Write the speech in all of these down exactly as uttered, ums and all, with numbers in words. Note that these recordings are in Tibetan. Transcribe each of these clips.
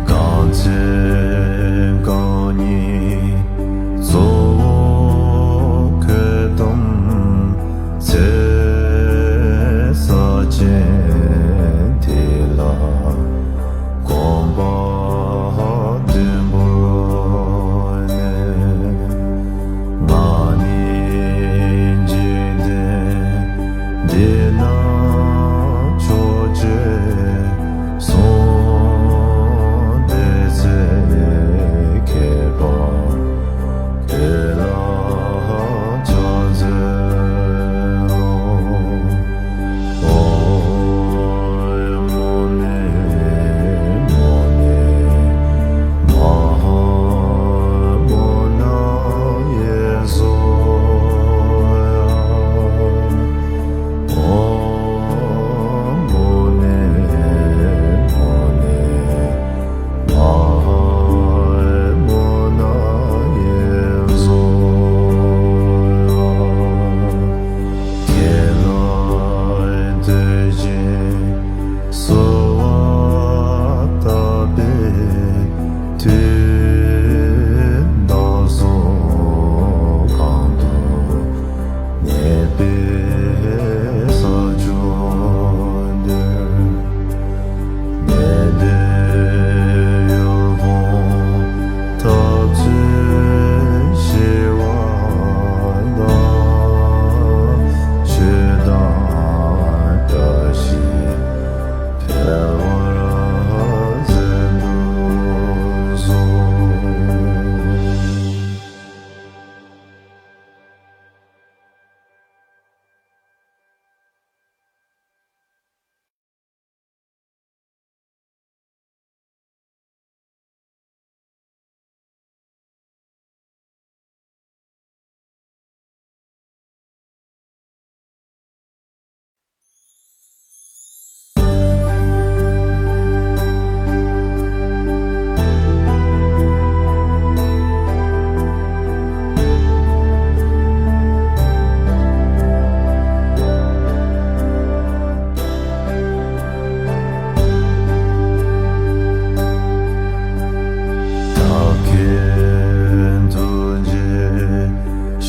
གང་ཚེ་གང་ཉིད་གཙོ་བོ་ཁྱོད་དམ་ཚེ་ས་ཆེན་དེ་ལ་གོམ་པ་བདུན་བོར་ནས། ང་ནི་འཇིག་རྟེན་འདི་ན་ཕྱོགས་བཅུའི་གསུང་བདེ་ཚིག་མཁས་པ་དེ་ལ་ཕྱག་འཚལ་ལོ།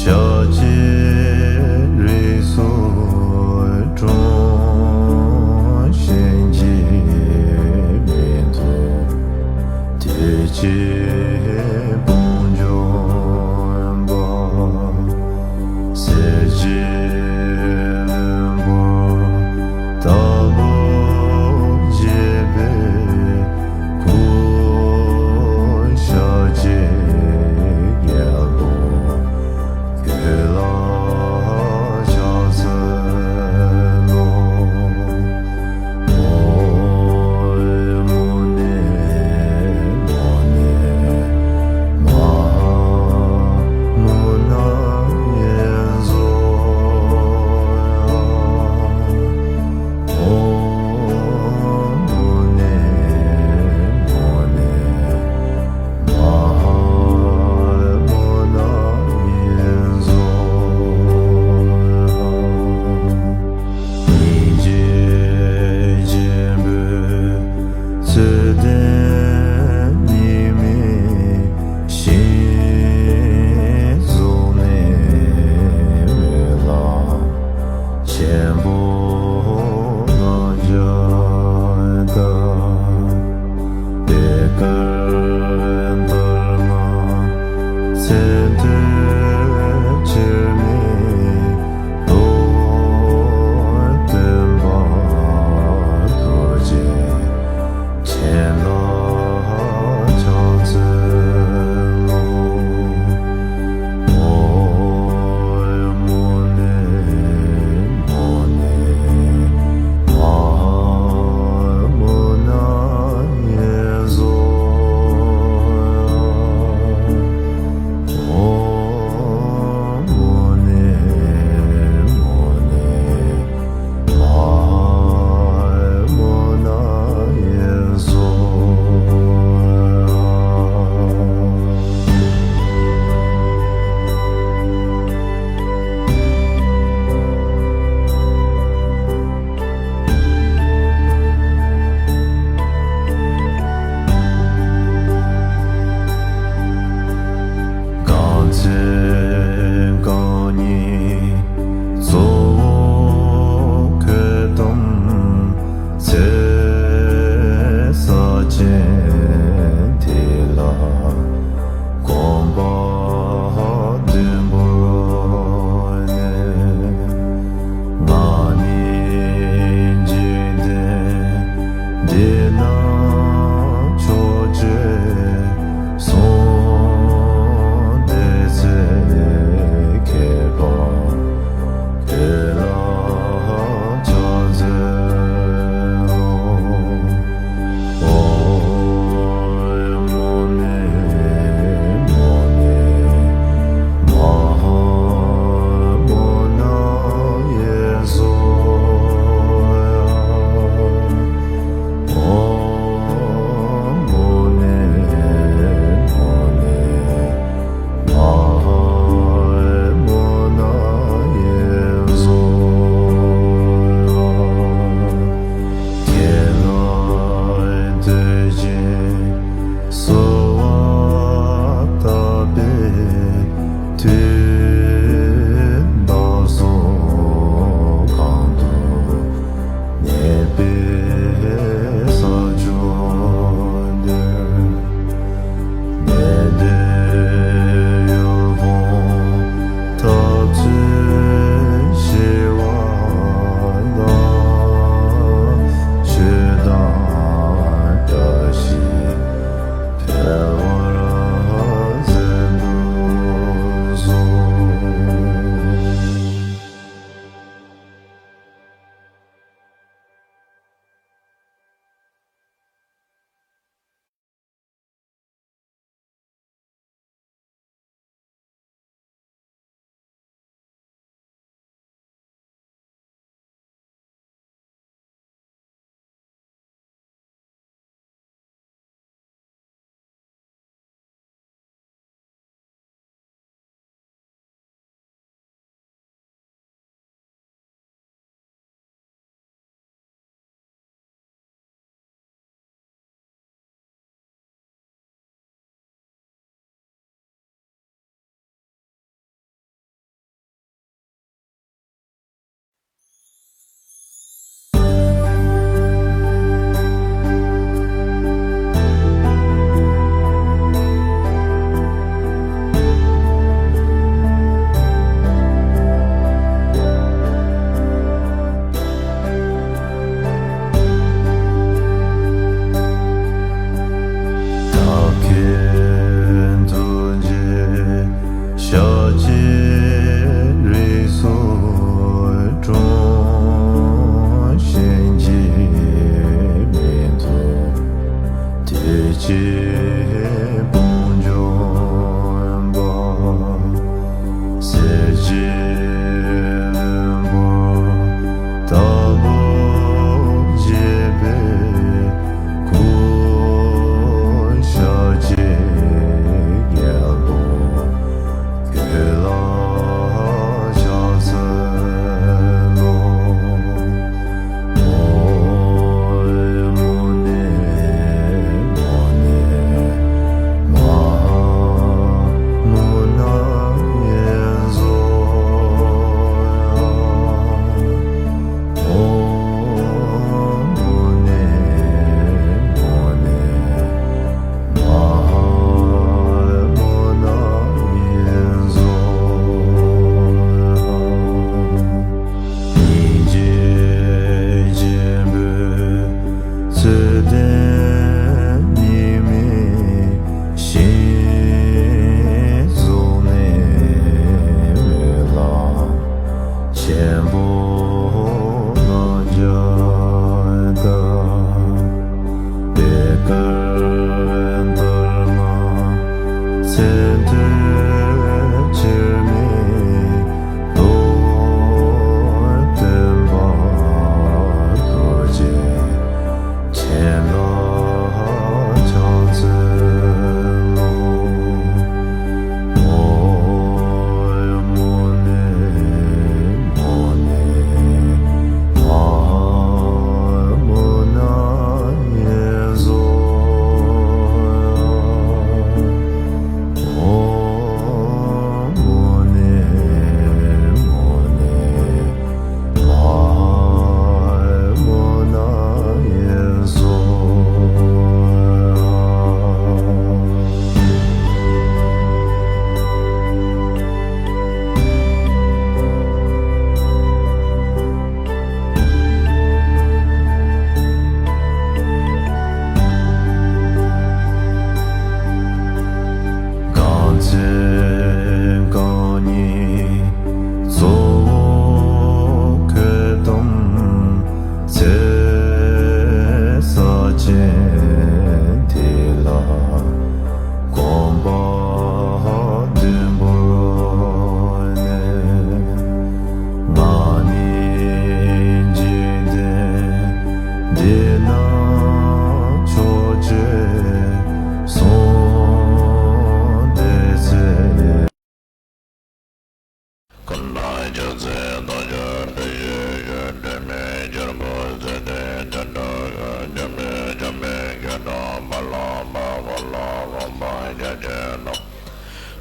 ཤཱཀྱའི་རིགས་སུ་འཁྲུངས། གཞན་གྱིས་མི་ཐུབ་བདེ་སྐྱིད་དཔལ་འབྱོར་པ། གསེར་གྱི་ལྷུན་པོ་ལྟ་བུར་བརྗིད་པའི་སྐུ། ཤཱཀྱའི་རྒྱལ་པོ་ཁྱོད་ལ་ཕྱག་འཚལ་ལོ།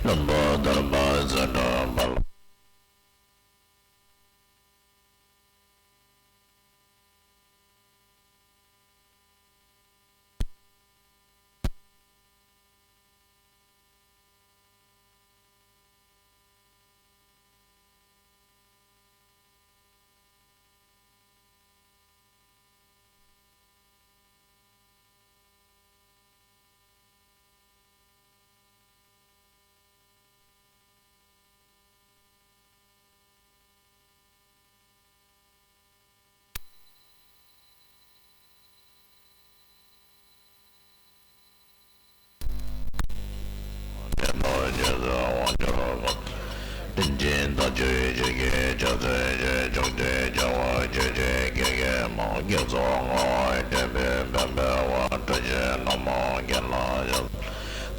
ལྷུན་པོ་ཐར་པ་ཟེར་བ་ལ།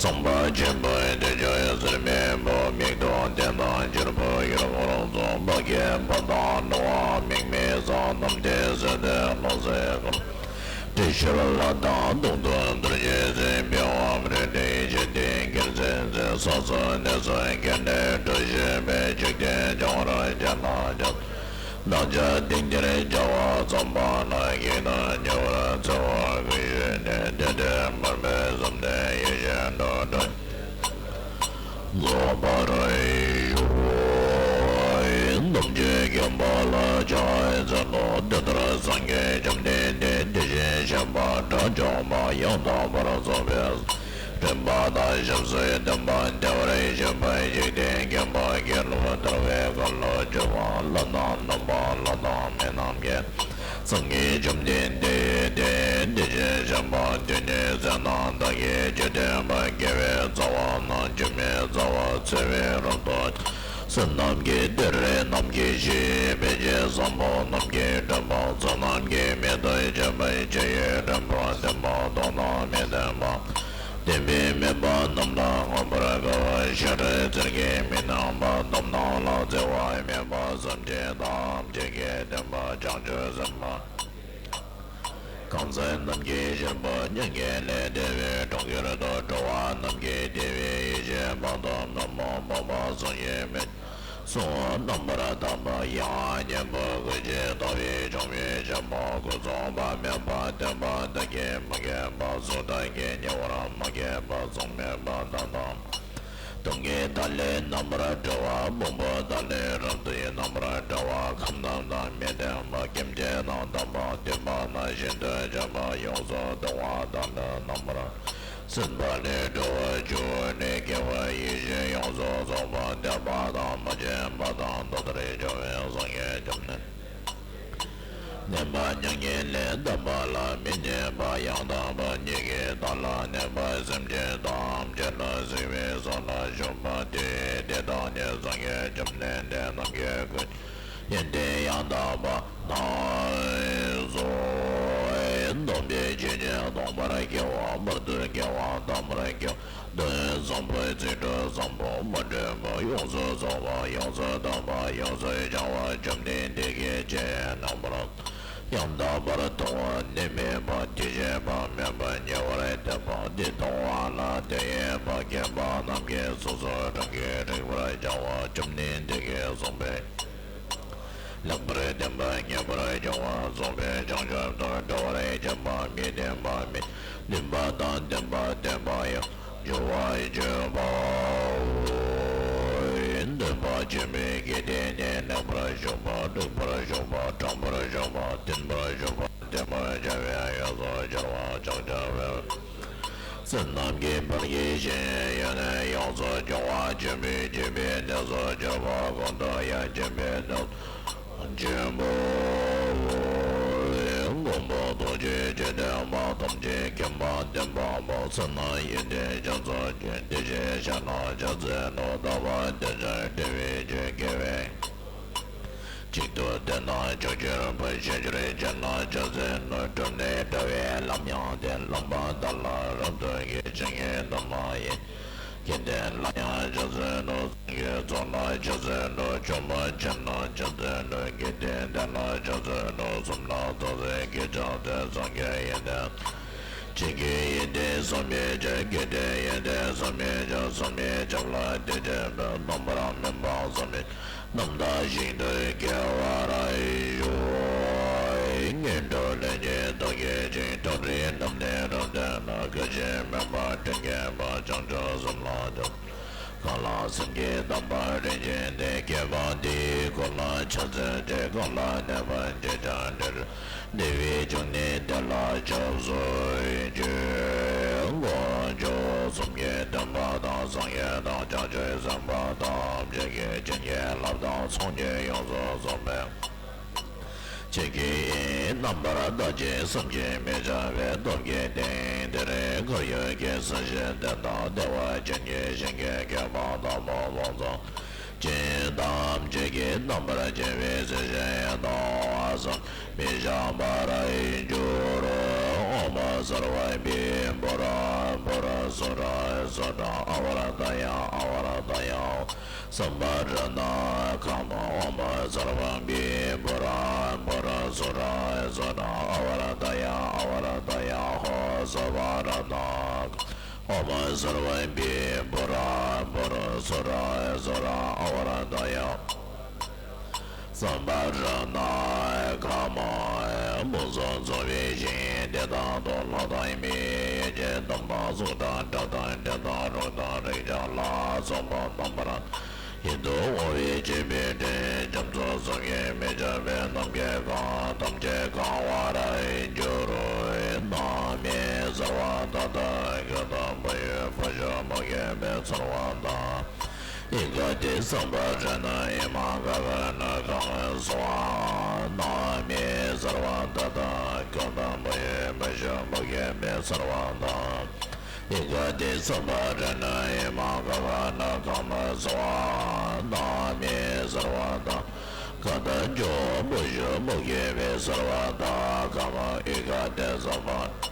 ཚངས་པ་ཆེན་པོའི་དུས་ཀྱང་ཟེར་མེད་པ། མིག་ཏུ་ལྡན་དང་གྱེར་པོ་གྱེར་འཁོར་ཚོགས་པ་བརྒྱན་པ་དང་འགྲོ་བ་མིག་མི་བཟང་རྣམས་ཏེ་ཟེར་ཏེ་ལོག་ཟེར་ཁམས། དེ་ཕྱིར་ལྷ་དང་གདུང་དུ་གདུལ་བྱའི་སྲས། པི་ཝང་རི་ཏི་ཡེ་ཤེས་དེ་གྱེར་ཟེར་མཛད། ས་གསུམ་གནས་གསུམ་རྒྱན་སྤྲས་གྲུ་བཞི་པའི། འཇིག་རྟེན་སྐྱོང་བར་བྱེད་དང་བྱེད། བདག་ཅག་སྡིག་གཉེར་བྱ་བ་བརྩམས་པ་ན། བགེགས་དང་ཉེ་བར་འཚེ་བ་ཀུན་ཞི་ནས། དེ་འདྲའི་མར་མེ་བཟུམ་ལྡན་ཡེ་ཤེས་འགྲོ་དྲུག་རྫོགས་པར་ཤོག། ཐམས་ཅད་མཁྱེན་པ་ལ་ཕྱག་འཚལ་ལོ། དེ་ལྟར་སངས་རྒྱས་བཅོམ་ལྡན་འདས་དེ་བཞིན་གཤེགས་པ་དགྲ་བཅོམ་པ་ཡང་དག་པར་རྫོགས་པའི་སེམས་དཔའ་དང་ཞབས་སུ་ལྡན་པ་བདེ་བར་གཤེགས་པ་འཇིག་རྟེན་མཁྱེན་པ་དགེ་སློང་ཐར་པའི་དཀའ་ཐུབ་སྤྱོད་པ་ལྷ་དང་ནམ་མཁའ་ལྷ་དང་མི་རྣམས་ཀྱི། སངས་རྒྱས་བཅོམ་ལྡན་འདས་དེ་དེ་བཞིན་གཤེགས་པ་དེ་ཉིད་ཟས་དང་བདག་གིས་ཆོས་སྟོན་པ། དགེ་བའི་རྩ་བ་རྣམས་སྒྱུ་མའི་རྩ་བ་འཚོལ་བའི་རབ་ཏུ། བསོད་ནམས་ཀྱི་གཏེར་རྣམས་ཀྱི་གཞི། དཔེ་བྱད་བཟང་པོ་རྣམས་ཀྱི་སྒྲོན་མ། བསོད་ནམས་ཀྱི་མེ་ཏོག་བཞད་པ། སྤྱན་ཡུལ་དྲན་པ་ལྡན་པ། མཐོང་སྣང་མི་ལྡན་པ། ལྡན་པའི་དམན་པ་རྣམས་ལ་མངོན་པར་དགའ་བ། ཤ་རུས་གསེར་གྱི་མིག་རྣམ་པ། འདོམ་ནག་ལ་བརྩེ་བ་མེད་པ། སེམས་ཅན་ཐམས་ཅད་ཀྱི་སྟོན་པ་བྱང་ཆུབ་སེམས་དཔའ། གང་ཟག་རྣམས་ཀྱི་བྱེད་པོ། མྱ་ངན་ལས་འདས་པའི་གྲོང་ཁྱེར་དུ་འགྲོ་བ་རྣམས་ཀྱི་དེ་བས་ཡེ་ཤེས་དཔག་ཏུ་མེད་མོ། འཕགས་པ་སངས་རྒྱས་མི་གསུང་བ་རྣམ་པར་དག་པ་ཡང་། སྙིང་པོ་ཀུན་གྱི་རྟོག་པས་བཅོམ་པའི་བྱེད་པོ། སྐུ་གསུམ་པ་མེད་པ་སྟོན་པ། བདག་གིས་མ་མཁྱེན་པ་གཟུགས་དག་གིས། ཉེ་བར་མ་མཁྱེན་པ་གཟུགས་མེད་པ་དག་དང་། སྟོང་གི་མཐའ་ལས་རྣམ་པར་གྲོལ་བ། ཕུང་པོ་དག་ལས་རབ་ཏུ་ཡང་རྣམ་པར་གྲོལ་བ། ཁམས་རྣམས་དང་མི་ལྡན་པ། སྐྱེ་མཆེད་རྣམས་དག་པ། འདུས་པ་རྣམས་ཤིན་ཏུ་འཇོམས་པ། ཡོངས་སུ་གཏོང་བ་དག་ལས་རྣམ་པར། སྲིད་པ་ལས་གྲོལ་བར་འགྱུར་བ་ནི། དགེ་བའི་ཡེ་ཤེས་ཡོངས་སུ་རྫོགས་པ། འདོད་པ་དང་མ་བྱས་པ་དང་། མཐོང་ལྟར་གྱུར་པའི་སངས་རྒྱས་བཅོམ་ལྡན། བདེན་པ་མྱ་ངན་ལས་འདས་པ་ལ་མི་གནས་པ། ཡང་དག་པ་ཉིད་ཀྱི་བདག་ལ་གནས་པ། སེམས་ཅན་ཐམས་ཅད་ལ་གཟིགས་པའི་ས་ལ་བཞུགས་པ་སྟེ། དེ་དག་ནི་སངས་རྒྱས་བཅོམ་ལྡན་འདས་རྣམས་ཀྱི་སྐུ། ཡོན་ཏན་ཡང་དག་པ་རྣམས་སོ། སྟོང་པའི་ཆོས་ཉིད་སྟོང་པར་སྐྱེ་བ། བར་དུ་དགེ་བ་དམ་པར་སྐྱེ། དོན་བཟང་པོ་ཚིག་གྲུབ་བཟང་པོ་མ་འདྲེས་པ། ཡོངས་སུ་རྫོགས་པ་ཡོངས་སུ་དག་པ་ཡོངས་སུ་བྱང་བ། བཅོམ་ལྡན་འདས་ཀྱི་སྤྱན་རྣམ་པར་ཡང་དག་པར་མཐོང་བ་ནི་མེད་པ། དེ་བཞིན་པ་མེད་པ་ཉེ་བར་སྟོན་པ། དེ་མཐོང་བ་ལ་དེ་ཡོད་པ་མཁྱེན་པ་རྣམས་ཀྱིས་སོ་སོ་རང་གིས་རིག་པར་བྱ་བ། བཅོམ་ལྡན་འདས་ཀྱིས་གསུངས་པའི། ལེགས་པར་བསྟན་པ་ངེས་པར་འབྱུང་བ། རྫོགས་པའི་བྱང་ཆུབ་ཏུ་འགྲོ་བར་བྱེད་པ། མི་ལྡན་པ་མེད། ལྡན་པ་དང་ལྡན་པ་བསྟན་པ་ཡང་། འབྱོར་བ་བརྗོད་པའོ། སྟོན་པ་ཆེན་པོའི་དགེ་སྡིག་ནི། ལེགས་པར་ཞུགས་པ། དྲུག་པར་ཞུགས་པ། དྲང་པོར་ཞུགས་པ། བསྟན་པར་ཞུགས་པ། བསྟན་པར་བྱ་བའི་ཡོངས་སུ་གྱུར་པ། བྱང་ཆུབ་སེམས། བསོད་ནམས་ཀྱི་བར་གྱི་ཞིང་ཡོན་ཏན་ཡོངས་སུ་སྐྱོང་བ། ཆོས་མི་བྱེད་པའི་གནས་སུ་གྱུར་པ། གོང་དུ་ཡང་ཆེན་པོའི་གནས་ཆེན་པོ། མགོན་པོ་རྡོ་རྗེ་ཇོ་བོ་མ་ཐམས་ཅད་མཁྱེན་པ་ལྡན་པ་པོ། བསོད་ནམས་ཡོན་ཏན་རྒྱ་མཚོ་ཆེ། དེ་བཞིན་གཤེགས་ན་བྱ་རྩེ་ནོར། དག་པ་དེ་བཞིན་བདེ་བའི་ཆོས་དགེ་བའི། གཅིག་ཏུ་བསྡུས་ན་ཕྱོགས་བཅུར་འཕེལ། ཤེས་བྱར་བྱས་ན་བྱ་རྩེ་ནོར། གྲུབ་ནས་འགྲོ་བའི་ལམ་ཡང་བདེ། ལམ་པ་དག་ལ་རབ་ཏུ་དགེ། བྱེད་ངན་དུ་མ་ཡིན། དགེ་འདུན་ལ་ཡང་བྱ་རྩེ་ནོར། སངས་རྒྱས་ཚོགས་ལ་བྱ་རྩེ་ནོར། ཆོས་མ་བྱས་ན་བྱ་རྩེ་ནོར། དགེ་འདུན་དེ་ལ་བྱ་རྩེ་ནོར། གསུམ་ལ་རྫོགས་ཚིག་གི་ཕྱག་རྩལ། སངས་རྒྱས་ཡོན་ཏན། ཆོས་ཀྱི་ཡོན་ཏན་བསམ་པའི་ཆོས། དགེ་སྡིག་ཡོན་ཏན་བསམ་པའི་ཆོས། བསམ་པའི་ཆོས་ལ་དད་ཅིང་འབད། རྣམ་པར་སྨིན་པ་བསམ་པའི་རྣམ་དག་ཞིང་དུ་སྐྱེ་བར་ཤོག། དངོས་གྲུབ་ལྷུན་གྱིས་རྟོགས་གྱུར་ཅིག། རྟོགས་རིགས་རྣམས་ནི་རབ་སྟོན་ལ། སྐུ་མཆེད་མོས་པ་དྲིན་ཆེན་པོ། བྱང་ཆུབ་སེམས་ལ་སྤྱོད། གང་ལ་སེམས་ཀྱི་དམ་པ་རིན་ཆེན་གནས། སྐྱེ་བ་འདིའི་སྒོ་ལ་ཕྱག་འཚལ་ཏེ། གང་ལ་གནས་པར་འགྱུར་ཀྱང་འདིར། བདེ་བའི་འབྱུང་གནས་དེ་ལ་སྐྱབས་སུ་མཆིའོ། དཀོན་མཆོག་གསུམ་གྱི་བསྟན་པ་དང་། སངས་རྒྱས་དང་བྱང་ཆུབ་སེམས་དཔའ་དང་། ཆོས་ཀྱི་བྱིན་གྱིས་བརླབས་དང་། སངས་རྒྱས་ཡོངས་སུ་རྫོགས་པའི། ཆོས་ཀྱི་དབྱིངས་རྣམ་པར་དག་ཅིང་བསམ་གྱིས་མི་ཁྱབ་པའི་སྟོབས་ཀྱིས་དེང་འདིར་འཁོར་ཡུལ་གྱི་ས་གཞི་རྟེན་དང་བདེ་བ་ཅན་གྱི་ཞིང་གི་ཁྱད་པར་དང་པོ་ལོངས་སུ་སྤྱོད་ཅིང་། ཐམས་ཅད་ཀྱི་རྣམ་པར་འབྱེད་པའི་གཟི་བརྗིད་སྟོང་བ་བསམ་མི་ཁྱབ་པར་གྱུར། ཨོཾ་སརྦ་བི་བྷུ་ར་བྷུ་ར་སུ་ར་སུ་ར་ཨ་ཝ་ར་ཏ་ཡ་ཨ་ཝ་ར་ཏ་ཡ། སམྦྷ་ཊ་ན་ཁ་མ། ཨོཾ་སརྦ་བི་བྷུ་ར་བྷུ་ར་སུ་ར་སུ་ར་ཨ་ཝ་ར་ཏ་ཡ་ཨ་ཝ་ར་ཏ་ཡ་ཧོ། སམྦྷ་ཊ་ན་ཁ། ཨོཾ་སརྦ་བི་བྷུ་ར་བྷུ་ར་སུ་ར་སུ་ར་ཨ་ཝ་ར་ཏ་ཡ། སམྦྷ་ཊ་ན་ཁ་མ། མངོན་སུམ་རྫོགས་པའི་ཞིང་དེ་དག་ཏུ། ལྷ་དང་མིའི་ཡོན་ཏན་དམ་པ། གཟུགས་དང་སྒྲ་དང་དྲི་དང་རོ་དང་རེག་བྱ་ལ་སོགས་པ་རྣམ་པར་ཡིད་དུ་འོང་བའི་སྤྱོད་པའི་སྒྲས་རྒྱ་མཚོ་བཟུམ་གྱི་མི་ཁྱབ་པའི་རྣམ་རྒྱལ་གང་ཐམས་ཅད་གང་བར་འགྱུར། ནམ་མཁའི་ཚལ་བ་མཐའ་དག་གང་དང་། བུ་ཡོད་བུ་ཆུང་མུ་གེ་བའི་ཚལ་བ་དང་། ཨི་ཀ་ཏི་སམྦྷ་ཊ་ན་ཨི་མ་ག་ག་ན་ཁ་མ་སྭཱ་ཧཱ། ནམ་མཁའི་ཚལ་བ་མཐའ་དག་གང་དང་། བུ་ཡོད་བུ་ཆུང་མུ་གེ་བའི་ཚལ་བ་དང་། ཨི་ཀ་ཏི་སམྦྷ་ཊ་ན་ཨི་མ་ག་ག་ན་ཁ་མ་སྭཱ་ཧཱ། ནམ་མཁའི་ཚལ་བ་དང་། གང་དང་། ཇོ་བོ་བུ་ཆུང་མུ་གེ་བའི་ཚལ་བ་དང་། ཁ་མ་ཨི་ཀ་ཏི་སམྦྷ་ཊ་ན་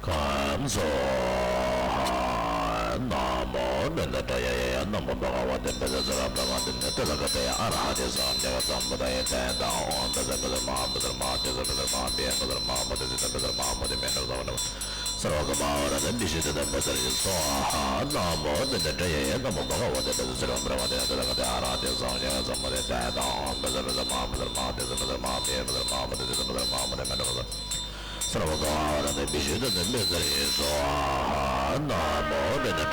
ཁ་མ་སྭཱ་ཧཱ། ན་མོ་ནནྡ་ཏྲ་ཡ་ཡ་ཡ། ན་མོ་བྷ་ག་ཝ་ཏེ། བཛྲ་བཛྲ་བྷྲ་མ་ཏེ་ནི་ཏ་ཐཱ་ག་ཏ་ཡ། ཨ་ར་ཧ་ཏེ་སྭཱ་ཧཱ། ཛ་ག་ཏ་མུ་ཏ་ཡེ་ཏེ་ཏ། ཨོཾ་བཛྲ་བཛྲ་མ་བཛྲ་མ་ཏེ་ཛ་བཛྲ་མ་བྷྱཿ། བཛྲ་མ་མུ་ཏེ་ཙི་ཏ། བཛྲ་མ་མུ་ཏེ་མེ་ཏྲ་ས་བ་ན་བ། སརྦ་ཀརྨ་ཨ་ཧོ་ར་ཏ་བི་ཤུདྡྷ་ཏ་ཕ་ཙ་རི་སྭཱ་ཧཱ། ན་མོ་ནནྡ་ཏྲ་ཡ་ཡ། ན་མོ་བྷ་ག་ཝ་ཏེ། བཛྲ་བཛྲ་བྷྲ་མ་ཏེ་ནི་ཏ་ཐཱ་ག་ཏ་ཡ། ཨ་ར་ཧ་ཏེ་སྭཱ་ཧཱ། ཛ་ག་ཏ་མུ་ཏ་ཡེ་ཏེ་ཏ། ཨོཾ་བཛྲ་བཛྲ་མ་བཛྲ་མ་ཏེ་ཛ་བཛྲ་མ་བྷྱཿ། བཛྲ་མ་མུ་ཏེ་ཙི་ཏ། བཛྲ་མ་མུ་ཏེ་མེ་ཏྲ་ས་བ། སརྦ་ཀརྨ་ཨ་ཧོ་ར་ཏ་བི་ཤུདྡྷ་ཏ་ཕ་ཙ་རི་སྭཱ་ཧཱ། ན་མོ་ནནྡ་ཏྲ་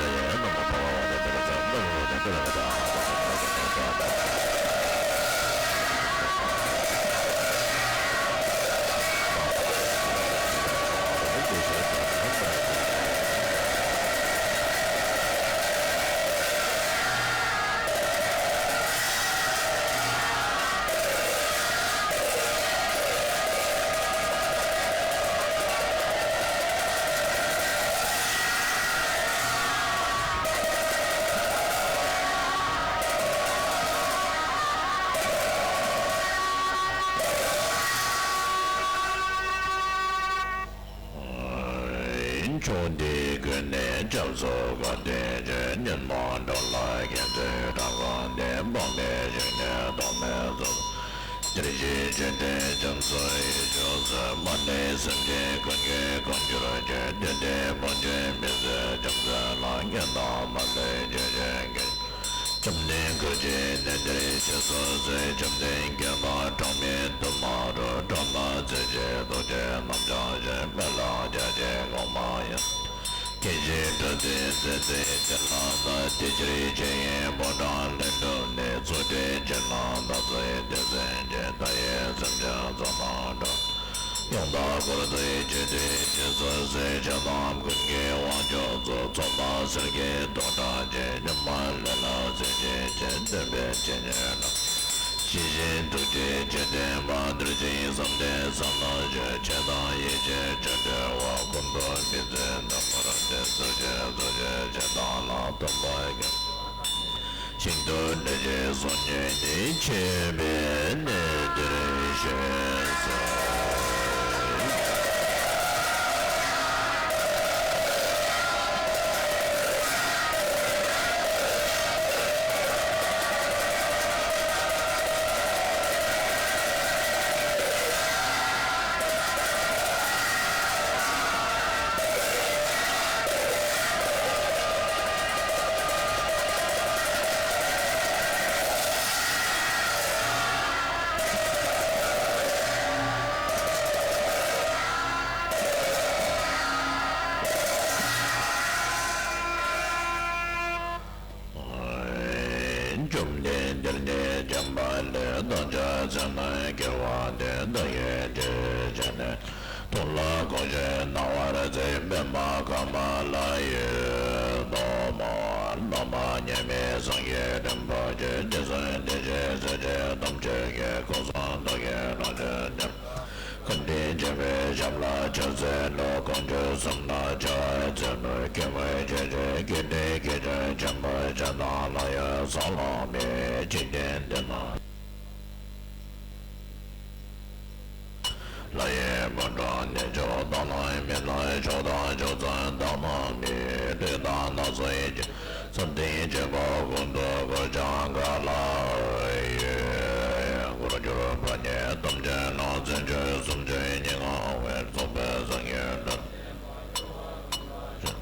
ཡ་ཡ། ན་མོ་བྷ་ག་ཝ་ཏེ། བཛྲ་བཛྲ་བྷྲ་མ་ཏེ་ནི་ཏ་ཐཱ་ག་ཏ་ཡ། ཨ་ར་ཧ་ཏེ་སྭཱ་ཧཱ། ཛ་ག་ཏ་མུ་ཏ་ཡེ་ཏེ་ཏ། ཨོཾ་བཛྲ་བཛྲ་མ་བཛྲ་མ་ཏེ་ཛ་བཛྲ་མ་བྷྱཿ། བཛྲ་མ་མུ་ཏེ་ཙི་ཏ། བཛྲ་མ་མུ་ཏེ་མེ་ཏྲ་ས་བ་ན་བ། ཕྱོགས་འདི་ཀུན་ནས་སྐྱབས་སུ་དགའ་བརྟན་ཅིང་། སྙན་མོ་འགྲོ་ལ་མཁྱེན་བརྩེ་དྲག་པོ་འདི། སྤངས་པའི་ཞིང་ནས་ཐོགས་མེད་རྫོགས། དེར་གཤེགས་ཆོས་དྲིན་རྒྱ་མཚོ་ཡི་ཕྱོགས་སུ། མ་ལུས་སེམས་ཅན་ཀུན་གྱི་མགོན་གྱུར་ཅིང་། དོན་དེ་ཕོ་ཆོས་མི་བཟད་རྒྱ་མཚོ་ལ། ངན་དང་མ་ལུས་ཆོས་ཅན་གྱི། བཅོམ་ལྡན་ཁྱོད་ཀྱི་གནས་འདིར་གཤེགས་སུ་གསོལ། བཅོམ་ལྡན་མཁྱེན་པ་གྲངས་མེད་དུ་མ་རུང་། སྒྲོན་མ་རྩེ་གཅིག་ཐུགས་རྗེའི་རྣམ་ལྕགས་བཞིན། སྨན་བླ་རྒྱ་ཆེན་གོང་མ་ཡང་། མཁྱེན་ཅིང་དྲི་ཟའི་ཚེ་ཚེ་ཅན་ལ་བསྟོད། དེ་ཕྱིར་ཁྱེད་ཡི་ཕོ་བྲང་ལྷུན་གྲུབ་ནས། ཚོགས་དྲི་ཅན་ལ་བདག་སོགས་སྡེ་སྲིད་ཀྱི། མཐའ་ཡས་སེམས་ཅན་ཚོགས་རྣམས་སྒྲོལ། ཡང་དག་འཁོར་དུ་སྐྱེ་དུས་རྗེས་སུ་གསོལ། ཕྱག་རྣམས་ཀུན་གྱི་དབང་ཕྱུག་གཙོ། ཚོགས་པ་གསེར་གྱི་ཏོག་ཕྲ་ཅན། སྙོམས་པར་ལེན་ལ་རྩེ་གཅིག་བྱེད། སྟོན་པའི་སྤྱན་སྔར་བསྣམས། ཇི་བཞིན་ཐུགས་རྗེའི་ཆོས་བསྟན་པ། འདིར་ཕྱིན་བསམ་གཏན་བསམ་རྣམས་ཀྱི། ཆོས་དང་ཡིད་ཀྱི་ཆོས་འབྲེལ་བ། ཀུན་ཏུ་མི་འཛད་རྣམ་པར་གྲོལ། ཐུགས་རྗེས་རྫོགས་ཆེན་ཆོས་བདག་ལ། སྟོན་པ་ཞིང་དུ་བདེ་ཆེན་གསུང་ཉིད་ནས། མཆོད་པའི་གནས་འདིར་གཤེགས་སོ། ཟེར་ན་སྐྱེ་བ་འདི་བདག་གིས་བགྱིས་བྱས་ནས། ཐུགས་ལ་གང་ཞིག་སྣང་བར་མཛད། པདྨ་ཀ་མ་ལ་ཡི་གདུང་མོ། བླ་མ་མཉམ་མེད་སངས་རྒྱས་རིན་པོ་ཆེ། རྗེ་བཙུན་བདེ་ཆེན་སྲས་བཅས་ཐམས་ཅད་ཀྱི། སྐུ་གསུང་ཐུགས་ཀྱི་རང་བཞིན་ཏེ། མཁའ་ལྡིང་བྱེད་པའི་ཞབས་ལ་ཕྱག་འཚལ་ལོ། དཀོན་མཆོག་གསུམ་ལ་ཕྱག་འཚལ་ལོ། སྐྱེ་བའི་སྐྱེ་མཆོག་སྐྱེ་འདས་སྐྱེ་མཆོག་ཆེན་པོ་ཕྱག་དང་ལྷ་ཡི་ས་ལ་མི་འཇིག་རྟེན་འདི་ན། ལྷ་ཡི་དཔལ་སྒྲོན་གནས་མཆོག་དག་སྣང་མི་ལ་མཆོག་དང་མཆོག་ཙམ་དག་སྣང་མི། རིགས་དང་སྣ་ཚོགས་ཡི་གེ་ཙམ་དེའི་བྱེད་པ་ཀུན་ཏུ་གོ་ཆ་ག་ལ་ཡོད། འཁོར་གྱུར་པ་ཉིད་ཐམས་ཅད་ལ། བརྩོན་འགྲུས་སུམ་ཅུ་ཉི་ལྔ་བས། རྫོགས་པའི་སངས་རྒྱས་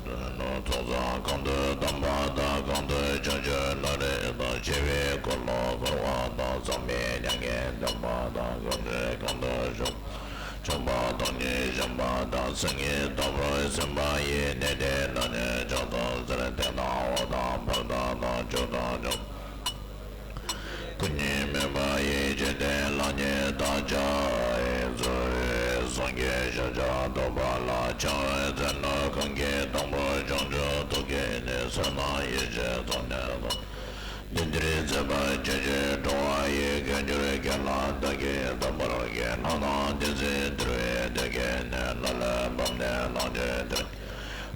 འགྲུབ། ཚོགས་བསགས་གང་དུ་བསྡམས་པ་དང་། གང་དུ་བྱང་ཆུབ་ལམ་རིམ་དང་། ཆེ་བའི་འཁོར་ལོ་བསྐོར་བ་དང་། གཙང་མའི་མྱ་ངན་འདས་པ་དང་། གང་དུ་གང་དུ་བཞུགས། ཆགས་པ་དང་ནི་ཞེན་པ་དང་། སེམས་ཉིད་རྟག་པར་ཟིན་པ་ཡི། གནས་དེ་ན་ནི་ཕྱག་འཚལ་ཟེར། སྟེང་དང་འོག་དང་བར་དག་དང་། ཕྱོགས་དང་ཕྱོགས་སྐུ་གཉིས་མེད་པ་ཡི། འཇིག་རྟེན་ལ་ནི་བདག་ཅག་ཡིན་གསུངས། སངས་རྒྱས་ཤཱཀྱ་ཐུབ་པ་ལ། ཕྱག་འཚལ་ལོ། གང་གིས་དང་པོར་བྱང་ཆུབ་ཐོབ་མཁྱེན་ནས། བསོད་ནམས་ཡེ་ཤེས་ཚོགས་གཉིས་ལྡན། འདི་ལྟར་མཛད་པ་ཇི་བཞིན་འགྲོ་བ་ཡི། ཀུན་གྱུར་དགེ་ལ་བདག་གིས་རྟག་པར་བགྱི། ལྷ་དང་དེ་ཚེ་འདུལ་བའི་དེ་སྐད་ནས། ལ་ལས་བབས་ནས་ལྷག་བཅས་དེར།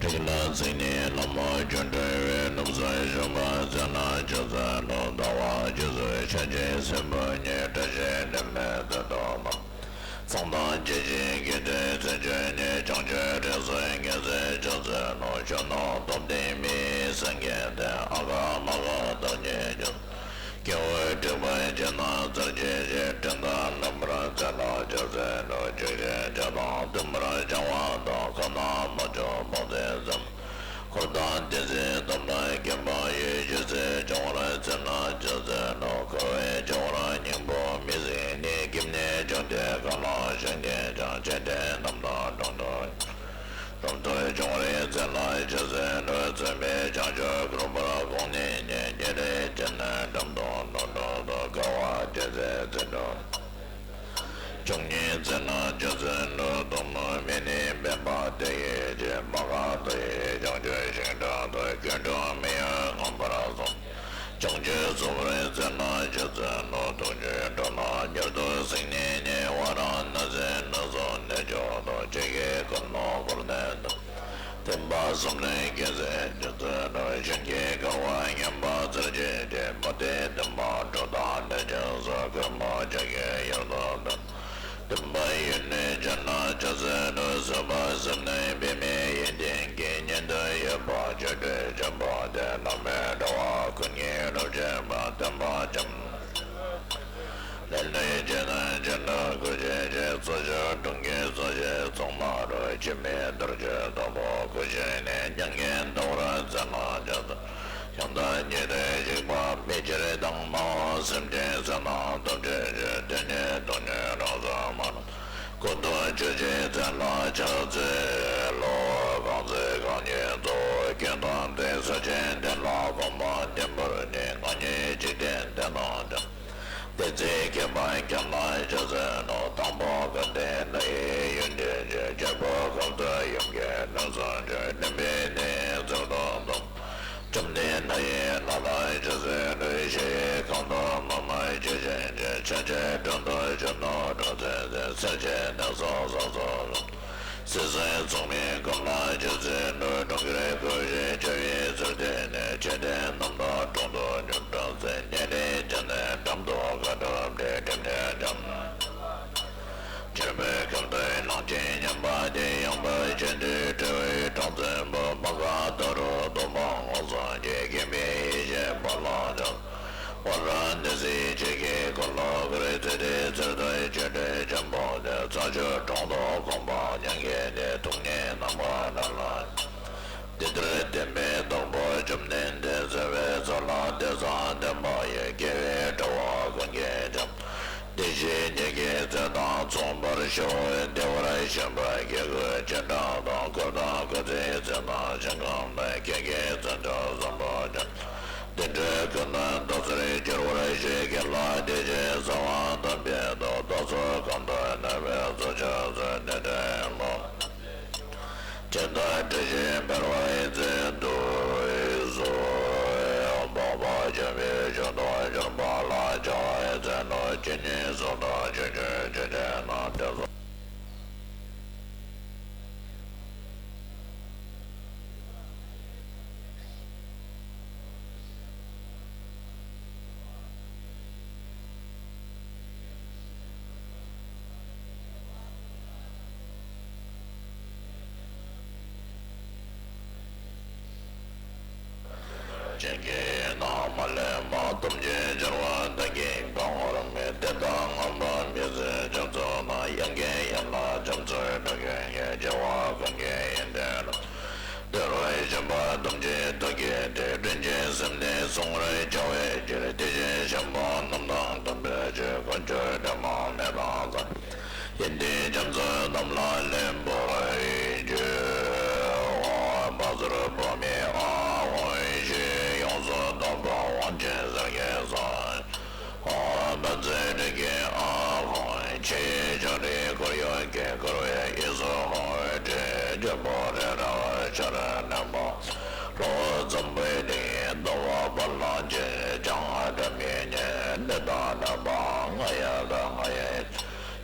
རིགས་ལ་བརྩིགས་ནས་ལྷ་མོ་སྐྱོན་བྲལ་བའི། ནུབ་སོར་བཞུགས་པ་མཚན་ལ་ཕྱག་འཚལ་ལོ། ཟླ་བ་རྗེས་སུ་ཤར་ཕྱིན་སྲིན་པོ་ཉིད། བཀྲ་ཤིས་ལྷུན་པོའི་ཚལ་དུ་བསྣམས། མཚན་དང་བཅས་ཤིང་དགེ་ཚུལ་ཚུལ་འཆོས་ནས། བྱང་ཆུབ་རིགས་སུ་ངེས་གསལ་ཕྱག་འཚལ་ལོ། གཞོན་ནུ་སྟོབས་ལྡན་མི་ཡི་སེང་གེ་སྟེ། ཨ་ག་མ་ག་བདག་ཉིད་ཀྱང་། སྐྱེ་བོའི་སྒྲིབ་པ་ཇི་སྣང་ཚར་བྱེད་ཅིང་། དྲན་དང་མཉམ་པར་མཚན་ལ་ཕྱག་འཚལ་ལོ། ཆོས་ཀྱི་ཆར་དང་མཐུན་པར་སྦྱང་བ་དང་། ཁམས་དང་མ་བཅོས་བག་ཚད་ཙམ། འཁོར་དང་བདེ་གསལ་ཐབས་ལ་མཁས་པ་ཡི། ཇི་སྲིད་འབྱུང་བར་འཛིན་ན་ཕྱག་འཚལ་ལོ། འཁོར་བའི་བྱ་བར་སྙིང་པོ་མི་གཟིགས་ནས། སྐྱེ་གནས་བཅོམ་ལྡན་གང་ལ་ཕྱག་འཚལ་ཀྱང་། ཆོས་དེ་རྣམས་དང་གྲོང་དུ་རབ་ཏུ་བྱུང་བར་མཚན་ལ་ཕྱག་འཚལ་ལོ། བརྩོན་པས་བྱང་ཆུབ་བསྒྲུབ་པར་དགོངས་ནས་ནི། ཉེ་རིང་ཅན་ནི་འགྲམ་དུ་ནོར་འགྲོ་དོ། དགའ་བ་སྤྱོད་ཚེ་བརྩོན་འགྲུས་བཅུ་གཉིས་བརྩོན་ལ་ཕྱག་འཚལ་ལོ། གཏུམ་མོའི་མེ་ནི་འབེབས་པ་དེ་ཡི་ཕྱིར། མ་ག་དྷ་ཡི་བྱང་ཆུབ་ཤིང་འདྲ་ལྟར། ཀུན་འཁྲུགས་མི་གཡོ་ངང་པར་སོང་། བྱང་ཆུབ་སོལ་བར་མཚན་ལ་ཕྱག་འཚལ་ལོ། ཐུགས་རྒྱུད་འགྲོ་ལ་མྱུར་དུ་གཟིགས་ནས་ནི། ཝ་ར་ཎ་སིའི་ནགས་སུ་གནས་མཆོག་ཏུ། ཆོས་ཀྱི་ཁམས་ནང་འཁོར་འདས་དང་། བསྟན་པ་གསུམ་ལས་རྒྱལ་སྲས་ཕྱག་འཚལ་ལོ། གཞན་གྱི་དགའ་བ་ཉམས་པ་ཚར་བྱེད་ཅིང་། མུ་སྟེགས་འདུན་པ་སྒྲོ་བཏགས་ནད་ཀྱི་གཟུགས། ཁོལ་མོ་ལྕགས་ཀྱུས་གཡུལ་དུ་བཏང་། སྟོན་པ་ཡུལ་ནས་བྱོན་ལ་ཕྱག་འཚལ་ལོ། བཟོད་པ་སེམས་ནི་པདྨའི་ཡོན་ཏན་གྱིས། མཉན་དུ་ཡོད་པ་ཆོ་འཕྲུལ་ཆེན་པོ་སྟེ། བླ་མེད་དགྲ་བོ་ཀུན་གྱིས་བསླུ་བྱེད་པ། སྟོན་པ་བྱམས་ལས་ལས་བྱེད་དང་བྱེ་བྲག་སྐུ་ཆེན་ཞེས། རྩྭ་ཤིང་དུང་གི་རྩྭ་ཞིག་མཚུངས་མ་རུ། འཆི་མེད་རྡོ་རྗེ་ལྟ་བུ་སྐུ་ཞིག་ནས། མྱ་ངན་འདའ་བར་མཚན་ལ་ཕྱག་འཚལ་ལོ། ཡང་དག་ཉིད་དུ་གཤེགས་པ་མི་ཕྱིར་ལྡང་། སྨྲ་བ་སེམས་ཅན་བསོད་ནམས་སྟོབས་ཆེན་ཞེས། དེ་ནས་སྟོང་ཉིད་རང་སར་མ་ལུས། ཀུན་ཏུ་སྤྱོད་ཅིང་མཚན་ལ་ཕྱག་འཚལ་ལོ། གང་ཚེ་རྐང་གཉིས་གཙོ་བོ་ཀུན་བསྡམས་ཏེ། ས་ཆེན་འདི་ལ་གོམ་པ་བརྒྱབ་པར་ནི། ང་ཉིད་འཇིག་རྟེན་འདི་ན་ཀྱང་། བདེན་ཚིག་མཁྱེན་པ་ཁྱེད་ལ་ཕྱག་འཚལ་ལོ། དང་པོ་དགའ་ལྡན་ལྷ་ཡི་ཡོན་ཏན་ཆེ། རྒྱལ་པོ་ཁམས་དང་ཡུམ་གྱི་ལྷ་ཚོགས་ཀྱིས། བསྟན་པའི་གནས་ཚུལ་དུ་བསྡམས། བཅོམ་ལྡན་ལྷ་ཡི་ལྷ་ལ་ཕྱག་འཚལ་ལོ། གཞལ་ཡས་ཁང་དུ་མ་མ་བྱས་ཤིང་བྱས། ཕྱག་རྒྱའི་དྲུང་དུ་གཞོན་ནུ་འགྲོ་མཛད་དེ། སེར་སྐྱའི་ནགས་སུ་ས་འཚོ་བསམ། སྲིད་གསུམ་མཚུངས་མེད་ཁམས་ལ་ཕྱག་འཚལ་ལོ། གྲོང་ཁྱེར་ཀུན་བཞིན་སྤྱོད་པའི་ཚུལ་བསྟན་ནས། ཆོས་དོན་རྣམ་དག་དྲུང་དུ་ཉོན། སྲོང་བཙན་ཉེ་རིང་ཅན་ནི་འགྲམ་དུ་དགའ་སྒྲུབ་སྟེ། སྒྲིབ་གནས་འཇོམས། ཕྱིར་མི་ཁམས་དུ་ལངས་ཤིང་ཉམས་པ་དེ། ཡངས་པར་བྱས་ཏེ་བྲལ་བའི་སྲོང་བཙན་པོ། མ་ག་དྷ་རུ་སྟོན་པ་ངོ་མཚར་ཆེ། མཁྱེན་པའི་ཡེ་ཤེས་དཔལ་ལ་ཕྱག་ཝཱ་ར་ཎཱ་སིའི་ཆོས་ཀྱི་འཁོར་ལོ་བསྐོར། ཚེ་འདིའི་ཚུལ་དུ་སྤྱོད་པའི་ཆེན་པོ་དེ། ཚར་གཅོད་དྲུང་དུ་དགོངས་པ་མྱ་ངན་ལས། ཐུགས་ཉིད་རྣམ་པར་སྣང་ལ། འདི་ལྟར་བསྟན་པའི་བདག་པོ་བཅོམ་ལྡན་འདས། བརྩེ་བའི་ཚོགས་ལ་དད་དང་ལྡན་པ་ཡི། དགེ་བའི་དགྲ་བོ་ཀུན་གྱིས་བྱམས། བདེན་བཞིའི་གཉེན་གྱི་རྩལ་དང་མཚུངས་པར་ཤོག། བདེ་བར་གཤེགས་པ་སྐྱེ་དགུའི་བྱེ་བྲག་དང་། འཁོར་དང་འཁོར་ཚེ་ཚེ་དང་ཞིང་ཁམས་པའི། སྐད་ཀྱིས་མཚན་བརྗོད་བཟང་པོ་ཅན། བདེ་འགྲོའི་ཀུན་དོན་རྟོགས་ཚུལ་འགྱུར་བར་ཤོག། དགེ་ལ་དད་ཅིང་བཟའ་བ་དག་ བས་ཏོ། རྟོག་ཚོགས་གང་དག་ནད་པའི་ཚོགས་ཆོས་ཚོགས་ནད་བྲལ་མ། ཇི་ལྟར་དྲི་ཞིང་འབར་བའི་ཚལ་དུ་གསོལ། འཕགས་པ་འཇམ་པའི་མཆོག་ཏུ་གྱུར་པ་ལ་ཕྱག་འཚལ་ལོ། ཇི་སྙེད་སུ་དག་ཆོས་ཀྱི་རྒྱུ་ཆེན་རྣམས་དེ་ཚོ། ཅན་གྱི་ནང་མ་ལེན་པ་ཐམས་ཅད་སྦྱོར་བ་བདག་གིས་གང་བར་མོས། དེ་དག་ངན་པ་མི་བཟོད་རྒྱ་མཚོ་ན། ཡང་དགེ་ཡང་ལ་རྒྱ་མཚོའི་སྒྲ་ཀུན་ཡང་། བྱེ་བ་ཀུན་གྱི་ཡོན་ཏན་རབ། དེ་ལ་ཞེན་པ་ཐམས་ཅད་དག་གིས་ཏེ། དྲིན་ཅན་སེམས་ནི་བསྲུང་བར་བྱ་བའི་ཕྱིར། དེ་བཞིན་གཤེགས་པ་རྣམས་དང་ལྡན་པའི་ཆོས་ཀུན་ཆོས་དྲི་མ་མེད་པ་ཟབ། ཡོན་ཏན་རྒྱ་མཚོ་རྣམས་ལ་ལེན་པར་བགྱི། ཨོཾ་བཛྲ་བྷཱུ་མི་ཨཱཿཧཱུྃ་ཞེས་ཡོངས་སུ་དག་པའི་དབང་ཆེན་ཟེར་གྱི་གསུངས། ཨོཾ་བཛྲ་རཀྵི་ཨཱཿཧཱུྃ། ཕྱི་ཡི་ཕྱག་རིས་སྐོར་ཡུག་གིས་བསྐོར་བའི་དབུས་སུ་ཧཱུྃ་ཏྲི་བརྗིད་པོ་རི་རབ་ཆར་ནེམ་པོ། གློ་བུར་འཛམ་བུའི་གླིང་ཟླ་བ་བར་ལ་ཆེས་འཆང་སྒྲ་མི་སྙན་འདི་དག་ནོད་པ་ང་ཡི་ལྷ་ང་ཡི།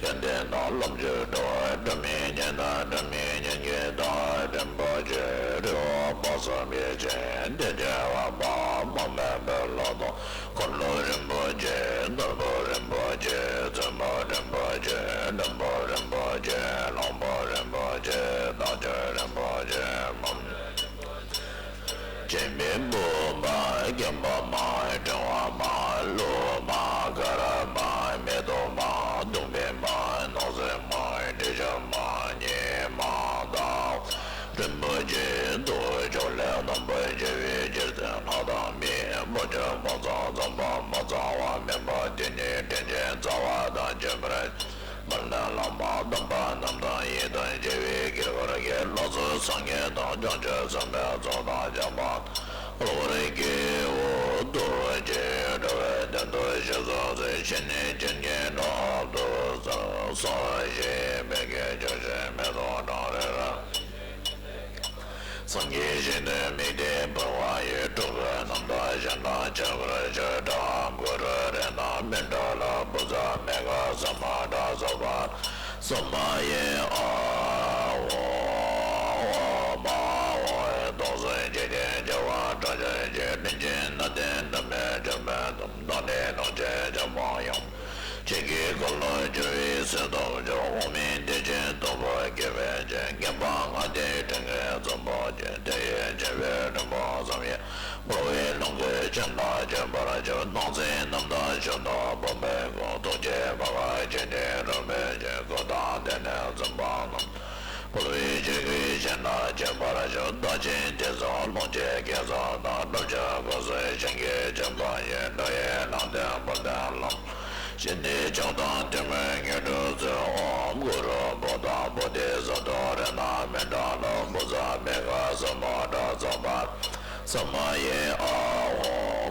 ཡོན་ཏན་དང་རླབས་ཀྱི་སྒྲ། སྒྲ་མི་སྙན་དང་སྒྲ་མི་སྙན་གྱི་སྒྲ། རིན་པོ་ཆེ་རི་བོ་དཔག་བསམ་ཡས་ཆེན་དེ་བརྗོད་པ་དཔག་མེད་པའི་ལོ་ཏོག་འཁོར་ལོ་རིན་པོ་ཆེ། ནོར་བུ་རིན་པོ་ཆེ། བཙུན་མོ་རིན་པོ་ཆེ། བློན་པོ་རིན་པོ་ཆེ། གླང་པོ་རིན་པོ་ཆེ། རྟགས་བརྒྱད་རིན་པོ་ཆེ། མ། སྦྱིན་པའི་བུམ་པ་སྐེམ་པ་མ། ཕྲེང་བ་མ། གླུ་མ། གར་མ། མེ་ཏོག་མ། བདུག་སྤོས་མ། ནགས་ཚལ་མ། དྲི་ཆབ་མ། ཉི་མ་དང་། རིན་པོ་ཆེ་དུ་ཕྱོགས་ལས་རྣམ་པར་རྒྱལ་བའི་རྗེ་བཙུན་ལྷ་དང་མིའི་དཔུང་ཆོས་ཕུན་སུམ་ཚོགས་པ་མ་ཚང་བ་མེད་པ་དེ་ཉིད་དྲིན་ཅན་རྩ་བ་དང་བཅས་པར་མ་ལུས་བླ་མ་དམ་པ་རྣམས་དང་ཡི་དམ་རྒྱལ་བའི་དཀྱིལ་འཁོར་གྱི་ལྷ་ཚོགས་སངས་རྒྱས་དང་བྱང་ཆུབ་སེམས་དཔའི་ཚོགས་དང་བཅས་པ་གློ་བུར་གྱི་འོག་ཏུ་ཅི་འགྲོ་བའི་དོན་དུ་ཞིང་སོགས་སུ་ཕྱིན་ནས་བྱིན་གྱིས་བརླབ་ཏུ་གསོལ། ཞེས་འབོད་སྐད་ཆོས་ཅན་མེ་ཏོག་བཀྲག་རེ་རེ། སངས་རྒྱས་ཞིང་དུ་དམིགས་ཏེ་འབུལ་བ་ཡི། སྤྲུལ་སྐུ་རྣམས་དང་གཞན་དང་ཁྱད་པར་ཆེ་དྲགས། གུ་རུ་རཏྣ་མཎྜལ་བུ་ཚ་མེ་ཁ་ས་མ་ཏྲ་སོགས་པ་ས་མ་ཡི་ཨཱཿཧཱུྃ། ཨོཾ་ཨཱཿཧཱུྃ། སྟོང་གསུམ་འཇིག་རྟེན་བྱེ་བ་ཕྲག་བརྒྱ་ཡི། དྲིན་ཅན་རྣམས་ཏེ་བདག་མེད་མཆོད་པའི་དམ། བདག་ནི་ལོངས་སྤྱོད་རྒྱལ་པོ་ཡུམ། ཆོས་ཀྱི་འཁོར་ལོས་སྒྱུར་བའི་གསེར་ཐུབ་ཀྱང་། འོག་མིན་བདེ་ཆེན་སྟུག་པོ་བརྒྱན་པའི་ཕྱིར། བརྒྱན་པ་ལྔ་སྡེའི་སྤྲིན་གྱི་ཚོམ་བུ་ཅན། དེ་ཡི་བྱེ་བའི་རིམ་པ་བསམ་ཡས། འཁོར་བའི་ལོངས་སྐུ་སྤྱན་དང་མཆོད་པར་བྱ། སྣང་སྲིད་རྣམས་དང་མཆོད་དོ་བུམ་པའི་སྐུ། ཐུགས་རྗེའི་བ་ག་ཅན་ཏེ་རོལ་པའི་རྗེ། སྐུ་དང་ལྡན་ནས་བརྫུན་པ་རྣམས། འཁོར་བའི་ཆོས་སྐུའི་སྤྱན་དང་མཆོད་པར་བྱ། བདག་ཆེན་ཏེ་ཚོགས་ལོངས་སྤྱོད་རྒྱལ་ཚོགས་དང་། རླབས་ཆེན་སྐུ་གསུམ་ཞིང་གི་བྱེ་བ་ཡི། འགྲོ་ཡི་ལམ་སྟོན་བུམ་པའི་ལྷ། ཞི་བདེ་མཆོག་དང་ཐོད་རྒལ་དངོས་གྲུབ་སྩོལ། ཨོཾ་གུ་རུ་བོ་དྷ་བོ་དྷི་ས་ཏྭ་རཏྣ་མཎྜལ། བུ་ཚ་མེ་ཁ་ས་མ་ཏྲ་སོགས་པ་ས་མ་ཡི་ཨཱཿཧཱུྃ།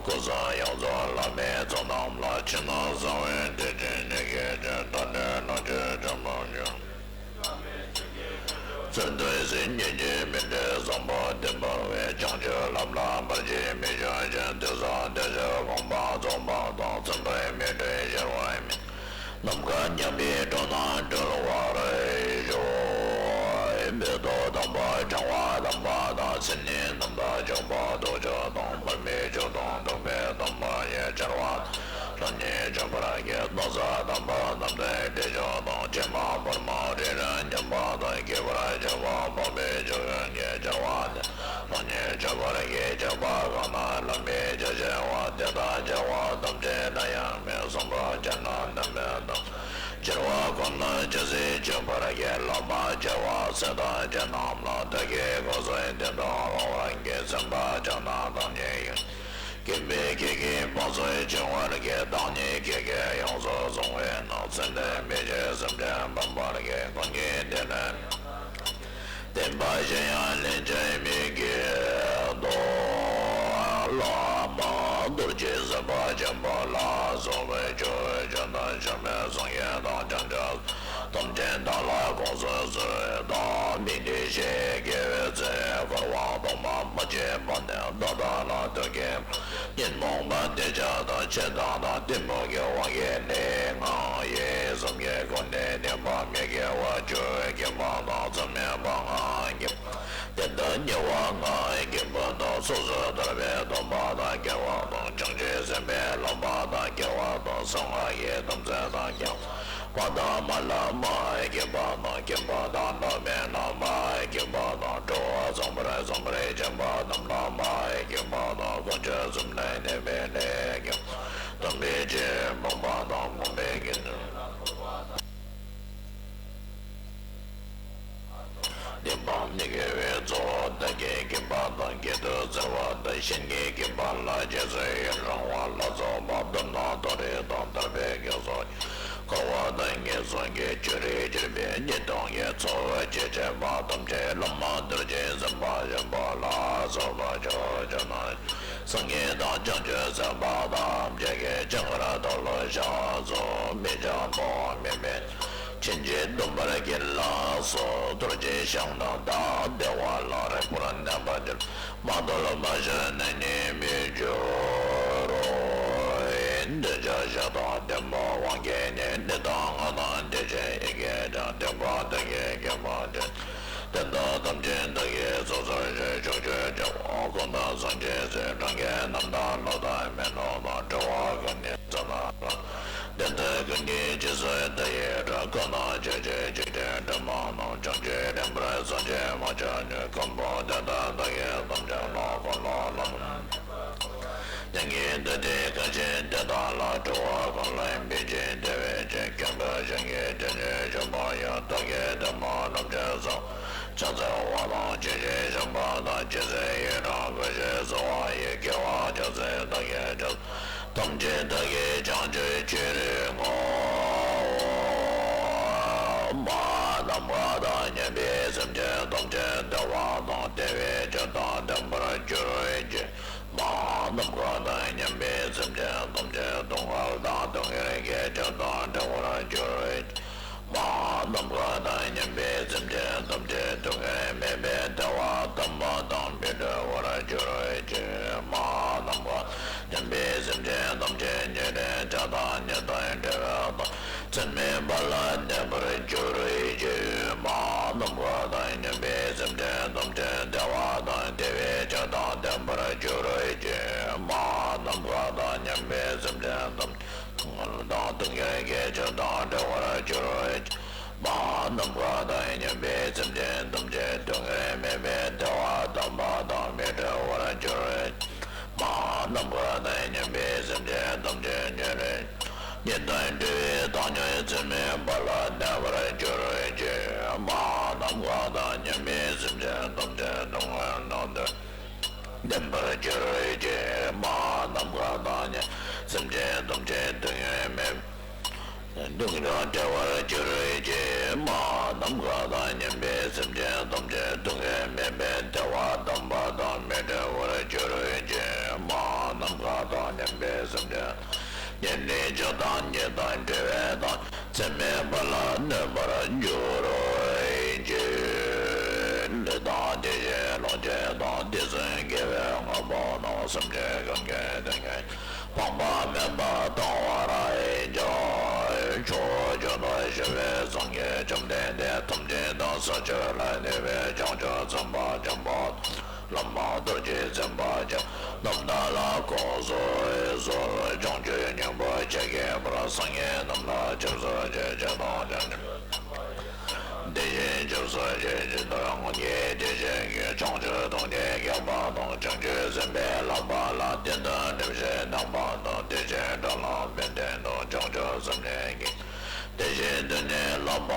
སྐུ་གསུམ་ཡོངས་སུ་བླ་མའི་ཚོགས་རྣམས་ལ། ཕྱི་ནང་གསང་བའི་མཐུ་ཆེན་ཉེར་བརྒྱད་ཀྱིས། བདག་ནི་ལོངས་སྤྱོད་རྒྱ་མཚོ་ཡི། མཚོན་དུ་གཟིགས་ཉིད་ཀྱི་མཎྜལ་བཟང་པོ་དེ། འབར་བའི་བྱང་ཆུབ་ལམ་ལ་བར་ཆད་མི་འབྱུང་ཞིང་། དུས་གསུམ་བདེ་མཆོག་དགོངས་པ་རྫོགས་པ་དང་། མཚུངས་པའི་མི་འབྲལ་གཞལ་བའི་མེ་ནམ་མཁའ་མཉམ་པའི་འགྲོ་རྣམས་སྒྲོལ་བར་ཤོག། མེ་ཏོག་དམ་པ་ཕྲེང་བ་དམ་པ་དང་། སེམས་ཉིད་རྣམ་དག་མཆོག་དཔལ་ཐུགས་མཆོག་དང་། དཔག་མེད་མཆོག་དང་ཐུབ་པའི་དམ་པ་ཡི། སྦྱོར་བ་ལྷ་ཉིད་མཆོད་པར་བགྱི། སྟོང་གསལ་དམ་པ་རྣམ་ཐོས་དྲི་མཆོག་དང་། ཕྱི་མ་ཕུར་མ་རི་རབ་མཉམ་པ་དང་། སྐྱེ་བར་བྱ་བ་འཕགས་པའི་མཆོག་ཡོན་གྱི་སྦྱོར་བ་ནི། ལྷ་ཉིད་མཆོད་པར་བགྱི། སྐྱེ་བ་གང་ན་བླ་མའི་ཆོས་བྱ་བ། དེ་དག་བྱ་བ་ཐམས་ཅད་ན་ཡང་མེད། གསུངས་པ་ཅན་དང་ལྡན་པའི་དམ། སྦྱོར་བ་ཀུན་ཏུ་ཇི་སྲིད་མཆོད་པར་བགྱི། བླ་མ་བྱ་བ་སྲས་དང་བཅས་རྣམས་ལ། བདག་གིས་སྐུ་གསུམ་བསྟན་དུ་དབང་བར་བགྱི། སེམས་དཔའ་ཕྱག་ན་བདག་ཉིད་ཡོད། མཁྱེན་པས་ཁྱེད་ཀྱི་དཔུང་གསུམ་འབྱུང་བར་བགྱི། བདག་ཉིད་ཁྱེད་ཀྱིས་ཡོངས་སུ་བཟུང་བའི་ནང་། ཚུལ་འདི་མི་ཕྱེད་སེམས་ཅན་ཕམ་པར་བགྱི། ཀུན་གྱིས་བསྟེན་ནས་བསྟན་པ་གཞན་ཡང་ལེན་བྱ་མི་བགྱིད་དོ། བླ་མ་ རྡོ་རྗེ་སེམས་དཔའ་ཆེན་པོ་ལ་སོགས་པའི་ཆོས་སྤྱོད་དང་། བྱམས་པའི་སངས་རྒྱས་དང་། བྱང་ཆུབ་ཐམས་ཅད་བདག་ལ་དགོངས་སུ་གསོལ་ལོ། མིག་ཏོ་བཞིན་དགེ་བའི་ཚེ། འཁོར་བ་སྟོང་པ་མ་སྐྱེས་པ་ནས། ད་ལྟ་ལ་ཐུག་གི་ཉོན་མོངས་པ་དེ་བྱ་དང་། ཆད་དང་དང་གཏི་མུག་གི་དབང་གིས་ནི། ང་ཡི་བསམ་གྱིས་ཀུན་ནས་བསྡམས་པ་མི་དགེ་བ་བཅུ་བགྱིས་པ་དང་། མཚམས་མེད་པ་ལྔ་བགྱིས་པ། དེ་དག་ཉེ་བ་ལྔ་བགྱིས་པ་དང་། སོ་སོར་ཐར་པའི་སྡོམ་པ་དང་། དགེ་བ་དང་། བྱང་ཆུབ་སེམས་དཔའི་ལམ་པ་དང་། དགེ་བ་དང་། གསང་སྔགས་ཀྱི་དམ་ཚིག་དང་། དགེ་བ་དང་། མ་ལ་མ་བགྱིས་པ་དང་། མཁྱེན་པ་དང་། རྣམ་སྨིན་ལ་མ་བགྱིས་པ་དང་། འགྲོ་བ་ཚངས་པར་འཚངས་པར་བྱེད་པ་རྣམས་ལ་མ་བགྱིས་པ་དང་། དཀོན་མཆོག་གསུམ་ལ་གནས་པའི་ལས་བགྱིས་པ། དམ་པའི་ཆོས་སྤོང་བ་དང་། སྤོང་བའི་དགེ་འདུན་བསྟན་པ་མི་དགེ་བའི་ཚོགས་བདག་གིས་བགྱིས་པ་དང་། བགྱིད་དུ་སྩལ་བ་དང་། གཞན་གྱིས་བགྱིས་པ་ལ་རྗེས་སུ་ཡི་རང་བ་ལ་སོགས་པ། ལྟར་སྣང་མཐོ་རིས་དང་། ཐར་པའི་དགེ་སོགས་ཀྱིས། འཁོར་བ་དང་ངན་སོང་གི་བཅུད་རེ་གྱུར་པའི། ཉེས་ལྟུང་གི་ཚོགས་ཆེ་ཆེ་བ་ཐམས་ཅད། བླ་མ་རྡོ་རྗེ་སེམས་དཔའ་ཆེན་པོ་ལ་སོགས་པ་ཕྱོགས་བཅུ་ན། སངས་རྒྱས་དང་བྱང་ཆུབ་སེམས་དཔའ་ཐམས་ཅད་ཀྱི་སྤྱན་སྔར་མཐོལ་ལོ་བཤགས་སོ། མི་འབྱུང་གཏོང་མི་འབད་ཕྱིན་ཆད་སྡོམ་པར་བགྱིད་ལགས་སོ། རྡོ་རྗེ་འཆང་རྣམས་དང་། བདེ་བ་ལ་རེག་པར་གནས་པར་འགྱུར། མ་མཐོལ་མ་བཤགས་ནི་ནི་མི་འགྱུར་རོ། འདོད་ཆགས་ཞེ་སྡང་གཏི་མུག་དབང་གིས་ནི། ནད་དང་ངན་དང་བདེ་སྐྱིད་ཡི་གེ་ཀྱང་། སྡིག་པ་དག་གིས་བགྱིས་པ་ཅིན། དེ་དག་ཐམས་ཅད་བདག་གིས་སོ་སོར་ཞི། ཕྱོགས་བཅུའི་རྒྱལ་བ་ཀུན་ཏུ་སངས་རྒྱས་སྲས། སངས་རྒྱས་རྣམས་དང་ཀླུ་དང་མི་ཀླུ་དང་། འགྲོ་བ་ཀུན་གྱི་སེམས་ནི་རབ་ཏུ། དེ་དག་ཀུན་གྱི་རྗེས་སུ་བདག་ཡི་རང་། བཀའ་དང་བཅས་ཏེ་འཇིག་རྟེན་སྒྲོན་མ་རྣམས། བྱང་ཆུབ་སེམས་དཔའི་སེམས་ཅན་མ་ཆགས་ཉིད། ཀུན་པོ་དེ་དག་བདག་གིས་ཐམས་ཅད་བསླང་། ཀུན་སློང་ལམ་དེ་ཉིད་དུ་སྟེ། དཀའ་ཆེན་དེ་དག་ལ། འགྲོ་བ་ཀུན་ལ་ཕན་ཕྱིར་དེ་བས་ཀྱང་། མཁན་པོ་གཞན་གྱིས་དེ་ཉིད་བཤད་པ་ཡང་། བདག་གིས་དེ་རྣམས་ཐམས་ཅད་གསུངས། ཕྱག་འཚལ་བ་དང་། ཇི་བཞིན་གཤེགས་པ་དང་། ཇི་སྲིད་ཡི་རང་བཀའ་བཞིན་གསོལ་བ་ཡི། དགེ་བ་རྒྱལ་སྲས་བདག་གིས་བསྐྱངས། ཐམས་ཅད་བདག་གིས་བྱང་ཆུབ་ཕྱིར་བསྔོ། མ་ནམ་མཁའ་དང་མཉམ་པའི་སེམས་ཅན་ཐམས་ཅད། བདེ་བ་དང་བདེ་བའི་ཆོས་དང་ལྡན་པར་གྱུར་ཅིག་མ་ནམ་མཁའ་དང་མཉམ་པའི་སེམས་ཅན་ཐམས་ཅད། སྡུག་བསྔལ་དང་སྡུག་བསྔལ་གྱི་ཆོས་དང་བྲལ་བར་གྱུར་ཅིག་མ་ནམ་མཁའ་དང་མཉམ་པའི་སེམས་ཅན་ཐམས་ཅད། སྡུག་བསྔལ་མེད་པའི་བདེ་བ་དམ་པ་དང་མི་འབྲལ་བར་གྱུར་ཅིག་མ་ནམ་མཁའ་དང་མཉམ་པའི་སེམས་ཅན་ཐམས་ཅད། ཉེ་རིང་ཆགས་སྡང་གཉིས་དང་བྲལ་བ་དང་། མཚམས་མེད་པ་ལ་གནས་པར་གྱུར་ཅིག་མ་ནམ་མཁའ་དང་མཉམ་པའི་སེམས་ཅན་ཐམས་ཅད། བདེ་བ་དང་བདེ་བའི་ཆོས་དང་ལྡན་པར་གྱུར་ཅིག་མ་ནམ་མཁའ་དང་མཉམ་པའི་སེམས་ཅན་ཐམས་ཅད། སྡུག་བསྔལ་དང་སྡུག་བསྔལ་གྱི་ཆོས་དང་བྲལ་བར་གྱུར་ཅིག་མ་ནམ་མཁའ་དང་མཉམ་པའི་སེམས་ཅན་ཐམས་ཅད། སྡུག་བསྔལ་མེད་པའི་བདེ་བ་དམ་པ་དང་མི་འབྲལ་བར་གྱུར་ཅིག་མ་ནམ་མཁའ་དང་མཉམ་པའི་སེམས་ཅན་ཐམས་ཅད། ཉེ་རིང་གཉིས་དང་བྲལ་བའི་བདག་ཉིད་མཚམས་མེད་པ་ལ་གནས་པར་གྱུར་ཅིག་མ་ནམ་མཁའ་དང་མཉམ་པའི་སེམས་ཅན་ཐམས་ཅད། སྡུག་བསྔལ་དང་བདེ་བ་ལྡན་པར་གྱུར་ཅིག་མ་ནམ་མཁའ་དང་མཉམ་པའི་སེམས་ཅན་ཐམས་ཅད། སྡུག་བསྔལ་མེད་སྡུག་བསྔལ་བྲལ་བར་གྱུར་ཅིག་མ་ནམ་མཁའ་དང་མཉམ་པའི་སེམས་ཅན་ཐམས་ཅད། སྡུག་བསྔལ་མེད་པའི་བདེ་བ་དམ་པ་དང་མི་འབྲལ་བར་གྱུར་ཅིག་མ་ནམ་མཁའ་དང་མཉམ་པའི་སེམས་ཅན། ཉེ་རིང་ཆགས་སྡང་གཉིས་དང་བྲལ་བའི་བདག་མཚམས་མེད་པ་ལ་གནས་པར་གྱུར་ཅིག་ལུས་དང་དེ་བཞིན་ལོངས་སྤྱོད་དང་། དུས་གསུམ་དགེ་བའི་དངོས་པོ་རྣམས། སེམས་ཅན་ཀུན་གྱི་དོན་ཡང་། ཕངས་པ་མེད་པར་གཏང་བར་བགྱི། ཕྱོགས་བཅུ་དུ་བཞུགས་པའི་སངས་རྒྱས་བཅོམ་ལྡན་འདས། ཐམས་ཅད་དང་ས་བཅུ་ལ་གནས་པའི་བྱང་ཆུབ་སེམས་དཔའ་ཆེན་པོ་དང་། བླ་མ་རྡོ་རྗེ་སེམས་དཔའ་ཆེན་པོ་རྣམས་དག་ལ་དགོངས་སུ་གསོལ། བྱང་ཆུབ་སྙིང་པོ་ཆེ་གི་བར། སངས་རྒྱས་རྣམས་ལ་སྐྱབས་སུ་མཆི། ཇི་ལྟར་བྱང་ཆུབ་དེ་བཞིན་སྐྱབས་སུ་མཆི། ཇི་ལྟར་སྔོན་གྱི་དེ་བཞིན་གྱི། བྱང་ཆུབ་ཐོབ་ནས་རྒྱལ་བ་དང་། བྱང་ཆུབ་སེམས་དཔའི་བསླབ་པ་ལ། དེ་ལྟར་རིམ་བཞིན་གནང་བ་དང་། དེ་བཞིན་གྲོགས་ལ་ཕན་བདེ་དང་། བྱང་ཆུབ་སེམས་ལྡན་གྱི། དེ་བཞིན་དུ་ནི་བསླབ་པ་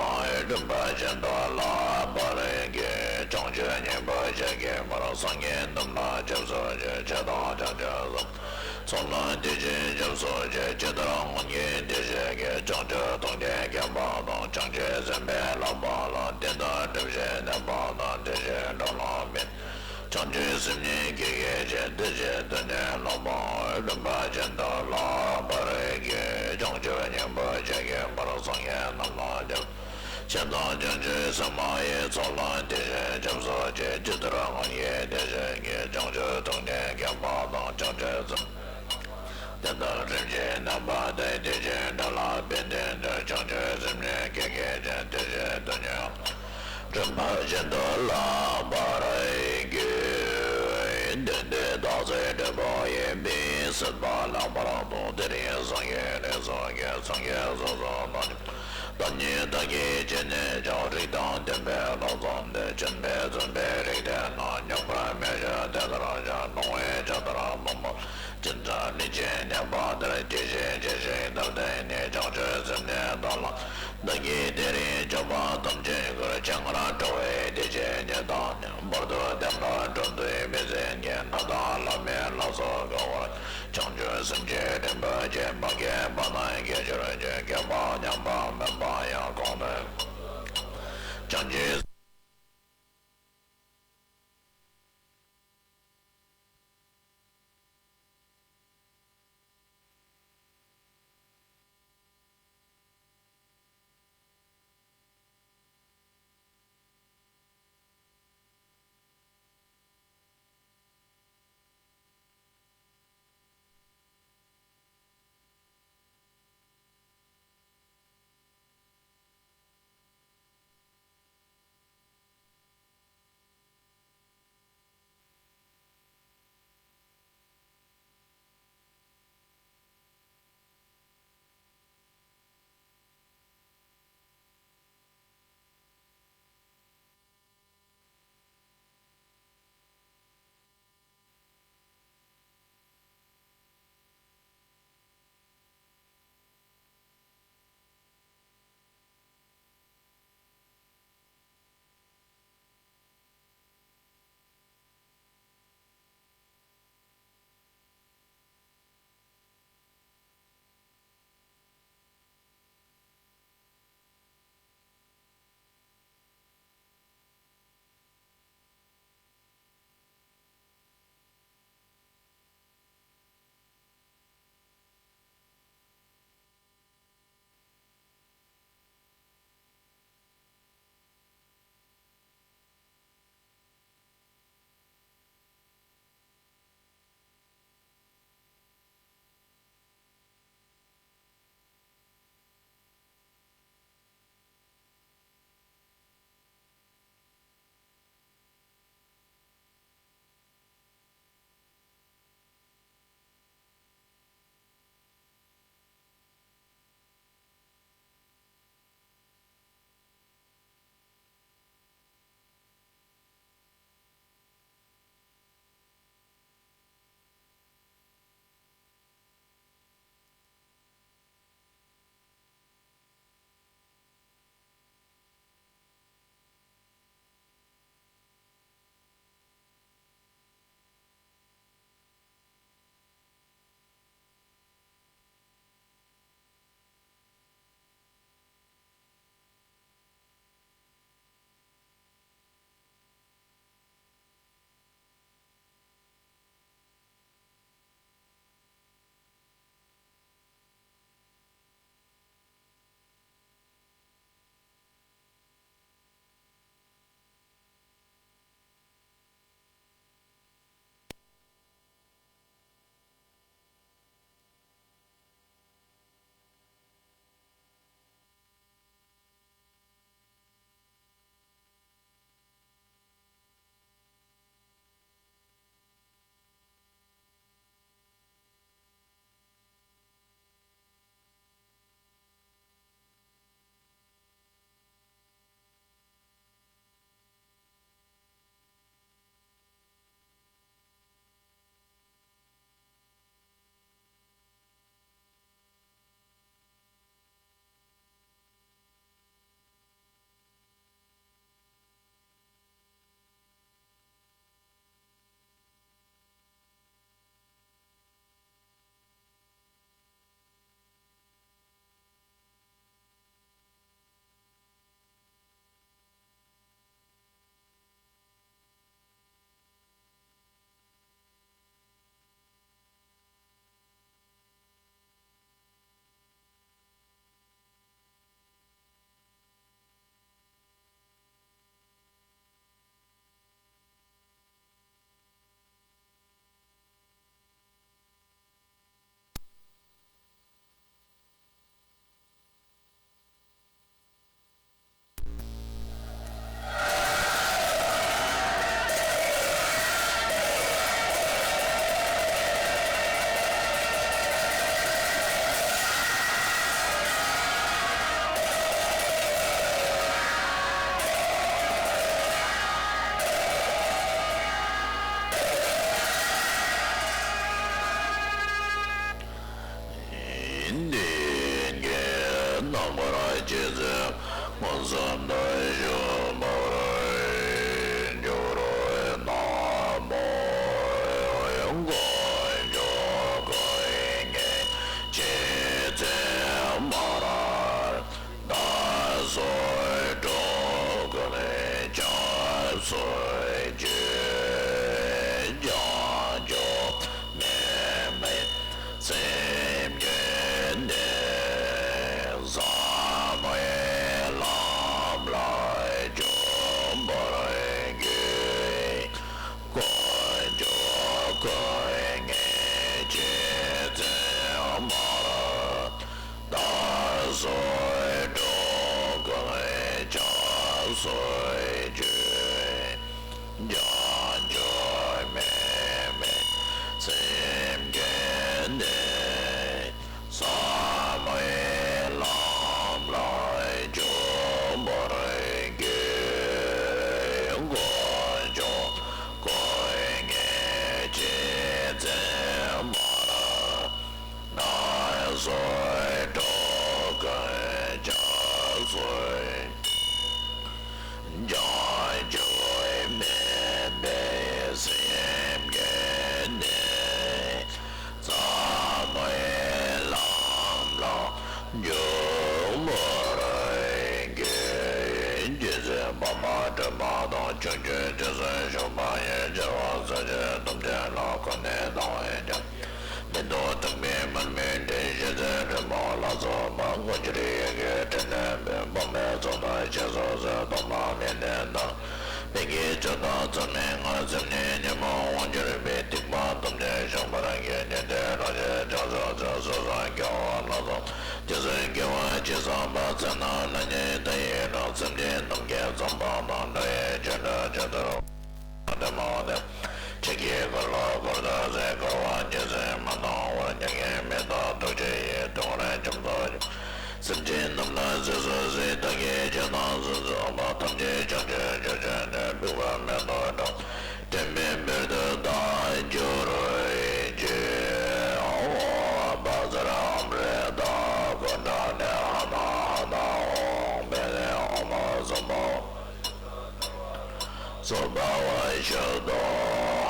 རིམ་པ་བཞིན་དུ་བསླབ་པར་བགྱི། བྱང་ཆུབ་སྙིང་པོ་ཆེ་གི་བར། སངས་རྒྱས་རྣམས་ལ་སྐྱབས་སུ་མཆི། ཆོས་དང་བྱང་ཆུབ་སེམས། ཚོགས་ལ་དེ་བཞིན་སྐྱབས་སུ་མཆི། ཇི་ལྟར་སྔོན་གྱི་དེ་བཞིན་གྱི། བྱང་ཆུབ་ཐོབ་ནས་རྒྱལ་བ་དང་། བྱང་ཆུབ་སེམས་དཔའི་བསླབ་པ་ལ། དེ་ལྟར་རིམ་བཞིན་གནང་བ་དང་། དེ་བཞིན་གྲོགས་ལ་ཕན། བྱང་ཆུབ་སེམས་ཉིད་ཀྱི་སྐད་ཅིག། དེ་བཞིན་དུ་ནི་བསླབ་པ་ རིམ་པ་བཞིན་དུ་བསླབ་པར་བགྱི། བྱང་ཆུབ་སྙིང་པོ་ཆེ་གི་བར་སངས་རྒྱས་རྣམས་ལ་སྐྱབས། ཆེ་མཐོང་བྱང་ཆུབ་སེམས་མ་ཡི་ཚོགས་ལ་དེ་བཞིན་སྐྱབས་སུ་མཆི། ཇི་ལྟར་སྔོན་བསྐྱེད་དེ་བཞིན་བགྱི། བྱང་ཆུབ་ཐུགས་ཉིད་མཁྱེན་པ་དང་། བྱང་ཆུབ་སེམས་དེ་ལྟར་རིམ་བཞིན་གནས་པ་དེས། དེ་བཞིན་འགྲོ་ལ་ཕན་བདེའི་མཐུས། བྱང་ཆུབ་སེམས་ཉིད་སྐྱེ་མཁན་ཅན། དེ་བཞིན་དོན་གཉིས་རིམ་པ་བཞིན་དུ་བསླབ་པར་བགྱི། དོན་འདི་རྟགས་གསལ་འབྲས་བུ་ཡིན་པས། སྲིད་པ་ལེགས་པར་རྟོགས། དེ་རིང་སངས་རྒྱས་རིགས་སུ་སྐྱེས། སངས་རྒྱས་སོ་སོའི་བདག་ཉིད། བདག་ཉིད་བདག་གིས་ཆོས་ཉིད་ཀྱང་། རིགས་དང་མཐུན་པའི་ལམ་བཟང་འདི། སྤྱན་རས་བཙུན་པའི་རིགས་དེ་རྣམས། མྱོང་བར་མི་བྱེད་དེ་ལྟར་ཀྱང་། ལོང་བས་ཇི་ལྟར་བཟློག་པ་ཇི་འདྲ། ལུས་ཅན་མཉམ་པ་དེར་སྐྱེ་ཞིང་། སྐྱེ་ཞིང་དེར་བརྟེན་ནས། བྱང་ཆུབ་སེམས་ནི་བདག་ལ། བདག་གིས་དེ་རིང་སྤྱོད་པ་ཐམས་ཅད་བསྐུལ། སྤྱན་སྔར་འགྲོ་བའི་སྡིག་ཅན་ཉོན་དང་ནི། བར་དུ་བདེ་བླག་འགྲོ་འདོད་མི་བྱེད་ཉིད། ན་དང་ལྷ་མིན་ལ་སོགས་འགོག་པར་བྱེད། བྱང་ཆུབ་སེམས་ཀྱི་རིན་པོ་ཆེ། མ་སྐྱེས་པ་རྣམས་སྐྱེ་གྱུར་ཅིག་སྐྱེས་པ་ཉམས་པ་མེད་པ་ཡང་། གོང་དུ་བྱང་ཆུབ། སེམས་དང་ཞུམ་པར་འགྱུར། ན་མོ། དཀོན་མཆོག་ཀུན་གྱི་རྗེ་བཙུན་མར། བདག་སོགས་འགྲོ་ཀུན་སྐྱབས་སུ་མཆི། བྱང་ཆུབ་སེམས་ཀྱི་གནས། ཟབ་མོའི་ལམ་ལ་འཇུག་པར་བགྱི། དཀོན་མཆོག་ཀུན་གྱི་རྗེ་བཙུན་མར། བདག་སོགས་འགྲོ་ཀུན་སྐྱབས་སུ་མཆི། བྱང་ཆུབ་སེམས་ཀྱི་གནས། ཟབ་མོའི་ལམ་ལ་འཇུག་པར་བགྱི། དཀོན་མཆོག་ཀུན་གྱི་རྗེ་བཙུན་མར། བདག་སོགས་འགྲོ་ཀུན་སྐྱབས་སུ། བྱང་ཆུབ་སྨོན་པའི་སེམས་ཀྱི་གནས། ཟབ་མོའི་ལམ་ལ་འཇུག་པར་བགྱི། རྗེ་བཙུན་འཕགས་མ་སྒྲོལ་མ་དང་། ཕྱོགས་བཅུའི་དུས་གསུམ་བཞུགས་པ་ཡི། རྒྱལ་བ་སྲས་བཅས་ཐམས་ཅད་ལ། ཁོ་ནས་དང་བས་ཀྱང་། མི་འདོར་སྟོན་པའི་མར་མེ་སྟེ། ཞལ་གཟིགས་རོལ་མོ་ལ་སོགས་པ། དངོས་འབྱོར་ཡིད་བཞིན་དྲིས་ལན་འབུལ། དཔག་མེད་ཚོགས་དང་བཅས་སུ་གསོལ། ཐོག་མ་མེད་ནས་ད་ལྟ་བར། ཕན་བདེའི་ཕྱོགས་དང་འཚམས་མེད་ང་། སེམས་ནི་ཉོན་མོངས་དབང་གྱུར་པའི། སྡིག་པ་ཐམས་ཅད་བཤགས་པར་བགྱི། དེང་འདིར་རང་གཞན་སྐྱབས་སུ་མཆི། སོ་སོར་རྒོལ་བ་ལ་སོགས་པ། དུས་གསུམ་དགེ་བ་ཅི་བསགས་པ། ཚེ་རྣམས་ལ་ཉེ་དུ་ཡི་རང་། སེམས་ཅན་ཐམས་ཅད་ཚངས་པ་དང་། འགྲོ་བའི་མཆོག་ཏུ་སྤྱད་པར་བགྱི། ལྷ་དང་མིའི་ཕྲིན་ལས་བསྐལ་པ་འཁོར་དུ་གསལ། འཁོར་བ་ཇི་སྲིད་མ་སྟོངས་བར། མྱ་ངན་མི་འདའ་ཐུགས་རྗེ་ཡིས། ཐུགས་ཀར་ཁྱབ་བདག་ཡིད་བཞིན་སེམས་ཅན་རྣམས་ལ་གཟིགས་སུ་གསོལ། བདག་གིས་ཆོས་དང་ཚོགས་རྫོགས་པ། ཐམས་ཅད་བྱང་ཆུབ་རྒྱུར་གྱུར་ནས། འགྲོ་བ་མི་འདའ་བར་དྲང་། དྲན་པའི་དཔལ་དུ་བདག་གྱུར་ཅིག། ཨོཾ་བཛྲ་ཨམྲ་ཏ་ཀུནྡ་ནི་ཧ་ན་ཧ་ན། ཨོཾ་བི་ལི་ཨོཾ་སྭ་བྷཱ་ཝ་སྭ་བྷཱ་ཝ་ཤུདྡྷོ་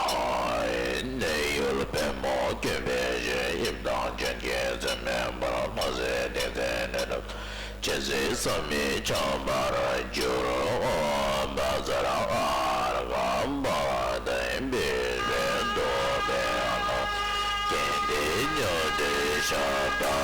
ཧཱ། གནས་ཡུལ་བེ་མོ་ཀུན་འཕེལ་ཞིང་། དབྱིབས་དང་ཅན་གྱི་མཚན་མེད་པར། ལྷ་སྲིན་སྡེ་བརྒྱད་ནད་དུ་ཆེ་སྲིད་བསམ་མི་ཁྱབ་པར་གྱུར། ཨོཾ་བཛྲ་ཨརྒྷ་པཱ་དྷཱིཿ་བི་ཤྭ་ཏོ་བེ་ལ། ཀན་ཏི་ཉོ་ཏི་ཤ་པ།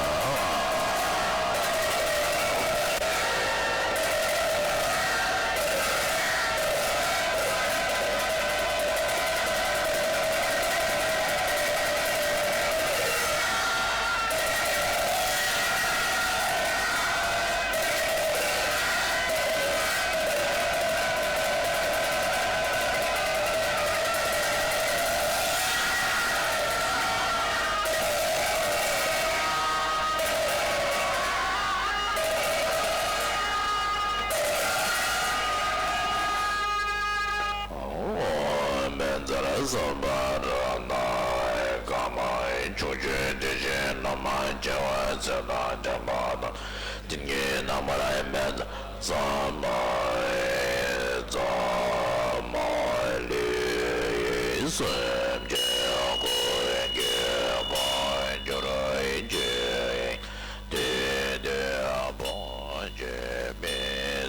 ཨོཾ་བཛྲ་སུ་པྲ་ནཱ་ཀཱ་མ། ཕྱོགས་བཅུའི་དེ་བཞིན་ན་མ། བྱེ་བ་ཚེ་དང་བྱ་བ་དང་། དེ་ཉིད་རྣམ་པར་སྨིན་མཛད་ས་མ་ཡི། ས་མ་ལུས་སེམས་ཅན་ཀུན་གྱི་དཔལ་གྱུར་ཅིག། དེ་དུས་ཕུང་ཁྱིམ་མི་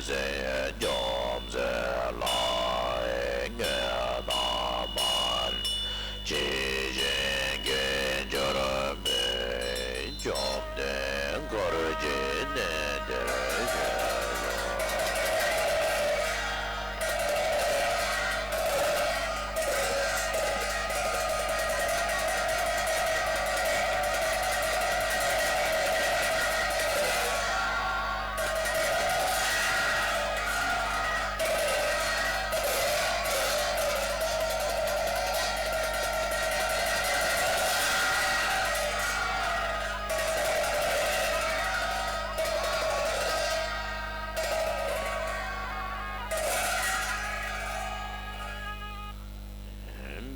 ཟད་སྐྱོབ་མཛད་ལ། ངེས་དང་མ་ཇི་བཞིན་གྱིས་གྱུར་པའི། བཅོམ་ལྡན་འཁོར་བཅས་གནས་འདིར་བཞུགས་སོ།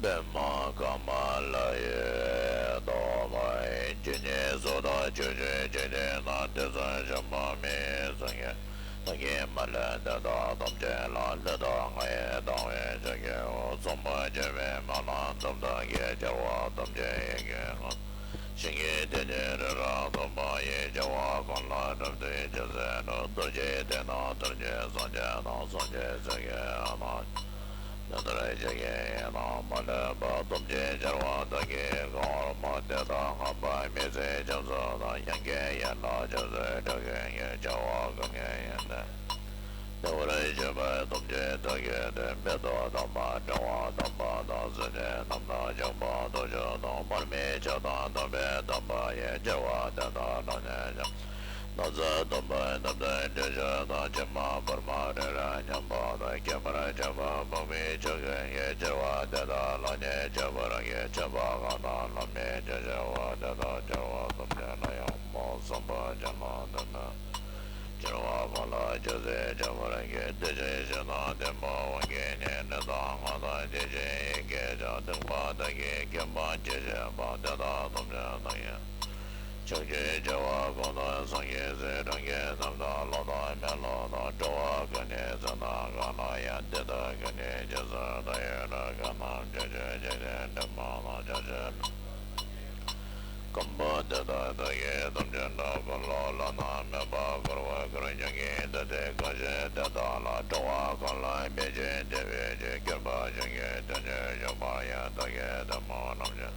པདྨ་ཀ་མ་ལ་ཡི་ཐོག་མ་ཡི། ཇི་སྙེད་སུ་དག་ཕྱོགས་བཅུའི་འཇིག་རྟེན་ན། དུས་གསུམ་བྱོན་པ་མི་ཡི་སངས་རྒྱས། བདག་གིས་མ་ལུས་དེ་དག་ཐམས་ཅད་ལ། ལུས་དང་ངག་ཡིད་དང་བས་ཆོས་ཀྱི་འོད། གསུངས་པ་བརྗོད་པས་སྨོན་ལམ་ཐོབ། བདག་གིས་སྦྱར་བ་ཐམས་ཅད་ཡིད་ཀྱིས་བསྔོ། ཞིང་གི་རྟེན་ཅན་རི་རབ་རྫོགས་པ་ཡི། བྱ་བ་གང་ལ་གྲུབ་སྟེ་རྒྱལ་སྲིད་ནོར། རྡོ་རྗེ་གདན་དང་རྡོ་རྗེ་སངས་རྒྱས་དང་། སངས་རྒྱས་ཆོས་ཀྱི་ཨ་ན། ཉན་ཐོས་ཆོས་ཀྱི་དབྱིངས་རྣམས་མ་ལུས་པ། ཐམས་ཅད་སྦྱར་བ་བདག་གིས་གང་བར་མོས། དེ་དག་བསྔགས་པ་མི་ཟད་རྒྱ་མཚོ་ལྟར། ཡང་དགེ་ཡང་དག་ཆོས་སུ་འགྲོ་ཀུན་གྱི། བྱ་བ་གང་གིས་ཡང་དག་བདེ་བར་གཤེགས་པ་ཐམས་ཅད་བདག་གིས་བསྟེན། མེ་ཏོག་དམ་པ་དྲི་བ་དམ་པ་དང་། སེར་སྣས་རྣམ་སྣང་བྱུང་བ་དུག་ཆུ་དང་། མར་མེ་མཆོག་དང་ཐུན་འཕྲད་དམ་པ་ཡི། སྦྱར་བ་དེ་དག་ལག་ནས་འཇུ། སྣང་སྲིད་སྟོང་པར་རྣམ་སྲེག་བགྲོད་བྱེད་དང་། ཕྱི་མ་བར་མ་རེ་རེ་མཉམ་པ་དང་། སྐྱེ་འཕེལ་འཆི་བ་ཕུང་པོའི་ཆོས་ཀུན་གྱི། སྦྱར་བ་དེ་དག་ལག་ནས་འཇུ་བར་བགྱི། མཆོད་པ་གང་དང་བླ་མའི་ཆོས་སྦྱར་བ། དེ་དག་སྦྱར་བ་ཐམས་ཅད་ལ་ཡང་མོས། གསུངས་པ་བརྗོད་ལ་འདི་ནི། སྦྱར་བ་གང་ལ་ཆོས་སུ་འཇུག་པར་བགྱི། དེ་བཞིན་གཞན་དང་ལྡན་པ་དབང་གིས་ནི། ལུས་དང་ངག་དང་ཡིད་ཀྱི་ཡིད་ཀྱིས་ཀྱང་། སྡིག་པ་དག་གིས་ཁྱབ་པ་ཇི་བཞིན་པ། དེ་དག་ཐམས་ཅད་བདག་གིས་ཕྱོགས་བཅུའི་རྒྱལ་བ་ཀུན་ཏུ་སངས་རྒྱས་སྲས། གྲོང་ཁྱེར་རྣམས་དང་ལྷོ་དང་ནུབ་ལོགས་དང་། འགྲོ་བ་ཀུན་ནི་བྱེ་སྟག་གང་ལ་ཡང་། དེ་དག་ཀུན་གྱི་རྗེས་སུ་བདག་ཡི་ལུས། གང་རྣམས་ཕྱོགས་བཅུའི་རྒྱལ་ཆེན་དྲི་མ་དང་། ཕྱོགས་བཅུའི་ཀུན་པོ་འདི་དག་བདག་གིས་ཐམས་ཅད་འདུལ། ཀུན་སློང་བླ་ན་མེད་པ་འཁོར་བའི་ཁུར། འཇིག་རྟེན་འདི་ལྟའི་གང་ཞིག་དེ་དག་ལ། འགྲོ་བ་གང་ལ་ཕན་ཕྱིར་བདེ་བའི་ཕྱིར། སྐྱོབ་པ་ཆོས་ཀྱི་དོན་ནི་ཡོད་པར་ཡང་། བདག་གིས་དེ་མོ་རྣམས་ཀྱང་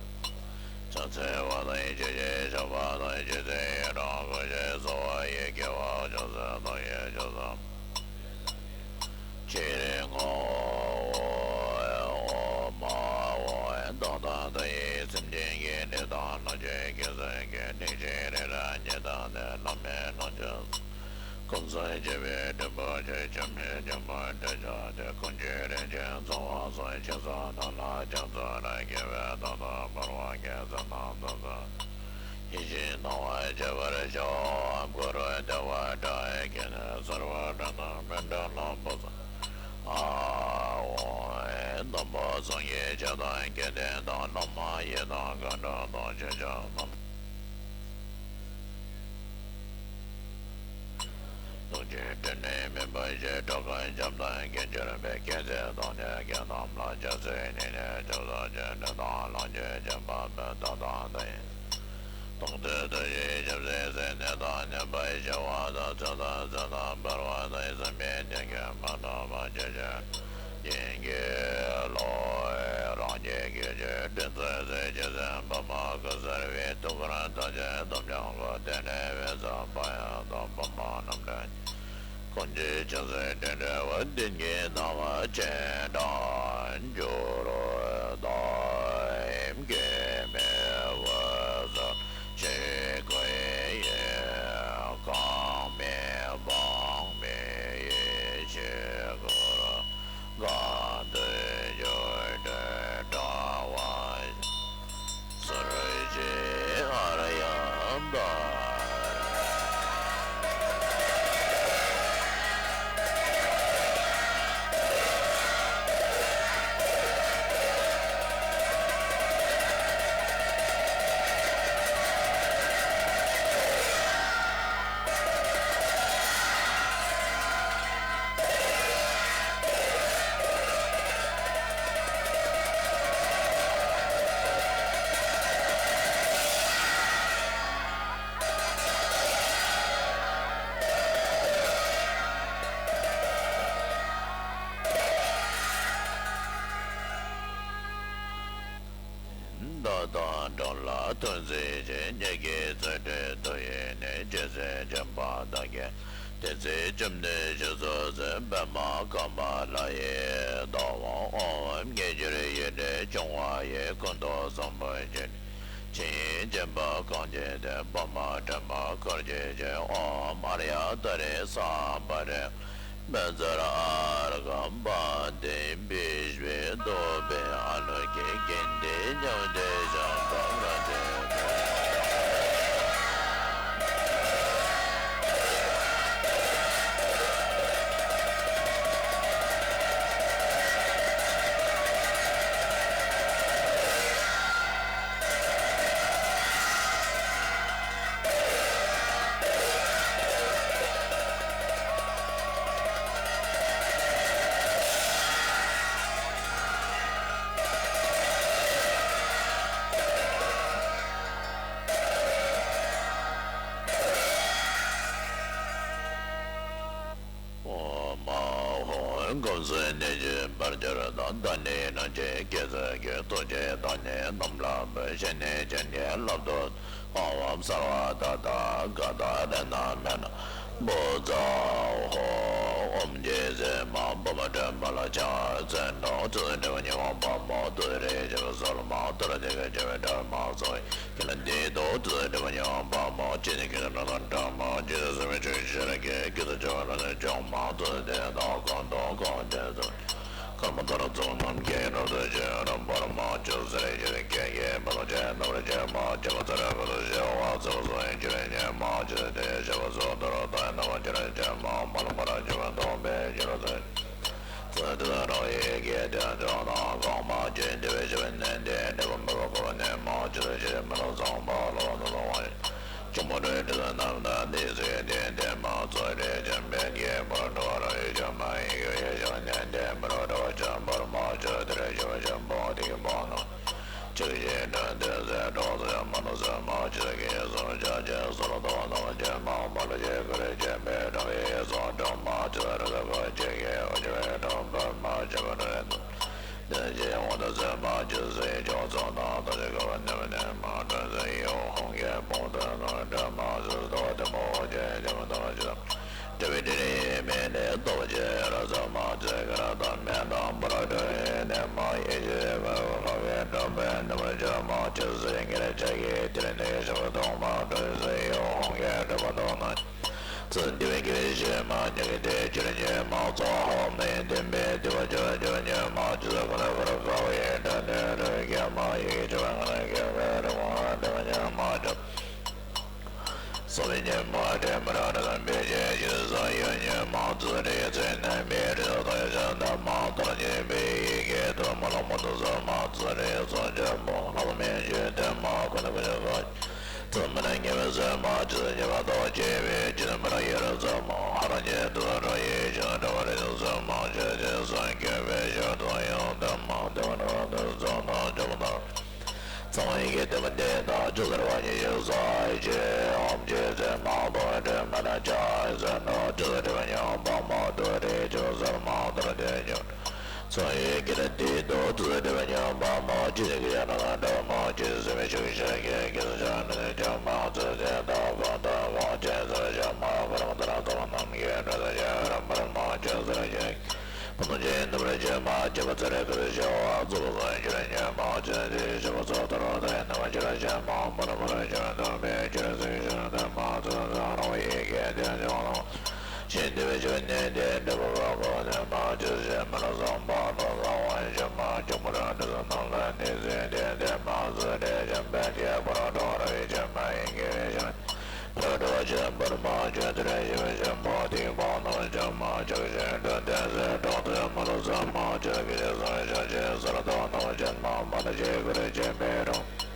ཕྱག་འཚལ་བ་དང་། ཆོས་ཀྱི་ཆབ་དང་། ཆོས་སྲིད་ཡི་རང་བཀོད་ཅིང་། གསོ་བ་ཡི་སྐྱེ་བ་མཆོག་གསུམ་དང་། ཡེ་ཤེས་སམ་ཆོས་དབྱིངས་ངོ་བོ་མ་འོངས་མཐའ་དག་མཐའ་ཡས། སེམས་ཅན་གྱི་སྒྲིབ་དང་ལོངས་སྤྱོད་ཀྱི། སེམས་ཀྱི་སྒྲིབ་བྱེད་རི་རབ་ཉི་ལྟར་ནི། བླ་མེད་ལོངས་སྤྱོད་ཀུན་སེལ་བྱེད་པའི་སྲིན་པོ་ཆེ། ཁྱབ་མེད་འཇིགས་པ་འདི་ཕྱོགས་བཅུ། ཀུན་གྱི་རིན་ཆེན་ཚོགས་དབང་ཟུང་། ཞིང་སོགས་ཐམས་ལ་ཕྱག་འཚལ་ལོ། སྐྱེ་བོའི་དོན་དུ་འཁོར་བ་སྐྱེ། བསོད་ནམས་ཚོགས་བསགས་ཡིད་བཞིན་སྣང་བ་སྐྱེ་བར་ཤོག་འཁོར་བདེ་བ་དགྲ་ཡི་སྐད་ནི། གསལ་བར་སྒྲོན་དང་སྨིན་གྲོལ་ལ་ཕོག་ཨ་ཨོ། དམ་པ་སངས་རྒྱས་ཆོས་དང་སྐལ་ལྡན་དང་། བླ་མ་ཡི་དམ་མཁའ་འགྲོ་དང་། ཆོས་སྐྱོང་དམ་ཐུགས་རྗེའི་སྤྲིན་ནི་མེ་འབར་ཞིང་། སྒྲོག་ཀུན་འཇོམས་དང་སྐད་སྒྱུར་བའི། སྐད་ཅིག་གདངས་ནི་རྒྱལ་རྣམས་ལ། སྐྱབས་སུ་མཆི་ནས་སྐྱབས་སུ་མཆི། སྒྲིབ་དང་ལོངས་སྤྱོད་འཇོམས་པ་དཔའ། མཐའ་དག་མཐའ་ཡས་སྟོང་ཐུན་ཐུན་བཞིའི་ཞབས་སེན་བསིལ། ནད་དང་ནད་པ་ཞི་བ་དང་། ཚེ་དང་བསོད་ནམས་འཕེལ་བ་དང་། སྲིད་པའི་གནོད་སྐྱོན་མ་ཐོབ་པ། ཆོས་ཀྱི་དབྱིངས་ཀྱི་ལོ། རང་རྒྱལ་གྱི་ཆོས་སྤྲིན་ཚོགས་བསིལ། ཇི་བཞིན་པདྨ་གུ་གསལ་བའི། ཐུགས་ཀར་ཐམས་ཅད་སྟོབས་ཀྱང་དགོས། དེ་ནས་འོད་ཟེར་འཕགས་ཡུལ་དང་། པདྨ་རྣམ་འདྲེན་ཀུན་གྱི་ཕྱག་འཚལ་སྤྲིན་བྲལ་བ། བདུད་ཀྱི་སྣང་བ་ཆེན་དང་འབྱོར་པ་དང་། སྐྱེ་མེད་འོད་ཟེར་ཆོས་སྐུ་ཡི། གང་མེད་འབངས་མི་ཡི་ཆོས་སྐུར། གང་དུ་བཞུགས་དེར་གྲགས་པ། ཟུར་བཞི་ཨཱརྱ་དར། མདའ་དང་སྒྲོག་ལ་ཐོན་མཛད་ཅིང་། སྙན་གྱི་རྩེ་སྤྲིན་དུ་ཡིས་ནི། ཇི་སྲིད་འབྱོན་པ་དག་གི། དེ་སྲིད་སྐྱབས་གནས་རྗེས་སུ་བཟུང་། པདྨ་གམ་པ་ལ་ཡི་བདག་དབང་། ཨོཾ་དགྱེས་སྦྱོར་ཡེ་སྒྲིབ་སྦྱོང་བ་ཡི། ཀུན་ཏུ་བཟང་པོའི་སྤྱན་ནི། ཆོས་དབྱིངས་བརྒྱན་པ་གང་ཇི་ལྟར། པདྨ་དྲི་མ་འཁོར་བཅས་ཀྱི། ཨོཾ་ཨཱརྱ་ཏཱ་རེ་སཾ་བྷ་རེ། མི་འཛོལ་ཨརྒྷཾ་བྷ་ཏི་བིཥྞི་བཏུབ་པེ། ཨ་ལོ་ཀེ་ཀན་ཏེ་ཛྙཱ་ན་ཏེ་ཛ་ཏ་ར་ཏེ་ཏེ། སྐབས་སུ་གནས་ཀྱི་བར་གྱུར་དང་། བདག་ནི་ནམ་མཁའི་སྐྱེ་ཚུལ་གྱི། ཐུགས་རྗེས་བདག་ནི་རྣམ་ལ་འབུལ། བཤེས་གཉེན་བྱིན་གྱིས་བརླབ་ཏུ་དབང་བ། གསལ་བ་ད་ལྟ་ག་དང་རེ་ན་མེད་ན་བུ་ཚ་ཧོ། ཨོཾ་རྗེ་བཙུན་མ་འཕགས་མ་སྤྲུལ་པ་ལ་ཕྱག་འཚལ་ལོ། ཏུ་ཏྲི་བ་ཉི་མ་འཕགས་མ་ཏུ་རེ་ཅི་བ་སོ་ལ་མ་ཏུ་ར་ཏི་ག་ཅི་བ་དྲ་མ་སོ། ཁྱེད་ལ་འདི་དུ་ཏུ་ཏྲི་བ་ཉི་མ་འཕགས་མ་ཅི་ནི་ཁྱེད་ལ་དྲ་མ་ཅི་ཏུ་སུ་མི་ཆུ་ཤི་ར་གི་ཀི་ཏུ་ཅོ་ར་ནི་ཅོ་མ་ཏུ་ཏེ་ད་གང་དུ་གང་ཏེ་དུ། ཀརྨ་ཏཱ་ར་གཙོ་བོ་རྣམས་ཀྱི་རབ་ཏུ་བྱུང་། རབ་འབར་མ་བཅུ་ཟེར་ཡོད་ཀྱི་སྐད་ཀྱིས་འབར་བ་ཅན་རྣམས་ལ་བྱོན་པ་བྱེད་པ་ཚེ་རབས་ཀུན་ཏུ་བྱེད་པ་ཚེ་བ་སོགས་ཡོན་གྱི་ཉེས་མ་བཅུ་དེ་བྱེད་པ་སོགས་དུ་རུ་དང་རྣམ་པ་ཅི་ར་བྱེད་མ་མ་ལ་མ་ར་བྱེད་པ་སྟོང་པའི་ཕྱིར་རོ། ཚེ་དུ་རང་ཡི་གེ་དོན་ཚོགས་དང་གོང་མ་བཅུ་འདི་བའི་ཞབས་ནས་ཏེ་འབྲས་བུ་འབར་བ་ཀོ་ནས་མ་བཅུ་དེ་བྱེད་མ་ལ་ཚང་པ་ལ་བ་དུ་ལ་བ། ཆུ་མོ་རེ་དྲི་ཟ་རྣམས་དང་འདི་ཚེ་དེ་དེ་མ་ཚོ་རེ་ཅན་པན་གྱི་བར་འགྲོ་བ་ར་ཡི་ཅོ་མ་ཡི་གི་ཡེ་ཤ་ནན་ཏེ་མ་ར་འགྲོ་བ་ཅན་པར་མ་ཅོ་དེ་རེ་ཅོ་ཅན་པོ་དེ་གི་བ་ནོ། ཆུ་ཞེ་དྲན་དེ་ཚེ་གྲོགས་ཚེ་མ་ནོ་ཚེ་མ་ཅི་གི་སོར་ཅ་ཅེ་སོར་དོ་ནོ་ཅན་མ་མ་ལ་ཅེ་གི་རེ་ཅན་པའི་གྲོགས་ཡི་སོར་གྲོགས་མ་ཅི་རེ་ལ་གོ་ཅེ་གི་འོ་ཅེ་བའི་གྲོགས་པར་མ་ཅི་བ་རེ་ནོ། དེ་ཕྱིར་འོ་ན་ཚད་མ་བཅུ་ཟེར་ཅོག་ཚོགས་དང་རྟག་ཅིག་དགའ་བ་ནེམ་ནེམ་མ་དྲན་ཟེར་ཡོ་ཧོང་གེ་པོང་ཏེ་ནོར་དྲན་མ་ཟེར་ཏོ་དེ་མོ་ཅེ་དེ་མ་དང་ཅི་དང་དེ་བའི་དེ་ནི་མེ་ནེ་ལྟོ་ཅེ་ར་ཚད་མ་ཚད་ཀ་ར་དང་མེ་དང་པ་ར་དྲན་ནེ་མ་ཡེ་ཅེ་ག་ར་ཧ་གེ་དྲན་པའི་ནེ་མ་ཅེ་མ་བཅུ་ཟེར་ངེ་རེ་ཅེ་གི་དེ་ནི་ཞག་དང་མ་དྲན་ཟེར་ཡོ་ཧོང་གེ་དྲན་པ་དང་ན། ཚུལ་འདི་བའི་སྐད་ཤེས་མ་ཉན་གྱི་དེ་ཕྱིར་ཉོན་མ་ཚོགས་ཧོ་མི་ལྡན་པའི་དེ་བ་ཅོ་ཅོ་ཉོན་མ་ཅི་ཟ་ཁ་ན་ཁ་ར་ཁ་བའི་དྲན་ནས་རོལ་རྒྱ་མ་ཡི་ཅོ་ཁ་ན་ཁ་བའི་ར་མ་དེ་བ་ཉོན་མ་ཅོ། སོ་བའི་ཉོན་མ་དྲན་མ་ར་ན་བའི་ཅེ་ཅི་ཟ་ཡོད་ཉོན་མ་ཚུལ་དེ་ཚེ་ན་མི་རི་དོ་དོ་ཅན་དམ་མ་ཐར་ཉེ་བའི་ཡི་གེ་དུ་མ་ལ་མོ་དུ་ཟ་མ་ཚུལ་དེ་ཚོ་ཅན་མོ་ལ་མེ་ཅེ་དེ་མ་ཁ་ན་ཁ་ཅོ་ཁ། ཚུལ་མིན་ཉེ་བའི་ཚུལ་མ་ཇི་ལྟར་ཉེ་བ་དང་བཅས་པའི་ཕྱིར་མིན་ཡོད་རིགས་ཚུལ་མ་ཧ་ལམ་ཉེ་དུ་ར་ཡི་ཕྱིར་འདྲ་བ་རིགས་ཚུལ་མ་ཆོས་ཅན་སངས་རྒྱས་པའི་ཕྱིར་དུ་ཡང་དེ་མ་དེ་བ་འདྲ་བ་དེ་ཚུལ་དང་འཇོག་པ་དང་། ཚང་ཡི་གེ་དེ་མ་དེ་དང་ཇི་ལྟར་བ་ཉིད་ཡོད་ས་ཡི་ཕྱིར་ཨོམ་ཇི་ཚེ་མ་དང་དྲན་མ་ན་ཆ་ཡི་ཚེ་ན་ཇི་ལྟར་དྲན་མ་ཉམས་པ་མ་དུ་རེ་ཇི་ལྟར་མ་དར་དེ་ཉོན། སངས་རྒྱས་ཀྱི་ལ་དེའི་ཐོག་ཏུ་དེ་བ་ཉམས་པ་མ་བཅོས་ཀྱི་ཡང་ན་འདྲ་མ་བཅོས་སེམས་ཤུགས་ཤར་གྱི་སྐད་ཆ་ནི་ཀྱང་མ་ཚོས་དེ་དག་གང་དང་གང་བྱས་ཟེར་བྱ་མ་བར་མ་ལྟར་ཐོག་རྣམས་ཀྱི་འདྲ་ཟེར་བྱ་རམ་པར་མ་བཅོས་ཟེར་བྱ། ཕུ་ནུ་ཅན་དུ་རེ་བྱེད་མ་བྱེད་པ་ཚེ་རེ་ཀུ་ཤེ་བ་གཙོ་བོ་སངས་རྒྱས་ཉམས་མ་བཅོས་ཏེ་ཞེས་པ་སོགས་ལྟར་དེ་ནི་མ་བཅོས་བྱ་མ་མ་ར་མ་ར་བཅོས་དུ་མེད་ཅེས་ཟེར་བྱ་དེ་མ་ཚོས་རང་བའི་ཡི་གེ་དེ་ཉོན་ལ། ཤེས་འདི་བའི་ཆོས་ནི་དེ་འདྲ་བ་བ་གོ་ནས་མ་བཅོས་ཤེས་མ་ལ་བསམ་པ་ལ་ལ་བ་ཡི་ཆོས་མ་བཅོས་མ་ལ་འདི་ཚོ་རྣམས་ལ་ནི་ཟེར་དེ་དེ་མ་ཟེར་དེ་ཆོས་འབད་དེ་པ་ར་འགྲོ་ར་ཡི་ཆོས་མ་ཡིན་གྱི་རེ་ཞིང་། པ་ར་འགྲོ་ཆོས་པར་མ་བཅོས་དེ་རེ་ཞིང་ཆོས་མ་དེ་པ་ནོ་ཆོས་མ་བཅོས་ཤེས་འདི་དེ་ཟེར་འགྲོ་དེ་མ་ལ་བསམ་མ་བཅོས་ཀྱི་ཟེར་ཤ་ཆེ་ཟེར་དོ་ནོ་ཆོས་མ་མ་ལ་ཆེ་གི་རེ་ཆེ་མེད་རུང་།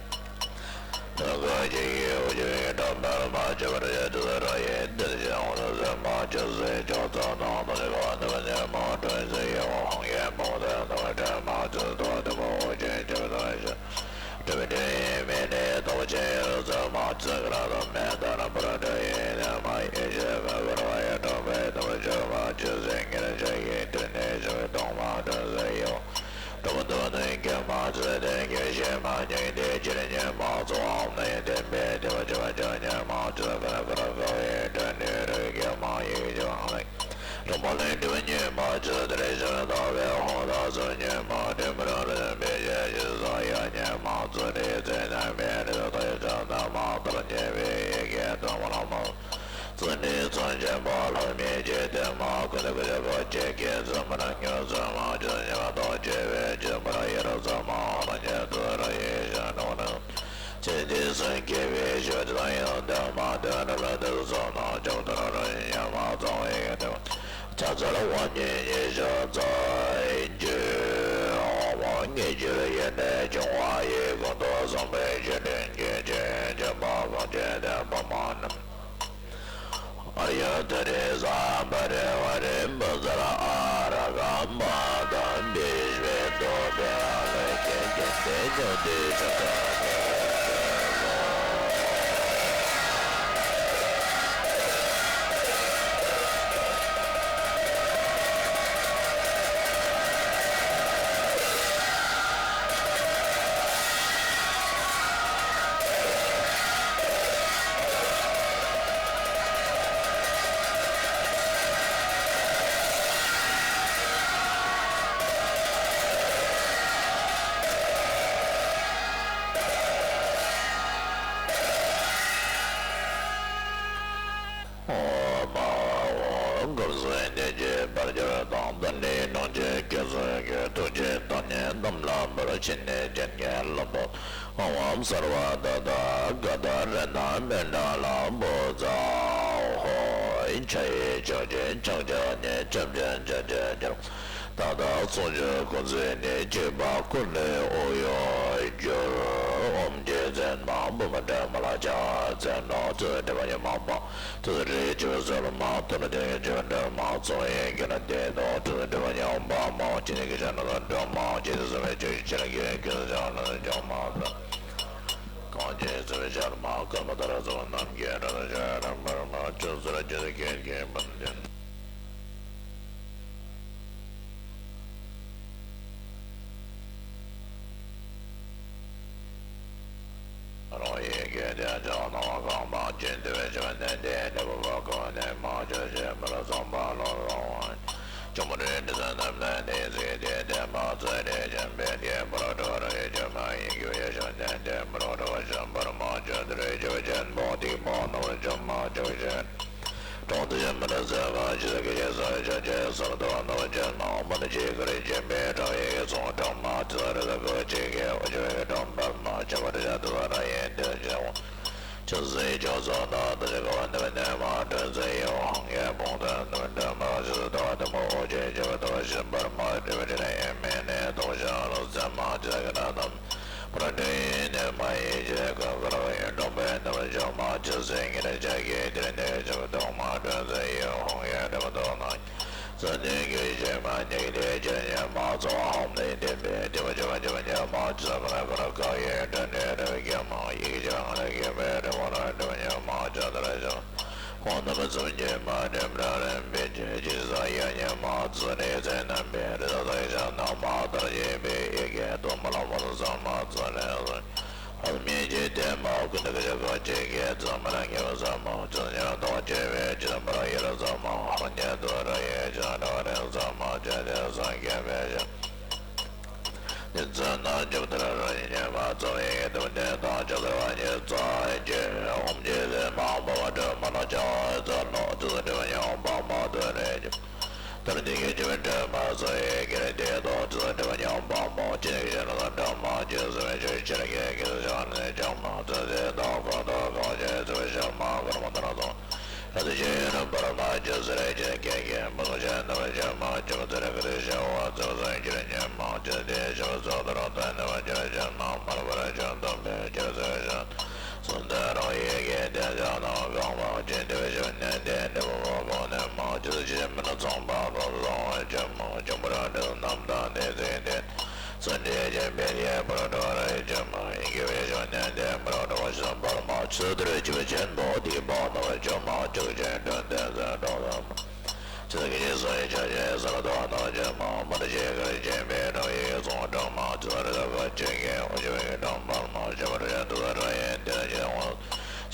ཐུགས་ཀྱི་ཡེ་ཤེས་ཀྱི་དམ་པར་མ་བཅོས་པར་ཡོད་དུ་ར་ཡིན། དེ་བཞིན་འོ་ན་སེམས་མ་བཅོས་ཟེར་ཅོག་ཙམ་དང་དེ་ལས་ཀ་ནི་མ་ཉམས་མ་དྲན་ཟེར་ཡོ་ཧོང་ཡེ་མོ་དེ་དམ་དྲན་མ་བཅོས་དོ་དེ་མོ་འོ་ཅན་བཅོས་དང་ཞིང་། དྲན་མི་དྲན་ཡིན་མིན་ནི་དོགས་ཆེན་ཡོད་ཚོད་མ་བཅོས་ཀྱི་ར་དང་མེད་དང་རྣམ་པར་འདྲ་ཡིན་ནས་མ་ཡིན་ཞེས་མི་འགལ་བ་ཡི་དམ་པའི་དམ་བཅོས་མ་བཅོས་ཟེར་ཉེར་བཅོས་ཡིན། དེ་ནི་ཞིང་སྟོང་མ་དྲན་ཟེར་ཡོ། གྲུབ་པ་དང་ནི་སྐྱེ་མ་ཚུལ་དེ་སྐྱེ་ཤེས་མ་ཉམས་དེ་ཕྱིར་ཉམས་མ་ཚོགས་ནི་ལྡན་པའི་དེ་བ་ཅི་བ་ཅི་ཉམས་མ་ཚུལ་ཀ་ན་ཀ་ར་ཀ་བའི་དྲན་ནི་རིགས་སྐྱེ་མ་ཡི་ཅི་བ་ནི། རང་མ་ལས་དྲི་བ་ཉམས་མ་ཚུལ་དེ་རེ་ཞིག་ལྟ་བའི་ཧོ་ད་ཚུལ་ཉམས་མ་དྲན་པ་རང་རེ་བའི་ཡེ་ཤེས་ས་ཡ་ཉམས་མ་ཚུལ་དེ་ཚེ་ན་མེད་རེ་ད་ཡ་ཅ་ན་མ་ལྟར་ཉེ་བའི་ཡེ་གེ་དང་བ་ལ་མ། ཚུལ་འདི་མཚོན་བྱེད་པ་ལ་མི་བྱེད་དེ་མ་ཀུན་ཏུ་ཀུན་ཏུ་ཀུན་བྱེད་ཀྱི་ཚུལ་མིན་ཉོན་ཚུལ་མ་བྱེད་ཉེ་བ་དང་བཅས་པའི་ཕྱིར་མིན་ཡེ་ར་ཚུལ་མ་ཧ་ལམ་ཉེ་དུ་ར་ཡེ་ཤེས་ནོ་ནི། ཚུལ་འདི་སེམས་བསྐྱེད་པའི་ཆོས་དེ་དང་ཡང་ལྡན་མ་ལྡན་རབ་ལ་དེ་ཚུལ་རྣམས་ཀྱང་དོན་ར་ཉམས་མ་ཚང་བའི་དེ་ཕྱག་འཚལ་བ་ཉིད་ཉིད་ཞག་རྩ་ཡིན་གྱི། འོག་མ་ཉིད་ཀྱི་ཡེ་ནས་བྱུང་བ་ཡི་ཀུན་ཏུ་བཟང་པོའི་ཆོས་དྲིན་གྱི་ཆོས་ཅན་པ་གང་བྱེད་དེ་པ་མ་རྣམས། ཨཱརྱ་ཏུ་རེ་ས་པ་རེ་བ་རེ་མ་ཛ་ར་ཨ་ར་ག་མ་དམ་པའི་ཞབས་ཏོག་པའི་ཨ་ལ་ཀྱེ་ཀྱེ་ཏེ་ཉོ་ཏི་ཤ་ཏ། བའི་གནས་ཀྱི་བར་གྱུར་དང་། རྟ་ནི་གྲོང་ཁྱེར་སྐྱེ་སོགས་ཀྱི། ཐུགས་རྗེས་བདག་ཉིད་གཏམས་ལ་འབུལ། ཕྱི་ནས་སྤྱན་གྱི་བློ་བབས་ཧཱུྃ་ཧཱུྃ་སརྦ་ཏ་ཏ། ག་ཏ་རཏྣ་པིཎྜ་ལ་བྷཱུ་ཙ་ཧོཿ། ཕྱག་གཡས་ཕྱོགས་ཀྱི་ཕྱག་རྒྱ་གཉིས། ཆབ་ཆེན་ཕྱག་རྒྱའི་རྒྱལ་པོ་ཏ་ཏ་ཚོགས་མཆོག་སྐུ་མཚན་ནི། གཅིག་པ་ཀུན་ལས་དབུགས་དབྱུང་གྱུར། ཨོཾ་རྒྱལ་མཚན་མ་པདྨ་སྒྲོལ་མ་ལ་ཕྱག་འཚལ་ལོ། ཏུ་ཏྲི་པ་ཉི་མ་པ། ཏུ་རེ་ཅི་བ་སོལ་མ། ཏུ་རེ་ཏེ་ཅི་བ་འདྲ་མ་ཚོགས་ཡིན་གྱི་ན་དེ་དང་། ཏུ་ཏྲི་པ་ཉི་མ་པ་མ་ཅི་ནི་གི་ཅ་ན་ད་འདྲ་མ་ཅི་ཏུ་སུ་མེ་ཅི་ཅི་ན་གི་གི་ཅ་ན་ད་འདྲ་མ་ད། གང་ཅི་སུ་མེ་ཅ་ན་མ་ཀརྨ་ད་ར་ཚོགས་རྣམས་ཀྱི་ར་ད་ཅ་ར་མ་ར་མ་ཅི་སུ་ར་ཅི་ཏུ་གི་གི་མ་ན་ཅན། རང་ཡི་གེ་དེ་ཕྱག་ན་གང་མ་བྱིན་ཏེ་བའི་ཞབས་ནས་དེ་ནི་བུ་བ་ཀུན་ནས་མ་བྱོན་ཞིང་མི་ལ་སོགས་པ་ལ་རང་དབང་། ཆོ་འཕྲུལ་དྲི་ཟ་རྣམས་ལ་ནི་གཟིགས་ཏེ། དེ་མ་ཚད་རེ་ཅན་པའི་དེ་པར་འགྲོ་རེ་ཅན་མ་ཡིན་གྱི་བའི་ཞབས་ནས་དེ་པར་འགྲོ་བ་ཞིག་པར་མ་བྱོན་ཏེ་རེ་ཅན་པོ་སྡིག་པ་རྣམས་ཅུང་མ་བྱུང་ཞིང་། གྲོང་དུ་ཞིག་མི་ལ་ཟད་པ་ཇི་ལྟར་སྐད་ཅེས་བསམ་ཞིང་ཆོས་ཅན། སོར་དུ་བ་ནོར་ཅན་མ་མ་ནི་ཇི་ག་རེ་སྦྱིན་པའི་དགྲ་ཡི་གེ་ཚོགས་གྲངས་མ་དེ་ལ་རེ་ལ་གོ་ཅི་གེ་འོ་ཅི་བའི་གྲངས་པར་མ་ཆགས་པར་བྱ་དུ་ར་ཡིན་དེ་ཆེ་བ། ཆུ་སྲིན་ཅོག་ཚོགས་དང་དུ་ཞིག་ག་བ་ནི་བ་ནི་མ་དྲོད་ཚེ་ཡི་ཧོང་གེ་བུང་དུ་ནི་བ་འདྲ་མ་ཆུ་སྲིན་དུ་བ་དུ་མ་འོ་ཅི་ཅི་བ་དུ་བ་ཞིག་པར་མ་དྲི་བ་དྲི་ལ་ཡིན་མིན་ནི་དུ་བ་ཤ་ལ་ཚད་མ་ཅི་ལ་གི་ན་དམ། པྲ་ཏི་ནི་མ་ཡི་ཇི་ལྟར་ཀུན་དགའ་བོ་ཡི་འགྲོ་བའི་ནུབ་ཕྱོགས་མ་ཆུ་སྲིན་གྱི་ལས་བྱ་གི་དེར་ནི་ཆུ་དུང་མ་དྲོད་ཚེ་ཡི་ཧོང་གེ་འདྲ་མ་དོ་ན། ཚུལ་འདི་གི་ཕྱི་མ་ཉིད་དེ་ཇི་སྙེད་མ་ཚོགས་ཧོམ་ནི་ལྡན་པའི་དེ་བ་ཇི་མ་ཇི་མ་ཉེ་མ་ཆུ་མ་ལ་ཀུན་དགའ་ཡི་དྲན་ནི་རེ་བའི་གེ་མ་ཡི་གེ་ཇི་མ་ལ་གེ་མའི་རེ་བ་ལ་འདྲ་མ་ཉེ་མ་ཆུ་དར་ཞིང་། ཁོང་རྣམ་པ་ཚུལ་གྱིས་མ་འདྲེན་པར་རིམ་པས་ཇི་ཙམ་ཡང་ཉེ་མ་ཚུལ་ནི་ཚེ་རྣམ་པའི་རི་དྭགས་དང་ཡི་དྭགས་རྣམས་མ་ལྟར་བཞེངས་པའི་ཡི་གེ་དུ་མ་ལ་མ་དུ་ཚང་མ་ཚུལ་ནི་ལྷ་མིའི་ཇི་ལྟའི་མ་ཀུན་ཏུ་ཀུ་ཤ་ཀ་ཅི་གེ་ཚང་མ་ལ་ཉེ་བ་ཚང་མ་ཚུལ་ཉེ་དོ་ཇི་བའི་ཇི་ལྟར་ཡི་ལ་ཚང་མ་ཧོ་ཉེ་དུ་ར་ཡི་ཇི་ལྟར་རེ་ཚང་མ་ཇི་ལྟའི་སངས་རྒྱས་པའི་ཞིང་། ནི་ཚོན་རྣམས་ཇི་ལྟར་རང་བཞིན་ཉིད་མ་ཚོགས་ཡི་གེ་དུ་ལྡན་དང་ཇི་ལྟར་བ་ཉིད་ཚང་གི་ཨོཾ་རྗེ་བཙུན་མ་འཕགས་པ་སྒྲོལ་མ་ལ་ཕྱག་འཚལ་ལོ། ཏུ་ཏུ་ཏྲི་པ་ཉི་མ་པདྨ་ཏུ་རེ་ཅི། ཏུ་རེ་ཏི་གེ་ཅི་བའི་སྒྲོལ་མ་སོགས་ཡི་གེ་རེ་ཏེ་དོ། ཏུ་ཏུ་ཏྲི་པ་ཉི་མ་པདྨ་ཅི་ནི་གི་ཤ་ན་ད་འདྲ་མ་ཅི་སུ་མེ་ཆོས་ཅི་ར་གེ་གེ་སུ་ཤ་ནི་ཅང་མ་ཚུལ་ཏེ་དོ་ཁོ་དོ་གོ་ཅི་སུ་བའི་ཤ་མ་ཀརྨ་ཏ་ར་དོ། ཨ་ཏི་ཤེས་ཡོན་པར་མ་ཅི་སུ་རེ་ཅི་ཀེ་ཀེ་མ་སོ་ཤ་ན་བ་ཤ་མ་ཅི་མ་ཚུལ་རེ་ག་ཏི་ཤ་བ་ཚུལ་སོ་ཅི་ར་ཉེ་མ་ཅི་ཏེ་ཤ་བ་ཚུལ་ཏུ་ར་ཏ་ནི་བ་ཅི་ར་ཤ་ན་མ་ར་བ་ར་ཤ་དམ་པའི་ཅི་ར་ཚུལ་ཤ། སོ་ཏ་ར་ཡི་གེ་ཏེ་ཤ་ན་གང་བ་ཅི་ཏེ་བ་ཤ་ནེ་ཏེ་ནི་བ་བ་གོ་ནེ་མ་ཅི་ཤེས་མི་ན་ཚང་པ་རོ་རོ་བ་ཅི་མ་ཅི་མ་ར་ཏེ་རྣམ་ཐར་ཏེ་ཏེ་ཏེ། སངས་རྒྱས་པའི་ཡེ་པར་འགྲོ་བར་བྱེད་མ་ཡིན་གྱི་བའི་ཞོན་ནས་དེ་མི་རོ་འགྲོ་བ་ཞིག་པར་མ་ཆུ་དེར་ཆུ་ཆེན་པོ་དེའི་བར་དུ་བྱོན་མ་ཆུ་ཆེན་དྲོན་ཏེ་ཟེར་འགྲོ་བར་ཆུ་དེ་ཀྱི་སོ་ཡི་ཆ་ཆེན་སར་དུ་བ་དང་བྱོན་མ་མ་དུ་ཞེས་གར་བྱེད་པའི་འགྲོ་ཡི་ཚོང་འགྲོ་མ་ཆུ་དེར་ལ་ག་ཆེ་གེ་འོ་ཆུ་བའི་འགྲོ་མར་མ་ཆུ་བར་ཡ་དུ་ར་ཡན་དེ་ལ་ཆེ་འོང་།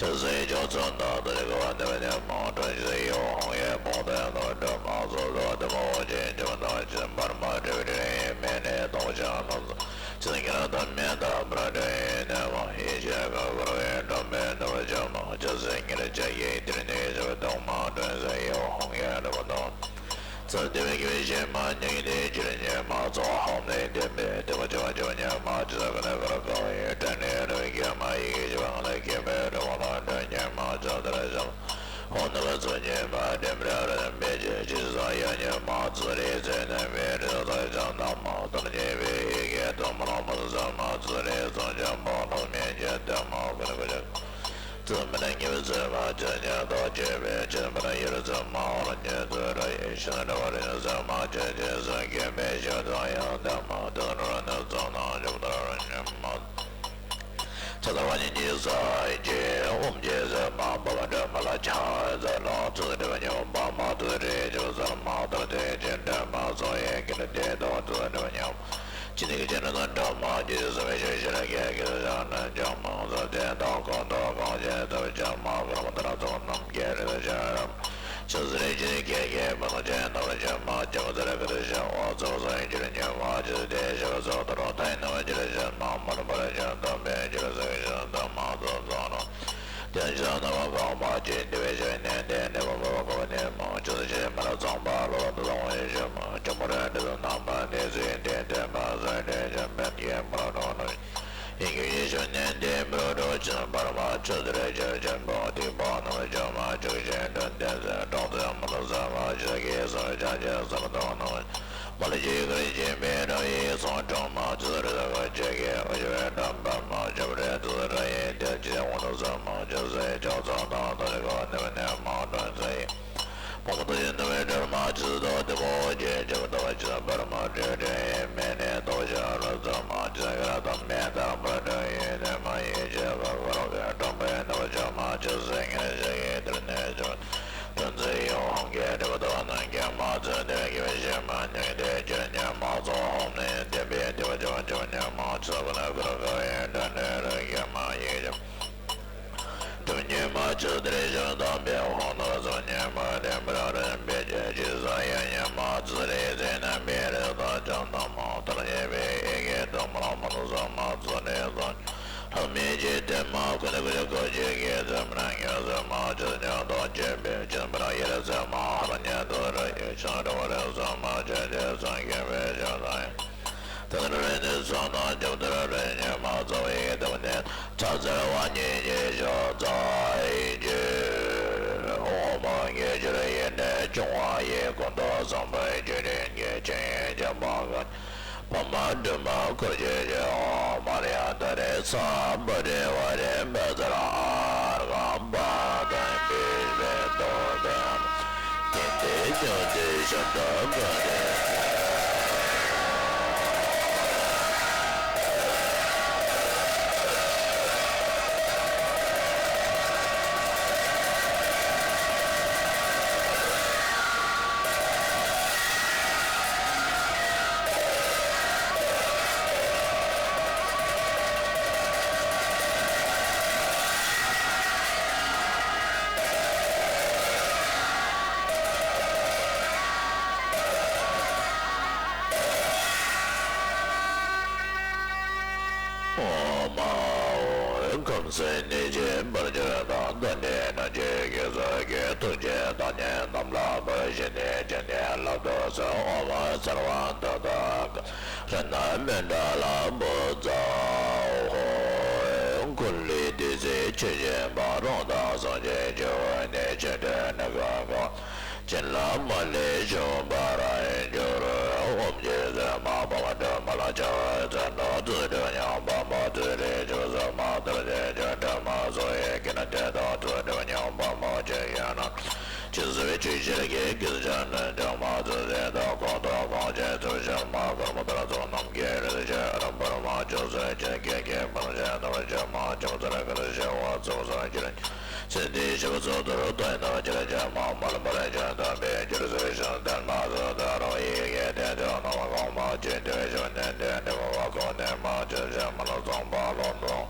ཆུ་སྲིན་ཅོག་ཚོན་དང་དུ་ཞིག་བ་ནི་བ་ནི་མ་དྲོན་ཞིག་ཡོ་ཧོང་ཡེ་པོང་དེ་ནོ་འགྲོ་མ་ཚོ་དོ་དེ་མ་འོ་ཆེན་ཆུ་བ་དང་ཆུ་འབར་མ་དྲོན་རེ་མེ་ནེ་དོང་ཞག་ནོ། ཆུ་ཉེར་དང་མེ་དང་པྲ་ཏྲའི་ནས་མ་ཡེ་ཤེས་ཀ་འཁོར་བའི་སྒྲོན་མེ་ནུབ་བྱ་མ་ཆུ་སྲིན་ཉེར་བྱ་ཡི་དེར་ནི་ཞབས་དུང་མ་སྒྲོན་ཟེར་ཡོ་ཧོང་ཡ་ར་བ་དང་། ཚུལ་དེ་བའི་གི་ཞེ་མ་ཉིད་དེ་ཕྱིར་ཉེ་མ་ཚོགས་ཧོམ་ནས་ལྡན་པའི་དེ་བ་ཆེ་བ་ཆེ་བ་ཉེ་མ་ཆུ་ས་ཀ་ནས་ཀ་ར་ཀ་བའི་དྲན་ནས་ར་བའི་གེ་མ་ཡི་གེ་ཞེ་བ་ང་ལ་གེ་མའི་ར་བ་ལ་དྲན་ཉེ་མ་ཆུ་དར་ཞབས། ཧོ་ནུ་བ་ཚུ་ཉེ་མ་དྲན་ར་ར་མེ་ཆེ་ཆེ་ས་ཡ་ཉེ་མ་ཚུ་རེ་ཚེ་ནས་མེ་རེ་ད་ཡ་ན་མ་དར་ཉེ་བའི་ཡི་གེ་དུ་མ་ལ་མ་ས་མ་ཚུ་རེ་ཚོ་ཇམ་པོ་ལ་མེ་ཆེ་དེ་མ་ཀུ་ནི་ཀུ་ཅ། ཚུ་མི་ནི་ཉེ་བའི་ཚུ་མ་ཆེ་ཉེ་དོ་ཆེ་བའི་ཆེ་མི་ནི་ཡུལ་ཚུ་མ་འོར་ཉེ་ཚུ་ར་ཡེ་ཤེས་ནི་བ་རེ་ཚུ་མ་ཆེ་ཆེ་ས་གེ་མེ་ཤེ་ད་ཡ་དེ་མ་དུ་ར་ནི་ཚུ་ན་ཇུ་དར་ཉེ་མ། ཆ་ཚང་བ་ཉིད་ཀྱི་ས་ཀྱི་ཨོཾ་རྗེ་བཙུན་མ་འཕགས་པ་སྒྲོལ་མ་ལ་ཕྱག་འཚལ་ལོ། ཚུལ་ཁྲིམས་ཉི་མ་པདྨ་ཏུ་རེ་ཅོ་ཟར་མ་ལྟར་དེ་ཅན་དྲན་མ་སོགས་ཡི་གེར་བསྡུས་དང་། ཚུལ་ཁྲིམས་ཉི་མ་ཅི་ནི་གི་ཅན་དང་འདྲ་མ་ཇི་སྲིད་སུ་མི་ཤེས་ཤེས་རབ་ཀྱི་གེ་སར་ཞལ་ནས་ཀྱང་མང་སུ་བསྟན་དང་། ཁོང་དུ་གང་ཞིག་ཐུགས་བསྐྱེད་མ་ཀརྨ་ཏཱ་ར་ཚོགས་རྣམས་ཀྱི་རིགས་སུ་ཆེ་རབ། ཆུ་སྲིན་ཅི་ནི་གེ་གེ་མ་ལ་ཅན་རྣམས་ལ་ཅན་མ་ཅི་མ་ཚེ་རབ་ཀྱི་དུ་ཞིང་འོག་ཚོགས་སུ་ཡིན་གྱུར་ཉེ་བ་ཇི་སྲིད་དེ་ཞི་བ་སོགས་ལྟར་མཐའ་ཡས་ནང་བ་ཅི་རིགས་ཅན་མ་མ་རུངས་པར་བྱོན་དང་པའི་ཆོས་སུ་ཡི་ཤེས་དང་མ་ཚོགས་ཚོགས་རྣམས། ཀྱང་ཕྱི་ནང་གང་མ་བྱིན་ཏེ་བའི་ཞབས་ནས་ཏེ་ནེ་མ་མ་བ་ཀ་བ་ནེ་མ་ཅི་ཞེས་མ་ལ་ཚངས་པ་ལོ་ལ་དུ་ལོང་བའི་ཞབས་མ་ཅི་མ་ར་འདི་དུ་ནམ་མ་ནེ་ཟིན་ཏེ་ཏེ་མ་ཟིན་ཏེ་ཞབས་མེད་ཡེ་མ་ལ་ནོ་ནོ། ཡིན་གྱི་ཡེ་ཞབས་ནས་ཏེ་མ་ར་འགྲོ་ཅི་པར་མ་ཅི་ཟེར་ཅི་ཅན་པོ་ཏི་པ་ནམ་ཅི་མ་ཅི་ཞེས་དོན་ཏེ་ཟེར་གྲོང་ཚེ་མ་ལ་ཟ་མ་ཅི་གི་ས་ཅ་ཅེ་ས་མ་དོ་ནོ། མ་ལ་ཇི་ག་རི་ཇི་མེ་ར་ཡི་སོང་གྲོང་མ་ཇི་རི་ཟ་ག་ཇི་གེ་ཨ་ཇི་བེ་འགྲམ་པ་མ་ཇི་བེ་རེ་ཏུ་ར་ཡེ་ཏེ་ཇི་ཝ་ན་ཟ་མ་ཇི་སེ་ཇོ་ཚ་ཏ་ཏ་ཇི་ག་ནི་བེ་ནེ་མ་ཏོ་ཟེ། པོ་མ་ཏོ་ཇི་ནི་བེ་དྲར་མ་ཇི་ཏོ་ཏི་མོ་ཇི་ཇི་བ་ཏོ་ཇི་བར་མ་ཏྲེ་ཏྲེ་མེ་ནེ་ཏོ་ཇ་ར་ཟ་མ་ཇི་ག་ར་ཏ་མེ་ཏ་བ་ཏྲ་ཡེ་ནེ་མ་ཡེ་ཇི་ག་ག་ར་ག་གྲོང་པེ་ནི་བ་ཇ་མ་ཇི་སེ་ངེ་ཇི་གེ་ཏྲ་ནེ་ཇོ། དོན་མཛད་ཡོད་ཧང་གེ་དྲི་བ་དོ་ནན་གེ་མ་ཚོད་དེ་གེ་བའི་ཞེ་མ་ཉག་དེ་ཅོ་ཉ་མ་ཚོ་ཧོང་ནེ་དེ་བེ་དེ་བ་ཅོ་ཅོ་ཉ་མ་ཚོ་ག་ན་ག་ར་ག་ཡེ་དྲ་ནེ་ར་གེ་མ་ཡེ་ཞེ་དུ་ཉེ་མ་ཚོ་དེ་རེ་ཞོ་དམ་པའི་ཧོང་ནོ་ཚོ་ཉེ་མ་དེ་མ་ར་རེ་བེ་ཅེ་ཅི་ས་ཡ་ཉེ་མ་ཚོ་རེ་ཟེ་ན་མེ་རེ་ད་ཅང་ན་མ་ཐར་ཉེ་བེ་ཨེ་གེ་དུ་མ་མ་ཚོ་མ་ཚོ་རེ་ཟ། ལྷ་མི་ཅི་དེ་མ་ཀུན་ཏུ་ཀུན་ཏུ་ཀུན་གྱི་དགེ་ཚུལ་མི་ནག་ཉོན་ཚུལ་མ་ཅི་ཉོན་དང་བཅས་པའི་སྦྱིན་པར་ཡེ་ལ་ཚད་མ་ཧ་ལ་ཉན་དུ་ར་ཡོད་ཅང་ར་བ་རེ་ཚུལ་མ་ཅི་དེ་ཚུལ་མཁྱེན་པའི་སྦྱིན་དང་། དེ་ལ་རེ་ནི་ཚུལ་དང་རྒྱབ་ཏུ་ར་རེ་ཉན་མ་ཚ་བའི་དམ་ནི་ཚ་ཚལ་བ་ཉིད་ཀྱི་ཞོ་ཚ་ཡི་ཅི། འོ་མ་ངེས་འབྱུང་ཡེ་ནས་སྐྱོང་བ་ཡི་ཀུན་ཏུ་བཟང་པོའི་བརྒྱུད་རིམ་གྱི་ཆོས་ཉན་ཅན་པ་ག། བ་མ་དྲི་མ་འཁོར་བཅས་ཀྱི་འོ་མར་ཡང་ད་རེས་ཚ་བ་རེ་བ་རེ་འབད་ཚར་ཨར་གང་པ་དང་པིར་བེ་ཏོ་དང་ཀིན་ཏེ་ཉོ་ཏེ་ཤམ་ད་བ་རེ། ཨོ་མ་ཨོ། ཁམས་གསུམ་གནས་ཀྱི་དཔལ་གྱུར་དང་། རྡོ་རྗེ་རྣམས་ཀྱི་དགེ་ཚུལ་གྱི། ཐུགས་རྗེ་བདག་ཉིད་རྣམས་ལ་ཕུལ། ཞི་གནས་ཀྱི་གནས་ལ་ཐུགས་བརྩེ། ཨོ་མ་ཚར་བ་འདི་དག་གི། རཏྣ་མཎྜལ་ལ་འབུལ་ཚར་ཧོ། འཁོར་ལོས་བསྡུས་ཚེ་ཆོས་བཞིན་པ། རང་དང་སངས་རྒྱས་ཀྱི་དབུས་ནས། ཆོས་སྒྲ་ནི་གང་གང་། བྱིན་རླབས་མ་ལུས་ཞུགས་པར་འགྱུར། ཨོཾ་ཆོས་སེམས་དཔའ་འཕགས་མ་དྲི་མ་ལ་ཕྱག་འཚལ་ལོ། ཏུ་ཏྲ་ཉམས་པ་མ་ཏུ་རེ་ཅོ་ས་མ་ཏར་ཅེ་ཅོ་དྲ་མ་སོ་ཡེ་ཀི་ན་ཏེ་ཏ་ཏུ་ཏྲ་ཉམས་པ་མ་ཅེ་ཡ་ན། ཅི་སུ་བའི་ཆོས་ཕྱིར་གྱི་ཀི་ཅ་ན་ཅང་མ་ཏུ་ཟེ་ཏ་ཁོ་ཏོ་ཁོང་ཅེ་ཏུ་ཤ་མ་ཀར་མ་ཏར་ཚོ་རྣམས་ཀྱི་རེ་ཅེ་རམ་པར་མ་ཅོ་ས་ཅེ་ཀེ་ཀེ་པར་ཅེ་ནམ་ཅེ་མ་ཅོ་ས་ར་ཀ་ར་ཤ་བ་ཚོ་ས་ཅེ་ར། སེམས་ནི་ཞི་བ་སོགས་དུར་བཏང་ན་ཅི་ལ་ཅང་མ་མ་ལ་མ་ལ་ཅང་དམ་པའི་རྒྱུར་གཟིགས་ཤིང་དོན་མ་ཟད་ད་རུང་ཡི་གེ་དེ་ཚོ་རྣམས་གོང་མ་ཅི་འདོད་ཞུ་ནས་འདོད་འདོད་པ་གོང་ནས་མ་ཅི་བྱ་མ་ལ་ཚངས་པ་ལོ་འདོད།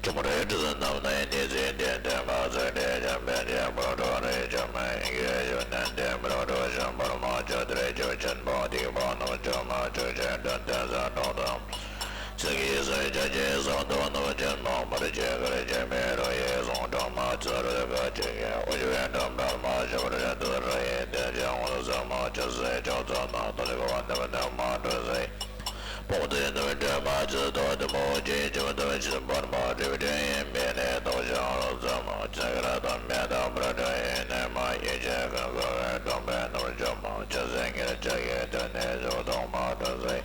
ཆུ་མོ་རེ་དྲི་ཟ་རྣམས་ནི་ནི་ཚེ་འདི་འདས་མ་ཚེ་འདས་ཀྱང་པའི་རྗེས་མ་འགྲོ་རེ་ཅང་མ་ཡིན་གྱི་ཞུ་ནས་འདས་མ་འགྲོ་ཞིང་པར་མ་ཅི་དེར་ཆོས་ཅན་པོ་སྡིག་པ་རྣམས་ཆོས་མ་ཆོས་ཅན་དོན་དེ་ཟ་འགྲོ་དང་། ཚིག་གིས་སུ་ཅག་གིས་སུ་དོ་ནུབ་ཅན་མང་མར་ཆེ་གར་ཆེ་མེ་རོ་ཡི་གཟུངས་སྒྲ་མ་ཚུ་རུ་ཁ་ཆེ་གེ་ཨོ་ཞུ་བའི་འགྲམ་འགྲམ་མ་ཞབས་རེ་དུ་ར་ཡི་དེ་ཅན་འོ་ས་མ་ཆུ་སེ་ཅོག་ཚོ་ན་དོ་ལི་གོ་བ་ནི་བ་ནི་མ་འགྲོ་སེ། པོ་ཏི་ནུ་འདྲེ་མ་ཆུ་དོ་དི་མོ་ཅི་ཅི་མ་དུ་ཅི་བར་མ་རི་བི་དྲེ་ཡིན་མེ་ནེ་དོ་ཞང་རོ་ཚ་མ་ཆ་ག་ར་དམ་མེ་དམ་ར་དྲ་ཡིན་ནེ་མ་ཡི་ཅེ་ག་ག་བའི་དོམ་པའི་ནུ་ཅོ་མ་ཆུ་སེ་ངེར་ཅ་གེ་དོན་ནེ་ཞུ་དོ་མ་འགྲོ་སེ།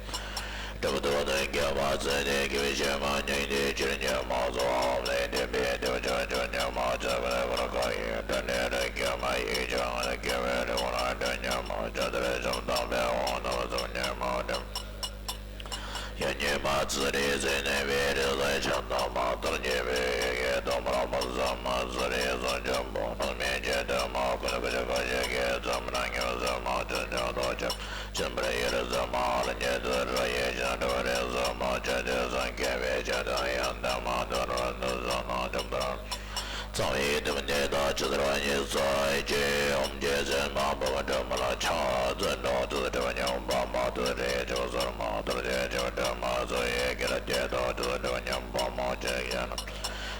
གྲུབ་ཏུ་དོན་རྒྱ་མ་ཚད་དེ་དགེ་བའི་བཤེས་མ་ཉིད་དེ་ཆེར་ཉོན་མ་ཚོགས་ལས་ལྡན་པའི་དེ་བ་ཆོས་ཆོས་ཉོན་མ་ཚད་པ་ལས་བར་ཁ་ཡི་དོན་ནི་རེ་དགེ་མ་ཡི་ཆོས་ལ་དགེ་བའི་རི་བོ་ལ་དོན་ཉོན་མ་ཚད་དེ་རེ་བྱམས་དང་པའི་འོང་དང་ཚུལ་ཉོན་མ་དེ་ཡང་ཉོན་མ་ཚད་རེ་ཚད་ནས་པའི་རེ་ལ་ཆགས་དང་མ་ལྟར་ཉེ་བའི་ཡེ་གེ་དོ་མ་མ་ཟ་མ་ཚད་རེ་ཚོགས་ཆེན་པོ་སྣང་མེད་ཀྱི་དོན་མ་ཀུན་ཀུན་ཀ་ཞིག་གི་ཚད་མ་ཉོན་ཚད་མ་ཚད་ཉོན་དོ་ཆེན། ཆེན་པོར་ཡེ་རེ་ཟ་མ་ལ་ཉེ་དུ་ར་ཡེ་ཤ་འདྲ་བ་རེ་ཟ་མ་ཆེ་དེ་སངས་རྒྱས་པའི་ཆེ་དང་ཡང་དག་མ་དུ་ར་དུ་ཟ་ན་འཇམ་དུ་ར། ཚང་བའི་དུམ་ནེ་དང་ཆུ་དར་བ་ཉིད་སོ་ཡི་ཅེ་ཨོམ་ཅེ་ཟེར་མ་བ་བ་འདྲ་མ་ལ་ཆ་ཙན་འགྲོ་དུ་འདྲ་བ་ཉམས་པ་མ་དུ་རེ་ཅོ་ཟོར་མ་དུར་ཅེ་ཅོ་འདྲ་མ་སོ་ཡི་ཀེ་ར་ཅེ་དོ་དུ་འདྲ་བ་ཉམས་པ་མ་ཅེ་ཡ་ན།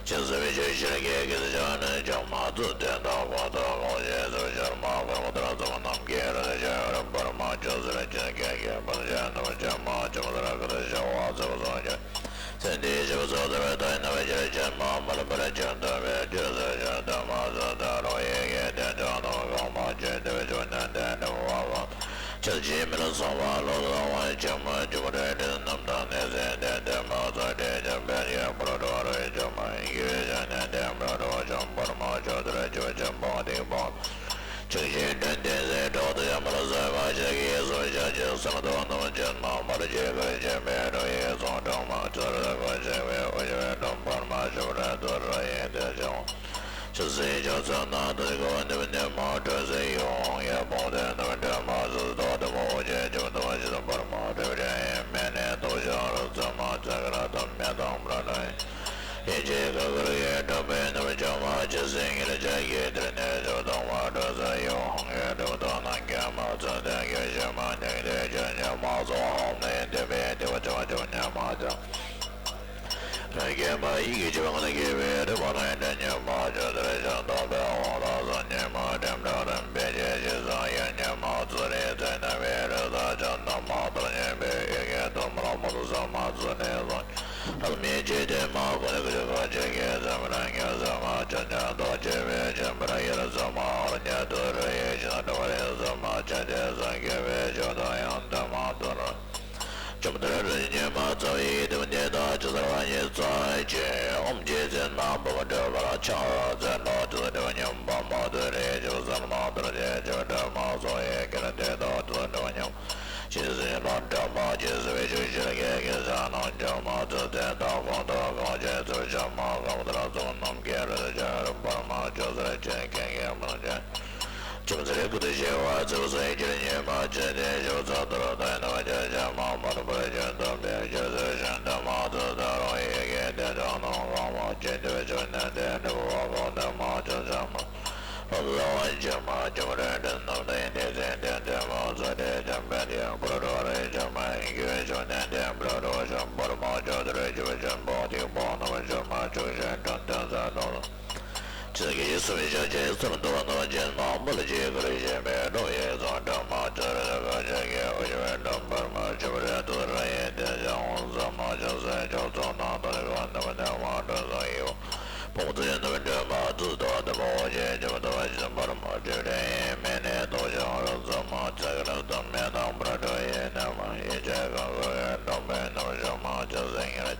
ཆ་ ཡིན་ཟེར་བའི་ཆོས་ཤེས་རྒྱལ་གྱི་ཕྱག་ནས་ཕྱག་མ་བཙུགས་ཏེ་དང་ཁོང་དུ་དགོངས་བཞེས་སུ་ཤར་མ་ཁོར་མོ་ལྟར་ཙམ་རྣམས་ཀྱི་རིན་ཆེན་རིམ་པར་མ་བཅོས་ཟེར་ཅན་སྐད་ཀྱི་བུ་ཆེན་རྣམས་ཕྱག་མ་བཅོས་ཟེར་སྐད་ཤར་བ་ཙམ་སོང་ཀྱང་། ཚེ་འདིའི་ཞབས་སུ་ཐར་བའི་དོན་རྣམས་ཕྱིར་ཕྱིན་མ་མར་པར་ཕྱིན་ཐུབ་པའི་ཕྱིར་ཟེར་ཞིང་དེ་མ་ཟད་ད་རུང་ཡི་གེ་བདེ་མཆོག་རྣམས་གང་མ་ཆོས་ཐོས་ཆོས་ཉན་ཏེ་འགྲིམ་པ་གང་། ཕྱིར་ཕྱིན་མི་ལ་སོགས་པ་ལོ་ལོ་བ་ཆེན་མོ་ཆེན་པོ་རེ་རེ་རྣམས་དང་ནི་ཟེར་ཏེ་དེ་མ་ཚོགས་དེ་ཆེན་པོའི་ཡོན་པོར་འགྲོ་བར་བྱེད་མ་ཡིན་གྱི་བྱ་ནས་དེ་མི་འགྲོ་ཆེན་པོར་མ་ཆོས་དེར་ཆོས་ཆེན་པོ་སྡིག་པ་ཆོས་ཀྱི་དྲིན་ཏིང་འཛིན་གྲོགས་དེ་ཡང་མར་བཟོད་པ་ཞིག་གིས་སུ་བྱ་ཅི་སེམས་རྟོག་རྣམས་ཅན་མ་མར་ཆོས་ཀུན་ཆེན་པོའི་གྲོགས་ཡིན་གསུངས། གྲོགས་མ་ཆོས་རེ་ཁོ་ཆེན་པོའི་དབུ་ཞུ་བའི་སྒྲོམ་པར་མ་ཞུ་རེ་དུ་ར་ཡིན་ཏེ་བྱུང་། ཆུ་སྲིན་ཆུ་ཚོད་ནང་དུ་གོ་ནུབ་ཉི་མ་གྲོལ་ཟིན་ཡུལ་ཧོང་ཡ་བོང་དེ་ནུབ་འདྲེ་མ་སུ་དོ་དུ་མོ་ཅེ་ཅུ་དུ་མ་ཞི་དུ་པར་མ་དྲིབ་ཅན་ཡེ་མེ་ནེ་དོ་ཤ་རུ་ཙ་མ་ཙ་ཀ་ར་དུ་མེ་དང་མ་ར་ནེ་ཡེ་ཅེ་ཀ་ཀ་རུ་ཡེ་དྲུབ་པའི་ནུབ་ཅུ་མ་ཅི་སིང་ཡེ་ལ་ཅ་ཡེ་དྲི་ནེ་ཅུ་དུ་མ་དྲུ་ཙ་ཡུལ་ཧོང་ཡ་དྲུབ་དོ་ན་ཀྱ་མ་ཙ་དེ་ཀྱ་ཤ་མ་ཉེ་དེ་ཅུ་ཉེ་མ་ཙོ་ཧོང་ནེ་དེ་བེ་དེ་བ་ཅུ་ཅུ་ཉེ་མ་ཅ། རང་སྐྱེས་མ་ཡི་གེ་བཅུ་པ་ལ་སྐྱེས་པའི་རི་བོ་ནས་འདྲེན་ཉེ་མ་ཅོ་དེར་ཤ་དོ་པའི་འོང་ལ་སོ་ཉེ་མ་དྲན་པ་རིམ་པས་རྗེས་ཤེས་སང་ཡོད་ཉེ་མ་ཚུ་རེ་ཚེ་ན་བའི་རི་དྭགས་ཅན་དང་མ་ཐར་ཉེ་བའི་ཡི་གེ་དུ་མར་མོ་དུ་ས་མ་ཚུ་ནས་སོང་། ལྷག་མེད་ཅེས་དེ་མ་ཁོ་ནས་ཀྱི་ཁ་ཅིག་གིས་སེམས་རང་ཉིད་ས་མ་ཅན་ཉན་ཐོག་ཅེས་པའི་ཆེན་པོར་ཡེར་ས་མ་ཧར་ཉན་དུ་རི་ཡི་ཤིང་འདྲ་བ་རེ་ས་མ་ཅན་དེ་སང་སྐྱེ་བའི་ཆོས་དང་ཡང་དེ་མ་ཐར། བཅོམ་ལྡན་རིན་ཆེན་མ་ཚ་བའི་དེ་འདི་དག་ཅི་ཟེར་བ་ཉིད་ཚ་ཅེས་ཨོམ་ཅེས་ཟེར་ན་བུམ་སྒྲོལ་བར་ཆགས་ཟེར་ནོ། དེ་ཟེར་ཉམས་པ་མ་དེ་རེ་ཅིག་ཟེར་མ་དར་ཅེས་ཅིག་འདྲ་མ་སོང་ཡི་གེར་དེ་དག་དེ་ཟེར་ཉམས་ཅེས་ཟེར་ན་འདྲ་མ་ཅེས་ཟེར་བའི་ཆོས་ཤེས་རྒྱལ་གྱི་ཕྱག་ན་འཇོག་མ་ཚུལ་དེ་དག་གོང་དུ་གང་ཅེས་ཚུལ་བྱ་མ་གང་ལྟར་ཚོགས་རྣམས་ཀྱི་རིན་ཆེན་རིམ་པར་མ་ཆོས་ཟེར་ཅན་མཁན་གྱི་མ་ཅན། ཅུང་ཟད་ཀུན་ཏུ་ཞི་བ་ཚུལ་སོགས་ཀྱི་ཉི་མ་ཅན་དེ་ཞུ་ཚོད་དུ་ལྟ་ན་བ་ཅན་ཅན་མ་མར་པར་ཅན་དམ་པའི་ཆོས་ཟེར་ཞིང་དེ་མ་ཐུལ་ད་རུང་ཡི་གེ་དེ་དག་རྣམས་གང་མ་ཅན་དེ་ཆོས་ཉན་ཏེ་འགྲིབ་པ་གང་དེ་མ་ཅན་ཅན་མ་ལོ་ལ་བ་ཅན་མ་ཅུང་རེ་འདྲེན་རྣམས་ལ་ཡིན་ཏེ་ཟིན་ཏེ་དེ་མ་ཚུལ་དེ་ཅན་པན་དེ་པར་འགྲོ་རེ་ཅན་མ་ཡིན་གྱི་ཆོས་ཉན་ཏེ་འགྲོ་རོ་ཅན་པར་མ་ཅོ་དེ་རེ་ཅུ་ཅན་པོ་དེ་པོ་རྣམས་ཅན་མ་ཅུང་ཞེན་དྲན་དེ་ཟ་དོ། ཅི་གི་སུ་མི་ཤ་ཅེ་སུར་འདུག་ནོ་ཅན་མ་མོལ་ཅེ་གར་ཞེན་པའི་སྒྲོ་ཡི་ཚོགས་འདྲ་མ་ཅར་ཀ་ཅེ་གི་འོ་ཞེ་བའི་འགྲམ་པར་མ་ཆུ་རེ་དུ་ར་ཡེ་དེ་ཞང་འོང་ས་མ་ཅོ་སེ་ཅོ་ཚོགས་ནང་དར་ག་ནམ་ནེ་མ་འགྲོ་ས་ཡོ། བོང་ཚོད་ནམ་འདྲ་མ་ཚུ་དོ་དམ་འོ་ཞེ་ཅོ་དོ་ཞིན་པར་མ་ཆུ་རེ་ཡེ་མེ་ནེ་དོ་ཞང་རུ་ཚོགས་མ་ཅ་གི་ར་དུ་མེ་དང་པར་འགྲོ་ཡེ་ནེ་མ་ཡེ་ཅེ་གང་གི་འགྲམ་པའི་ནམ་ཞོ་མ་ཅོ་སེ་ཡེ་ར།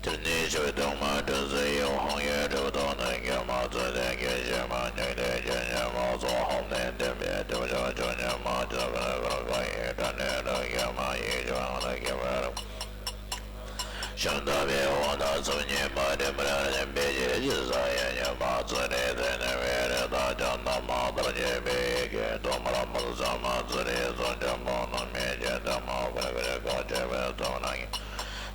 དེར་ནི་ཆོས་དུང་མ་དྲོན་ཟེར་ཡོད་ཧོང་ཡོད་གྲུབ་ཐོག་ནས་སྐྱེས་མ་ཚོས་ལས་སྐྱེས་ཤེས་མ་ཉག་དེ་སྐྱེས་ཉེ་མ་སོགས་ཧོང་ནས་བསྟན་པའི་དེ་བ་ཆོས་ཆོས་ཉན་མ་ཆོས་ཀུན་ཀུན་གང་ཡིན་དྲན་ནས་ལ་སྐྱེས་མ་ཡིན་ཆོས་ཡང་ལ་སྐྱེས་པའི་རང་བྱང་ཐབས་པའི་དབང་དང་ཚུལ་གཉིས་མ་འདྲེས་པར་ལེན་པའི་རྗེས་ཀྱི་ས་ཡ་ཉན་མ་ཚོས་ནས་དེ་ནས་བའི་རེ་དག་ཀྱང་ན་མ་དར་བྱེད་པའི་ཡི་གེ་དུ་མར་མུལ་ས་མ་ཚུལ་རེ་ཚོགས་འཇམ་པོ་རྣམས་མེད་ཅེས་དེ་མ་ཀུན་ཀུན་གང་བྱེད་པའི་ཚོགས་རྣམས་ཀྱིས།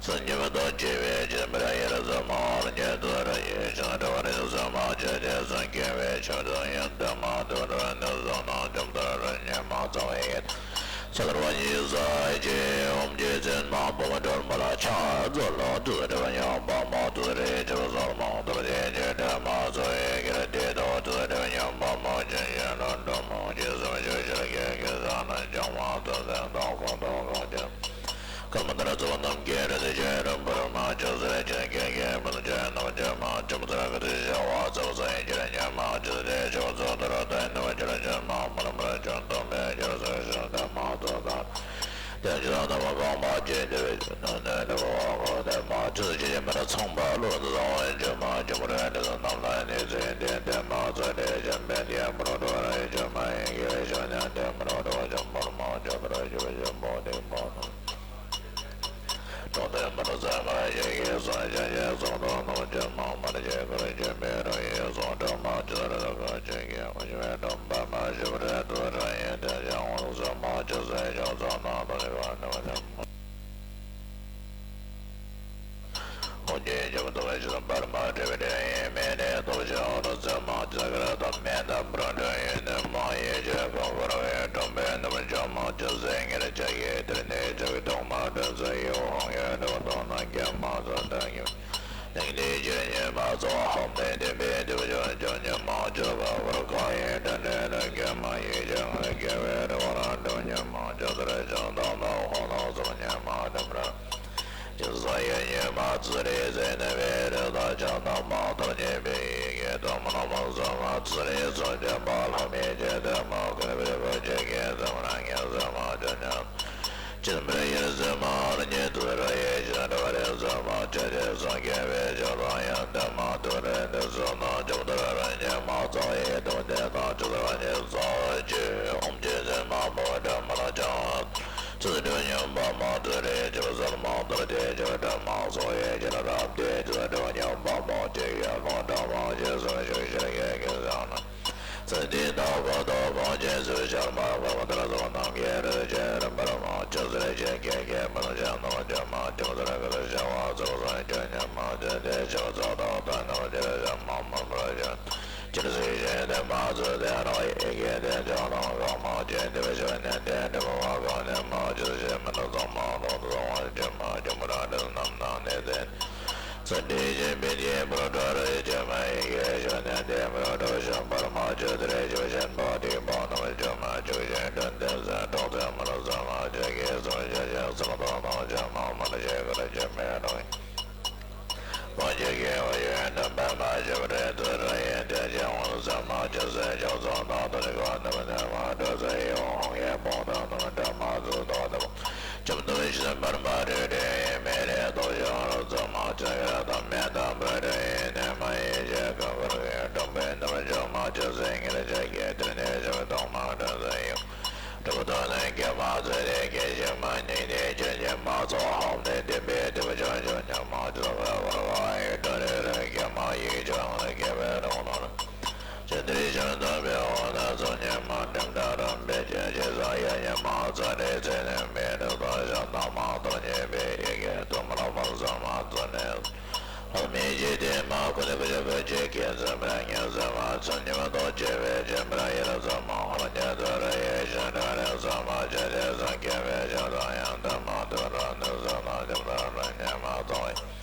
སེམས་ཉིད་མ་དང་བཅས་པའི་སྦྱིན་པར་ཡེ་ར་ཟ་མ་ཧར་ཉེ་དུ་ར་ཡེ་ཤ་དྲ་བ་རེ་ཟ་མ་བཅས་ཏེ་སངས་རྒྱས་པའི་ཆོས་དང་ཡོན་ཏན་མ་དུ་ར་ནི་བཟང་ན་འཇམ་དུ་ར་ཉེ་མ་ཚང་བའི་ཡེ་ས་དར་བ་ཉིད་ས་ཡེ་ཅེ་ཨོམ་ཅེ་ཚན་མ་བུ་མ་དྲོན་མ་ལ་ཆ་ཛོ་ལ་དུ་དྲ་བ་ཉམས་པ་མ་དུ་རེ་ཅེ་བ་ཟར་མང་དུ་རེ་ཅེ་དྲ་མ་ཚོ་ཡེ་ཀེ་ར་ཏེ་དོ་དུ་དྲ་བ་ཉམས་པ་མ་ཅན་ཡེ་ལ་འགྲོ་མ་ཅེ་སམ་ཅོ་ཤར་ཀེ་ཀེ་ས་ན་ཅང་མ་དུ་ཟན་དང་ཁོང་དང་གང་ཅན། ཀརྨ་ཏཱ་ར་ཚོགས་རྣམས་ཀྱི་རིན་ཆེན་རིམ་པར་མ་ཆོད་ཟེར་ཅན་སྐད་ཀྱི་མན་ཆད་རྣམས་ཀྱི་མ་ཆུམ་ཚར་ག་དུ་བྱ་བ་ཚོགས་ཚོགས་ཡིན་ཕྱིར་ཉན་མ་ཆོད་དེ་ཆོས་ཚོགས་དུར་བཏོན་རྣམས་ཕྱིར་ཉན་མ་མར་མར་ཆོད་སྟོན་པའི་ཕྱིར་ཟེར་ཞིང་དེ་མ་ཚོགས་དང་། དེ་ཕྱིར་རྣམ་གང་མ་བྱེད་དེ་བས་ཆོས་རྣམས་ནི་ནི་གོ་བ་གོ་དེ་མ་ཆོད་ཅི་ཡིན་མིན་ཚངས་པ་ལོ་ཟླ་བ་ཆོས་མ་ཆོད་མ་རེ་ལས་རྣམས་ལ་ནི་ཚེ་འདི་དེ་མ་ཚོགས་དེ་ཆོས་འབད་དེ་མ་རུང་དུ་ར་ཡི་ཆོས་མ་ཡིན་གྱི་ཆོས་ཉན་དེ་མ་རུང་དུ་ཆོས་མར་མ་ཆོད་པར་ཞུ་བའི་ཆོས་མོ་དེ་མ་རུང་། གྲོང་སྡེ་མ་རུ་ཚང་མ་ཞིག་གིས་སངས་རྒྱས་ཀྱི་གསུང་དང་ནོར་གྱི་མང་མར་གྱི་ཁུར་གྱི་མེ་རོ་ཡི་གསུང་དྲི་མ་ཅི་རིགས་ཀུན་ཅི་གིས་འོ་ཞི་བའི་སྒྲོན་པ་མ་ཞི་བར་དུ་དྲན་ཡིན་ཏེ་ཡང་འོང་སེམས་མ་ཅི་སེ་ཡོངས་སུ་ན་དང་ཞི་བ་ནུ་ནི་མ། འོ་ཞི་ཞི་བ་དུ་བ་ཞི་བར་མ་བྲལ་བའི་དྲན་ཡིན་མེད་ནས་ལྟོགས་ཤིང་འོ་ན་སེམས་མ་ཅི་གར་དང་མེད་དམ་པར་དྲན་ཡིན་ནི་མ་ཡིན་ཞེས་གང་བར་བའི་སྒྲོན་པའི་ནུ་མ་ཅི་མ་ཅི་སེ་ངེར་བྱ་ཡི་དེར་ནི་ཞི་བའི་སྟོང་མ་དྲན་སེ་ཡོད་ཧོང་ཡོད་དུ་དོང་ན་སྐྱེ་མ་ཚོགས་དྲན་ཡིན། སྙིང་ནས་ཇི་སྙེད་མ་ཚོགས་ཧཱུྃ་ནས་བསྟན་པའི་བདུད་ཀྱང་ཇོ་སྙེད་མ་བཅུ་པ་བར་མཁའ་ཡི་དྲན་རེ་ལ་སྐྱེ་མ་ཡི་ཇི་ལྔ་སྐྱེ་བའི་རི་བོ་ལ་འགྲོ་སྙེད་མ་བཅུ་ཟེར་ཞིང་དང་དང་ཧོ་ནང་གསུམ་སྙེད་མ་དམ་ར། ཡུལ་ས་ཡི་སྙེད་མ་ཚུལ་ལས་ཟིན་ནས་པའི་རི་དྭགས་ཅན་དང་མ་དང་མཉམ་པའི་ཡི་གེ་དང་མ་ལ་མ་གསུམ་མ་ཚུལ་ལས་གསུམ་སྙེད་མ་ལྷ་མིའི་ཆོས་སྡེ་མ་ཀུན་པའི་བུ་ཆེ་གེ་ཙམ་ར་ངན་སོང་མ་བཅུ་སྙེད། ཅི་འབད་ཡུལ་ཟིན་མ་རང་ཉིད་དུ་ར་ཡེ་ཤེས་འདྲ་བ་རེ་ཟིན་མ་ཆ་ཆེ་སངས་རྒྱས་པའི་ཆོས་དང་ཡོན་ཏན་མ་དུ་རེ་འདི་ཚོ་ནང་བཅོམ་ལྡན་རང་ཉིད་མ་ཚང་ཡི་དམ་ལྡན་དང་ཆུ་ཟེར་བ་ཉིད་ཚང་ཅི་ཨོམ་ཅི་ཟིན་མ་མོ་འདྲ་མ་ལ་ཅང་ཚུལ་འདྲ་མཉམ་པ་མ་དུ་རེ་ཆུ་ཟེར་མ་དུ་རེ་ཆུ་འདྲ་མ་སོ་ཡེ་ཆུ་རབ་དེ་ཆུ་འདྲ་མཉམ་པ་མོ་ཅི་ཡོད་མ་འདྲ་མ་ཅི་སོ་ཞིག་ཞིག་ཡེ་གི་ཟང་ན། ཚེ་འདིའི་བདག་པོ་དང་གང་ཅི་སུ་ཤར་མ་གོ་མ་ལྟར་སོང་རྣམས་ཀྱི་རིགས་ཀྱི་རིམ་པར་མ་ཆུ་ཟེར་ཅན་སྐད་ཀྱི་མི་ལ་ཅན་ནོ་ཅན་མ་ཅུང་ཟེར་གི་ལ་ཤ་བ་ཚུགས་སོང་ཅུང་ཉམས་མ་ཅན་དེ་ཆུ་ཚོགས་དང་ལྟ་ནོ་ཅན་ཤ་མ་མར་མར་ཅན་ཅིར་སུ་ཞེས་དེ་མ་ཚུ་དེ་རང་ཡི་གེ་དེ་ཅོག་དང་གང་མ་ཅན་དེ་བ་ཞུ་ནན་དེ་འདྲ་བ་གང་ནས་མ་ཆུ་ཞེས་མི་ལ་ཚང་མ་ལོ་ཚང་བ་ཅན་མ་ཅུང་མ་ར་འདི་རྣམས་ན་ནས་དེ། ཚུལ་འདི་བཞིན་པའི་རྒྱལ་པོར་གྲོལ་ཅེས་མ་ཡི་གེ་ཞུ་ནས་དེ་མི་འགྲོ་བཞིན་པར་མ་བཅོས་ཏེ་རེ་ཞུ་བཞིན་པ་དེ་པ་ནང་བཅོས་མ་བཅུག་བཞིན་དྲན་ཏེ་ཟན་གྲོགས་ཚེ་མར་ཟ་མ་བཅད་ཀྱི་སོར་བཞི་བཞིན་སོར་དང་ནང་བཅད་མ་མར་བཅད་ཀར་བཅད་མེད་རང་མ་བཅད་ཀྱི་འོ་ཡོད་དམ་པ་མ་བཅད་པ་རེ་ཚུལ་ར་ཡིན་ཏེ་བཅད་འོང་ཟ་མ་བཅད་ཟན་ཆུང་ཚོགས་དང་དོན་གོ་ནམ་ནས་མ་འགྲོ་ཟ་ཡི་འོང་ཡེ་སྤོང་དང་ནམ་འདྲ་མ་ཚུལ་དོ་དམ། བཅོམ་ལྡན་ཞིང་འབར་མ་རེ་རེ་མེ་རེ་དོ་ཞོ་རོ་ཙམ་མ་ཆ་ཡ་དམ་མེ་དམ་པ་རེ་ནེ་མ་ཡེ་ཤེས་གང་གར་ཡོད་དམ་པའི་དམ་བཅོ་མ་ཆ་སེང་གེར་ཆ་གེ་དེར་ནེ་ཞོ་དོང་མ་དྲན་ས་ཡོད། གྲུབ་དོན་ལས་སྐྱེ་མ་ཚེ་རེ་སྐྱེ་ཤེས་མ་ཉིད་ནས་ཆོས་ཉིད་མ་ཚོགས་ཧམ་ནས་བདེན་པའི་དེ་བ་ཆོས་ཆོས་ཉམས་མ་ཆོས་བ་བར་བ་ཡི་དྲ་རེ་རེ་སྐྱེ་མ་ཡི་ཆོས་ལ་སྐྱེ་བའི་རང་ལ། ཅི་འདྲའི་ཞིང་དུ་འབད་འོ་ན་ཚོགས་ཉིད་མ་འགྲིམ་དྲ་རམ་པའི་ཆོས་ཅི་ཟ་ཡ་ཉི་མ་ཚ་རེ་ཚེ་ནས་མེད་རུ་དང་ཞག་དང་མ་དང་ཉེས་པའི་ཡི་གེ་དུ་མར་མར་ཟ་མ་ཚ་ནས་ལྷག་མེད་ཀྱི་དེ་མ་ཀུན་ནས་ཀུན་གྱི་བུ་ཆེ་ཁྱེད་ཚོ་མི་ཉན་ཟ་མ་ཚ་ཉི་མ་དང་བཅས་པའི་ཆེན་པོར་ཡེ་ར་ཟ་མ་ཧོར་ཉེ་དུ་ར་ཡེ་ཞིང་དྲ་རེ་ཟ་མ་ཅི་དེ་ཟ་སྐྱེ་བའི་ཞག་དང་ཡང་དུ་མ་དུ་ར་ནུ་ཟ་ན་ཇམ་ར་ར་ཉེ་མ་དང་།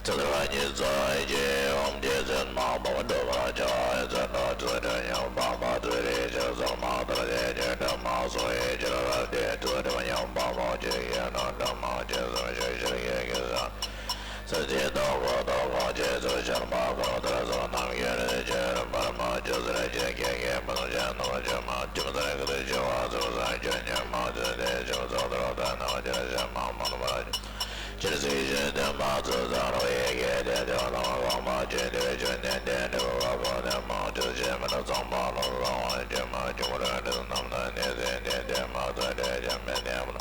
ཚེ་རབས་ཉི་ཚེ་གཅིག་ཨོམ་ཇི་ཟེར་མ་མོ་འགྲོ་བར་བྱ། ཚེ་འདྲ་ཚེ་འདྲ་ཉམས་པ་མ་ཚེ་རེ་ཆེ་ཟེར་མ་དར་ཞེས་ཉེ་འདྲ་མ་སོ་ཡེ་ཅི་ར་ར་ཏེ་ཚེ་འདྲ་ཉམས་པ་མ་ཅི་ཡེ་ན་འདྲ་མ་ཅི་ཟེར་ཞེས་ཤེར་ཡེ་གེ་ཟེར། ཚེ་ཚེ་དང་གོ་དང་གང་ཅི་ཚེ་ཤར་མ་གང་དར་ཟེར་རྣམས་ཀྱི་རེ་ཆེ་རིམ་པར་མ་ཅི་ཟེར་ཅི་སྐད་ཀྱི་མི་ལ་ཅན་ནོ་ཅི་མ་ཅི་མ་དར་གི་ལ་ཅི་བ་ཚུགས་ས་ཅི་ཉམས་མ་ཚེ་ཏེ་ཅི་མ་ཚོགས་དར་ད་ན་ཅི་ར་ཞེ་མ་མ་ལ་མ་ར་ཅི། ཅིར་སྲིད་ཞིང་དུ་མ་ཚུགས་ས་རོ་ཡི་གེ་དེ་ཅོག་དང་གང་མ་ཅི་དེ་བའི་ཆོས་ནི་དེ་འདྲ་བ་གང་ནས་མ་ཅི་ཞེས་མི་ལ་ཚང་མ་ལོ་ལོ་བ་ཅི་མ་ཅི་མ་ར་འདི་རྣམས་ན་ནི་ཟིན་ཏེ་དེ་མ་ཚ་དེ་ཅི་མི་དེ་མ་ལ།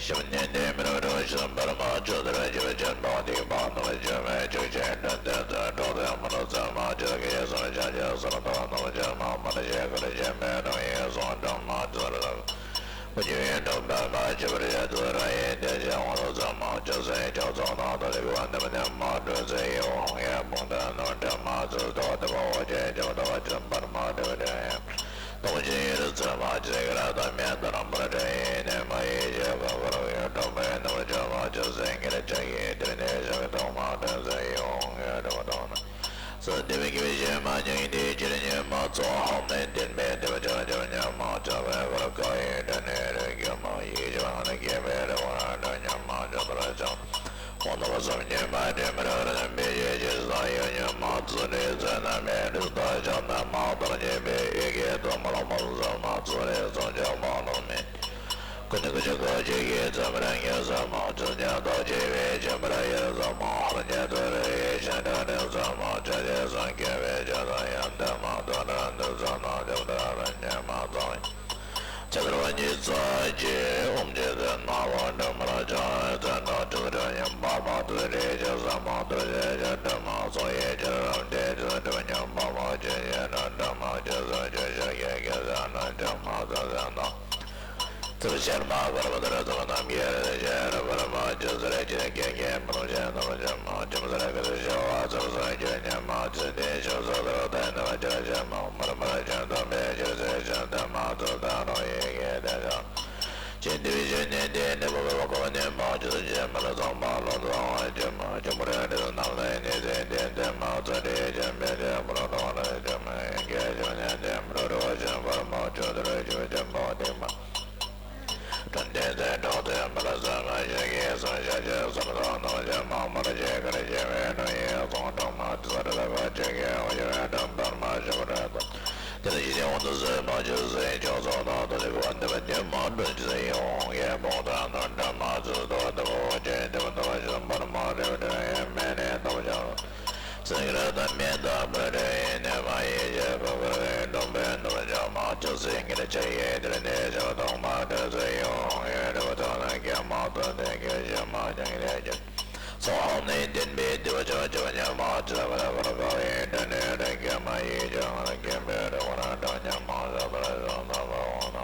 ཞིམ་ནི་དེ་མི་ར་འགྲོ་ཞིང་འབར་མ་ཅི་དེ་ར་ཅི་བ་ཅན་པ་དེ་པ་ནོ་ཅི་མེ་ཅི་ཅན་དོན་དེ་ཚ་འགྲོ་དེ་མ་ལ་ཚ་མ་ཅི་གེ་སོ་ཅ་ཅ་སོ་ཏ་ནོ་ཅི་མ་མ་ལ་ཞེ་གར་ཅི་མེ་ར་ཡེ་སོ་འགྲོ་མ་ཅི་ར། བུ་ཆེ་ཡོད་དམ་པ་མ་བཅོས་པར་ཡ་ཚུལ་ར་ཡིན་ཏེ་བྱ་བ་ལ་ཚང་མ་ཅི་སེ་ཅོག་ཚོགས་དང་དོ་ལི་བ་ནམ་ནས་མ་གྲོལ་ཚེ་ཡི་འོང་ཡ་ཕུང་དང་ནོར་འདྲ་མ་ཚུལ་དོ་དེ་བ་འོ་ཅེ་ཅོག་དོ་བ་ཅན་པར་མ་གྲོལ་དེ་ཡང་དོ་ཅི་ཡི་རི་ཚུལ་མ་ཅི་ག་ར་དང་མེད་དུ་རང་པར་དྲན་ཡིན་ནས་མ་ཡི་ཅེ་ག་ག་ར་ཡོད་དམ་པའི་ནོར་ཅོག་མ་ཅི་སེ་ངེར་ཅ་ཡི་དེར་ནས་བཞག་དོ་མ་གྲོལ་ཚེ་ཡི་འོང་ཡ་དོ་དོ་ན། སོ་དེ་བའི་སྐྱེ་བའི་གཞན་མ་ཉིད་དེ་ཅི་རིགས་ཉིད་མ་ཚོགས་ཧོ་མེ་ལྡན་པའི་དེ་བ་ཅག་ཅག་ཉམས་མ་ཚ་བའི་བར་ཀ་ཡི་དྲན་ནས་རིགས་ཀྱི་མ་ཡི་ཅི་བ་ན་སྐྱེ་བའི་རེ་བ་ན་ཉམས་མ་ཚ་དར་ཅང་ཧོ་ནོ་བ་སོམ་ཉི་མ་དྲན་མི་ར་ར་ན་མེ་ཡི་ཅི་ས་ཡོད་ཉམས་མ་ཚུ་ནི་ཚེ་ན་མེ་རིགས་ད་ཅག་ན་མ་དར་ཉེ་བའི་ཡི་གེ་དུ་མ་ལ་མ་ཟ་མ་ཚུ་རེ་སོ་ཅག་མ་ལོ་མེ། ཀུན་ནས་ཀུན་གྱི་གོ་ཆོད་ཀྱི་ཚོམ་ར་ངེས་ས་མ་ཚུལ་ཉག་ཐོག་ཆེ་བའི་ཆེན་པོར་ཡེ་ས་མ་ཧོར་ཉེ་དུ་རེ་ཡེ་ཤ་འདྲ་ནས་ས་མ་ཆ་ཆེ་སང་སྐྱེ་བའི་ཆ་དང་ཡང་དེ་མ་ཐོ་ར་འདི་ས་ན་དེ་དུ་ར་ར་ཉེ་མ་ཚང་ཆ་དར་བ་ཉིད་ཚ་ཅེ་ཨོམ་ཅེ་ཟེར་མ་བ་འདྲ་མ་ར་ཅང་ཚ་འདྲ་ཚུལ་འདྲ་ཡང་པ་མ་ཚུལ་རེ་ཆ་ས་མ་དུ་རེ་ཆ་འདྲ་མ་ཚོ་ཡེ་ཆ་ར་དེ་ཚུལ་འདྲ་ཡང་པ་མ་ཅེ་ཡེ་ན་འདྲ་མ་ཅེ་ས་ཅེ་ཤ་ཡེ་ཀེ་ས་ན་འདྲ་མ་ཚ་ས་ན། ཚུལ་ཤར་མ་གར་མ་དར་ཚོགས་རྣམས་ཀྱི་རེ་ཆེ་ར་བར་མ་ཅི་ཟེར་ཅི་སྐད་ཀྱི་མི་རུང་ཆེ་རྣམས་ཅི་མ་ཅི་མ་ཟེར་གི་ཞི་བ་ཚུལ་སོགས་ཀྱི་ཉམས་མ་ཚུལ་དེ་ཞི་སོགས་དར་ཏེ་ནག་ཅིག་ཞི་མ་མར་མར་ཅན་དམ་པའི་ཕྱིར་ཚེ་ཞི་དེ་མ་ཚུལ་དང་རང་ཡི་གེ་དེ་ཞང་ཅི་འདི་བའི་ཞི་གནས་དེ་ནི་མ་བ་གོ་ ནས་མ་ཇི་སྲིད་ཀྱི་མི་ལ་ཚང་མ་ལོ་ཚང་བ་ཇི་མ་ཇི་མ་རེ་རེ་རྣམས་ལ་ནི་སྲིད་དེ་དེ་མ་ཚ་རེ་ཇི་མེ་དེ་མ་ལོ་ལོ་རེ་ཇི་མ་ཡན་གེ་ཇི་མ་ནན་དེ་མ་རོ་རོ་ཇི་བར་མ་ཇི་དུ་རེ་ཇི་ཇི་མ་དེ་མ་དྲན་དེ་དེ་གྲོགས་དེ་མ་ལ་ས་མ་ཞིག་གི་སང་ཞག་ཅི་སང་སང་ནང་ཇི་མ་མ་ར་ཇི་ག་རེ་ཇི་མེ་ནང་ཡེ་སོང་གྲོགས་མ་དེ་ས་རེ་ལ་ག་ཇི་གེ་འོ་ཇི་མེ་དྲན་པར་མ་ཞིག་རེ་དང་། དེ་ལ་ཡིད་བདེ་འོང་དུ་བཟོད་པ་ཇི་སྲིད་ཡིན་ཀྱང་སོགས་དང་དོན་དེ་བ་འདི་བ་ཉེ་མ་དྲོད་ཇི་སྲིད་ཡོང་ངེས་པོ་དང་ནོར་འདྲ་མ་ཚུལ་དོ་དེ་བ་ཇི་དེ་བ་དོ་ཇི་བར་མ་རེ་བ་དྲན་ཡེ་མེ་ནས་དོ་ཇ་སེང་ར་དང་མེ་དང་བུ་རེ་ཡེ་ནས་མ་ཡེ་ཇེ་བུ་བུ་རེ་འགྲོ་བའི་ནོར་འཇོག་མ་ཇི་སྲིད་ངེས་ཆེ་ཡེ་དེ་ནས་ཇོ་དང་མ་དྲོད་ཇི་སྲིད་ཡོང་ངེས་རེ་བ་དང་ན་ཀྱེ་མ་དོན་དེ་ཀྱེ་ཇི་མ་ཀྱང་ཡེ་ཇེ། སོ་ཧོ་ནི་བདེན་པའི་བདེ་བ་ཆོས་ཅན་ཉེ་མ་ཅི་ལ་བར་བར་བའི་དྲན་ནས་རེ་སྐྱེས་མ་ཡིན་ཀྱང་ལ་སྐྱེས་པའི་རེ་བ་ར་གྲངས་ཉེ་མ་ཟ་བར་བཟོ་ན་བ་འོ་ན་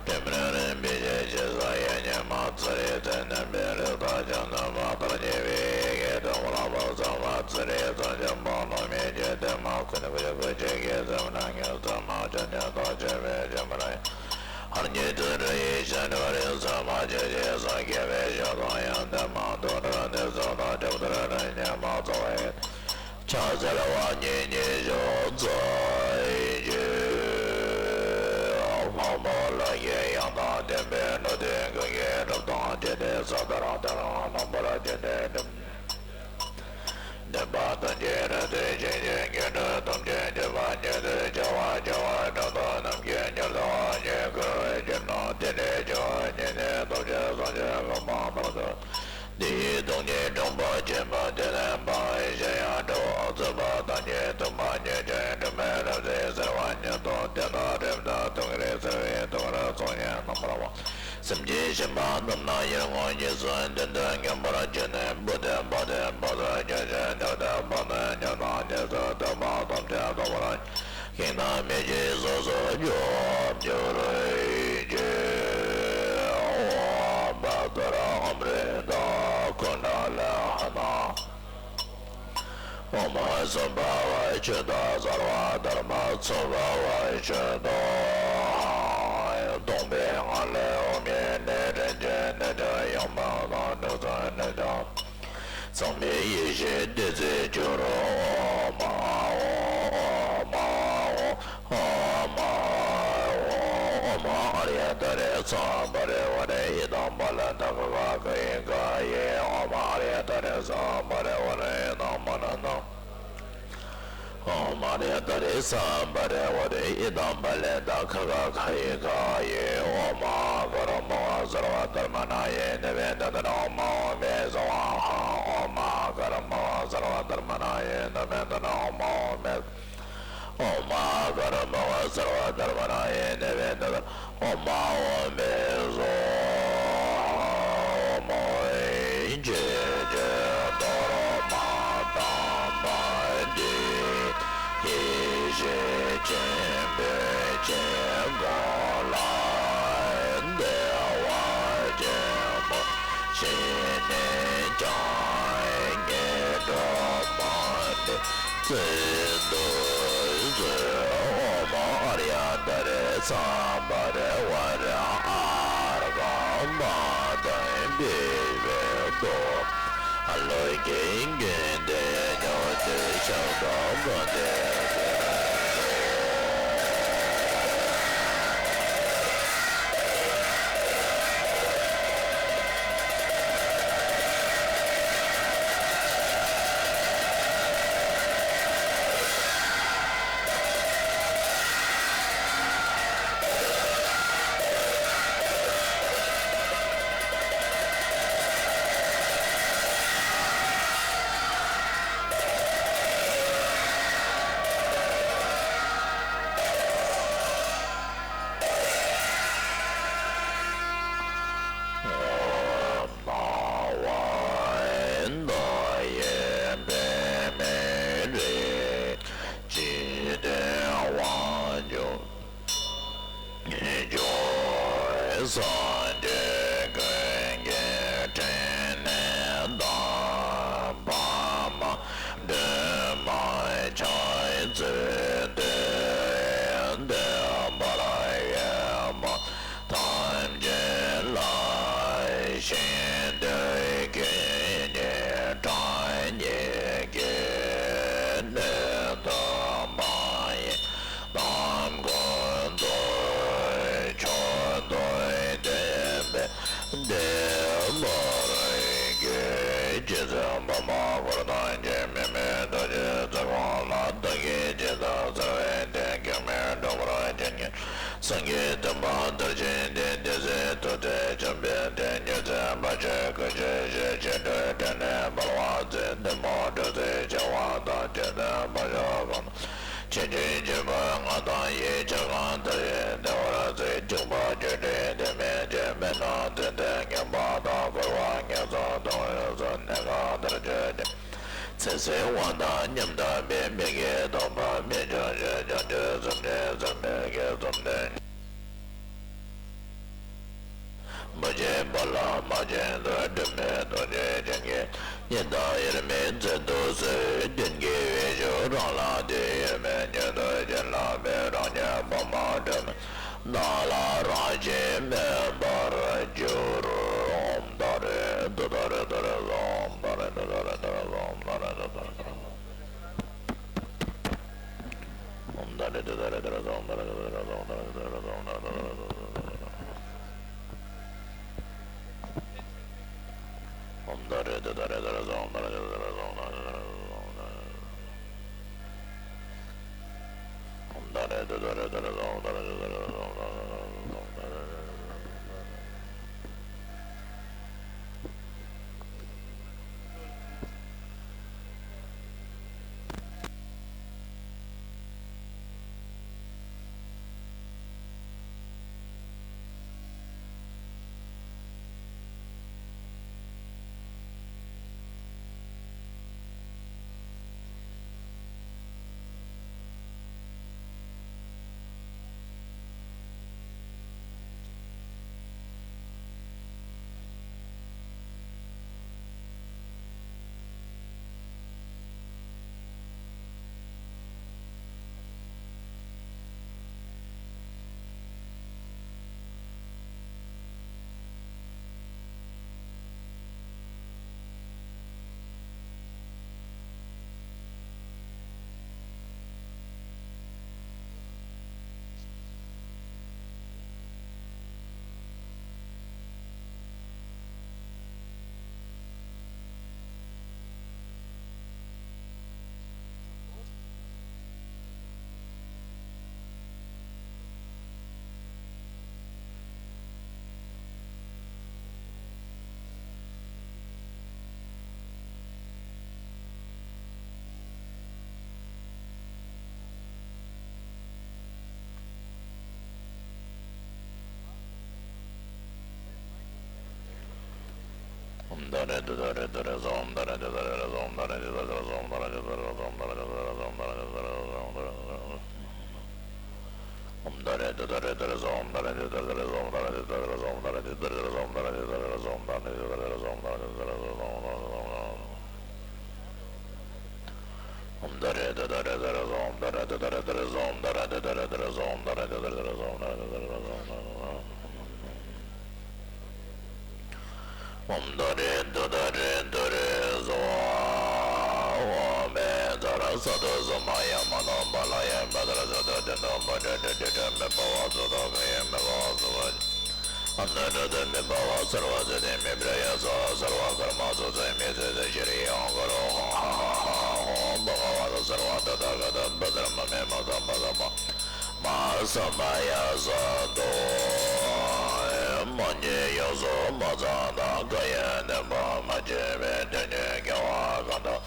དེ་མིན་རིམ་པས་ཞེས་བྱེད་ས་ཡ་ཉེ་མ་ཚ་རེ་ཚེ་རྣམ་པའི་རེ་ད་ཅང་ན་མ་ལྟར་ཉེ་བའི་ཡེ་དོ་ལ་བ་ས་མ་ཚ་རེ་ཚ་ཅན་པ་ལ་མེ་ཀྱེ་དེ་མ་ཁུ་ནི་བུ་བུ་ཅེ་ཀེ་ཟ་མ་ན་ཉེ་ཚ་མ་ཅན་ཉེ་ད་ཅེ་བའི་ཅེ་མ་ར་ཡ། ཧར་ཉེ་དུ་རི་ཡི་ཞལ་ནུ་རིང་ས་མ་ཅན་ཞེས་སོགས་སྐྱེ་བའི་ཞག་དང་ཡང་དེ་མ་དོ་ར་ནི་སོ་དང་གྲུབ་དུ་ར་ཉེ་མ་ཚོ་བའི་ཕྱག་འཚལ་བ་ཉིད་ཉིད་ཞོག་ཚོ་ཡི་ཕག་མོ་ལ་ཡེ་ཡང་དང་ལྡན་པའི་ནུ་ཏན་གང་གི་གྲུབ་དང་བཅས་ཏེ་ས་དང་རང་དང་རང་རྣམ་པར་བརྒྱན་ཏེ་སྒྲིབ། བདེན་པ་དོན་གྱི་རིགས་དེ་ཤེས་བྱའི་ཉན་ཐོས་ཐམས་ཅད་འདུས་པ་ཉིད་དུ་བྱ་བ་བྱ་བ་གྲུབ་མཐའ་རྣམས་ཀྱི་ཉམས་སུ་བཞེས་དགོས་པའི་ཕྱིར་ན། དེ་ནས་བྱ་བ་ཉིད་ནི་ཐམས་ཅད་སངས་རྒྱས་གོ་འཕང་མཐར་ཐུག་དེའི་སྟོང་ཉིད་དྲངས་པ་ཆེན་པོ་དེ་ལས་འབའ་ཞིག་ཡང་འགྲོ་བ་རྩོད་པ་དང་ཉེས་ཐུབ་པ་ཉེས་བྱས་སྒྲིབ་པའི་རབ་ཟིན་སེལ་བ་ཉིད་དོ། དེ་ལ་རིམ་དང་ཐུགས་ཀྱི་རིགས་སེལ་བའི་ཐུགས་ཀར་ཚོགས་གཉིས་རྣམ་པར་སྤངས། སེམས་ཀྱི་ཞེན་པ་རྣམ་སྣང་ཡིད་ངོ་གཉིས་སུ་བདུན་དུ་མཉམ་པར་བྱས་ནས་བུ་སྟེ་བ་སྟེ་བ་སྟེ་ཁྱོད་ཀྱི་ཉོན་སྟེ་བ་སྟེ་ཉོན་དང་ཉེས་སུ་ཐུབ་པ་ཐམས་ཅད་རྟོགས་པར་ཤིང་རྟ་མེ་ལྕེ་སོ་སོར་སྐྱོབ་གྱུར་ཅིག་ཨོཾ་བཛྲ་ཨམྲི་ཏ་ཀུཎྜ་ལི་ཧ་ན། ཨོཾ་སྭ་བྷཱ་ཝ་ཆོད་ད་སརྦ་དྷརྨ་སྭ་བྷཱ་ཝ་ཆོད་དོ། སྟོང་པའི་ངང་ལས་འོག་མིན་ནས་རིན་ཆེན་གནས་བརྒྱད་ཡང་མ་དང་དྲུག་ཙམ་གནས་བརྒྱད་ཚང་མའི་ཡེ་ཤེས་བདེ་ཚིག་གྱུར། ཨོཾ་ཨཱཿཧཱུྃ་ཨོཾ་ཨཱཿཧཱུྃ་ཨོཾ་ཨཱཿཧཱུྃ་ཨོཾ་ཨཱ་རྱ་ཏ་རེ་ས་པ་རི་ཝཱ་རེ་ཨི་དཾ་བ་ལ་ཏ་ཁ་ག་ཁ་ཡི་ག་ཡེ། ཨོཾ་ཨཱ་རྱ་ཏ་རེ་ས་པ་རི་ཝཱ་རེ་ཨི་དཾ་བ་ལ་ཏ། ཨོཾ་ཨཱ་རྱ་ཏ་རེ་ས་པ་རི་ཝཱ་རེ་ཨི་དཾ་བ་ལ་ཏ་ཁ་ག་ཁ་ཡི་ག་ཡེ། ཨོཾ་ཨཱ་ག་རུ་མ་བ་སརྦ་དྷརྨ་ནཱ་ཡེ་ནི་བེ་ཏ་ཏ་ན་ཨོཾ་ཨཱཿཧཱུྃ་མེ་སྭཱ་ཧཱ། ཨོཾ་ཨཱ་ག་རུ་མ་བ་སརྦ་དྷརྨ་ནཱ་ཡེ་ནི་བེ་ཏ་ཏ་ན་ཨོཾ་ཨཱཿཧཱུྃ་མེ། ཨོཾ་ཨཱ་ག་རུ་མ་བ་སརྦ་དྷརྨ་ནཱ་ཡེ་ནི་བེ་ཏ་ཏ་ཨོཾ་ཨཱཿཧཱུྃ་མེ་སྭཱ་ཧཱ། ཨོཾ་ཨཱཿཧཱུྃ་ཆོས་ཀྱི་གཏོར་མ་དམ་པ་འདི་ཡེ་ཤེས་ཆེན་པོའི་ཆོས་སྐུ་ལ་བདེ་བ་ཆེན་པོ་བྱིན་ནས་ཀྱང་ངན་འགྲོ་མ་ནི་བཙན་དུ་གསོལ། ཨོཾ་ཨཱ་རྱ་ཏ་རེ་ས་པ་རི་ཝཱ་རེ་ཨརྒྷ་པ་དང་བི་ཤྭ་ཏྭ། ཨ་ལོ་ཀེ་གན་དྷེ་ཉོ་ཏི་ཤ་ཏ་ག་དེ། སྣང་བ་མདོ་ཡི་པདྨའི་རིགས། འཇིག་རྟེན་དབང་ཕྱུག་སངས་རྒྱས་ཀུན་གྱི་ཕྲིན་ལས་དང་། པདྨ་འབྲུ་མར་ཕྱག་འཚལ་ཏེ། བསྟན་པར་ཡོད་པ་ཐམས་ཅད་ལ་ཞིང་ སངས་རྒྱས་བསྟན་པ་དར་ཞིང་རྒྱས། སྡེ་སྲིད་མཐུ་རྩལ་འཆང་བའི་སྡེ། མྱུར་མཛད་བར་ཆད་ཀུན་ཞི་ཞི། ཆོས་སྒྲོན་འཕྲིན་ལས་འཕེལ་བར་མཛད། གཏུམ་མོ་གྲུ་གཟིངས་ཆེ་བ་དང་། ཆོས་སྟོན་པ་ཤོ་ཀ་དང་། ཆོས་འབྱུང་ཆེན་པོའི་ངག་དང་ཡིད། ཆོས་གང་ཐོས་ཤིང་བདེ་བར་གཤེགས། འཇུག་པ་ཆོས་འབྲེལ་དེ་མན་ཆད། མི་སྣང་ཚུལ་ལྡན་མངོན་པ་དང་། འཁོར་བ་ངན་སོང་སྡུག་བསྔལ་སོགས། གནས་ཁག་མཐར་ཐུག་ནས། ཚེ་ཟད་དབང་ཐང་ཉམས་དག་པའི། མི་དགེ་སྡོམ་པ་མི་འབྱུང་ཞིང་། བྱང་ཆུབ་སེམས་ཅན་བསམ་པའི་དགེ་རྩོམ་དོན། མ་སྐྱེས་པ་ལ་མ་སྐྱེས་དོན། སྒྲིབ་མེད་རྡོ་རྗེ་འཆང་གིས། ཉི་ཟླ་དབྱེར་མེད་མཛད་དུ་གསོལ། གཏན་གྱི་དབྱེ་གཞུག་རང་ལ་སྟེ། དབྱེར་མེད་ཉིད་དུ་གཞན་ལ་མེད། རང་ཉིད་པདྨ་དྲི་མེད་ནང་ལ། རང་བཞིན་མེད་པར་གྱུར། ཨོཾ་ཏཱ་རེ་ཏུཏྟཱ་རེ་ཏུ་རེ་སྭཱ་ཧཱ། ཨོཾ་ཏཱ་རེ་ཏུཏྟཱ་རེ་ཏུ་རེ་སྭཱ་ཧཱ། ཨོཾ་ཏཱ་རེ་ཏུཏྟཱ་རེ་ཏུ་རེ་སྭཱ་ཧཱ། ཨོཾ་ཏཱ་རེ་ཏུཏྟཱ་རེ་ཏུ་རེ་སྭཱ་ཧཱ། ཨོཾ་ཏཱ་རེ་ཏུཏྟཱ་རེ་ཏུ་རེ་སྭཱ་ཧཱ། ཨོཾ་ཏཱ་རེ་ཏུཏྟཱ་རེ་ཏུ་རེ་སྭཱ་ཧཱ། ཨོཾ་ཏཱ་རེ་ཏུཏྟཱ་རེ་ཏུ་རེ་སྭཱ་ཧཱ། ཨོཾ་ཏཱ་རེ་ཏུཏྟཱ་རེ་ཏུ་རེ་སྭཱ་ཧཱ། ཨོཾ་ཏཱ་རེ་ཏུཏྟཱ་རེ་ཏུ་རེ་སྭཱ་ཧཱ། ཨོཾ་ཏཱ་རེ་ཏུཏྟཱ་རེ་ཏུ་རེ་སྭཱ་ཧཱ། ཨོཾ་ཏཱ་རེ་ཏུཏྟཱ་རེ་ཏུ་རེ་སྭཱ་ཧཱ། ཨོཾ་བཛྲ་སཏྭ་སུ་མ་ཡ་མ་ནོ་བ་ལ་ཡ་བཛྲ་སཏྭ་ཏེ་ནོ་བཛྲ་ཏེ་ཏེ་མེ་ཕ་ཝ་སུ་ཏོ་ཁ་ཡེ་མེ་ཕ་ཝ་སུ་བ་ཨ་ནུ་ཏྲ་ཏེ་མེ་ཕ་ཝ་སརྦ་ཙི་ཏེ་མེ་པྲ་ཡ་སྭཱ་ཧཱ། སརྦ་ཀརྨ་སུ་ཙི་མེ་ཙི་ཏེ་ཤྲི་ཡང་ཀ་རོ་ཧཱ་ཧཱ་ཧཱ་ཧཱ། ཨོཾ་བྷ་ག་ཝ་ཏུ་སརྦ་ཏ་ཐཱ་ག་ཏ་བཛྲ་མ་མེ་མ་ས་བྷ་ས་མ། མ་ས་མ་ཡ་ས་ཏོ། མ་ཉེས་ཡོངས་སུ་མ་ཚང་དང་། གང་ཡང་ནོན་པར་མ་བྱས་པའི། དོན་གཉིས་དགེ་བ་གང་དག་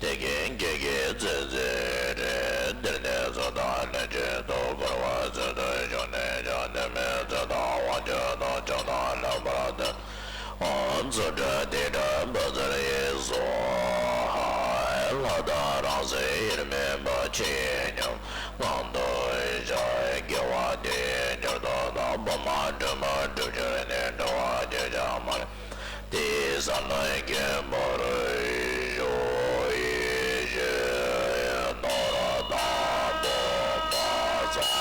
དེ་ཀུན་དགེ་བའི་ཚུལ་འཛིན་རེད། འདིར་ནི་ཚུལ་དང་ལྷན་ཅིག་ཏུ། འཁོར་བའི་ཚུལ་དུ་ཞུགས་ནས་ཀྱང་། ནུས་མེད་ཚུལ་དང་དབང་བཅས་ཏེ། ཕྱོགས་དང་བསླབ་པར་འདོད། ཨོཾ་ཚུལ་ཁྲིམས་ཏིཥྛ་བཛྲ་ཡེ་སྭཱ་ཧཱ། ལྷ་དང་རང་སེམས་དབྱེར་མེད་པ། ཆོས་དབྱིངས་ཉམས་ངང་དུ་བཞག་དགེ་བ་དེ་མྱུར་དུ་བདག་པདྨ་དྲི་མ་བསྒྲུབ་གྱུར་ནས། འགྲོ་བ་གཅིག་ཀྱང་མ་ལུས་དེའི་ས་ལ་མགོན་པོར་བཞུགས། ཡེ་ཤེས་ནོར་དང་བུམ་པ་ཚང་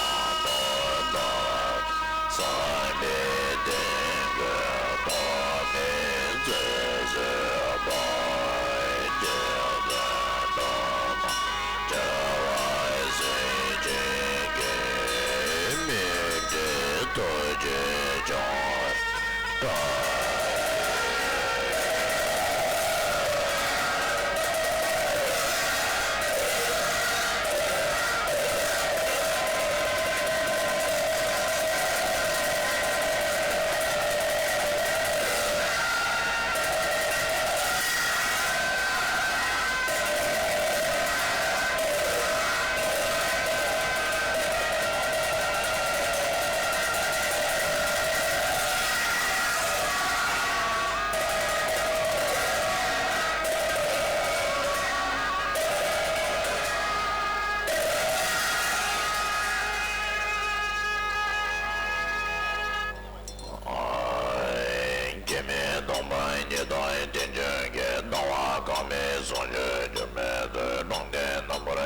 དུ་བསྣམས། བསམ་པའི་དོན་ཀུན་ཐོགས་མེད་མཛད་མཛད་པ། རྗེ་བཙུན་སྒྲོལ་མ་བྱེ་བ་སེང་ཆེན་གྱི། མི་འབྲལ་ཐུགས་རྗེ་འཆང་།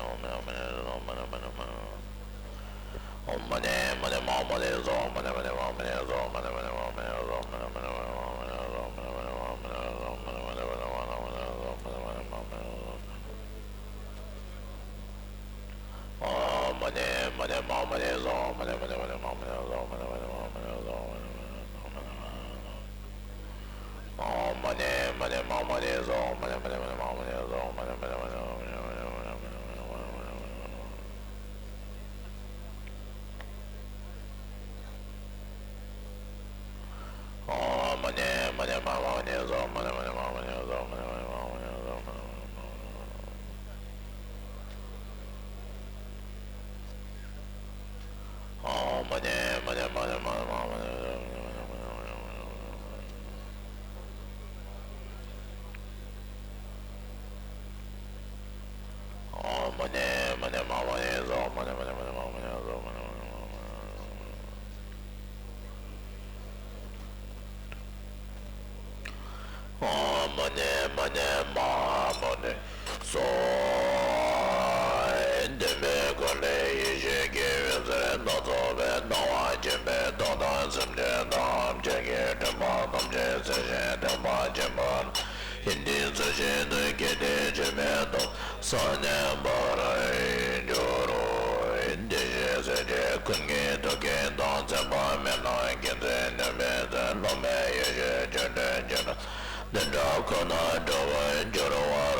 ཨོཾ་མ་ཎི་མ་ཎི་མ་ཧཱ་མོ་ཎི་སྭཱ་ཧཱ། བདེན་པའི་སྒོ་ནས་ཡེ་ཤེས་ཀྱི་འོད་ཟེར་སྣ་ཚོགས་པའི་སྣང་བ་སྐྱེ་མེད་རྟོགས་དང་སེམས་ཅན་ཐམས་ཅད་ཀྱི་དྲན་པ་ཐམས་ཅད་གསལ་ཞིང་དོན་དམ་བརྗོད་པ་ཡིན་ཏེ། ཚུལ་བཞིན་དུ་བསྐྱེད་དེ་བརྗོད་མེད་དུ་སངས་རྒྱས་པར་འགྱུར་རོ། དེ་བཞིན་སེམས་ཅན་ཀུན་གྱི་ཐུགས་བསྐྱེད་དང་། མཚན་མ་མེད་ན་མཁྱེན་བརྩེ་ནུས་མེད་བརྩེ། སློབ་མའི་ཡེ་ཤེས་ཆོས་དྲན་བརྗོད་དང་། བདེན་བྲལ་ཁོ་ནར་འགྲོ་བར་འགྱུར་བར་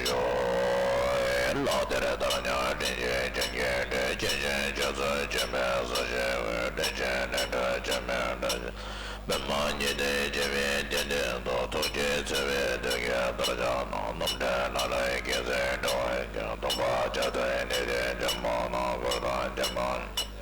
ཤོག། ལྷ་དེར་ལྟར་སྙིང་དྲིན་ཆེན་ཅན་གྱི་འདྲེ། ཇི་བཞིན་སྤྱོད་ཚུལ་བརྗོད་མེད་སོ་ཞེས་འོས། དྲིན་ཆེན་ནི་འདྲ་ཆེན་མིན་འདྲ་ཆེན། མི་མ་ཉིད་དུ་སྐྱེ་བའི་རྟེན་འབྲེལ་དུ། ཐུགས་རྗེས་བརྩེ་བའི་དུས་ཀྱི་གཏོར་ཕྱག་ནང་། རྣམ་འདྲེན་ནཱ་ལེནྡྲའི་སྐྱེད་ཚལ་འགྲོ་བའི་མགོན། སྟོན་པ་བཅའ་གདན་ནི་ཏིང་འཛིན་མ་ནང་བཀུར་དང་བརྗོད་པ། བྱང་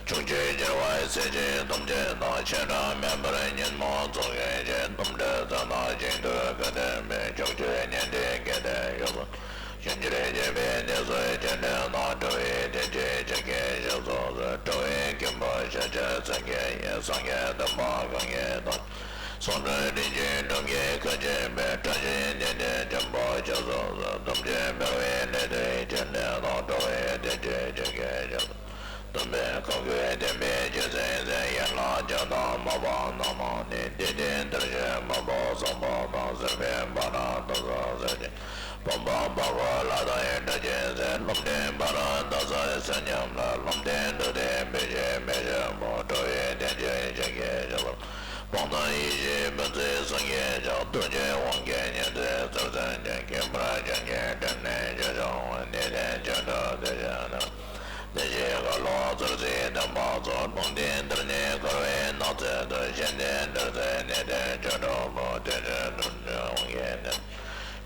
ཆུབ་སྤྱོད་པའི་སེམས་ཅན་ཐམས་ཅད་དང་། བྱེ་བྲག་མེད་པར་ཉོན་མོངས་ཚོགས་ཀྱི་རྗེ། རྣམ་འདྲེན་རྩ་རྣམས་ཞིང་དུ་ཀུན་འདུས་པའི། ཕྱོགས་བཅུའི་ཉན་ཐོས་སྐལ་ལྡན་ཡོངས་སུ། བྱང་ཆུབ་སྤྱོད་པའི་གནས་སུ་སྤྱན་འདྲེན་ན། འགྲོ་བའི་དོན་བྱེད་ཕྱིར་སྐྱེས་ཞེས་སོགས་སུ། འགྲོ་བའི་ མཁན་པོ་ཤཱཀྱ་མཚན་བརྒྱད་ཡིན། སངས་རྒྱས་བསྟན་པ་གང་གིས་དང་། སངས་རྒྱས་དྲིན་ཅན་གྲངས་ཀྱིས་ཁ་ཕྱེ་བའི། བཀྲ་ཤིས་གནས་བརྟན་ཆེན་པོ་ཞེས་སུ་གསོལ། ཐམས་ཅད་འབར་བའི་གནས་དེར་སྤྱན་འདྲེན་དང་། འགྲོ་བའི་དོན་བྱེད་མཆོག་གི་ཞབས། སྟོན་པའི་གོ་འཕང་བདེན་པའི་རྒྱལ་མཚན་མཛད། ཡན་ལག་བརྒྱ་དང་མ་པ་རྣམས་ནི། བདེ་ཆེན་དར་ཞིང་མང་པོ་བསགས་པ་དང་། ཟིལ་པའི་འབར་རང་དྭགས་སུ་གསེར་གྱི། བུམ་པ་འཕགས་པའི་ལྷ་དང་སྒྲ་གཅན་གཟན། ལུམ་བསྟན་འབར་རང་དྭགས་སུ་གསེར་ཉམས་ལ། ལུམ་བསྟན་འབྲུག་སྟོན་བོད་ཀྱི་མི་ཆེན་པོ། འགྲོ་བའི་དོན་བྱེད་མཆོག་གི་ཞབས། སྤངས་རྟོགས་ཡེ་ཤེས་ཕུན་ཚོགས་སངས་རྒྱས་ཞབས། རྡོ་རྗེ་དབང་གི་མཉྫུ་རྩེར་སོན་ཅིང་། མཁན་པོར་བྱོན་གྱིན་དྲིན་ལན་ཞུ། འབྱུང་བའི་གནས་བརྟན་ཆོས་གྲུབ་བདེ་ཆེན་ནས། བདེ་གཤེགས་ཀྱི་ལུགས་སྩོལ་ཚེ་བསྟན་པ་རྫོགས། ལུང་བསྟན་དར་ནས་འཁོར་བའི་ནགས་ཚལ་དུ། གཞན་དོན་འགྲུབ་ཚེ་གནས་བརྟན་ཆོས་གྲུབ་པོ། དེ་ཕྱིར་འགྲོ་དོན་དབང་གི་གནས།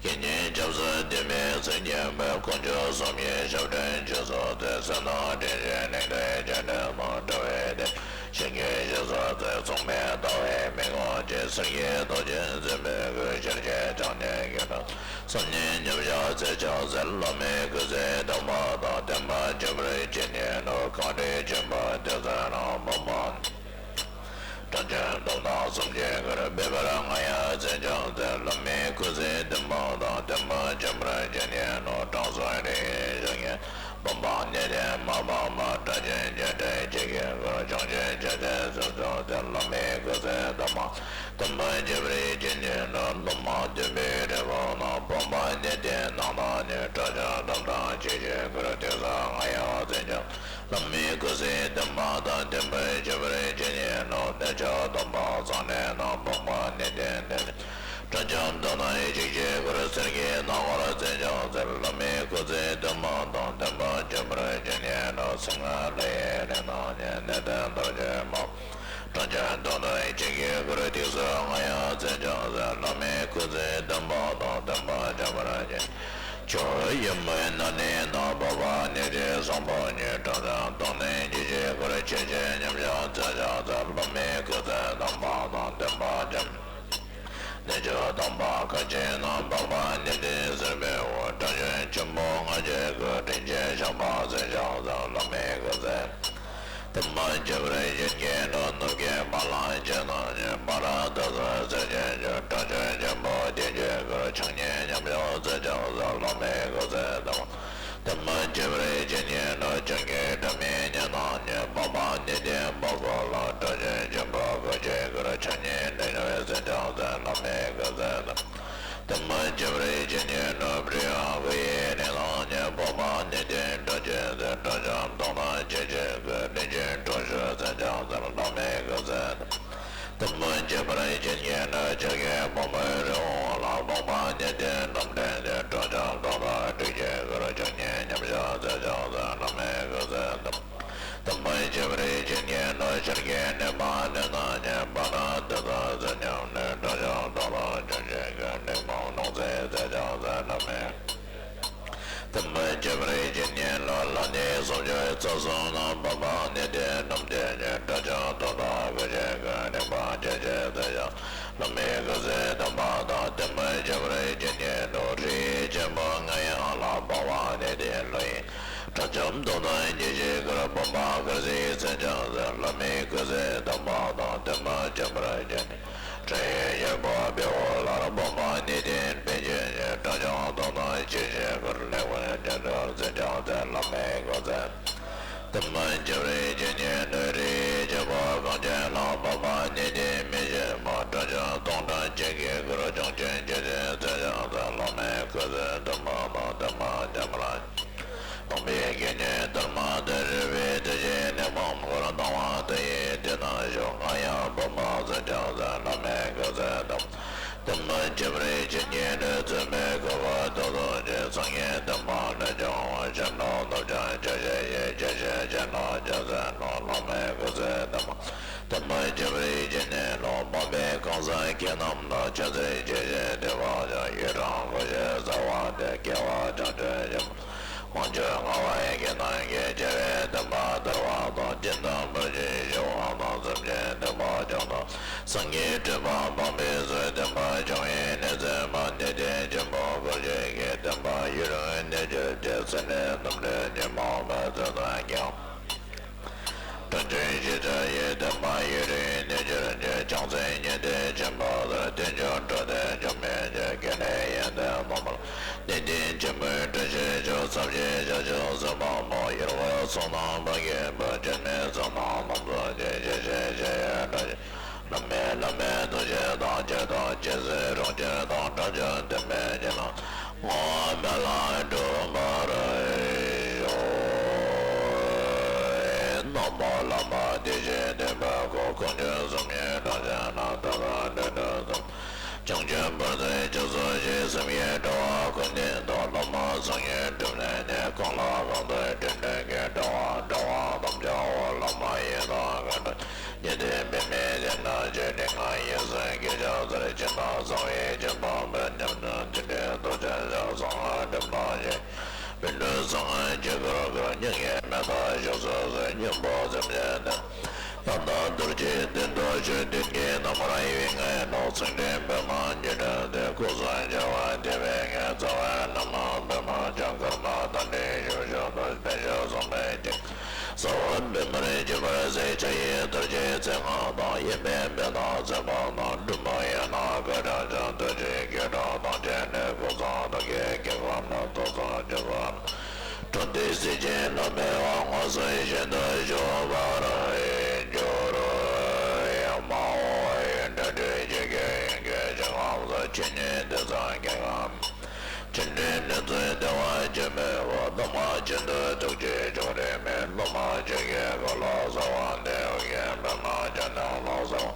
དགེ་བསྙེན་སྐྱབས་སུ་འདུས་པའི་ཚིག་བརྙེས་པའི། དཀོན་མཆོག་གསུམ་གྱི་ཞབས་དྲུང་མཆོག་སོགས་ཏེ། བསོད་ནམས་དྲིན་ཅན་གླིང་དུ་སྤྱན་འདྲེན་དང་། འགྲོ་བའི་དོན་བྱེད་མཆོག་གི་ཞབས་སོགས་ཏེ། མཚུངས་མེད་ལྟ་བའི་མིག་དབང་གིས། གསེར་གྱི་མདོག་ཅན་འཛིན་པའི་སྐུ། ཞལ་གྱི་ཕྱག་ནི་དགེ་ལྡན། སེམས་ཉིད་མཉམ་བཞག་ཚེ་ཆགས་ཟེར། བླ་མའི་སྐུ་ཚེ་བསྟན་པ་དང་། བསྟན་པ་འཇམ་རིགས་ཀྱི་ཉི་ནོར། གངས་རིའི་ཆེན་པོ་དེ་ཚོ་རྣམས། བུམ་པ་ནི་དྲང་སྦྱོར་སྟོང་དང་གསུམ་གྱི་སྐུར། བཻ་ཕར་ང་ཡང་ཚེ་ཆགས་ཟེར། བླ་མའི་སྐུ་ཚེ་བསྟན་པ་དང་། བསྟན་པ་འཇམ་རིགས་ཀྱི་ཉི་ནོར། དྲང་སྲོང་རིགས་ཀྱི་ཞལ་གྱི། བུམ་པ་ནི་དེ་མ་སྤངས་པ། དྲང་སྦྱོར་བརྒྱད་ཁྲི་བརྒྱད་ཀྱི་སྐུར། བྱང་ཆུབ་ཕྱོགས་བཅུའི་སེམས་མཆོག་སྟེ། བླ་མའི་སྐུ་ཚེ་བསྟན་པ། བསྟན་པ་འཇམ་རིགས་ཀྱི་ཉི་ནོར། ལུང་མ་བསྟན་པའི་རི་བོ་རྣམས། བུམ་པ་ནི་དེ་རྣམས་དང་ནི། དྲང་སྦྱོར་སྟོང་དང་ཁྱད་ཆོས་སྐུར། དེ་ཚོ་ང་ཡང་ཚེ་ཆགས། བླ་མའི་སྐུ་ཚེ་བསྟན་པ་དང་། བསྟན་པ་འཇམ་རིགས་ཀྱི་ཉི་ནོར། གནས་མཆོག་སྟོང་པ་ཚང་ནས་ན། བུམ་པ་ནི་དེ་འདི་ནི། དྲང་སྦྱོར་སྟོང་དང་ཁྱད་ཆོས་སྐུར། གསེར་གྱི་ནགས་ཁར་ཚེ་ཆགས་ཟེར། བླ་མའི་སྐུ་ཚེ་བསྟན་པ་དང་། བསྟན་པ་འཇམ་རིགས་ཀྱི་ཉི་ནོར། སེམས་ལྔ་ལྷ་ཡི་རིགས་རྣམས་ནི། གནས་བརྟན་དར་ཞིང་མང་། དྲང་སྦྱོར་སྟོང་དང་ཁྱད་ཆོས་སྐུར། དེ་ཚོ་ང་ཡང་ཚེ་ཆགས་ཟེར། བླ་མའི་སྐུ་ཚེ་བསྟན་པ་དང་། བསྟན་པ་འཇམ་རིགས་ཀྱི། ཆུ་ཡི་མུན་ནག་ནས་ན། བོད་པ་ནི་དེ་བཟང་པོ་ཉིད། དྲང་སྲོང་སྟོང་ནི་འཇིགས་བྱེད་སྐུར། ཆོས་ཀྱི་མཉམ་གཞག་ཚེ་ཆགས་ཟེར། བླ་མའི་སྐུ་ཚེ་བསྟན་པ་དང་། བསྟན་པ་འཇམ། གནས་མཆོག་སྟོང་པ་མཁའ་སྤྱོད་ན། འཕགས་པ་ནི་དེ་སྲིད་པའི་དབུས། དྲང་སྲོང་ཆེན་པོ་ལྔ་བརྒྱའི་སྐུ། དྲིན་ཅན་བྱམས་པ་ཚེ་ཆགས་ཟེར། བླ་མའི་སྐུ་ཚེ། བསྟན་པ་འཇམ་རིགས་ཀྱི་ཉི་ནོར། ནུབ་ཀྱི་བ་ལང་སྤྱོད་ན་ནི། འབར་རང་དྭགས་སུ་གསེར་གྱི་ཆུ། དྲང་སྲོང་ཆེན་པོ་བདེ་མཆོག་སྐུ། ཕྱག་གཉིས་མཉམ་གཞག་ཚེ་ཆགས་ཟེར། བླ་མའི་སྐུ་ཚེ་བསྟན་པ། བསྟན་པ་འཇམ་རིགས་ཀྱི་ཉི་ནོར། བྱང་གི་སྒྲ་མི་སྙན་ན་ནི། འཕགས་པ་ནི་དེ་འབོད་སྐུལ་ལ། དྲང་སྲོང་ཆེན་པོ་དགུ་བརྒྱའི་སྐུ། ཕྱག་གཉིས་འདྲེན་བྱེད་ཚེ་ཆགས་ཟེར། བླ་མའི་སྐུ་ཚེ་བསྟན་པ། བསྟན་པ་འཇམ་རིགས་ཀྱི་ཉི་ནོར། པྲི་ཡ་སྐུ་ཡི་རིགས་རྣམས་ནི། འཕགས་པ་ནི་དེ་སྒྲ་ཆེན་ཟེར། དྲང་སྲོང་སྟོང་དང་ཁྱད་ཆོས་སྐུ། དྲིན་ཅན་དྲང་སྲོང་ཚེ་ཆགས་ཟེར། བླ་མའི་སྐུ་ཚེ་བསྟན་པ། བསྟན་པ་འཇམ་རིགས་ཀྱི་ཉི་ནོར། ཆར་གྱི་བུ་མོའི་རི་བོ་ལ། འཕགས་པ་ནི་དེ་རྣམ་འདྲེན་ཟེར། དྲང་སྲོང་སྟོང་དང་ཁྱད་ཆོས་སྐུར། ཕྱག་གཉིས་མཉམ་གཞག་ཚེ་ཆགས་ཟེར། བླ་མའི་སྐུ་ཚེ་བསྟན་པ། བསྟན་པ་འཇམ་རིགས་ཀྱི་ཉི་ནོར། ཤར་གྱི་གནས་མ་ནི་ན་ནི། འབར་རང་དྭགས་སུ་གསེར་ཉམས་ནི། དྲང་སྲོང་སྟོང་དང་ཁྱད་ཆོས་སྐུ། གླེགས་བམ་ནགས་ཚལ་ཚེ་ཆགས་ཟེར། བླ་མའི་བསྟན་པ་འཇམ་རིགས་ཀྱི་ཉི་ནོར། ལྷ་ནི་སུམ་ཅུ་རྩ་གསུམ་ན། འཕགས་པ་ནི་དེ་རྣམ་འདྲེན་ནི། དྲང་སྲོང་སྟོང་དང་དགུ་བརྒྱའི་སྐུ། གླེགས་བམ་ཁྱད་ཆོས་ཚེ་ཆགས། བླ་མའི་སྐུ་ཚེ་བསྟན་པ་དང་། བསྟན་པ་འཇམ་རིགས་ཀྱི་ཉི་ནོར། རིའི་ཆེན་པོ་ལྔ་ཡན་ལ། འཕགས་པ་ནི་དེ་ཀླུ་ཡི། དྲང་སྲོང་སྟོང་དང་ཁྱད་ཆོས་སྐུར། བུམ་པ་དཀར་གསལ་ཚེ་ཆགས་ཟེར། བླ་མའི་སྐུ་ཚེ་བསྟན་པ་དང་། བསྟན་པ་འཇམ་རིགས་ཀྱི་ཉི། སྤྲིན་ཡི་སྒྱུར་བུ་བེའུ་ལྷར། འཕགས་པ་ནི་དེ་པཎ་ཆེན་ཉིད། དྲང་སྲོང་སྟོང་དང་ཁྱད་ཆོས་སྐུར། གླེགས་བམ་ཉི་ཤུ་རྩ་གསུམ་ཚེ་ཆགས་ཟེར། བླ་མའི་སྐུ་ཚེ། བསྟན་པ་འཇམ་རིགས་ཀྱི་ཉི་ནོར། རིའི་ཆེན་པོ་གངས་ཅན་ལ། འཕགས་པ་ནི་དེ་མི་ཕྱེད་མ། དྲང་སྲོང་སྟོང་ཕྲག་གཅིག་གི་སྐུར། བྱང་ཆུབ་ཀྱི་ཆོས་ཚེ་ཆགས་ཟེར། བླ་མའི་སྐུ་ཚེ་བསྟན་པ་དང་། བསྟན་པ་འཇམ་རིགས། དམ་པའི་དགེ་བསྙེན་དར་མ་སྟེ། རིག་པའི་གཏེར་ཆེན་ནི་མང་པོར། སྣང་བ་མཐའ་ཡས་དེ་ན་བཞུགས། རྔ་ཡབ་བུམ་པ་ཚེ་ཆགས་ཟེར། བླ་མའི་སྐུ་ཚེ་བསྟན་པ། བསྟན་པ་འཇམ་རིགས་ཀྱི་ཉི་ནོར། བཙུན་མོའི་སྐུ་པོ་ཏོག་ཙམ་ཅིག། སངས་རྒྱས་བསྟན་པ་ལས་བྱུང་བ། སྤྱན་རས་གཟིགས་ཀྱང་ཆ་ཤས་ཤིག། ཁྱེད་ཆོས་སྤྱན་རས་གཟིགས་ནོ། བླ་མའི་སྐུ་ཚེ་བསྟན་པ། བསྟན་པ་འཇམ་རིགས་ཀྱི་ཉི་ནོར། འཕགས་པའི་གང་ཟག་ཁྱེད་རྣམས་ལ། ཕྱག་འཚལ་ཞལ་བཞེས་དེ་བ་ཀྱང་། ཡི་རང་ངོ་ཤེས་རྩ་བ་སྟེ། སྐྱེ་བ་བྱང་ཆུབ་ཡིན། དབང་ཕྱུག་ལྔ་པ་ཡི་གེ་རྣམས་ཀྱིས། རྒྱལ་བའི་བསྟན་པ་དར་བ་དང་། སྦྱིན་དང་ཕུལ་བྱུང་ཞི་བ་དང་། སེམས་ཅན་བདེ་བ་སྐྱོང་དང་། སངས་རྒྱས་སྤྲུལ་པ་སྤངས་པའི་ཚུལ། བསྟན་པ་བྱུང་བའི་གནས་ཚུལ་མ། གནས་བརྟན་ཆེན་པོ་སྐོར་ཞིག་གིས། བསྟན་པ་ཡུན་རིང་གནས་གྱུར་ཅིག། སེམས་ནི་རྣམ་འདྲེན་ཉོན་མོངས་པའི་ཚོགས་དང་ཀྱང་། དྲིན་ཅན་ སྲས་ཉན་ཐོས་ཆེན་པོ་ཟེར། རྟེན་འབྱུང་འགྲོ་དོན་འབྱུང་མེད་ཅིང་། རྒྱལ་བའི་ཡོན་ཏན་སྟོང་པར། གནས་བརྟན་ཆེན་པོའི་དྲིན་ཅན་མཆོག་ཚབ་ཞིང་བྱང་ཆུབ་སེམས་དཔའ་མོ། ཡུལ་འཁོར་ཚོགས་རྣམས་དཔལ་གྱི་བུ། སྤྱན་མིག་ཚོགས་རྣམས་ལམ་རྫོགས་ཀྱི། ཞལ་བཞི་ཞི་བའི་སྒྲ་ཆེན། བླ་མེད་བླ་མེད་ཐུགས་རྗེ་དང་། ཇི་ལྟར་ཇི་སྲིད་རང་རྒྱལ་དང་། དགྲ་བཅོམ་བདེན་པའི་རྒྱལ་ལ། བསྔོ་བ་སྨོན་ལམ་འགྲུབ་པར་ཤོག། ན་མོ་བླ་མ་བདེ་ཆེན་སྡོམ་པའི་སྐུ། དཀོན་མཆོག་གསུམ་གྱི་གྲོགས་བྱེད་ལ། བདག་དང་འདྲེན་དུ་གསོལ། བྱང་ཆུབ་བར་དུ་སྐྱབས་སུ་མཆི། སེམས་ཀྱི་དྲི་བ་ཀུན་ནས་ལོག། སློབ་མ་སངས་རྒྱས་སྒྲུབ་ནས་ནི། གང་ལ་གང་འདུལ་དྲིན་དྲན་གྱིས། དྲི་བ་དྲི་བ་ཐམས་ཅད་འོ། བླ་མ་ཡི་དམ་མཁའ་འགྲོ། ཉན་ཐོས་པདྨས་བསྟེན་ན་མཆོད། ལུས་ངག་ཡིད་གསུམ་གྱི་ཕྱག་འཚལ། སྤྱན་དང་གསང་བའི་ཁྱབ་པ་འབུལ། ཉམས་སུ་ལྡན་ཏེ་ཐུགས་རྗེ་ཆེན། གསང་སྔགས་སྒྲུབ་པར་བྱེད། པཎ་གྲུབ་གསང་སྔགས་ཆོས་སྐོར་བསྐོར། མྱ་ངན་མེ་ཏོག་ཞལ་སོ་སོར། སྙིང་པོ་སེམས་ཅན་དོན། ཡང་དག་རྡོ་རྗེ་གདན་དུ་བཞུགས། མདུན་གྱི་རྣམ་པར་གཡེང་བའི་ལྷ། ཚངས་དྲེགས་པདྨ་འབྱུང་གནས་ཏེ། སྐུ་གསུམ་རྒྱལ་བ་དེ་བས་ངེས། རྩ་བའི་བླ་མ་པདྨ་འབྱུང་། ཀརྨ་དང་འབྲེལ་ཞུགས་ཕྱོགས་དུ། དཔལ་ཆོས་གསུངས་པའི་སྟེང་། ས་བོན་པདྨར་བརྗིད་པར་གཟིགས། ཕྱག་གཡས་རྡོ་རྗེ་རྩེ་ལྔ་དང་། གཡོན་པས་པད་ཐང་རྩེ་དགུ་དང་། སྒྲུབ་ཕུག་གཡས་ན་ག་ཏྲ་ཅན། རྡོ་རྗེ་སྐད་སྒྲོགས་དང་བཅས་ནས། སྐུ་གསུམ་ཐུགས་ཀྱི་དཀྱིལ་འཁོར་ན། ཏོག་ཙམ་སྤྱི་བོར་འཁྲུངས་ཏེ། གཟི་བརྗིད་ལ་འཕེལ་བ། མངོན་སུམ་ཤིན་ཏུ་བཞུགས་པར་གྱུར། ཡ་མ་ཧོ། ཡི་དྭགས་སྲིད་ཞིའི་སྐྱེ་བོའི་སྐད་ཅིག་ཁམས་སུ། ཆོས་ཉིད་དེ་ཙམ་སྐད་ཁམས། ཆེན་པོའི་ནུས་མཐུ་བདེ་བ་ཅན་མའི་དབང་། བླ་མ་ཆེན་པོའི་ཐུགས་རྗེ་བྱུང་རིས་མེད། སློབ་མ་ཆོས་ཀྱི་འཁོར་ལོ་གསལ་བ་འདི། ཨོ་རྒྱན་པདྨ་འབྱུང་གནས་ལ་གསོལ།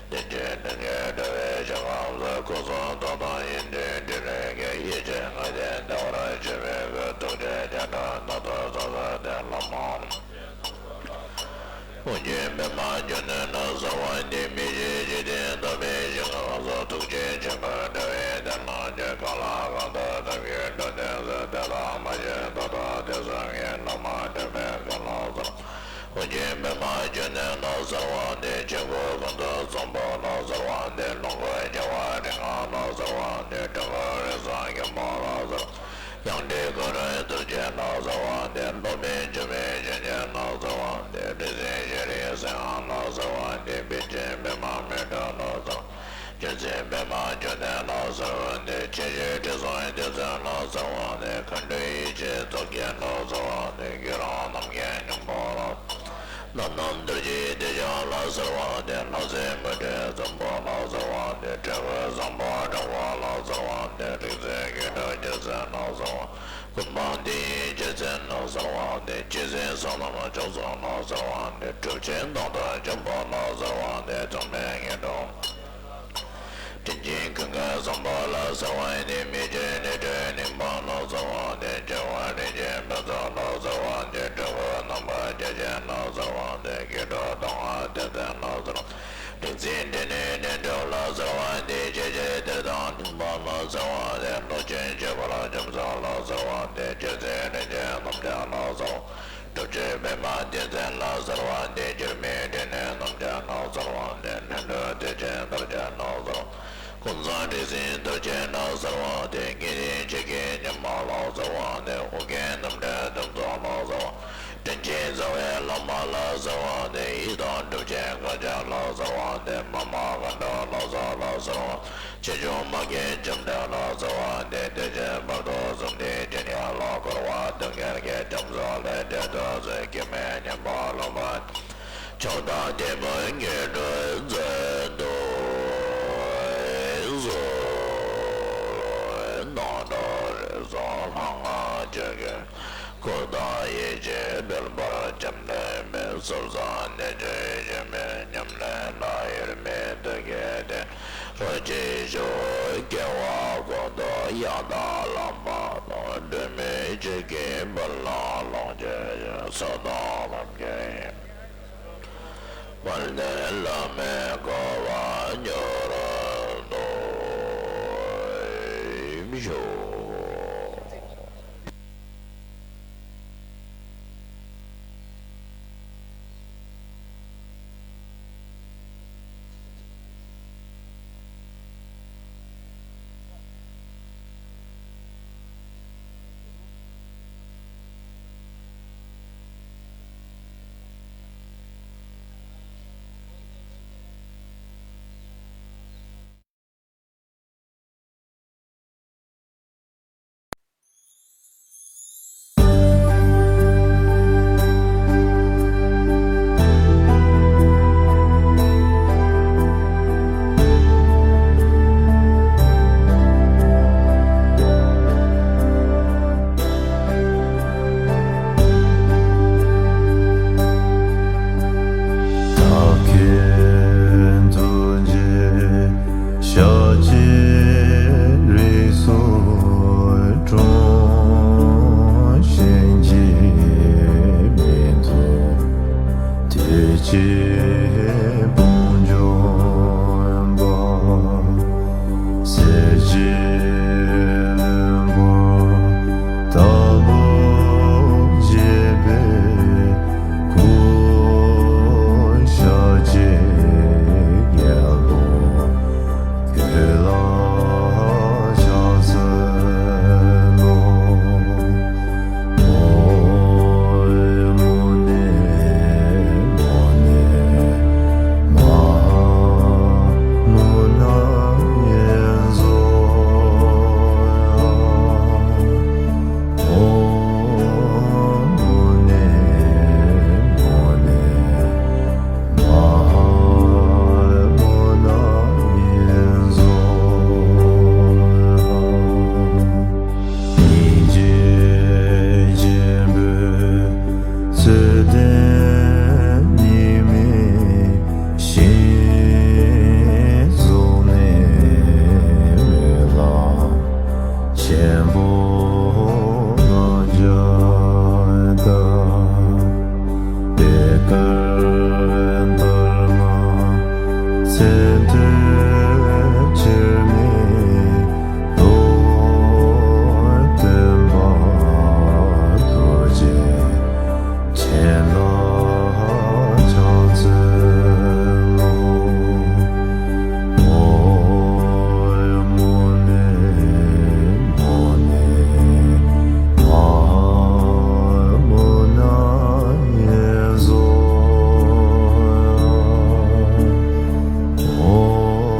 བདེ་ཆེན་སྡེ་བརྒྱད་འགྲོ་བའི་ཞིང་ཁམས་སུ། སྐུ་གསུང་ཐུགས་དང་ཡོན་ཏན་ཕྲིན་ལས་ཀྱིས། ཡེ་ཤེས་ལྔ་ལྡན་བདེ་བར་གཤེགས་པའི་སྐུ། ཐུགས་རྗེ་སྤྱན་དྲངས་སྣ་ཚོགས་ཚོགས་བསགས་ཏེ། བླ་མ་ཨོ་རྒྱན་པདྨ་འབྱུང་གནས་ལ་གསོལ་བ་འདེབས། མི་ཕྱེད་འཇིག་རྟེན་དག་པའི་ཞིང་ཁམས་སུ། ཐུགས་རྗེ་ཆེན་པོའི་དགྲ་བོའི་དོན་རྣམས་ཀྱིས། གང་ལ་གང་འདུལ་ཐབས་ཀྱིས་འགྲོ་དོན་མཛད། དེ་དག་མ་ཞིག་ཐོབ་ཐང་དེ་གསུམ་གྱིས། བླ་མ་སྒྲོལ་མའི་སྐུ་ལ་གསོལ། ཨོ་རྒྱན་པདྨ་འབྱུང་གནས་ལ་གསོལ་བ་འདེབས། ཆོས་སྐུ་ཀུན་ཏུ་བཟང་པོ་ལ་གསོལ་བ་འདེབས། ལོངས་སྐུ་རྒྱལ་བ་རིགས་ལྔ་ལ་གསོལ་བ་འདེབས། སྤྲུལ་སྐུ་རིགས་གསུམ་མགོན་པོ་ལ་གསོལ། ཡང་སྤྲུལ་སྐུ་རིགས་གདུལ་བྱ་ལ་གསོལ་བ་འདེབས། སློབ་དཔོན་འཇིགས་མེད་བྱང་ཆུབ་ལ་གསོལ་བ་འདེབས། རིགས་ལྡན་ཤེས་རིག་སེང་གེ་ལ་གསོལ་བ་འདེབས། པཎ་ཆེན་པདྨ་སྨེ་ཏྲ་ལ་གསོལ། རྒྱལ་སྲས་པདྨ་འབྱུང་གནས་ལ་གསོལ་བ་འདེབས། ཆེ་བཞི་དྲི་བསུང་རྡུལ་ཚོན་ལ་གསོལ་བ་འདེབས། མཁའ་འགྲོ་ཡེ་ཤེས་ཚོགས་བརྒྱད་ལ་གསོལ་བ་འདེབས། བསྐྱེད་རིམ་རྣམ་མཁྱེན་སྙིང་པོ་ལ། རྣམ་སྣང་རྡོ་རྗེ་གདུལ་བྱ་ལ་གསོལ་བ་འདེབས། ལྷ་སྲས་མུ་ཁྲི་བཙན་པོ་ལ་གསོལ་བ་འདེབས། ཏྲེ་ཧོར་བཟང་པོ་དྲག་པོ་ལ་གསོལ་བ་འདེབས། རིག་འཛིན་སྐྱེ་འགྲོ་རྒྱལ་མཚན་ལ་གསོལ་བ། ཀུན་སྤངས་དེ་ཡི་རྒྱལ་མཚན་ལ་གསོལ་བ་འདེབས། ཇི་སྲིད་བསོད་ནམས་ལྗོན་ཚོགས་ལ་གསོལ་བ་འདེབས། གྲུབ་ཆེན་དང་ཐོབ་ཆེན་པོ་ལ་གསོལ་བ་འདེབས། ཐོགས་མེད་དངོས་གྲུབ། དྲིན་ཅན་ཀུན་དགའ་བཟང་པོ་ལ་གསོལ་བ་འདེབས། མི་ཕྱེད་རིགས་དྲུག་གླིང་པ་ལ་གསོལ་བ་འདེབས། རྒྱལ་བ་རིན་ཆེན་ཕུན་ཚོགས་ལ་གསོལ་བ་འདེབས། སྤྲུལ་སྐུ་རྣམ་པར་རྒྱལ་ཆེན་ལ་གསོལ་བ་འདེབས། སྐྱེ་འགྲོ་སྟོང་པ་སྡེ་བཙན་ལ་གསོལ། རིག་འཛིན་འབྲིང་ནས་འབྲིང་གྲས་ལ་གསོལ་བ་འདེབས། ཆེ་ཆེར་གཏེར་དང་གླིང་པ་ལ་གསོལ་བ་འདེབས། ལོངས་སྤྱོད་ཁྱད་པར་ལྗོན་ཚོགས་ལ་གསོལ་བ་འདེབས། རྒྱལ་སྲས་རིན་ཆེན་རྣམ་རྒྱལ་ལ་གསོལ། སྒྲུབ་ཆེན་པདྨ་བདེ་བཙན་ལ་གསོལ་བ་འདེབས། འགྱུར་མེད་འབྲིང་གནས་རྣམ་རྒྱལ་ལ་གསོལ་བ་འདེབས། ལྷུན་གྲུབ་བདེ་ཆེན་རྡོ་རྗེ་ལ་གསོལ། ཀུན་བཟང་རིག་འཛིན་རྡོ་རྗེ་ལ་གསོལ་བ་འདེབས། དགེ་ལྡན་ཆོས་ཀྱི་ཉི་མ་ལ་གསོལ་བ་འདེབས། ཨོ་རྒྱན་རྣམ་འདྲེན་གདུང་རྫོགས་ལ་གསོལ་བ། དྲིན་ཅན་རྩ་བའི་བླ་མ་ལ་གསོལ་བ་འདེབས། ཡི་དམ་གྲུབ་ཆེན་དཀར་ཆག་ལ་གསོལ་བ་འདེབས། མ་མ་མཁའ་འགྲོ་ལ་སོགས་ལ་གསོལ་བ། ཆོས་སྐྱོང་མ་སྐྱེས་ལྕམ་དྲལ་ལ་གསོལ་བ་འདེབས། བདེ་ཆེན་བར་དོ་གསུམ་ལྡན་སྤྱན་ཡངས་ལ། འཁོར་བ་སྡུག་བསྔལ་གྱི་རྒྱ་མཚོ་ལས་འདྲེན་དུ་གསོལ། སྐྱེ་མེད་མཉམ་པ་ལྷུན་པོ། མཆོག་དང་ཐུན་མོང་དངོས་གྲུབ་མཛད་དུ་གསོལ། སྣང་གྲགས་རིགས་གསུམ་ལྷ་སྔགས་ཆོས་ཀྱི་སྐུ་དང་ཡེ་ཤེས་འཕེལ་འབར་ལྕམ་དྲལ་མའི། ཟབ་གསང་གནས་བཅུ་ཞི་བའི་ཉམས་ལེན་ལ། དབྱེར་མེད་ཐུགས་ཀྱི་རྟེན་རུ་གྱུར་ཅིག་སྐྱེ་བ་ཀུན་ཏུ་ཡང་དག་བླ་མ་དང་། སྒྲོན་མེ་ཆོས་ཀྱི་དཔལ་ལ་ལོངས་སྤྱོད་ཅིང་། སོ་ཐར་ལམ་གྱི་དཔལ་ལྡན་བླ་མའི་གོ་འཕང་མྱུར་ཐོབ་ཤོག། སེམས་དོན་ཆོས་མེད་རྟོགས། སྟོན་པ་རྡོ་རྗེ་འཆད་ལ་ཕྱག་འཚལ་ལོ། ཨོཾ་མུ་ནེ་མུ་ནེ་མ་ཧཱ་མུ་ན་ཡེ་ཛོ། ཨོཾ་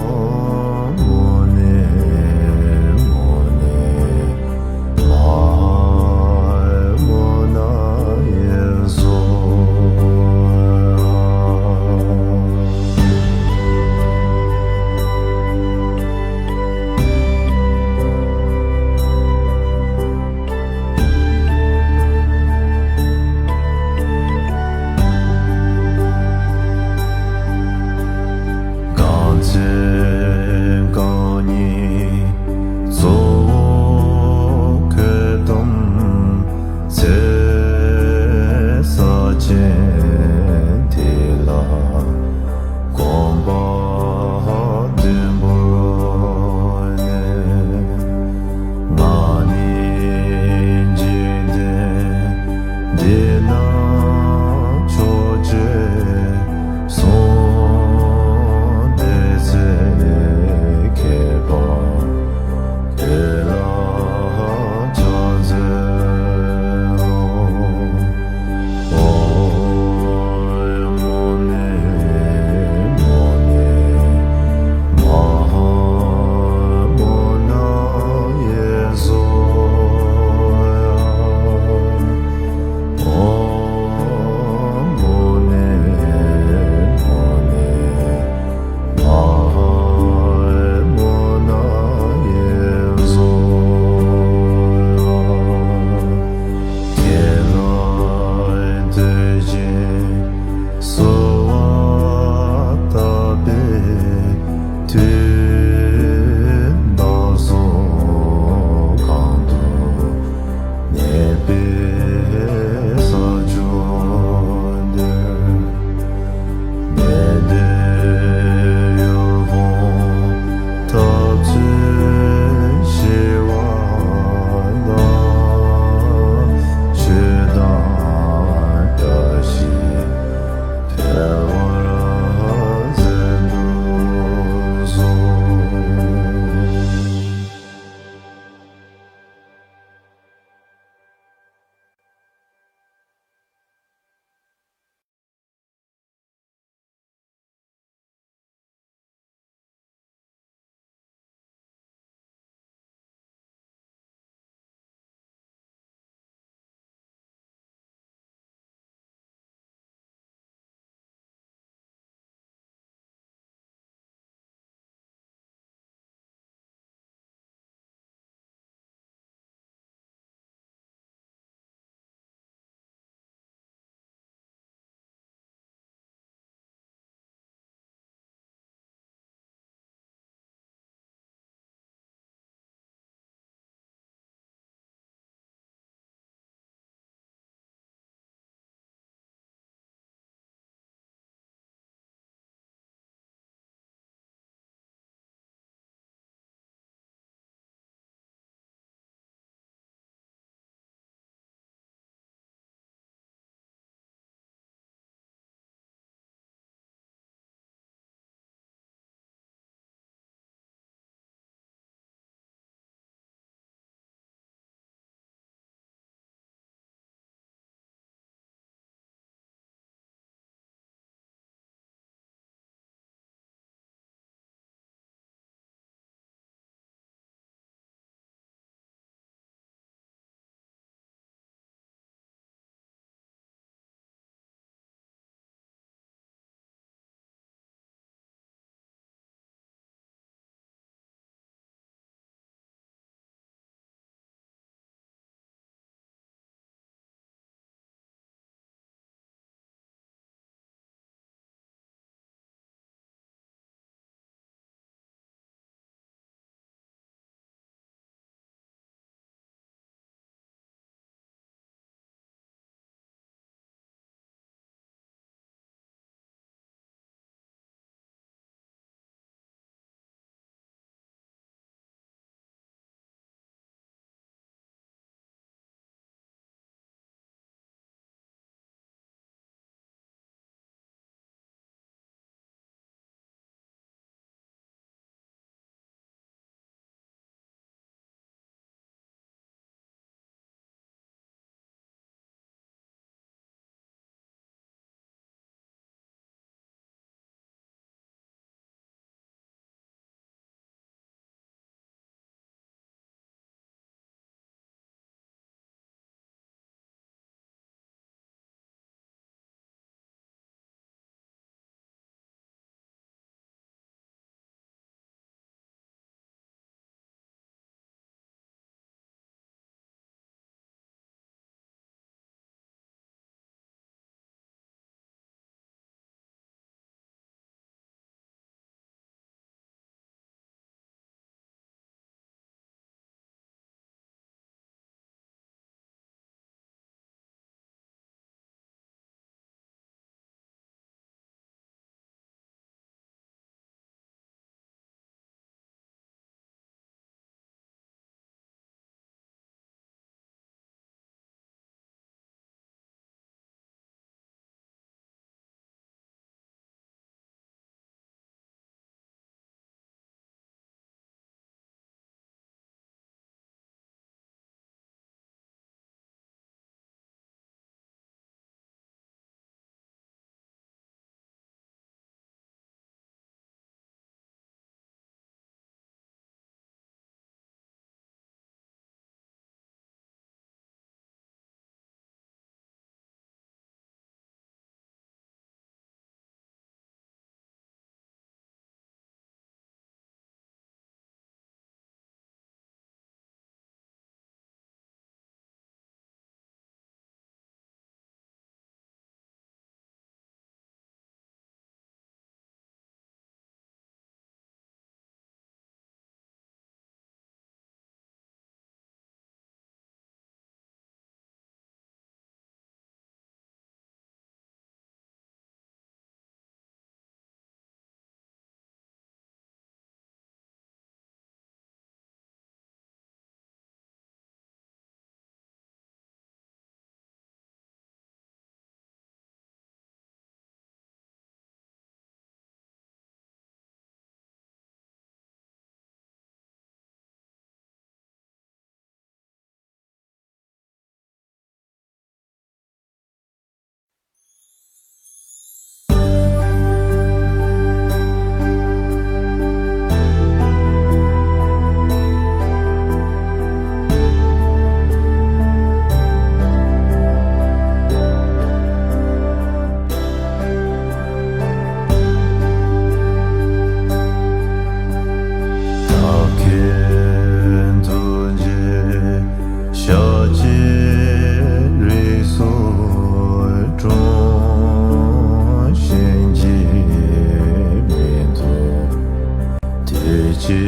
ཀྱི་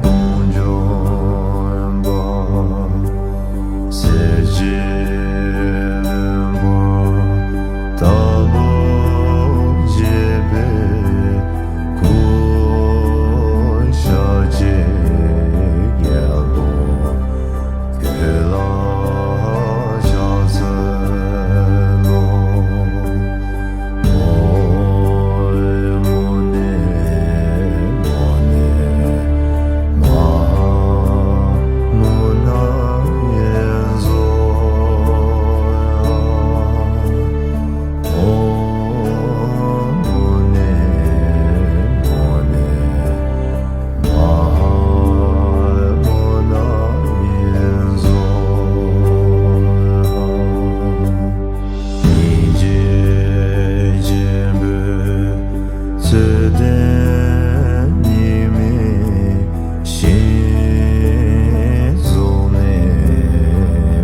དཔུང་འཇོམས་པ། གསེར་གྱི་ལྷུན་པོ་ལྟ་བུར་བརྗིད་པའི་སྐུ། ཤཱཀྱའི་རྒྱལ་པོ་ཁྱོད་ལ་ཕྱག་འཚལ་ལོ། ཨོཾ་མུ་ནེ་མུ་ནེ་མ་ཧཱ་མུ་ན་ཡེ་ཛོ། ཨོཾ་མུ་ནེ་མུ་ནེ་མ་ཧཱ་མུ་ན་ཡེ་ཛོ། སྙིང་རྗེ་ཆེན་པོས་ཚུལ་ལྡན་ཉི་མའི་ཞིང་རྫོགས་ནས་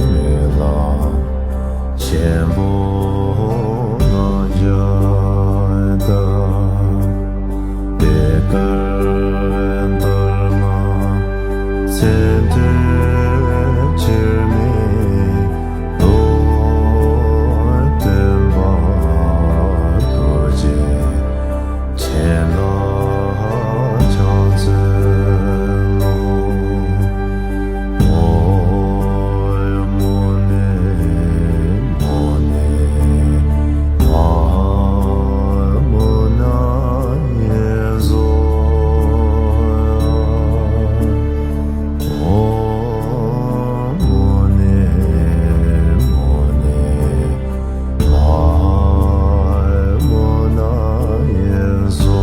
འོད་ལ་ཆེན་པོ་ལྔ་བརྒྱ་དང་། པད་དཀར་འདབ་ལྔ་ཚེ་མཐའི་ཕྱིར་མེད་དོ། སྟོན་པ་རྡོ་རྗེ་ཁྱེད་ལ་ཕྱག་འཚལ་ལོ། ཨོཾ་མུ་ནེ་མུ་ནེ་མ་ཧཱ་མུ་ན་ཡེ་ཛོ། ཨོཾ་མུ་ནེ་མུ་ནེ་མ་ཧཱ་མུ་ན་ཡེ་ཛོ།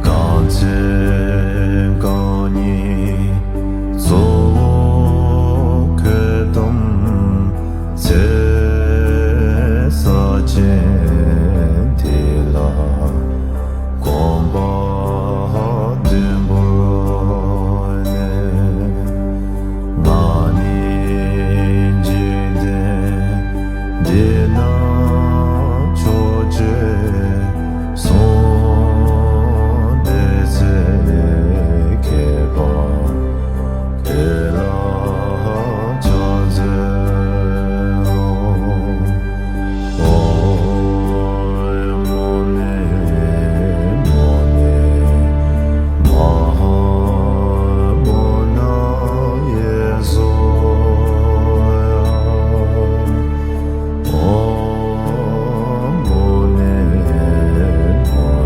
གང་ཚེ་རྐང་གཉིས་གཙོ་བོ་ཁྱོད་དམ་ཚེ་ས་ཆེན་འདི་ལ་གོམ་པ་བདུན་བོར་ནས། ང་ནི་འཇིག་རྟེན་འདི་ན་ཕྱོགས་བཅུའི་གསུང་སྡེ་ཚེ་མཁས་པ་ཁྱོད་ལ་ཕྱག་འཚལ་ལོ། ཨོཾ་མུ་ནེ་མུ་ནེ་མ་ཧཱ་མུ་ན་ཡེ་ཛོ། ཨོཾ་མུ་ནེ་མུ་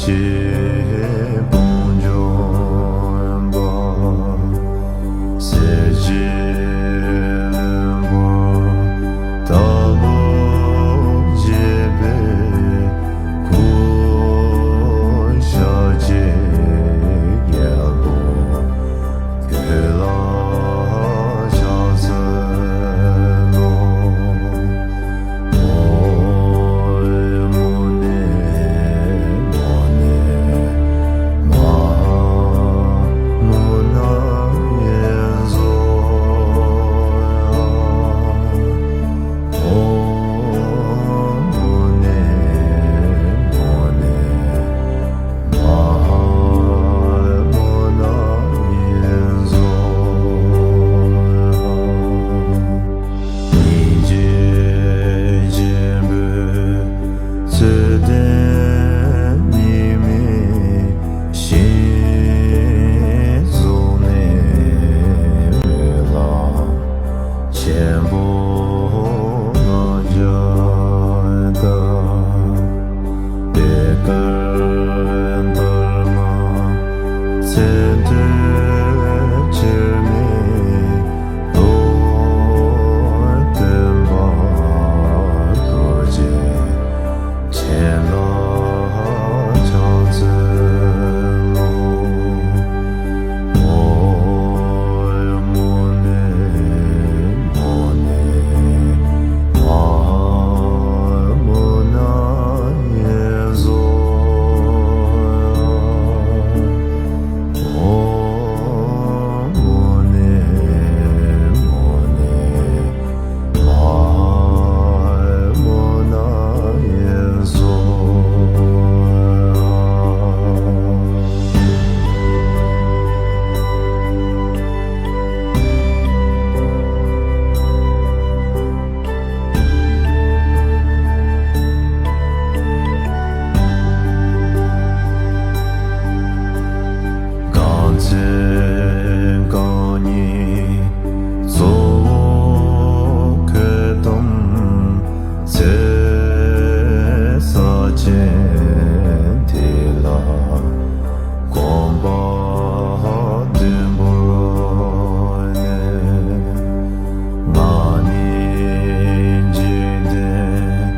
ཀྱི་དཔུང་འཇོམས་པ། གསེར་གྱི་ལྷུན་པོ་ལྟ་བུ་བརྗིད་པའི་སྐུ། ཞལ་གཅིག་རྒྱལ་པོ་གུས་ལ་ཕྱག་འཚལ་ལོ། སྙིང་རྗེ་ཆེན་པོས་ཚུལ་ལྡན་ཉི་མའི་ཞིང་བཟུང་ནས་འོད་ལམ་ཆེན་པོ་ལྔ་བརྒྱ་དང་། པད་དཀར་འདབ་ལྔ་ཚེ་འདིར་ཁྱེར་མེད་རྡོར་སྟོན་པ་རྡོ་རྗེ་ཅན་ལ་ཕྱག་འཚལ་ལོ། གང་ཚེ་རྐང་གཉིས་གཙོ་བོ་ཁོད་དམ་ཚེ་ས་ཆེན་དེ་ལ་གོམ་པ་བདུན་བོར་ནས། ང་ནི་འཇིག་རྟེན་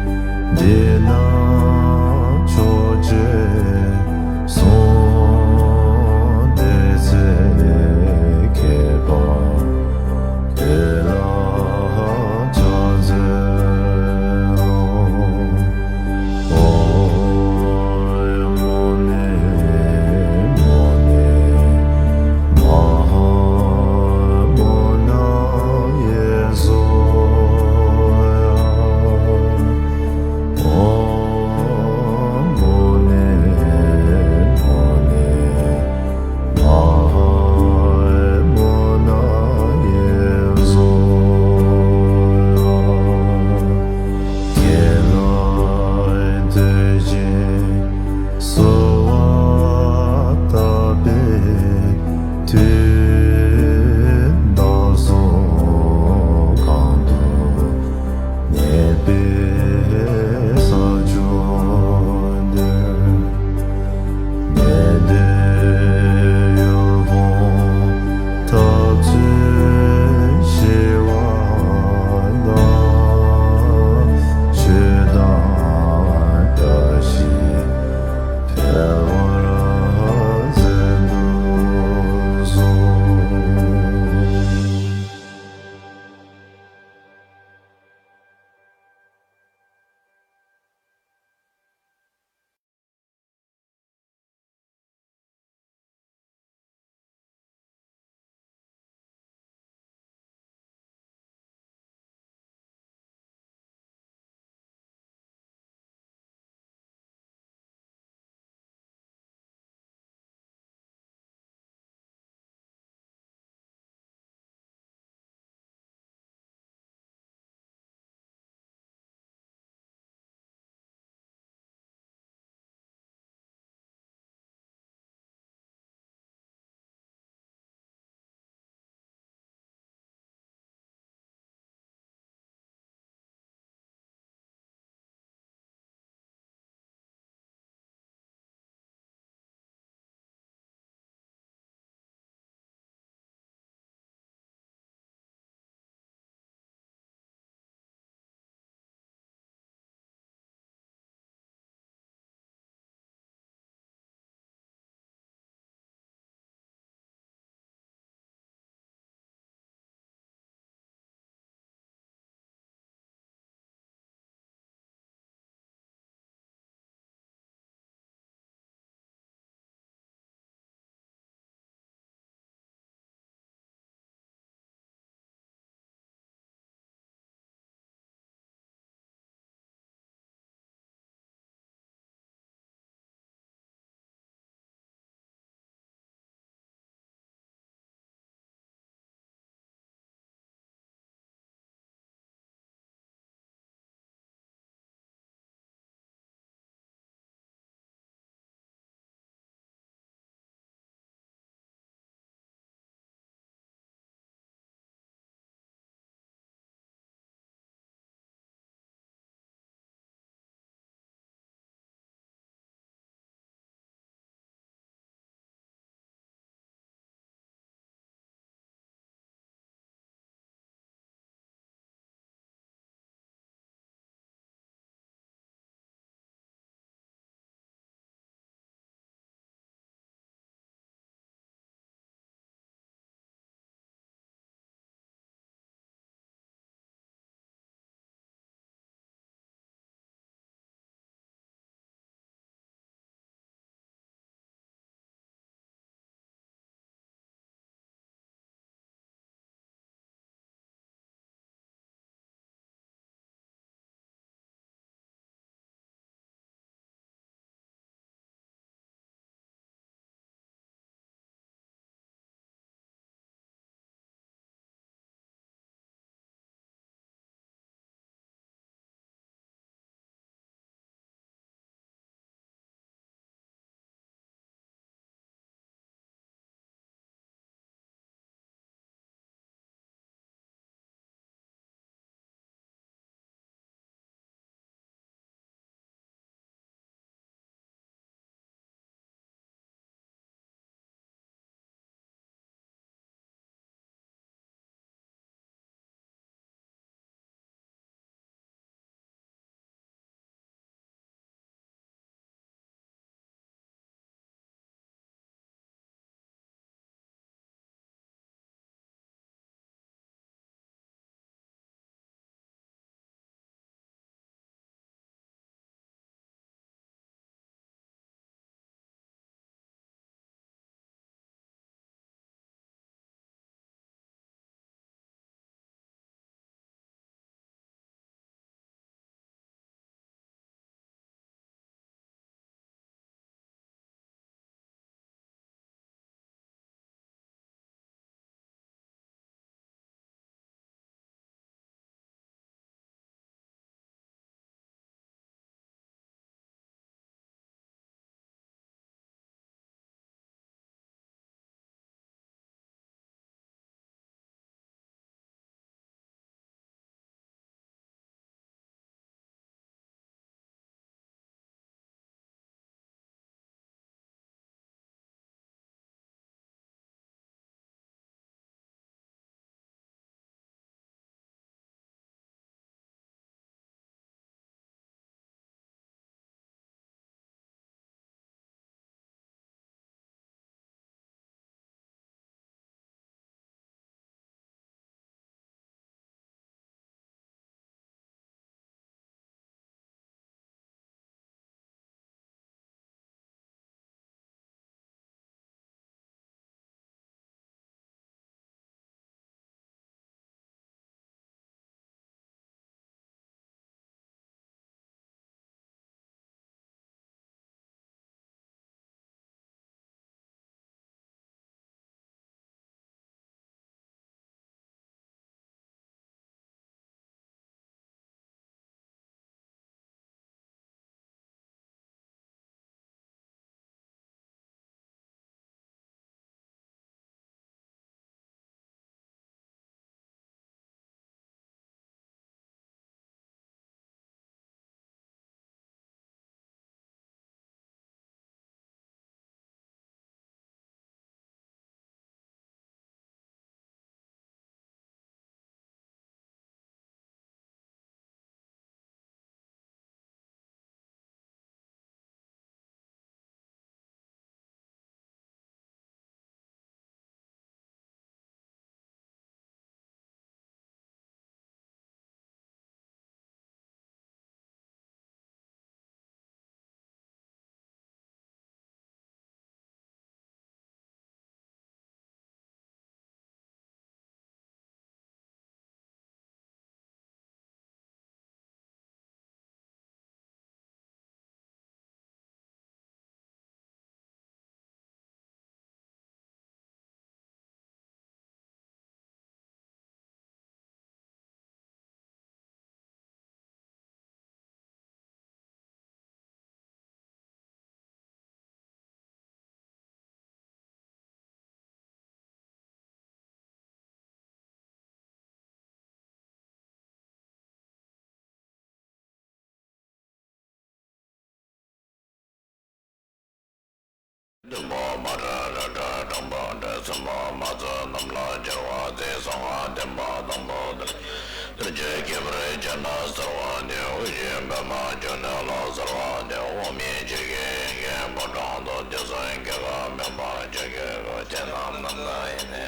འདི་ན་མཆོག་ཅེས་གསུངས་ཏེ། ཚེ་ཁྱད་པར་དེ་ལ་ཕྱག་འཚལ་ལོ། བདུན་པོ་མ་སྐྲག་རི་བྲག་སྤྲང་པོ་འདྲ། བཙུན་མོ་མ་ཚོགས་རྣམས་ལ་སྦྱར་བ་སྟེ། གསང་བ་བདེན་པ་དང་པོ་དེར། ཐུགས་རྗེ་ཁྱད་པར་ཅན་ལ་གསོལ་བ་འདེབས། དབུགས་འབྱིན་པདྨ་འབྱུང་གནས་ལ་གསོལ་བ་འདེབས། འོག་མིན་ཆོས་ཀྱི་དབྱིངས་ཀྱི་ཕོ་བྲང་དུ། དུས་གསུམ་གྱི་གེགས་མེད་པར་སྤྱོད་གོ་ཁུར། དེ་རྣམས་རྣམ་དག་ཡེ་ནས།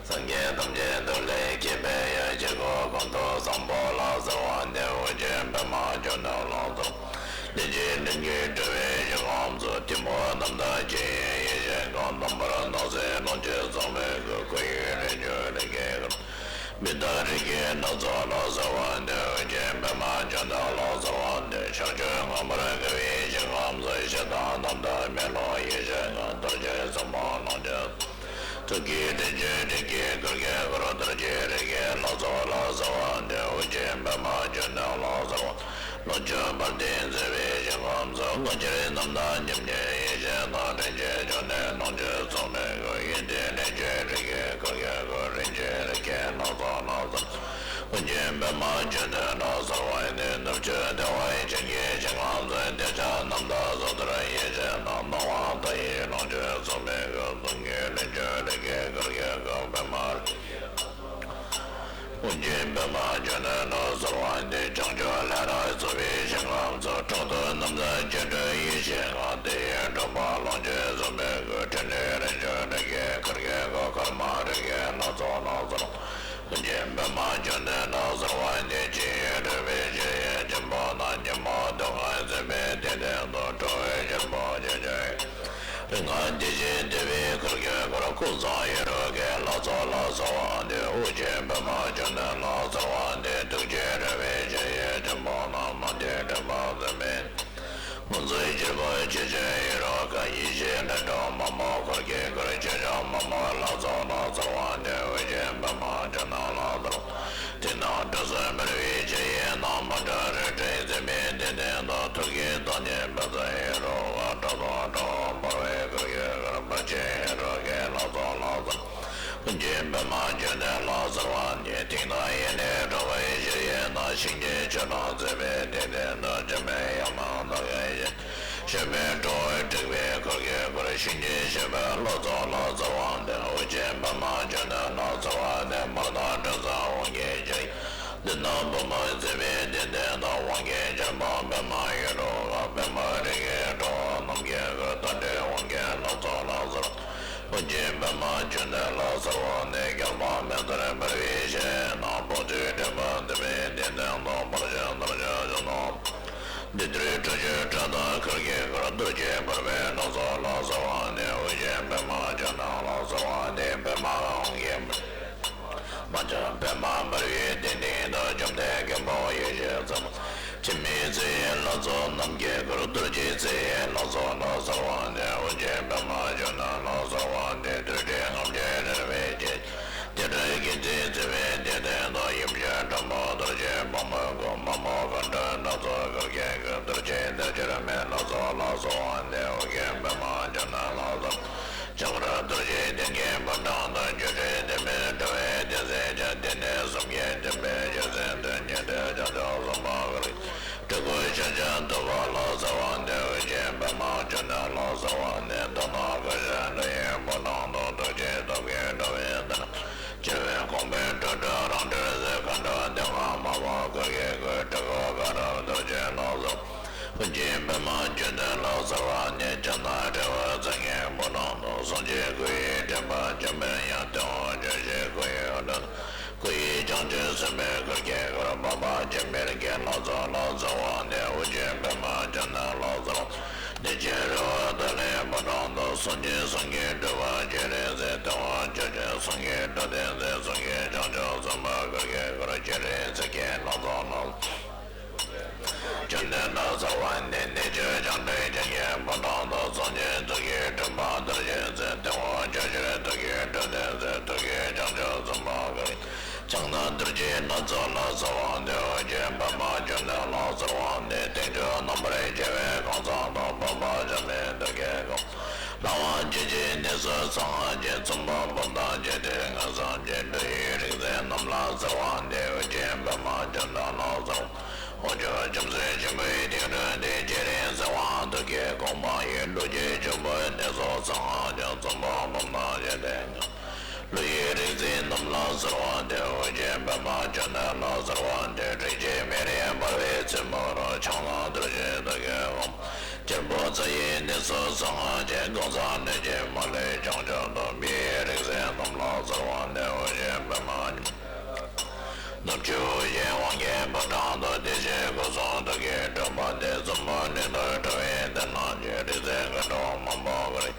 སངས་རྒྱས་ཐམས་ཅད་ཐུགས་ལས་སྐྱེས་པའི་དབྱངས། དཀྱིལ་འཁོར་ཀུན་ཏུ་བཟང་པོ་ལ་གསོལ་བ་འདེབས། དབུགས་འབྱིན་པདྨ་འབྱུང་གནས་ལ་གསོལ། ལྷན་ཅིག་སྤྲིན་གྱིས་སྤྲུལ་པའི་ཞིང་ཁམས་སུ། ཐིམ་ཕུག་རྣམ་དག་ཆོས་དབྱིངས་ཡེ་ཤེས་ཁང་། མདངས་འབར་ནགས་གསེབ་ཀློང་ཆེན་ཟག་མེད་སྐུ། སྐུ་ཡི་རི་ཆུ་རི་སྐྱེས་སྐར། མི་རྟག་རི་སྐྱེས་སྣ་ཚོགས་ལ་གསོལ་བ་འདེབས། དབུགས་འབྱིན་པདྨ་འབྱུང་གནས་ལ་གསོལ་བ་འདེབས། ཕྱོགས་བཅུ་ངང་པར་དགའ་བའི་ཞིང་ཁམས་སུ། ཞེ་སྡང་རྣམ་དག་མེ་ལོང་ཡེ་ཤེས་ཁང་། རྡོ་རྗེ་སྲུང་མ་ཀློང་ཆེན། ཐུགས་ཀྱི་སྤྲིན་གྱིས་སྤྲིན་གྱི་གུར་གྱིས་བསྐོར། རྡོ་རྗེ་རིགས་ཀྱི་ལྷ་ཚོགས་ལ་གསོལ་བ་འདེབས། དབུགས་འབྱིན་པདྨ་འབྱུང་གནས་ལ་གསོལ་བ། ལོངས་སྤྱོད་དཔལ་ལྡན་མཛེས་པའི་ཞིང་ཁམས་སུ། དངོས་གྲུབ་རྣམ་དག་ཉམས་བརྒྱའི་ཡེ་ཤེས་དང་། རིན་ཆེན་འབྱུང་གནས་ཀློང་ཆེན་ཟག་མེད་སྐུ། ཡོན་ཏན་ལྷན་སྐྱེས་རིགས་ཀྱི་གུར་གྱིས་བསྐོར། རིན་ཆེན་རིགས་ཀྱི་ལྷ་ཚོགས་ལ་གསོལ། དབུགས་འབྱིན་པདྨ་འབྱུང་གནས་ལ་གསོལ་བ་འདེབས། ནུབ་ཕྱོགས་བདེ་བ་ཅན་གྱི་ཞིང་ཁམས་སུ། གདུལ་བྱ་རྣམ་དག་སོ་ཐར་ཡེ་ཤེས་དང་། སྣང་བ་མཐའ་ཡས་ཀློང་ཆེན་ཟག་མེད་སྐུ། གསུང་གི་ལྷུན་གྱིས་རིགས་ཀྱི་གུར་གྱིས་བསྐོར། པདྨ་རིགས་ཀྱི་དབུགས་འབྱིན་པདྨ་འབྱུང་གནས་ལ་གསོལ་བ་འདེབས། བྱང་ཆུབ་ལས་རབ་རྫོགས་པའི་ཞིང་ཁམས་སུ། གྲོང་དུ་རྣམ་དག་སྤྱོད་འགྲོ་ཡེ་ཤེས་ཁང་། དེ་ཡི་འཁྲུལ་པ་ཀློང་ཆེན་ཟག་མེད་སྐུ། ཕྲིན་ལས་རིན་ཆེན་རིགས་ཀྱི་གུར་གྱིས་བསྐོར། ཀརྨ་རིགས་ཀྱི་ལྷ་ཚོགས་ལ་གསོལ། དབུགས་འབྱིན་པདྨ་འབྱུང་གནས་ལ་གསོལ་བ་འདེབས། ཕྱི་ཡི་འཁྲུལ་པའི་ཕྱི་ཡི་འབྱུང་པོ་རྣམས། ཉོན་མོངས་སྡུག་བསྔལ་ཟད་པའི་གཏེར་སྟོན་དང་། འགྲོ་བའི་སྙིང་པོ་ཆེ་ཆུང་ཡི། རིགས་ལྔ་བདེ་ཆེན་བདེ་བའི་གུར་གྱིས་བསྐོར། ཀུན་བཟང་ཡེ་རོ་གི་ལྷ་ཚོགས་ལ་གསོལ་བ་འདེབས། དབུགས་འབྱིན་པདྨ་འབྱུང་གནས་ལ་གསོལ་བ་འདེབས། ཐུགས་རྗེས་རོལ་པའི་ཕྱི་ཡི་འབྱུང་པོ་རྣམས། མ་དེ་འདྲེན་པ་ཟད་མེད། མངོན་རྫོགས་སྤྱི་བོ་ཆེ་ཆུང་ཡེ་རོ་ག། ཡེ་ཤེས་ལས་སྒྲོན་མ་མོ་འཁོར་གྱིས་བསྐོར། ཆོས་སྐྱོང་མ་མོ་ལྷ་ཚོགས་ལ་གསོལ་བ་འདེབས། དབུགས་འབྱིན་པདྨ་འབྱུང་གནས་ལ་གསོལ། དེ་རྣམས་དྲི་ཟར་འབར་བའི་ཕྱི་ཡི་ནང་། མ་འདྲ་རིགས་དྲུག་ཟད་པའི་གཏེར་སྟོན་དང་། ཐུགས་ཀྱི་ཐག་ཉེ་བཛྲ་ཡེ་རོ་ག། དགྲ་སོགས་དགྲ་བོ་འབར་བའི་གུར་གྱིས་བསྐོར། བར་ཆད་ཡེ་རོ་གི་ལྷ་ཚོགས་ལ་གསོལ། དབུགས་འབྱིན་པདྨ་འབྱུང་གནས་ལ་གསོལ་བ་འདེབས། དེ་རྣམས་ཡེ་ནས་འགྲོ་བའི་ཕྱི་ཡི་ནང་། གཤིན་རྗེའི་ཆོས་རྣམས་ཟད་པའི་གཏེར་སྟོན་དང་། འཇིགས་མེད་ཡམས་ལ་བདག་གིས་ཞི། གཤོག་པའི་ཁྲོ་བོ་དྲེགས་པའི་འཁོར་གྱིས་བསྐོར། གཤིན་རྗེའི་གཤེད་པོའི་ལྷ་ཚོགས་ལ་གསོལ་བ་འདེབས། དབུགས་འབྱིན་པདྨ་འབྱུང་གནས་ལ་གསོལ་བ་འདེབས། མར་དང་དྲི་ཟ་འོ་བརྒྱལ་ཕྱི་ཡི། བདུད་དང་བུ་མོ་ཟད་པའི་གཏེར་སྟོན་དང་། དབང་གི་ཆེན་པོ་པདྨ་ཡེ་རོ་ག། པདྨ་རིགས་ཀྱི་ཁྲོ་བོ་རྣམས་ཀྱིས་བསྐོར། མཐའ་བྲལ་དབང་གི་ལྷ་ཚོགས་ལ་གསོལ། དབུགས་འབྱིན་པདྨ་འབྱུང་གནས་ལ་གསོལ་བ་འདེབས། རྒྱལ་བ་མེ་ལྟར་འབར་བའི་ཞལ་ནས། དཔུང་ཚོགས་དྲེགས་པ་ཟད་པའི་གཏེར་སྟོན་དང་། འབར་ཞིང་འདར་ཞིང་གཞོན་ནུ། བདུད་འདུལ་ཁྲོ་ཆུ་སྒྲ་དང་འཁོར་གྱིས་བསྐོར། གདུལ་བྱའི་བུར་བའི་ལྷ་ཚོགས་ལ་གསོལ་བ་འདེབས། དབུགས་འབྱིན་པདྨ་འབྱུང་གནས་ལ་གསོལ་བ་འདེབས། པདྨ་དབང་གི་མ་ཆེན་པདྨ་འབར་བའི་གཏེར་སྟོན་དང་། བཅོམ་ལྡན་མགོན་པོ་ཡེ་ཤེས་འཛིན་པ། འཆི་མེད་རྩེ་ཡི་ལྷ་ཚོགས་རྣམས་ཀྱིས་བསྐོར། རྡོ་རྗེ་རྩེ་ཡི་ལྷ་ཚོགས་ལ་གསོལ་བ་འདེབས། དབུགས་འབྱིན་པདྨ་འབྱུང་གནས་ལ་གསོལ་བ་འདེབས། དུར་ཁྲོད་རྔམ་བརྗིད་རལ་པའི་སྤྱན། སྐད་སྒྲ་སྐད་ཅིག་ཟད་པའི་གཏེར་སྟོན་དང་། ཡུམ་ཆེན་སྒྲོལ་མ་རྡོ་རྗེ་ཕག་མོའི་སྐུ། མ་མོ་གང་ཁྲོ་སྣ་ཚོགས་འཁོར་གྱིས་བསྐོར། རྡོ་རྗེ་གདན་ཁྱེར་མའི་ལྷ་ཚོགས་ལ་གསོལ་བ་འདེབས། དབུགས་འབྱིན་པདྨ་འབྱུང་གནས་ལ་གསོལ། བྱ་འཕུར་རྡོ་རྗེ་གདན་གྱི་ཕོ་བྲང་དུ། སྒྱུ་འཕྲུལ་ལྡན་མའི་དྲ་བས་བརྒྱན་སྲིད་ཅིང་། བདེ་གནས་གསུམ་གྱི་བསྟན་པའི་རྒྱལ་མཚན་བསྟོད། ཉན་ཐོས་བྱང་ཆུབ་སེམས་དཔའ་འཁོར་གྱིས། སྤྲུལ་སྐུ་ཞལ་བྱོན་ཐུབ་པ་ལ་གསོལ་བ་འདེབས། དབུགས་འབྱིན་པདྨ་འབྱུང་གནས་ལ་གསོལ་བ་འདེབས། དྷ་ན་ཀུ་ཤ་འགྲོ་བའི་ཕོ་བྲང་དུ། ཐུགས་རྗེའི་སྟོབས་ཀྱིས་འགྲོ་བའི་དོན། བྱེ་བའི་ཁོང་པའི་སྒྲ་སྒྲོགས་རང་གྲོལ་ཟེར། མཁའ་འགྲོ་དེ་དག་མ་པ་འཁོར་གྱིས་བསྐོར། སྤྲུལ་སྐུ་དགའ་རབ་རྡོ་རྗེ་ལ་གསོལ། དབུགས་འབྱིན་པདྨ་འབྱུང་གནས་ལ་གསོལ་བ་འདེབས། ཕྱག་ན་དྲིལ་བུ་རྩེ་ལྔའི་ཕོ་བྲང་དུ། གསུང་གཅིག་སྐུ་ཡི་སྤྲིན་པ་འཇོམས་པའི་དབྱངས། སྟེང་འོག་བརྗོད་བཞིན་སྐུ་ཡི་འོད་ཀློང་། སྐུ་ཡི་བྱང་ཆུབ་སེམས་དཔའི་འཁོར་གྱིས་བསྐོར། འཕགས་པ་ཆེན་པོའི་རིགས་ཀྱི་ལྷ་ཚོགས་ལ་གསོལ་བ་འདེབས། དབུགས་འབྱིན་པདྨ་འབྱུང་གནས་ལ་གསོལ། བདེ་ཆེན་རི་བོ་ཏཱ་ལའི་ཕོ་བྲང་དུ། གསུང་གཅིག་གསུང་གི་སྤྲུལ་པ་སྤྱན་རས་གཟིགས། སྟེང་འོག་བརྗོད་བཞིན་གསུང་གི་སྒྲ་སྡེ་མཛད། གསུང་གི་བྱང་ཆུབ་སེམས་དཔའ་འཁོར་གྱིས་བསྐོར། སྤྱན་རས་གཟིགས་ཀྱི་ལྷ་ཚོགས་ལ། བཅོམ་ལྡན་འདས་གསོལ་བ་འདེབས། གནས་བཅུ་སྤྱན་རས་གཟིགས་ཀྱི་ཕོ་བྲང་དུ། གསུང་གཅིག་ཐུགས་ཀྱི་སྤྲུལ་པ་རྡོ་རྗེ་འཛིན། སྟེང་འོག་བརྗོད་བཞིན་ཐུགས་ཀྱི་སྒྲ་སྡེ་མཛད། ཐུགས་ཀྱི་བྱང་ཆུབ་སེམས་དཔའ་འཁོར། ཕྱག་ན་རྡོ་རྗེའི་ལྷ་ཚོགས་ལ་གསོལ་བ་འདེབས། དབུགས་འབྱིན་པདྨ་འབྱུང་གནས་ལ་གསོལ་བ་འདེབས། སྟེང་ཕྱོགས་རྣམ་པར་རྒྱལ་བའི་ཁང་བཟང་དུ། འཕགས་པ་སྤྱན་མའི་ཐུགས་ཀྱི་དགའ། ལྷ་དབང་ཆོས་ཀྱི་གནས་སུ་གསང་སྔགས་ཀྱི། ཚོམ་བུ་འབུམ་དང་བཅས་ཏེ་མངོན་སངས་རྒྱས། འགྲོ་ཡི་རིག་འཛིན་རྣམས་ལ་གསོལ་བ་འདེབས། དབུགས་འབྱིན་པདྨ་འབྱུང་གནས་ལ་གསོལ། དབང་ཕྱུག་བྱང་སེམས་ཆེན་པོའི་ཐིག་དྲུང་དུ། སྤྱན་རས་གཟིགས་དབང་ཐུགས་ གི་གོང་མ་ཡི། ཀླུ་རྒྱལ་ཆེན་པོའི་གནས་སུ་གསང་སྔགས་ཀྱི། ཙོང་ཁ་པ་དང་བཅས་ཏེ། ཀླུ་ཡི་རིག་འཛིན་རྣམས་ལ་གསོལ་བ་འདེབས། ཨོ་རྒྱན་པདྨ་འབྱུང་གནས་ལ་གསོལ་བ་འདེབས། སྲིད་ཞིའི་མེ་རི་འབར་བའི་རྩེ་མོ་རུ། ཕྱག་ན་རྡོ་རྗེ་ཐུགས་ཀྱི་དབང་། སྐྱེས་བུ་ཚེ་ཡི་གནས་སུ་གསང་སྔགས་ཀྱི། གང་ཟག་སྣོད་ཀྱི་མ་ལུས་བྱང་ཆུབ་ཏུ། མིའི་རིག་འཛིན་རྣམས་ལ་གསོལ་བ་འདེབས། ཨོ་རྒྱན་པདྨ་འབྱུང་གནས། ནུབ་ཕྱོགས་ཡེ་དབང་གི་ཕོ་བྲང་དུ། བདེ་གཤེགས་སྐུ་གསུང་ཐུགས་ཀྱི་དྲེགས་པ་འདི། ཟབ་མོ་གནད་དུ་བཀྲལ་བའི་དེ་རྣམས་ཀྱིས། རིག་འཛིན་མཁའ་འགྲོ་མང་པོ་གུས།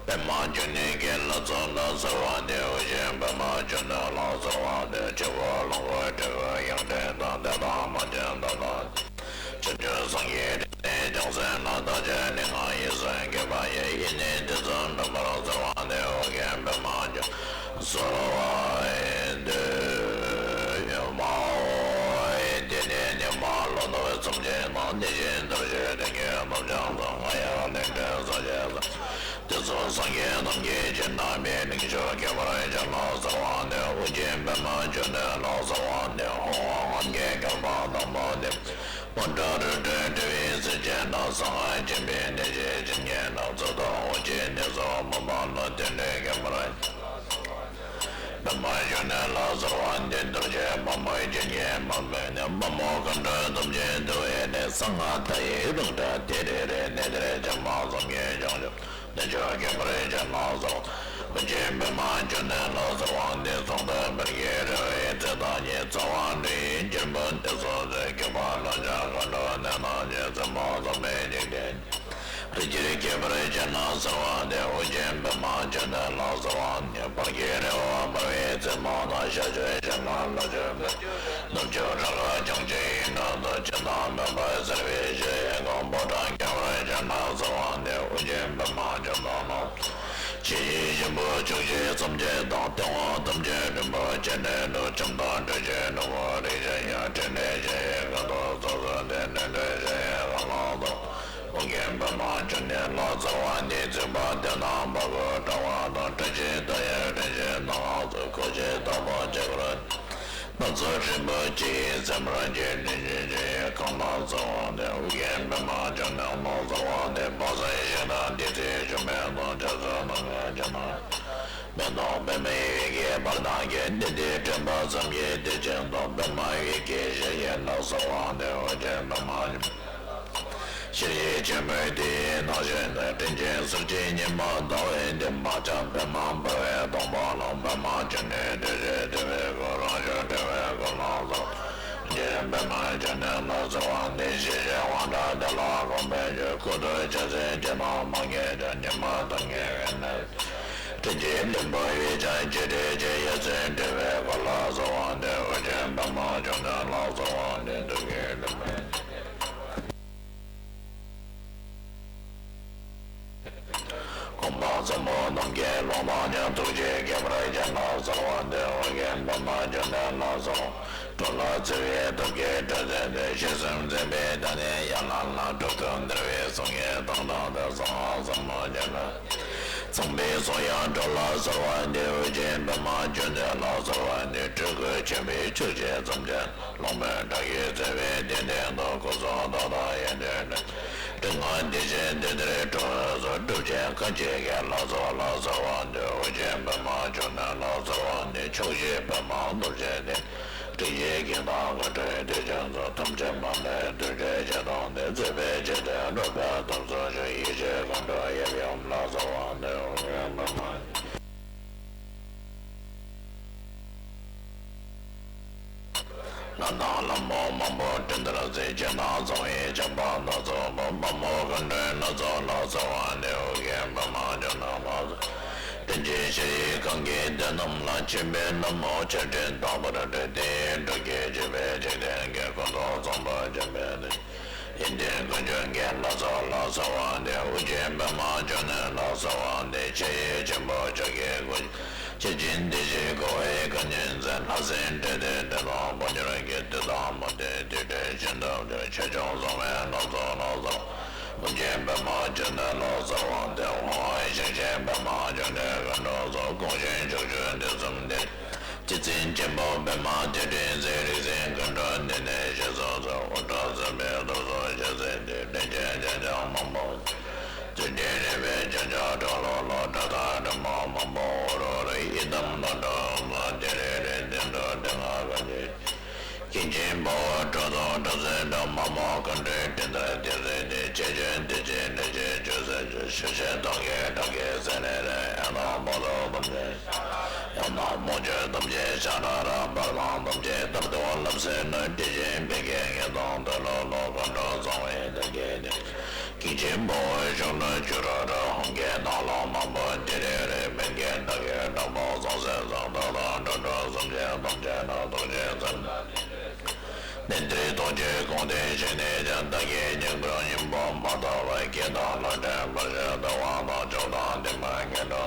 པདྨ་འབྱུང་གནས་ཀྱི་ལྷ་ཚོགས་ལ་གསོལ་བ་འདེབས། ཨོ་རྒྱན་པདྨ་འབྱུང་གནས་ལ་གསོལ་བ་འདེབས། ཆོས་སྐུ་ལོངས་སྐུ་སྤྲུལ་སྐུ་ཡོན་ཏན་དང་། དེ་དག་མ་བྱོན་ད་ལྟ། བྱང་ཆུབ་སངས་རྒྱས་རིག་འཛིན་རྒྱལ་སྲས་ལ། བདག་ཅག་ནི་སྔར་ཡི་སྲས་བསྐལ་པ་ཡི། ཡིད་གནས་དེ་ཚུལ་མེད་པར་གསོལ་བ་འདེབས། ཨོ་རྒྱན་པདྨ་འབྱུང་གསོལ་བ་འདེབས། ཨོ་དེ་ནས་ཉི་མ་ལོ་ནུབ་མཚམས་ཀྱི་ནང་། དེ་བཞིན་རྡོ་རྗེ་གདན་གྱི་ནུབ་བྱང་དུ། སྔར་ཡང་ལས་འབྲས་སངས་རྒྱས་སོ། དེ་ཚོགས་སངས་རྒྱས་རྣམས་ཀྱིས་བྱིན་བརླབས་པའི། ལིང་ཤོག་ཁྱད་པར་ཅན་ལ་གསོལ་བ་འདེབས། ཨོ་རྒྱན་པདྨ་འབྱུང་གནས་ལ་གསོལ་བ་འདེབས། ཧཱུྃ་ཧོ་ཧཱུྃ་གི་རྒྱལ་པོ་དང་པོ་འདི། པུཥ་རུ་ཏྲའི་སྤྲུལ་པའི་གཟི་བརྗིད་ལ། གསང་སྔགས་ཆེན་པོའི་གནས་ཀྱི་བྱིན་གྱིས་བརླབ། གཙུག་ཏོར་དབུ་རྒྱན་ནས་སོགས་མ་འབད་ལ། རྟེན་འབྲེལ་ཁྱད་པར་ཅན། པདྨ་འབྱུང་གནས་ལ་གསོལ་བ་འདེབས། རྡོ་རྗེ་དམར་མོའི་རྒྱན་གྱིས་མ་བོས་ནས། དམར་མོ་མཁའ་འགྲོའི་སྟོབས་ཀྱིས་འདུ་བའི་གནས། གསང་སྔགས་མཐའ་ཡས་རང་སྒྲ་དེ་རེ་རེ། གནས་དེར་བྱོན་པ་ཙམ་གྱིས་བྱང་ཆུབ། གནས་མཆོག་ཁྱད་པར་ཅན་ལ་གསོལ། ཨོ་རྒྱན་པདྨ་འབྱུང་གནས་ལ་གསོལ་བ་འདེབས། གཙུག་ཏོར་དཔལ་གྱི་རི་བོའི་རྩེ་དག་གི། རྩ་བ་འབྲུ་ཡི་སྐྱེས་བུ་འདི་སོགས་སུ། སྐྱོབ་པ་ལྷ་ཆེན་མཁའ་འགྲོ་ནད་གནོད་ཀྱི། བཙུན་མོ་འཛམ་བུའི་འཇིག་རྟེན། རིགས་ཀྱི་ཁྱད་པར་ཅན་ལ་གསོལ་བ་འདེབས། ཨོ་རྒྱན་པདྨ་འབྱུང་གནས་ལ་གསོལ་བ་འདེབས། བར་གྱི་རི་བོ་འབར་བའི་རྩེ་མོ་དང་། ཤར་ཕྱོགས་ཤིང་ནགས་ལ་སྤྱོད་པའི། ནུབ་ཕྱོགས་རི་ཁ་བྱང་ཆུབ་ཡིད་འཕྲོག་ཏུ། ཕྱི་ནང་མུན་པ་སེལ་བའི་ཞི་བའི་ཁང་། ཕོ་བྲང་ཁྱད་པར་ཅན་ལ་གསོལ་བ་འདེབས། ཨོ་རྒྱན་པདྨ་འབྱུང་གནས་ལ། ཆོས་ཀྱི་ཞིང་པོ་ཕྱོགས་བཞི་མཚམས་བརྒྱད་དང་། སྟེང་འོག་ཐམས་ཅད་རིན་པོ་ཆེ་ནས་སྤྲུལ། ཁྱམས་དང་སྤྲུལ་གཞིའི་ནོར་བུ་རིན་ཆེན་ཡང་། ཕྲིན་ལས་ཆེ་ཡི་ཁ་དོག་སོ་སོ་སྟེ། སྣོད་དྲུག་ཞི་བའི་ཁ་ལག་དང་། ཨོ་རྒྱན་པདྨ་འབྱུང་གནས་ལ་གསོལ་བ་འདེབས། བརྩེགས་པ་དེ་རྣམས་བར་སྐོར་དྲ་བ་དང་། བཀྲ་ཤིས་རྟགས་ཡི་རིན་ཆེན་སྣ་ཁ་ཚོགས། གོས་ཆེན་དམ་པ་ལྕགས་ཀྱུ་ར། སྣ་ཚོགས་རིན་པོ་ཆེ་ཡིས་མཚན་པར་བྱས། དྲིན་ཅན་ཆོས་ཀྱི་གང་ལ་གསོལ་བ་འདེབས། ཨོ་རྒྱན་པདྨ་འབྱུང་གནས་ལ་གསོལ་བ་འདེབས། དཔག་བསམ་ཤིང་རྟ་བདུད་རྩིའི་ཆུ་མེ་དང་། འཇའ་ཚོན་སྣ་ལྔ་རྒྱ་སྣ། མེ་ཏོག་པདྨའི་འོད་ཀྱི་བར་སྣང་གི། ལྡན་འདས་དྲན་པ་བསམ་ཡས་བདེ་ཆེན་དང་། པདྨ་འོད་ཀྱི་ཞལ་བཞིན་ལ་གསོལ་བ་འདེབས། ཨོ་རྒྱན་པདྨ་འབྱུང་། ཤེལ་གྱི་ཕྱེ་མའི་དེ་ཡི་ནང་བཞིན་དུ། དྲིན་ཅན་གསེར་གྱི་ཉི་མ་ཟླ་བའི་མདུན་མ་ལྟར། པདྨ་འབར་བའི་དང་པོ་ལ། པདྨ་འབྱུང་གནས་བདེ་གཤེགས་ཐུབ་པའི་སྐུ། རང་བྱུང་སྤྲུལ་པའི་སྐུ་ལ་གསོལ། རྒྱན་པདྨ་འབྱུང་གནས་ལ་གསོལ་བ་འདེབས། ཞི་བྱེད་དབང་དྲག་དེ་ལ་གོང་འཕེལ་གྱུར། སྐུ་གདུང་ཕྱག་མཚན་བརྒྱ་རྣམས་མ་སྐྱེས་ཀྱང་། ཉི་མ་ཐབས་མཁས་པའི་གནས། དྲིན་ཅན་བློན་པོ་ཡིས་ཀྱང་ཅི་སྤྲད་ཀྱང་། ཡ་མཚན་སྤྲུལ་པའི་སྐུ་ལ་གསོལ་བ་འདེབས། ཨོ་རྒྱན་པདྨ་འབྱུང་གནས་ལ་གསོལ་བ་འདེབས། ཐུགས་ཀྱི་བློ་མ་གོང་མ་ཚོགས་མང་རྣམས་ཀྱི་ལུང་དང་མཉམ། ཐུགས་རྗེ་ཁྱད་པར་ཅན་ལ་གསོལ་བ་འདེབས། ཨོ་རྒྱན་པདྨ་འབྱུང་གནས་ལ་གསོལ། འགྲོ་ལ་བརྩེ་བའི་ཐབས་ཀྱིས་སྒྲོལ་མཛད་དེ། ཞི་གསུམ་འཛིན་པའི་བདག་ཉིད་ཡན་ལག་ལྔ། གྲུབ་ཐོབ་འདུལ་བའི་གསུང་གིས་བདག་དང་འདྲ། གསང་སྔགས་ཟབ་མོ་རྒྱ་གར་ཚངས་པའི་གསུང་ཡང་སྒྲོག་ལ་གསོལ་བ་འདེབས། ཨོ་རྒྱན་པདྨ་འབྱུང་གནས་ལ་གསོལ་བ་འདེབས། སྤྲུལ་སྐུ་ཆེན་པོའི་ཆོས་ཀྱི་བརྩམས་བྱ། ལུང་མེད་དགྲ་བགེགས་སེལ་བའི་གདན་སྟེང་དུ། སྐུ་གསུང་ཐུགས་དང་ཡོན་ཏན་འདྲེས། མགྲིན་དབང་བདེ་ཆེན་བདུད་རྩིའི་གྲོགས་སུ། སྒྲུབ་ཆེན་མཁའ་སྤྱོད་ཀྱི་ལྷ་ཚོགས་ལ་གསོལ་བ་འདེབས། ཨོ་རྒྱན་པདྨ་འབྱུང་གནས་ལ་གསོལ་བ་འདེབས། ཕྱོགས་བཞིའི་པདྨ་སྟོབས་ཆེན་ཏེ། སྲིད་ཞིའི་རྒྱལ་དང་མཁའ་འགྲོའི་དེད་དཔོན་སོགས། ཐམས་ཅད་མ་ལུས་ཐུགས་རྗེའི་ཆེ་མཐོང་སྟེ། བརྩེ་བའི་ཕྱིར་དུ་སྒྲུབ་པའི་ཐབས་སུ་གྱུར། ཡེ་ཤེས་མཁའ་འགྲོ་ཡབ་ཡུམ་ལ་གསོལ་བ་འདེབས། ཨོ་རྒྱན་པདྨ། ལྷ་དང་ལྷ་མོ་མང་པོ་སྤྲིན་ལྟར་གསལ། ཅན་དང་ཚངས་པའི་ཁྱབ་པ་སྣ་ཚོགས་པ། དམར་མོ་མཁའ་འགྲོའི་སྣ་ཚོགས་ལ་གསོལ་བ་འདེབས། ཨོ་རྒྱན་པདྨ་འབྱུང་གནས་ལ། དྲིན་ཅན་ཞི་བའི་གང་གི་དོན་རྣམས་ལ། མཁྱེན་པའི་ལྷ་མོ་ཆར་སྤྲིན་དང་པོར་སྤྲུལ། དེ་ཡི་འགྲོ་ཀུན་གཅེས་པའི་འཇིག་རྟེན་གྱི། ཀུན་ཏུ་བཟང་པོ་སྤྱན་པའི་ཡོན་ཏན་ཀུན་འབྱུང་གི་ལྷ་ཚོགས་ལ་གསོལ་བ་འདེབས། ཨོ་རྒྱན་པདྨ་འབྱུང་གནས་ལ་གསོལ་བ་འདེབས། ཆེ་ཡི་ཆེན་པོ་ཕྱོགས་ཀྱི་སྐུ། ཆེ་ཆུང་བདེ་གཤེགས་འཁོར་བའི་བཀའ་ཉོན་མཛད། ལྷ་སྲིན་འདྲེ་གདོན་འདྲེ་དང་དཔུང་གཉེན་གྱི། བདུད་དང་མུ་སྟེགས་དུད་འགྲོའི་སྦྱིན་སྲེག་ཆོས་སྐྱོང་སྲུང་མའི་ལྷ་ཚོགས་ལ་གསོལ། ཨོ་རྒྱན་པདྨ་འབྱུང་གནས་ལ་གསོལ་བ་འདེབས། ཧཱུྃ་ཧོ་ཤིང་ཆེན་པདྨ་འབྱུང་གནས་མཁའ་འགྲོ་སོགས། གོང་བཞིན་ཕྱོགས་བཅུའི་དུས་གསུམ་དུ། རྗེ་བཙུན་ཆེན་པོ་པདྨ་ཏི་སེའི་རིག་འཛིན་མཁའ་འགྲོ་འདི་ནས་ཞེས་སོགས་སུ་དབུ་སྐྲ་བཙུན་པའི་གཏོར་ཟོར་ཞེས་ཟེར་ཏེ་ལས་ཅན་ཅན་ཅང་མང་པོ། བཙུན་དྲིན་རེ་བའི་ཅན་ཅང་གྲོ་ལོ་ལོ་སྒྲ་དང་སྒྲ་མ་མང་པོ་འོ་རོ་རེ་ཡི་དམ་ལོ་འགྲོ་མ་ཏི་རེ་རེ་འདི་འགྲོ་འདི་ང་ག་ཉེ། ཀྱི་ཆེན་པོ་སྒྲོ་འདོགས་སྒྲ་ཚོན་སྒྲ་མ་མོ་ག་འདྲའི་དྲིན་ལྟར་དེ་ཟེར་ཏེ་ཆེ་ཆུང་དེ་ཆེ་འདྲ་ཆེ་ཆུ་ཟེར་ཆུ་ཤ་ཤེ་དོ་གེ་དྲག་གེ་ཟེར་ནས་རེ་ཡང་དང་མོ་ལོ་དམ་ཆེ། ཡང་དག་མོ་ཆོས་ཐམས་ཅད་ཤ་ར་ར་འབར་དང་ཐམས་ཅད་ལྟར་དུ་ལབ་ཟེར་ན་དེ་བཞིན་པའི་གེ་ངེས་དང་དོན་ལ་ལོ་ག་འགྲོ་གཙང་བའི་དེ་གེ་ནི། ཀྱི་ཆེན་པོ་ཤོག་ན་ཆུ་ར་ར་ཧོང་གེ་ནག་ལོ་མང་པོ་དེ་རེ་རེ་མན་གེ་ནག་གེ་དྲག་པོ་གཙང་སེ་གཙང་དག་དང་འགྲོ་འགྲོ་གསུམ་ཆེན་ཐམས་ཅད་ན་ཐུགས་རྗེ་བཙུན། ནན་ཏེ་རྡོ་རྗེ་དགོངས་ལྡན་ཞིང་ནས་ཀྱང་བདག་གིས་ཉན་དགུར་སྙིང་པོ་མ་ཐོབ་པའི་སྐད་དང་ལྷ་ཕྲན་འབར་ཞིང་བདེ་བ་དང་མཆོག་དང་བདེ་མ་ངན་འགྲོ།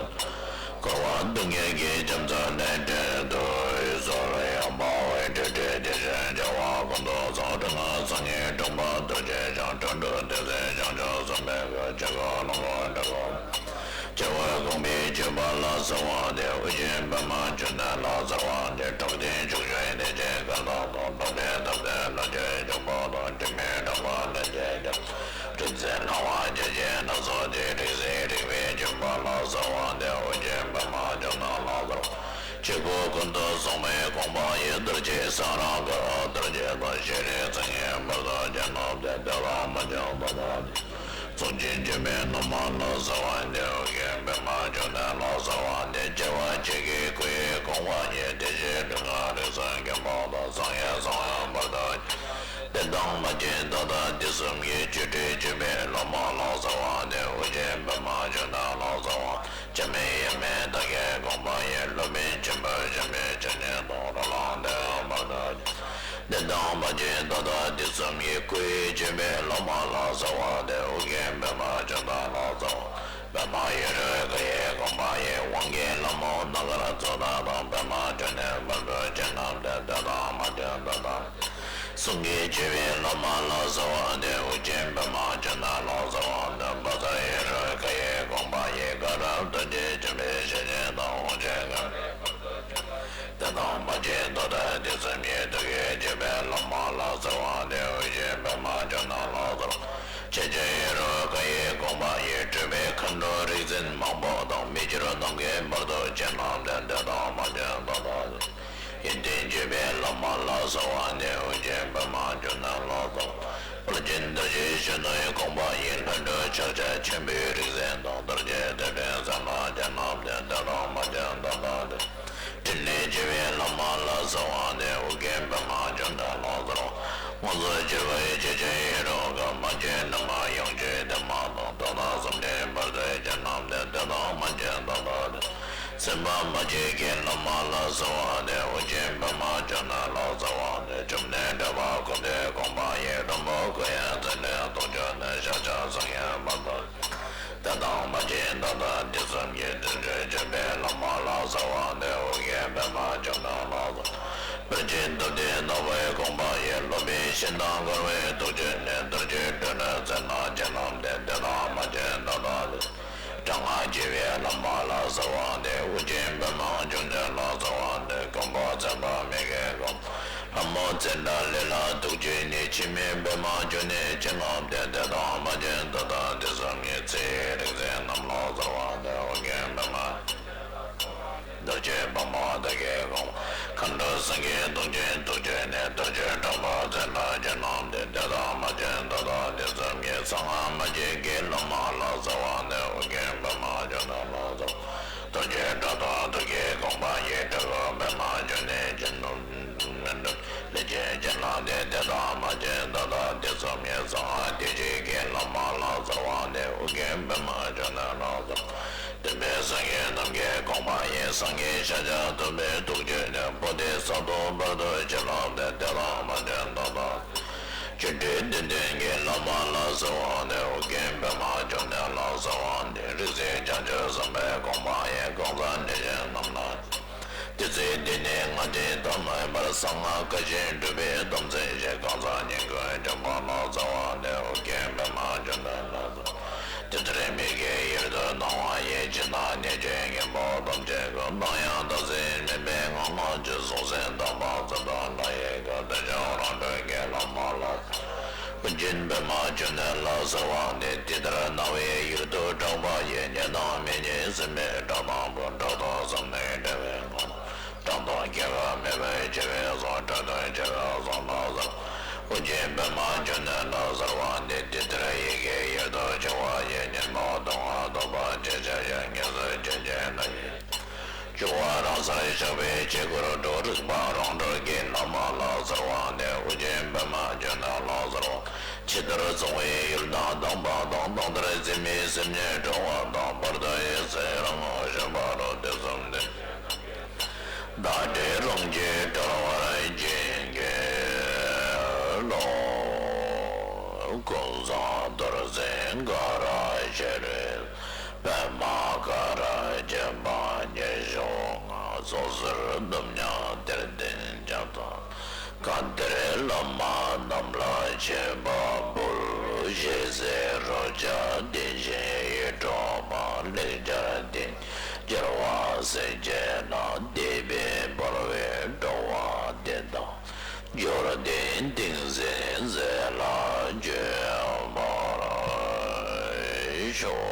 འཁོར་བ་སྡུག་བསྔལ་གྱི་རྒྱ་མཚོ་ནས་བྲལ་དུ་གསོལ་ཡང་དཔའ་བོའི་སྤྲུལ་སྐུ་དེ་བཞིན་བྱ་བ་ཀུན་ཏུ་ཚོགས་དྲུག་ལྔ་སངས་རྒྱས་འབྲུག་པ་རྡོ་རྗེ་འཆང་འགྲོ་དྲུག་སྡེ་སྲིད་བྱང་ཆུབ་སེམས་དཔའི་སྐུ་ཆོས་སྐུ་ལོངས་སྐུ་འདྲ་སྐུ། བྱ་བ་གོང་འཕེལ་བྱེད་པ་ལ་གསོལ་བ་འདེབས། ཨོ་རྒྱན་པདྨ་འབྱུང་གནས་ལ་གསོལ་བ་འདེབས། དྲག་ཅན་ཕྱོགས་བཅུའི་གནོད་སྦྱིན་མཁའ་ལྟར་གཏོར། འགྲོ་དྲུག་ཐམས་ཅད་ལ་ཆོས་སྐྱོང་བ་དང་། དྲི་མེད་དྲག་པོ་ལན་ཅན་རྒྱལ། རིག་འཛིན་སྣང་བ་རྒྱ་ཆེན་སྣ་ཚོགས་ཀྱིས། རིགས་གསུམ་རིག་པའི་སྤྱོད་པ་ལ་གསོལ་བ་འདེབས། ཨོ་རྒྱན་པདྨ་འབྱུང་གནས་ལ་གསོལ་བ། ཆོས་སྐུ་ཀུན་ཏུ་བཟང་པོའི་དགོངས་པ་ཡི། རྡོ་རྗེ་ས་ར་ག་ར་རྡོ་རྗེ་དང་། ཤེས་རིག་སེང་གེ་འབར་དང་ཅན་ནོ་དེ་དེ་ལ་མ་ཅང་ད་ད། གཟུགས་ཅན་སྤྱོད་པའི་སློབ་མ་ལ་གསོལ་བ་འདེབས། ཨོ་རྒྱན་པདྨ་འབྱུང་གནས་ལ་གསོལ་བ་འདེབས། རྒྱལ་བ་ཆེ་གེའི་སྐུ་ཡི་དགོངས་པ་ཡི། བདེ་གཤེགས་འབྲུ་ལྔ་རིགས་གསུམ་མགོན་པོ་དང་། སངས་རྒྱས་གསང་བ་འབར་དང་དེ་དང་མ་ཅན་ད་ལྟ་དེ་གསུམ་གྱི་བཅུ་དྲུག་སྤྱོད་པའི་སློབ་མ་ལ་གསོལ་བ་འདེབས། ཨོ་རྒྱན་པདྨ་འབྱུང་གནས་ལ་གསོལ་བ། འཇམ་དཔལ་དབྱེར་མེད་དག་གི་དགོངས་པ་ཡི། སློབ་དཔོན་ཆེན་པོ་འཇམ་དཔལ་སྤྱན་ནི་སྟོང་། རོ་ལངས་དེ་ཡང་འབར་དང་། དེ་དང་མ་ཅན་ད་ལྟ་དེ་གསུམ་གྱི་སྐུ་ཡི་སྤྱོད་པའི་སློབ་མ་ལ་གསོལ་བ་འདེབས། ཨོ་རྒྱན་པདྨ་འབྱུང་གནས་ལ་གསོལ་བ། པདྨ་ཡུལ་དྲུག་བཀའ་ཡི་དགོངས་པ་ཡི། དབང་གི་ལྷ་མོ་རྣམ་དཀར་ཚོགས་དག་དང་། པདྨ་འབྱུང་གནས་འབར་བའི་སྤྱན་རྣམས་ཏེ། དེ་དང་མ་ཅན་ད་ལྟ་གསུང་གི་སྤྱོད་པའི་བླ་མ་ལ་གསོལ་བ་འདེབས། ཨོ་རྒྱན་པདྨ་འབྱུང་གནས་ལ་གསོལ་བ་འདེབས། བཛྲ་ཡེ་ཤེས་བཀའ་ཡི་དགོངས་པ་ཡི། ཀ་ར་རྡོ་རྗེ་འཆང་བའི་ཞལ་ཆེམས་དང་། དབང་ཆེན་གང་དེ་དང་མ་ཅན་ད་ལྟ་དེ་གསུམ་ཡི། ཐུགས་ཀྱི་སྤྱོད་པའི་བླ་མ་ལ་གསོལ་བ་འདེབས། ཨོ་རྒྱན་པདྨ་འབྱུང་གནས་ལ་གསོལ། ཆེ་ཆུང་ཡེ་རོ་བཀའ་ཡི་དགོངས་པ་ཡི། སྤྲུལ་པའི་མཁའ་འགྲོ་རིག་འཛིན་མང་པོ་དང་། མི་འགྱུར་ནམ་མཁའི་བར་དུ་སྤྱན་རྣམས་ཏེ། དེ་དང་མ་ཅན་ད་ལྟ་ཡོན་ཏན་སྤྱོད་པའི་བླ་མ་ལ་གསོལ་བ་འདེབས། ཨོ་རྒྱན་པདྨ་འབྱུང་གནས་ལ་གསོལ། ཕར་ཕྱིན་རྡོ་རྗེ་གཞོན་ནུའི་དགོངས་པ་ཡི། ལྷུན་གྲུབ་ཕྱག་རྒྱ་ཆེན་པོའི་རིག་འཛིན་དང་། རྡོ་རྗེ་ཐོད་ཕྲེང་སེམས་དཔའ་སྤྱན་རྣམས་ཏེ། དེ་དང་མ་ཅན་ད་ལྟ་ཡོན་ཏན་སྤྱོད་པའི་བླ་མ་ལ་གསོལ་བ་འདེབས། ཕྲིན་ལས་སྤྱོད་པའི་བླ་མ་ལ་གསོལ་བ་འདེབས། ཨོ་རྒྱན་པདྨ་འབྱུང་གནས་ལ་གསོལ། དངོས་སུ་གྱུར་པའི་ཆེ་ཆུང་ཡེ་རོ་བཀའ། མ་ཅན་ནུས་མ་ཡོངས་ཆོས་ཏདྱ་ཐཱ། དོན་དམ་གསུམ་ལྡན་བར་དོའི་སྤྱན་རྣམས་ཏེ། དེ་དང་མ་ཅན་ད་ལྟ་ཡོན་ཏན་སེམས་དཔའ་མ་སྐྱེས་ཀྱི་བླ་མ་ལ་གསོལ་བ་འདེབས། ཨོ་རྒྱན་པདྨ་འབྱུང་གནས་ལ་གསོལ་བ་འདེབས། བཅོམ་ལྡན་འདས་དཔའ་བཀོད་པའི་དགོངས་པ་ཡི། ལྷུན་པོ་སྐུ་ཡི་ཚད་ལས་རྟོགས་བཅུག་ནས། ཕྱག་རྒྱ་སངས་རྒྱས་མ་ཐོབ། དེ་དང་མ་ཅན་ད་ལྟ་དེ་གསུམ་གྱི། བདུད་རྩི་སྤྱོད་པའི་བླ་མ་ལ་གསོལ་བ་འདེབས། ཨོ་རྒྱན་པདྨ་འབྱུང་གནས་ལ་གསོལ། ཕར་ཕྱིན་ཐུབ་བསྟན་ནག་པོའི་དགོངས་པ་ཡི། སློབ་དཔོན་ཤིང་རྟ་འཁོར་བའི་ཐུགས་བཅུག་ནས། རྡོ་རྗེ་སྤྲུལ་ནས་ཚེ་དང་ཅན་རྣམས་ཏེ། དེ་དང་མ་ཅན་ད་ལྟ་དེ་གསུམ། དྲག་སྔགས་སྤྱོད་པའི་བླ་མ་ལ་གསོལ་བ་འདེབས། ཨོ་རྒྱན་པདྨ་འབྱུང་གནས་ལ་གསོལ་བ་འདེབས། མགོན་པོ་ཚེ་དཔག་མེད་ཀྱི་དགོངས། ལྷ་མོ་ཚེ་བདག་ལས་ལ་ཐུགས་བཅུག་ནས། འཆི་མེད་པདྨ་འབྱུང་གནས་སྤྱན་རྣམས་ཏེ། དེ་དང་མ་ཅན་ད་ལྟ་དེ་གསུམ་གྱི། ཚེ་ཡི་རིག་འཛིན་རྣམས་ལ་གསོལ་བ་འདེབས། ཨོ་རྒྱན་པདྨ་རྡོ་རྗེ་དཔལ་མོ་དག་གི་དགོངས། མཁའ་འགྲོ་སེང་གེ་གདོང་ཅན་ཐུགས་བཅུག་ནས། རྡོ་རྗེ་དྲག་པོ་ཚེ་བདག་སྤྱན་རྣམས་ཏེ། དེ་དང་མ་ཅན་ད་ལྟ་དེ་གསུམ་གྱི། གསང་སྔགས་མ་སྐྱེས་ཀྱི་བླ་མ་ལ་གསོལ་བ་འདེབས། ཨོ་རྒྱན་པདྨ་འབྱུང་གནས་ལ་གསོལ། རྡོ་རྗེ་སྒྲ་དང་ཐུགས་ཀྱི་དགོངས་པ་ཡི། དྲག་པོ་པདྨ་འབྱུང་གནས་སྤྱན་རྣམས་ལས་ཀྱི་སྤྱན་ལ་ཏེ། དེ་དང་མ་ཅན་ད་ལྟ་དེ་གསུམ་ཡི། གསང་སྔགས་ཐུགས་བསྐྱེད་ཀྱི་བླ་མ་ལ་གསོལ་བ་འདེབས། ཨོ་རྒྱན་པདྨ་འབྱུང་གནས་ལ་གསོལ། སྟོན་པའི་སངས་རྒྱས་རྣམས་ཀྱི་དགོངས་པ་ཡི། སངས་རྒྱས་ཤཱཀྱ་ཐུབ་པའི་ཐུགས་བསྐྱེད་ནས། བོ་དྷི་ས་ཏྭ་བར་དུ་སྤྱན་ལ་ཏེ། དེ་དང་མ་ཅན་ད་ལྟ་བཅུ་དྲུག་བདུན་ལྡན་གྱི་བླ་མ་ལ་གསོལ་བ་འདེབས། ཨོ་རྒྱན་པདྨ་འབྱུང་གནས་ལ་གསོལ་བ་འདེབས། རིགས་གསུམ་བྱང་ཆུབ་སེམས་དཔའི་དགོངས་པ་ཡི། གང་ཟག་གནས་ཆེན་རྣམས་ལ། དེ་ཚེ་འདི་ནས་སྔ་ཕྱི་མཐའ་མེད་པར། གསང་སྔགས་བཀའ་བཞིན་སྒྲུབ་པའི་དམ་ཚིག་བཞེས། གང་ཟག་སྙན་བརྒྱུད་འཇོམས་པ་ལ་གསོལ་བ་འདེབས། ཨོ་རྒྱན་པདྨ་འབྱུང་གནས་ལ་གསོལ། དེ་ལྟར་མི་དགེ་བའི་ཡུལ་དུ་སྣང་བ་ཡི། ཕྱི་ནང་གནོད་བྱེད་ངན་པ་ཐམས་ཅད་ཀུན། སྣང་ཡང་བདག་འཛིན་མིན་པའི་ངང་ལ་འཇུག་སེམས་དམ་པ་ཙམ་དུ་ལྷ་ཡི་སྐུ་དེ་ཕྱོགས་རང་གྲོལ་གྱི་བླ་མ་ལ། ཨོ་རྒྱན་པདྨ་འབྱུང་གནས་ལ་ཟེར་བ་ནི་དེ་ལྟར་སྣང་བའི་ཡུལ་དུ་གྲགས་པ་ཡི་ཉན་དང་མི་ཉན་སེམས་མེད་གྲགས་དང་པོ་གྲགས་དང་སེམས་ནི་འབྲེལ་བའི་ངང་། གྲགས་དང་སྐྱེ་བ་མེད་པའི་ཆེ་བའི་གསུང་གྲགས་དང་ཆེ་བའི་གསུང་ལ་ཟེར། ཨོ་རྒྱན་པདྨ་འབྱུང་གནས་ལ་ཟེར་བ་ནི་དེ་ལྟར་ཡི་གེ་ཡུལ་དུ་བྱ་བ་ཡི་ཉོན་མོངས་སྡུག་བསྔལ་སྟོང་པ་ཅེས་བྱ་ཞིང་ངེས་སུ་བྱ་བྱེད་ལ་ཡི། སྤྱོད་པ་རང་སར་བཞག་པའི་ཆོས་སྐུར་འགྲོ་རིག་པ་རང་གྲོལ་གྱི་བླ་མ་ལ་ཟེར་བ་ནི་ཨོ་རྒྱན་པདྨ་འབྱུང་གནས་ལ་ཟེར་བ། ཇི་ལྟར་གསང་བའི་ཡུལ་དང་དམ་པ་དང་དེ་ལྟར་འཛིན་མའི་སེམས་ཉིད་གྲོལ་བ་དང་བར་དུ་ཡི་ཚེ་རང་ངོ་ཤེས་པ་རུ་དུས་གསུམ་དུ། བདག་བསྐྱེད་རང་གིས་གྲོལ་བར་བྱིན་གྱིས་རློབས། ཀུན་བཟང་རྡོ་རྗེ་འགའ་རེ་ཤེས་རིག་པདྨ་གར་བྱེད་པ་ཉེར་བཞི་པོ་ལྔ། སོ་སོར་སྡོམ་ཉམས་དེར་བསྟེན་བྱ་དང་། གང་དེར་བླ་མ་རྣམས་ལ་བྱེད་པ་འབུལ། ཞེས་ཟེར་རོ་བརྒྱ་བདེན་བཞིའི་སྒྲོན་མ་ལེགས་སྦྱར་བསྟན། སྦྱར་བ་སེམས་བསྐྱེད་ལ་བཟླས་པས་འབར་བའི་སྤྲོ་བ་དེ་དག་འབྱོར་ལྡན་ཏིང་འཛིན་རྫས་ལ་བརྗོད་པར་ཤོག།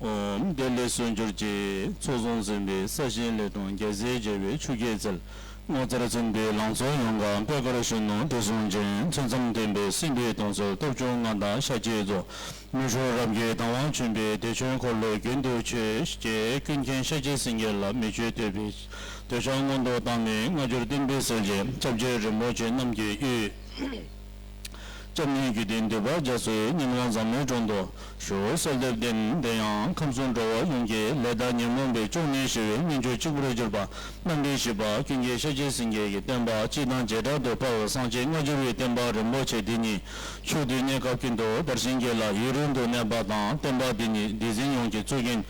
ཨོམ། བདེ་ལེགས་སུ་གྱུར་ཅིག། ཚོགས་བཟང་ཟིན་པའི་ས་གཞི་ལས་དང་རྒྱལ་སྲས་མཇལ་བའི་ཆུ་སྐྱེས་ཚལ། ངོ་མཚར་ཆེན་པོའི་ལང་ཚོ་ཡོངས་གང་པད་དཀར་གཞོན་ནུ་དྲི་བསུང་ཅན། མཚན་ཙམ་ལྡན་པའི་སྲིད་པའི་དོང་ཚལ་སྟོབས་བཅུ་ལྔ་དང་ཤཱཀྱའི་རྫོགས། མི་ཤོར་རབ་དགའི་དང་བ་ཆེན་པོའི་བདེ་མཆོག་འཁོར་ལོ་རྒྱུན་དུ་མཆོད། ཞེས་ཀུན་མཁྱེན་ཤཱཀྱའི་སེང་གེ་ལ་མི་ཆོས་ཐོས་པའི་འདོད་ཆགས་མངོན་དུ་བཏང་ནས་སྔ་འགྱུར་བསྟན་པའི་གསལ་བྱེད་སྐྱབས་རྗེ་རིན་པོ་ཆེ་རྣམས་ཀྱི་དབུས། སྐྱབས་གནས་རྒྱུད་སྡེ་འདུས་པ་རྒྱ་མཚོའི་སྙིང་པོ་ཟབ་མོའི་དྲུང་དུ་བཞུགས། གསོལ་འདེབས་འདི་ནི་དེ་ཡང་ཁམས་གསུམ་འགྲོ་བ་ཡོངས་ཀྱི་ལས་དང་ཉོན་མོངས་པའི་གཅོང་ནད་ཞི་བའི་སྨན་མཆོག་གཅིག་པུར་གྱུར་པ་རྣམ་འདྲེན་བཞི་པ་ཀུན་མཁྱེན་ཤཱཀྱའི་སེང་གེ་གི་བསྟན་པ་སྤྱི་དང་བྱེ་བྲག་ཏུ་དཔལ་སངས་རྒྱས་སྔ་འགྱུར་བའི་བསྟན་པ་རིན་པོ་ཆེ་འདི་ཉིད་ཆོས་འདུལ་གནས་སྐབས་ཀུན་ཏུ་དར་ཞིང་རྒྱས་ལ་ཡུན་རིང་དུ་གནས་པ་དང་། བསྟན་པ་འདི་ཉིད་འདི་འཛིན་ཡོངས་ཀྱི་གཙུག་རྒྱན་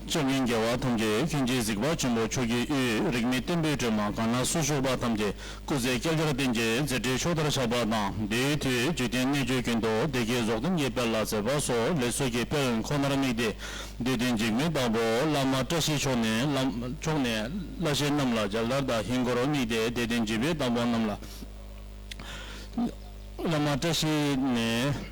སྐྱབས་མགོན་རྒྱལ་བ་ཐམས་ཅད་མཁྱེན་ཅིང་གཟིགས་པ་ཆེན་པོ་མཆོག་གི་དབུས་རིས་མེད་བསྟན་པའི་སྒྲོན་མ་གང་ན་སུ་བཞུགས་པ་ཐམས་ཅད་སྐུ་ཚེ་བསྐལ་བརྒྱར་བརྟན་ཅིང་མཛད་འཕྲིན་ཕྱོགས་མཐར་ཁྱབ་པ་དང་། འདིའི་མཐུས་བརྒྱུད་ལྡན་གནས་བཅུ་ཀུན་ཏུ་བདེ་སྐྱིད་རྫོགས་ལྡན་གྱི་དཔལ་ལ་མཛད་པ་སོགས་ལེགས་ཚོགས་ཀྱི་དཔལ་ཁོ་ནར་དམིགས་ཏེ། བདེ་ལྡན་འཇིགས་མེད་དྭགས་པོ་བླ་མ་བཀྲ་ཤིས་མཆོག་ནས་བླ་མཆོག་ནས་བླ་ཆེན་རྣམས་ལ་མཇལ་དར་དང་ཧིན་སྒོར་དམིགས་ཏེ། བདེ་ལྡན་འཇིགས་མེད་དྭགས་པོ་རྣམས་ལ། བླ་མ་བཀྲ་ཤིས་ནས།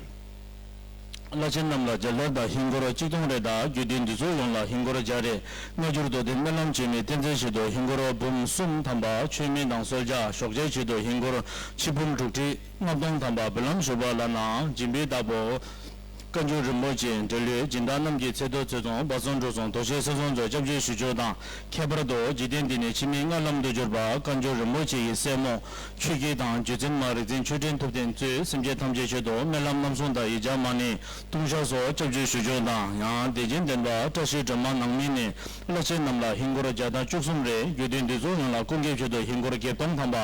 བླ་ཆེན་རྣམས་ལ་མཇལ་དར་དང་ཧིན་སྒོར་གཅིག་སྟོང་རེ་དང་། རྒྱུད་སྡེ་འདུས་ཚོགས་ཡོངས་ལ་ཧིན་སྒོར་བརྒྱ་རེ། སྔ་འགྱུར་མདོ་སྡེ་སྨོན་ལམ་འཆི་མེད་བསྟན་འཛིན་ཆེད་དུ་ཧིན་སྒོར་འབུམ་གསུམ་ཐམ་པ། མཆོད་མེ་དང་གསོལ་ཇ་ཞོགས་ཇའི་ཆེད་དུ་ཧིན་སྒོར་ཆིག་འབུམ་དྲུག་ཁྲི་ལྔ་སྟོང་ཐམ་པ་འབུལ་ལམ་ཞུ་བ་ལ་གནང་། འཇིགས་མེད་དྭགས་པོ་བཀའ་འགྱུར་རིན་པོ་ཆེ་འབྲེལ་ཡོད་སྦྱིན་བདག་རྣམས་ཀྱི་ཚེ་ཐོ་ཚེ་ཚོང་བར་གསུམ་འགྲོ་སོང་དོ་ཤལ་སེ་ཚོང་ཚོ་སྐྱབས་བཅོལ་ཞུ་ཕྱོགས་དང་། ཁྱད་པར་དུ་འཇིག་རྟེན་འདི་ནས་འཆི་མེད་སྔར་ལམ་དུ་གྱུར་པ་བཀའ་འགྱུར་རིན་པོ་ཆེ་ཡི་སྲས་མོ་ཆོས་སྐྱིད་དང་རྗེ་བཙུན་མ་རིག་འཛིན་ཆོས་སྒྲོན་ཐུབ་བསྟན་གཙོས་སེམས་ཅན་ཐམས་ཅད་ཆེད་དུ་སྨོན་ལམ་རྣམ་གསུམ་དང་ཡིག་བརྒྱ་མ་ཎི་ལྟུང་བཤགས་སོགས་སྐྱབས་བཅོལ་ཞུ་ཕྱོགས་དང་། ཡང་དད་ཅན་བདེན་པ་བཀྲ་ཤིས་སྒྲོལ་མ་ནང་མི་ནས་བླ་ཆེན་རྣམས་ལ་ཧིན་སྒོར་བརྒྱ་དང་བཅུ་གསུམ་རེ། རྒྱུད་སྡེ་འདུས་ཚོགས་ཡོངས་ལ་སྐུ་འགེབས་ཆེད་དུ་ཧིན་སྒོར་བརྒྱད་སྟོང་ཐམ་པ།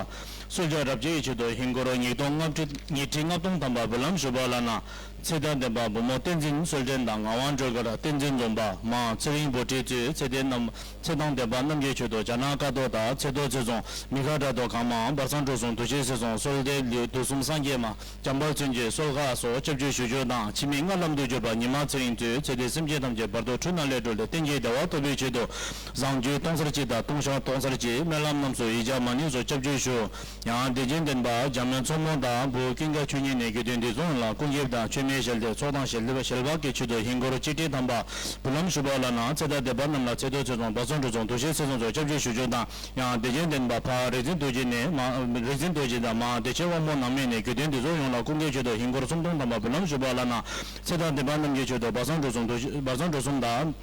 གསོལ་ཇ་རབ་བརྗེ་ཡི་ཆེད་དུ་ཧིན་སྒོར་ཉིས་སྟོང་ལྔ་ཁྲི་ཉིས་ཁྲི་ལྔ་སྟོང་ཐམ་པ་འབུལ་ལམ་ཞུ་བ་ལ་གནང་། ཚེ་དང་ལྡན་པ་བུ་མོ་བསྟན་འཛིན་གསོལ་སྒྲོན་དང་ངག་དབང་སྒྲོལ་དཀར། བསྟན་འཛིན་འཛོམས་པ། མ་ཚེ་རིང་བུ་ཁྲིད་གཙོས་ཚེ་ལྡན་རྣམས། ཚེ་དང་ལྡན་པ་རྣམས་ཀྱི་ཆེད་དུ་རྒྱ་ནག་ཀ་ཏོ་དང་ཚེ་ཐོ་ཚེ་ཚོང་མི་ཁ་དྲ་ཐོ་གང་མང་བར་གསུམ་འགྲོ་སོང་དོ་ཤལ་སེ་ཚོང་གསོལ་འདེབས་ལུས་དུས་གསུམ་སངས་རྒྱས་མ། འཇམ་དཔལ་མཚན་བརྗོད་གསོལ་ཁ་སོགས་སྐྱབས་བཅོལ་ཞུ་ཕྱོགས་དང་། འཆི་མེད་སྔར་ལམ་དུ་གྱུར་པ་ཉི་མ་ཚེ་རིང་གཙོས་ཚེ་འདས་སེམས་ཅན་ཐམས་ཅད་བར་དོ་འཁྲུལ་སྣང་ལས་གྲོལ་ཏེ་གཏན་གྱི་བདེ་བ་ཐོབ་པའི་ཆེད་དུ། བཟང་སྤྱོད་སྟོང་ཚར་གཅིག་དང་ལྟུང་བཤགས་སྟོང་ཚར་གཅིག་སྨོན་ལམ་རྣམས་སུ་ཡིག་བརྒྱ་མ་ཎི་སོགས་སྐྱབས་བཅོལ་ཞུ། ཡང་དད་ཅན་བདེན་པ་འཇམ་དབྱངས་མཚོ་མོ་དང་བུ་ཀུན་དགའ་ཆོས་ཉིད་ནས་རྒྱུད་སྡེ་འདུས་ཚོགས་ཡོངས་ལ་སྐུ་འགེབས་དང་མཆོད་མེ་ཞལ་འདེབས་ཚོགས་དང་ཞལ་འདེབས་ཞལ་འབག་གི་ཆེད་དུ་ཧིན་སྒོར་གཅིག་ཁྲི་ཐམ་པ་འབུལ་ལམ་ཞུ་བ་ལ་གནང་། ཚེ་དང་ལྡན་པ་རྣམས་ལ་ཚེ་ཐོ་ཚེ་ཚོང་བར་གསུམ་འགྲོ་སོང་དོ་ཤལ་སེ་ཚོང་སོགས་སྐྱབས་བཅོལ་ཞུ་ཕྱོགས་དང་། ཡང་དད་ཅན་བདེན་པ་ཕ་རིག་འཛིན་རྡོ་རྗེ་ནས་མ་རིག་འཛིན་རྡོ་རྗེ་དང་མ་བདེ་ཆེན་དབང་མོ་ནང་མི་ནས་རྒྱུད་སྡེ་འདུས་ཚོགས་ཡོངས་ལ་སྐུ་འགེབས་ཆེད་དུ་ཧིན་སྒོར་སུམ་སྟོང་ཐམ་པ་འབུལ་ལམ་ཞུ་བ་ལ་གནང་། ཚེ་དང་ལྡན་པ་རྣམས་ཀྱི་ཆེད་དུ་བར་གསུམ་འགྲོ་སོང་དོ་བར་གསུམ་འགྲོ་སོང་དང་།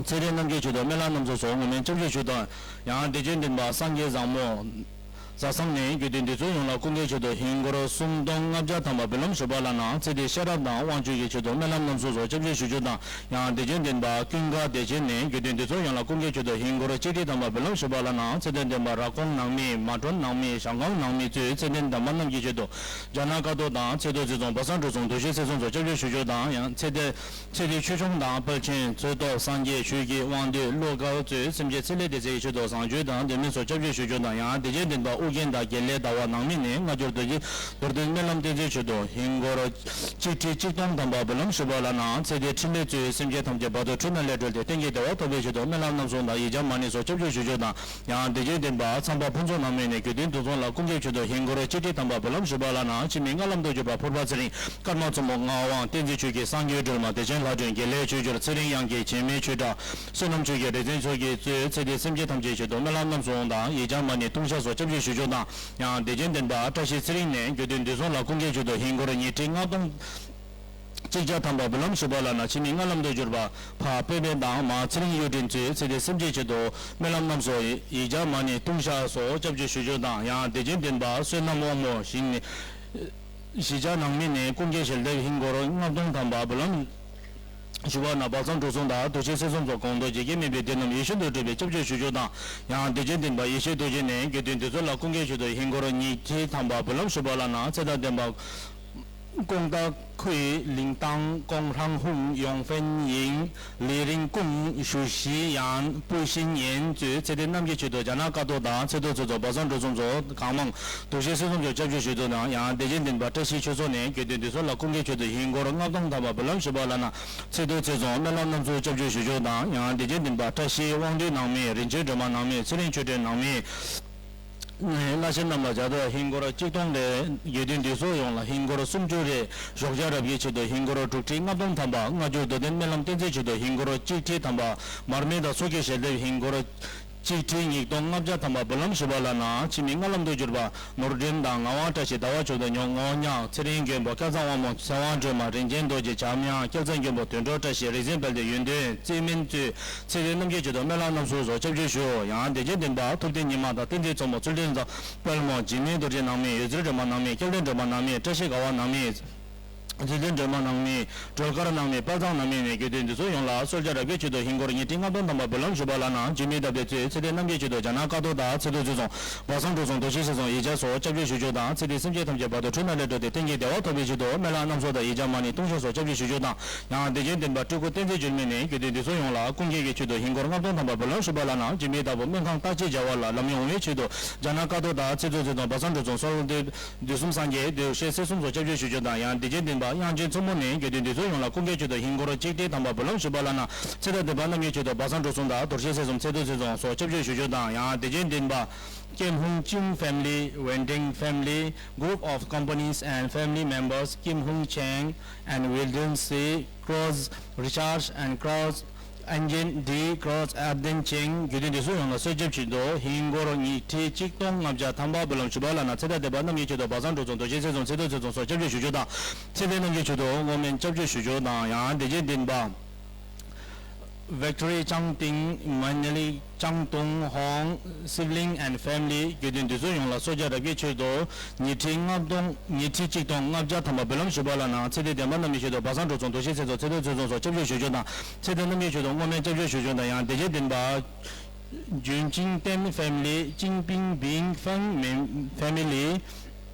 ཚེ་རིང་རྣམས་ཀྱི་ཆེད་དུ་སྨོན་ལམ་རྣམ་གསུམ་སོགས་ངོ་མའི་སྐྱབས་བཅོལ་ཞུ་དང་། ཡང་དད་ཅན་བདེན་པ་སངས་རྒྱས་བཟང་མོ། བཟའ་ཚང་ནས་རྒྱུད་སྡེ་འདུས་ཚོགས་ཡོངས་ལ་སྐུ་འགེབས་ཆེད་དུ་ཧིན་སྒོར་སུམ་སྟོང་ལྔ་བརྒྱ་ཐམ་པ་འབུལ་ལམ་ཞུ་བ་ལ་གནང་། ཚེ་འདིའི་ཤེས་རབ་དང་དབང་ཕྱུག་གི་ཆེད་དུ་སྨོན་ལམ་རྣམ་གསུམ་སོགས་སྐྱབས་བཅོལ་ཞུ་རྒྱུ་དང་། ཡང་དད་ཅན་བདེན་པ་ཀུན་དགའ་བདེ་ཆེན་ནས་རྒྱུད་སྡེ་འདུས་ཚོགས་ཡོངས་ལ་སྐུ་འགེབས་ཆེད་དུ་ཧིན་སྒོར་གཅིག་ཁྲི་ཐམ་པ་འབུལ་ལམ་ཞུ་བ་ལ་གནང་། ཚེ་དང་ལྡན་པ་ར་ཀོང་ནང་མི་མ་གྲོན་ནང་མི་ཞང་ཀང་ནང་མི་གཙོས་ཚེ་ལྡན་བདེན་པ་རྣམས་ཀྱི་ཆེད་དུ་རྒྱ་ནག་ཀ་ཏོ་དང་ཚེ་ཐོ་ཚེ་ཚོང་བར་གསུམ་འགྲོ་སོང་དོ་ཤལ་སེ་ཚོང་སོགས་སྐྱབས་བཅོལ་ཞུ་རྒྱུ་དང་། ཡང་ཚེ་འདི། ཚེ་འདིའི་ཆོས་སྐྱོང་དང་དཔལ་ཆེན་ཚོད་ལྟ་སངས་རྒྱས་ཆོས་ཀྱི་དབང་འདུས་བློ་དཀར་གཙོས་སེམས་ཅན་ཚེ་ལས་འདས་ཚེ་ཡི་ཆེད་དུ་བཟང་སྤྱོད་དང་ལྡན་མིན་སོགས་སྐྱབས་བཅོལ་ཞུ་རྒྱུ་དང་། ཡང་དེ་རྗེས་ལྡན་པ་ ཨོ་རྒྱན་དང་དགེ་ལེགས་ཟླ་བ་ནང་མི་ནས་སྔ་འགྱུར་རྡོ་རྗེ་རྡོར་གདན་སྨོན་ལམ་བསྟན་འཛིན་མཆོག་ཏུ་ཧིན་སྒོར་གཅིག་ཁྲི་གཅིག་སྟོང་ཐམ་པ་འབུལ་ལམ་ཞུས་པ་ལགས་ན། ཚེ་འདིའི་འཕྲིན་ལས་གཙོས་སེམས་ཅན་ཐམས་ཅད་བར་དོ་འཁྲུལ་སྣང་ལས་གྲོལ་ཏེ་གཏན་གྱི་བདེ་བ་ཐོབ་པའི་ཆེད་དུ་སྨོན་ལམ་རྣམ་གསུམ་དང་ཡིག་བརྒྱ་མ་ཎི་སོགས་སྐྱབས་འཇུག་ཞུ་རྒྱུ་དང་། ཡང་བདེ་ཆེན་ལྡན་པ་ཚངས་པ་ཕུན་ཚོགས་ནང་མི་ནས་དགེ་འདུན་འདུས་ཚོགས་ལ་སྐུ་འགྱེད་ཆེད་དུ་ཧིན་སྒོར་གཅིག་ཁྲི་ཐམ་པ་འབུལ་ལམ་ཞུས་པ་ལགས་ན། འཆི་མེད་སྔགས་ལམ་དུ་གྱུར་པ་ཕུར་པ་ཚེ་རིང་ཀརྨ་མཚོ་མོ་ངག་དབང་བསྟན་འཛིན་ཆོས་ཀྱི་སངས་རྒྱས་སྒྲོལ་མ་བདེ་ཆེན་ལྷ་སྒྲོན་དགེ་ལེགས་ཆོས་འབྱོར་ཚེ་རིང་དབྱངས་སྐྱིད་འཆི་མེད་ཆོས་གྲགས་བསོད་ནམས་ཆོས་ཀྱི་རིག་འཛིན་མཚོ་རྒྱལ་གཙོས་ཚེ་འདིའི་སེམས་ཅན་ཐམས་ཅད་ཆེད་དུ་སྨོན་ལམ་རྣམ་གསུམ་དང་ཡིག་བརྒྱ་མ་ཎི་ལྟུང་བཤགས་སོགས་སྐྱབས་འཇུག་ཞུ་རྒྱུ་དང་། ཡང་བདེ་ཆེན་ལྡན་པ་བཀྲ་ཤིས་ཚེ་རིང་ནས་དགེ་འདུན་འདུས་ཚོགས་ལ་སྐུ་འགྱེད་ཆེད་དུ་ཧིན་སྒོར་ཉིས་ཁྲི་ལྔ་སྟོང་གཅིག་བརྒྱ་ཐམ་པ་འབུལ་ལམ་ཞུས་པ་ལགས་ན། འཆི་མེད་སྔགས་ལམ་དུ་གྱུར་པ་ཕ་དཔེ་མེད་དང་མ་ཚེ་རིང་གཡུ་སྒྲོན་གཙོས་ཚེ་འདིའི་སེམས་ཅན་ཆེད་དུ་སྨོན་ལམ་རྣམ་གསུམ་ཡིག་བརྒྱ་མ་ཎི་ལྟུང་བཤགས་སོགས་སྐྱབས་འཇུག་ཞུ་རྒྱུ་དང་། ཡང་བདེ་ཆེན་ལྡན་པ་བསོད་ནམས་དབང་མོ་ཞིང་ནས་གཞིས་ཆགས་ནང་མི་ནས་སྐུ་འགྱེད་ཞལ་འདེབས་ཧིན་སྒོར་ལྔ་སྟོང་ཐམ་པ་འབུལ་ལམ་ཞུ་བ་ན། སྦ་གསང་འབྲུ་གསུམ་དང་དུས་ཆེན་སྲིད་གསུམ་སོགས་གོང་དུ་ཇི་སྐད་སྨྲས་པའི་སྡེ་རྣམས་ཡིད་བཞིན་དུ་སྒྲུབ་པའི་སྐྱབས་འཇུག་ཞུ་རྒྱུ་དང་། ཡང་བདེ་ཆེན་ལྡན་པ་ཡེ་ཤེས་རྡོ་རྗེ་ནས་དགེ་འདུན་འདུས་ཚོགས་ལ་སྐུ་འགྱེད་ཆེད་དུ་ཧིན་སྒོར་ཉིས་ཁྲི་ཐམ་པ་འབུལ་ལམ་ཞུ་བ་ལགས་ན། ཚེ་དང་ལྡན་པ་ཀོང་ཏ་ཁུའི་ལིང་ཏང་ཀོང་ཧྲང་ཧུང་ཡོང་ཧྥན་ཡིང་ལི་རིང་ཀུང་ཞུ་ཤི་ཡན་པུ་ཤིན་ཡན་གཙོས་ཚེ་འདས་རྣམས་ཀྱི་ཆེད་དུ་རྒྱ་ནག་ཀ་ཐོག་དང་ཚེ་ཐོག་ཚེ་ཐོག་སྦ་གསང་འབྲུ་གསུམ་སོགས་གང་མང་དུ་ཞེས་སྲིད་གསུམ་སོགས་སྐྱབས་འཇུག་ཞུ་དོན་དང་། ཡང་བདེ་ཆེན་ལྡན་པ་བཀྲ་ཤིས་ཆོས་ཚོགས་ནས་དགེ་འདུན་འདུས་ཚོགས་ལ་སྐུ་འགྱེད་ཆེད་དུ་ཧིན་སྒོར་ལྔ་སྟོང་ཐམ་པ་འབུལ་ལམ་ཞུས་པ་ལགས་ན། ཚེ་ཐོག་ཚེ་བཟང་སྨོན་ལམ་རྣམ་གསུམ་སྐྱབས་འཇུག་ཞུ་རྒྱུ་དང་། ཡང་བདེ་ཆེན་ལྡན་པ་བཀྲ་ཤིས་དབང་འདུས་ནང་མི་རིན་ཆེན་སྒྲོལ་མ་ནང་མི་ཚེ་རིང་ཆོས་སྒྲོན་ནང་མི། བླ་ཆེན་རྣམས་ལ་བྱ་དགའ་ཧིན་སྒོར་གཅིག་སྟོང་རེ། དགེ་འདུན་འདུས་ཚོགས་ཡོངས་ལ་ཧིན་སྒོར་སུམ་ཅུ་རེ། ཞོགས་ཇ་རབ་དགེའི་ཆེད་དུ་ཧིན་སྒོར་དྲུག་ཁྲི་ལྔ་སྟོང་ཐམ་པ། སྔ་འགྱུར་རྡོར་གདན་སྨོན་ལམ་བསྟན་འཛིན་ཆེད་དུ་ཧིན་སྒོར་གཅིག་ཁྲི་ཐམ་པ། མར་མེ་དང་མཚོ་སྐྱེས་ཞལ་འདེབས་ཧིན་སྒོར་གཅིག་ཁྲི་ཉིས་སྟོང་ལྔ་བརྒྱ་ཐམ་པ་འབུལ་ལམ་ཞུས་པ་ལགས་ན། འཆི་མེད་སྔགས་ལམ་དུ་གྱུར་པ་ནོར་སྒྲོན་དང་ངག་དབང་བཀྲ་ཤིས་ཟླ་བ་མཆོག་ཏུ་ཉོག་ངོ་ཉག་ཚེ་རིང་མགོན་པོ་སྐལ་བཟང་དབང་མོ་ཚེ་དབང་སྒྲོལ་མ་རིན་ཆེན་རྡོ་རྗེ་འཇམ་དབྱངས་སྐལ་བཟང་མགོན་པོ་དོན་གྲུབ་བཀྲ་ཤིས་རིག་འཛིན་དཔལ་ལྡན་ཡོན་ཏན་རྩེ་སྨན་གཙོས། ཚེ་འདས་རྣམས་ཀྱི་ཆེད་དུ་སྨོན་ལམ་རྣམ་གསུམ་སོགས་སྐྱབས་འཇུག་ཞུ། ཡང་བདེ་ཆེན་ལྡན་པ་ཐུབ་བསྟན་ཉི་མ་དང་བསྟན་འཛིན་མཚོ་མོ་ཚུལ་ཁྲིམས་བཟང་དཔལ་མོ་འཇིགས་མེད་རྡོ་རྗེ་ནང་མི་ཡོད་ཚུལ་སྒྲོལ་མ་ནང་མི་སྐལ་ལྡན་སྒྲོལ་མ་ནང་མི་བཀྲ་ཤིས་དགའ་བ་ནང་མི་ཚུལ་ལྡན་སྒྲོལ་མ་ནང་མི་སྒྲོལ་དཀར་ནང་མི་དཔལ་བཟང་ནང་མི་ནས་དགེ་འདུན་འདུས་ཚོགས་ཡོངས་ལ་གསོལ་ཇ་རབ་དགེའི་ཆེད་དུ་ཧིན་སྒོར་ཉིས་ཁྲི་ལྔ་སྟོང་ཐམ་པ་འབུལ་ལམ་ཞུས་པ་ལགས་ན། འཇིགས་མེད་དམ་པའི་གཙོས་ཚེ་འདས་རྣམས་ཀྱི་ཆེད་དུ་རྒྱ་ནག་ཀ་ཐོག་དང་ཚེ་ཐོག་ཚེ་བཟང་སྦ་གསང་འབྲུ་གསུམ་དུ་ཞེས་ཚེ་བཟང་ཡིག་བརྒྱ་སོགས་སྐྱབས་འཇུག་ཞུ་རྒྱུ་དང་། ཚེ་འདིའི་སེམས་ཅན་ཐམས་ཅད་བར་དུ་འཁྲུལ་སྣང་ལས་གྲོལ་ཏེ་གཏན་གྱི་བདེ་བ་ཐོབ་པའི་ཆེད་དུ་སྨོན་ལམ་རྣམ་གསུམ་དང་ཡིག་བརྒྱ་མ་ཎི་ལྟུང་བཤགས་སོགས་སྐྱབས་འཇུག་ཞུ་རྒྱུ་དང་། ཡང་བདེ་ཆེན་ལྡན་པ་སྤྲུལ་སྐུ་བསྟན་འཛིན་འགྱུར་མེད་ནས་དགེ་འདུན་འདུས་ཚོགས་ཡོངས་ལ་སྐུ་འགྱེད་ཀྱི་ཆེད་དུ་ཧིན་སྒོར་ལྔ་སྟོང་ཐམ་པ་འབུལ་ལམ་ཞུས་པ་ལགས་ན། འཇིགས་མེད་དམ་པ་སྨོན་ཁང་བརྟག་དཔྱད་བྱ་བ་ལ་ལམ་ཡོང་བའི་ཆེད་དུ་རྒྱ་ནག་ཀ་ཐོག་དང་ཚེ་ཐོག་ཚེ་བཟང་སྦ་གསང་འབྲུ་གསུམ་གསོལ་འདེབས་དུས་གསུམ་སངས་རྒྱས་དུས་བཤད་སྲིད་གསུམ་སོགས་སྐྱབས་འཇུག་ཞུ་རྒྱུ་དང་། ཡང་བདེ་ཆེན་ལྡན་པ་དབྱངས་ཅན་མཚོ་མོ་ནས་དགེ་འདུན་འདུས་ཚོགས་ཡོངས་ལ་སྐུ་འགྱེད་ཆེད་དུ་ཧིན་སྒོར་གཅིག་ཁྲི་ཐམ་པ་འབུལ་ལམ་ཞུས་པ་ལགས་ན། ཚེ་དང་ལྡན་པ་རྣམས་ཀྱི་ཆེད་དུ་སྦ་གསང་འབྲུ་གསུམ་དང་རྡོ་རྗེ་ཚེ་གསུམ་ཚེ་ཐོག་ཚེ་བཟང་སོགས་སྐྱབས་འཇུག་ཞུ་རྒྱུ་དང་། ཡང་བདེ་ཆེན་ལྡན་པ་ཀེམ་ཧུང་ཅིང་family, Wending family, group of companies and family members, Kim Hung Chang and Wilden C. Cross, Richard and Cross, Engine D. Cross, Arden Cheng དགེ་འདུན་འདུས་ཚོགས་ཡོངས་ལ་གསོལ་ཇ་ཆེད་དུ་ཧིན་སྒོར་ཉིས་ཁྲི་གཅིག་སྟོང་ལྔ་བརྒྱ་ཐམ་པ་འབུལ་ལམ་ཞུས་པ་ལགས་ན། ཚེ་དང་ལྡན་པ་རྣམས་ཀྱི་ཆེད་དུ་སྦ་གསང་འབྲུ་གསུམ་རྡོ་རྗེ་ཚེ་གསུམ་ཚེ་ཐོག་ཚེ་བཟང་སོགས་སྐྱབས་འཇུག་ཞུ་རྒྱུ་དང་། ཚེ་འདས་རྣམས་ཀྱི་ཆེད་དུ་བསྔོ་སྨོན་སྐྱབས་འཇུག་ཞུ་རྒྱུ་དང་། ཡང་བདེ་ཆེན་ལྡན་པ་Victory Changting, Manali Changtung Hong, Sibling and Family དགེ་འདུན་འདུས་ཚོགས་ཡོངས་ལ་གསོལ་ཇ་རབ་དགེའི་ཆེད་དུ་ཉིས་ཁྲི་ལྔ་སྟོང་ཉིས་ཁྲི་གཅིག་སྟོང་ལྔ་བརྒྱ་ཐམ་པ་འབུལ་ལམ་ཞུས་པ་ལགས་ན། ཚེ་འདས་ལྡན་པ་རྣམས་ཀྱི་ཆེད་དུ་སྦ་གསང་འབྲུ་གསུམ་རྡོ་རྗེ་ཚེ་གསུམ་ཚེ་ཐོག་ཚེ་བཟང་སོགས་སྐྱབས་འཇུག་ཞུ་རྒྱུ་དང་། ཚེ་འདས་རྣམས་ཀྱི་ཆེད་དུ་བསྔོ་སྨོན་སྐྱབས་འཇུག་ཞུ་རྒྱུ་དང་། ཡང་བདེ་ཆེན་ལྡན་པ་Junqingten Family, Jinping Bing Feng Family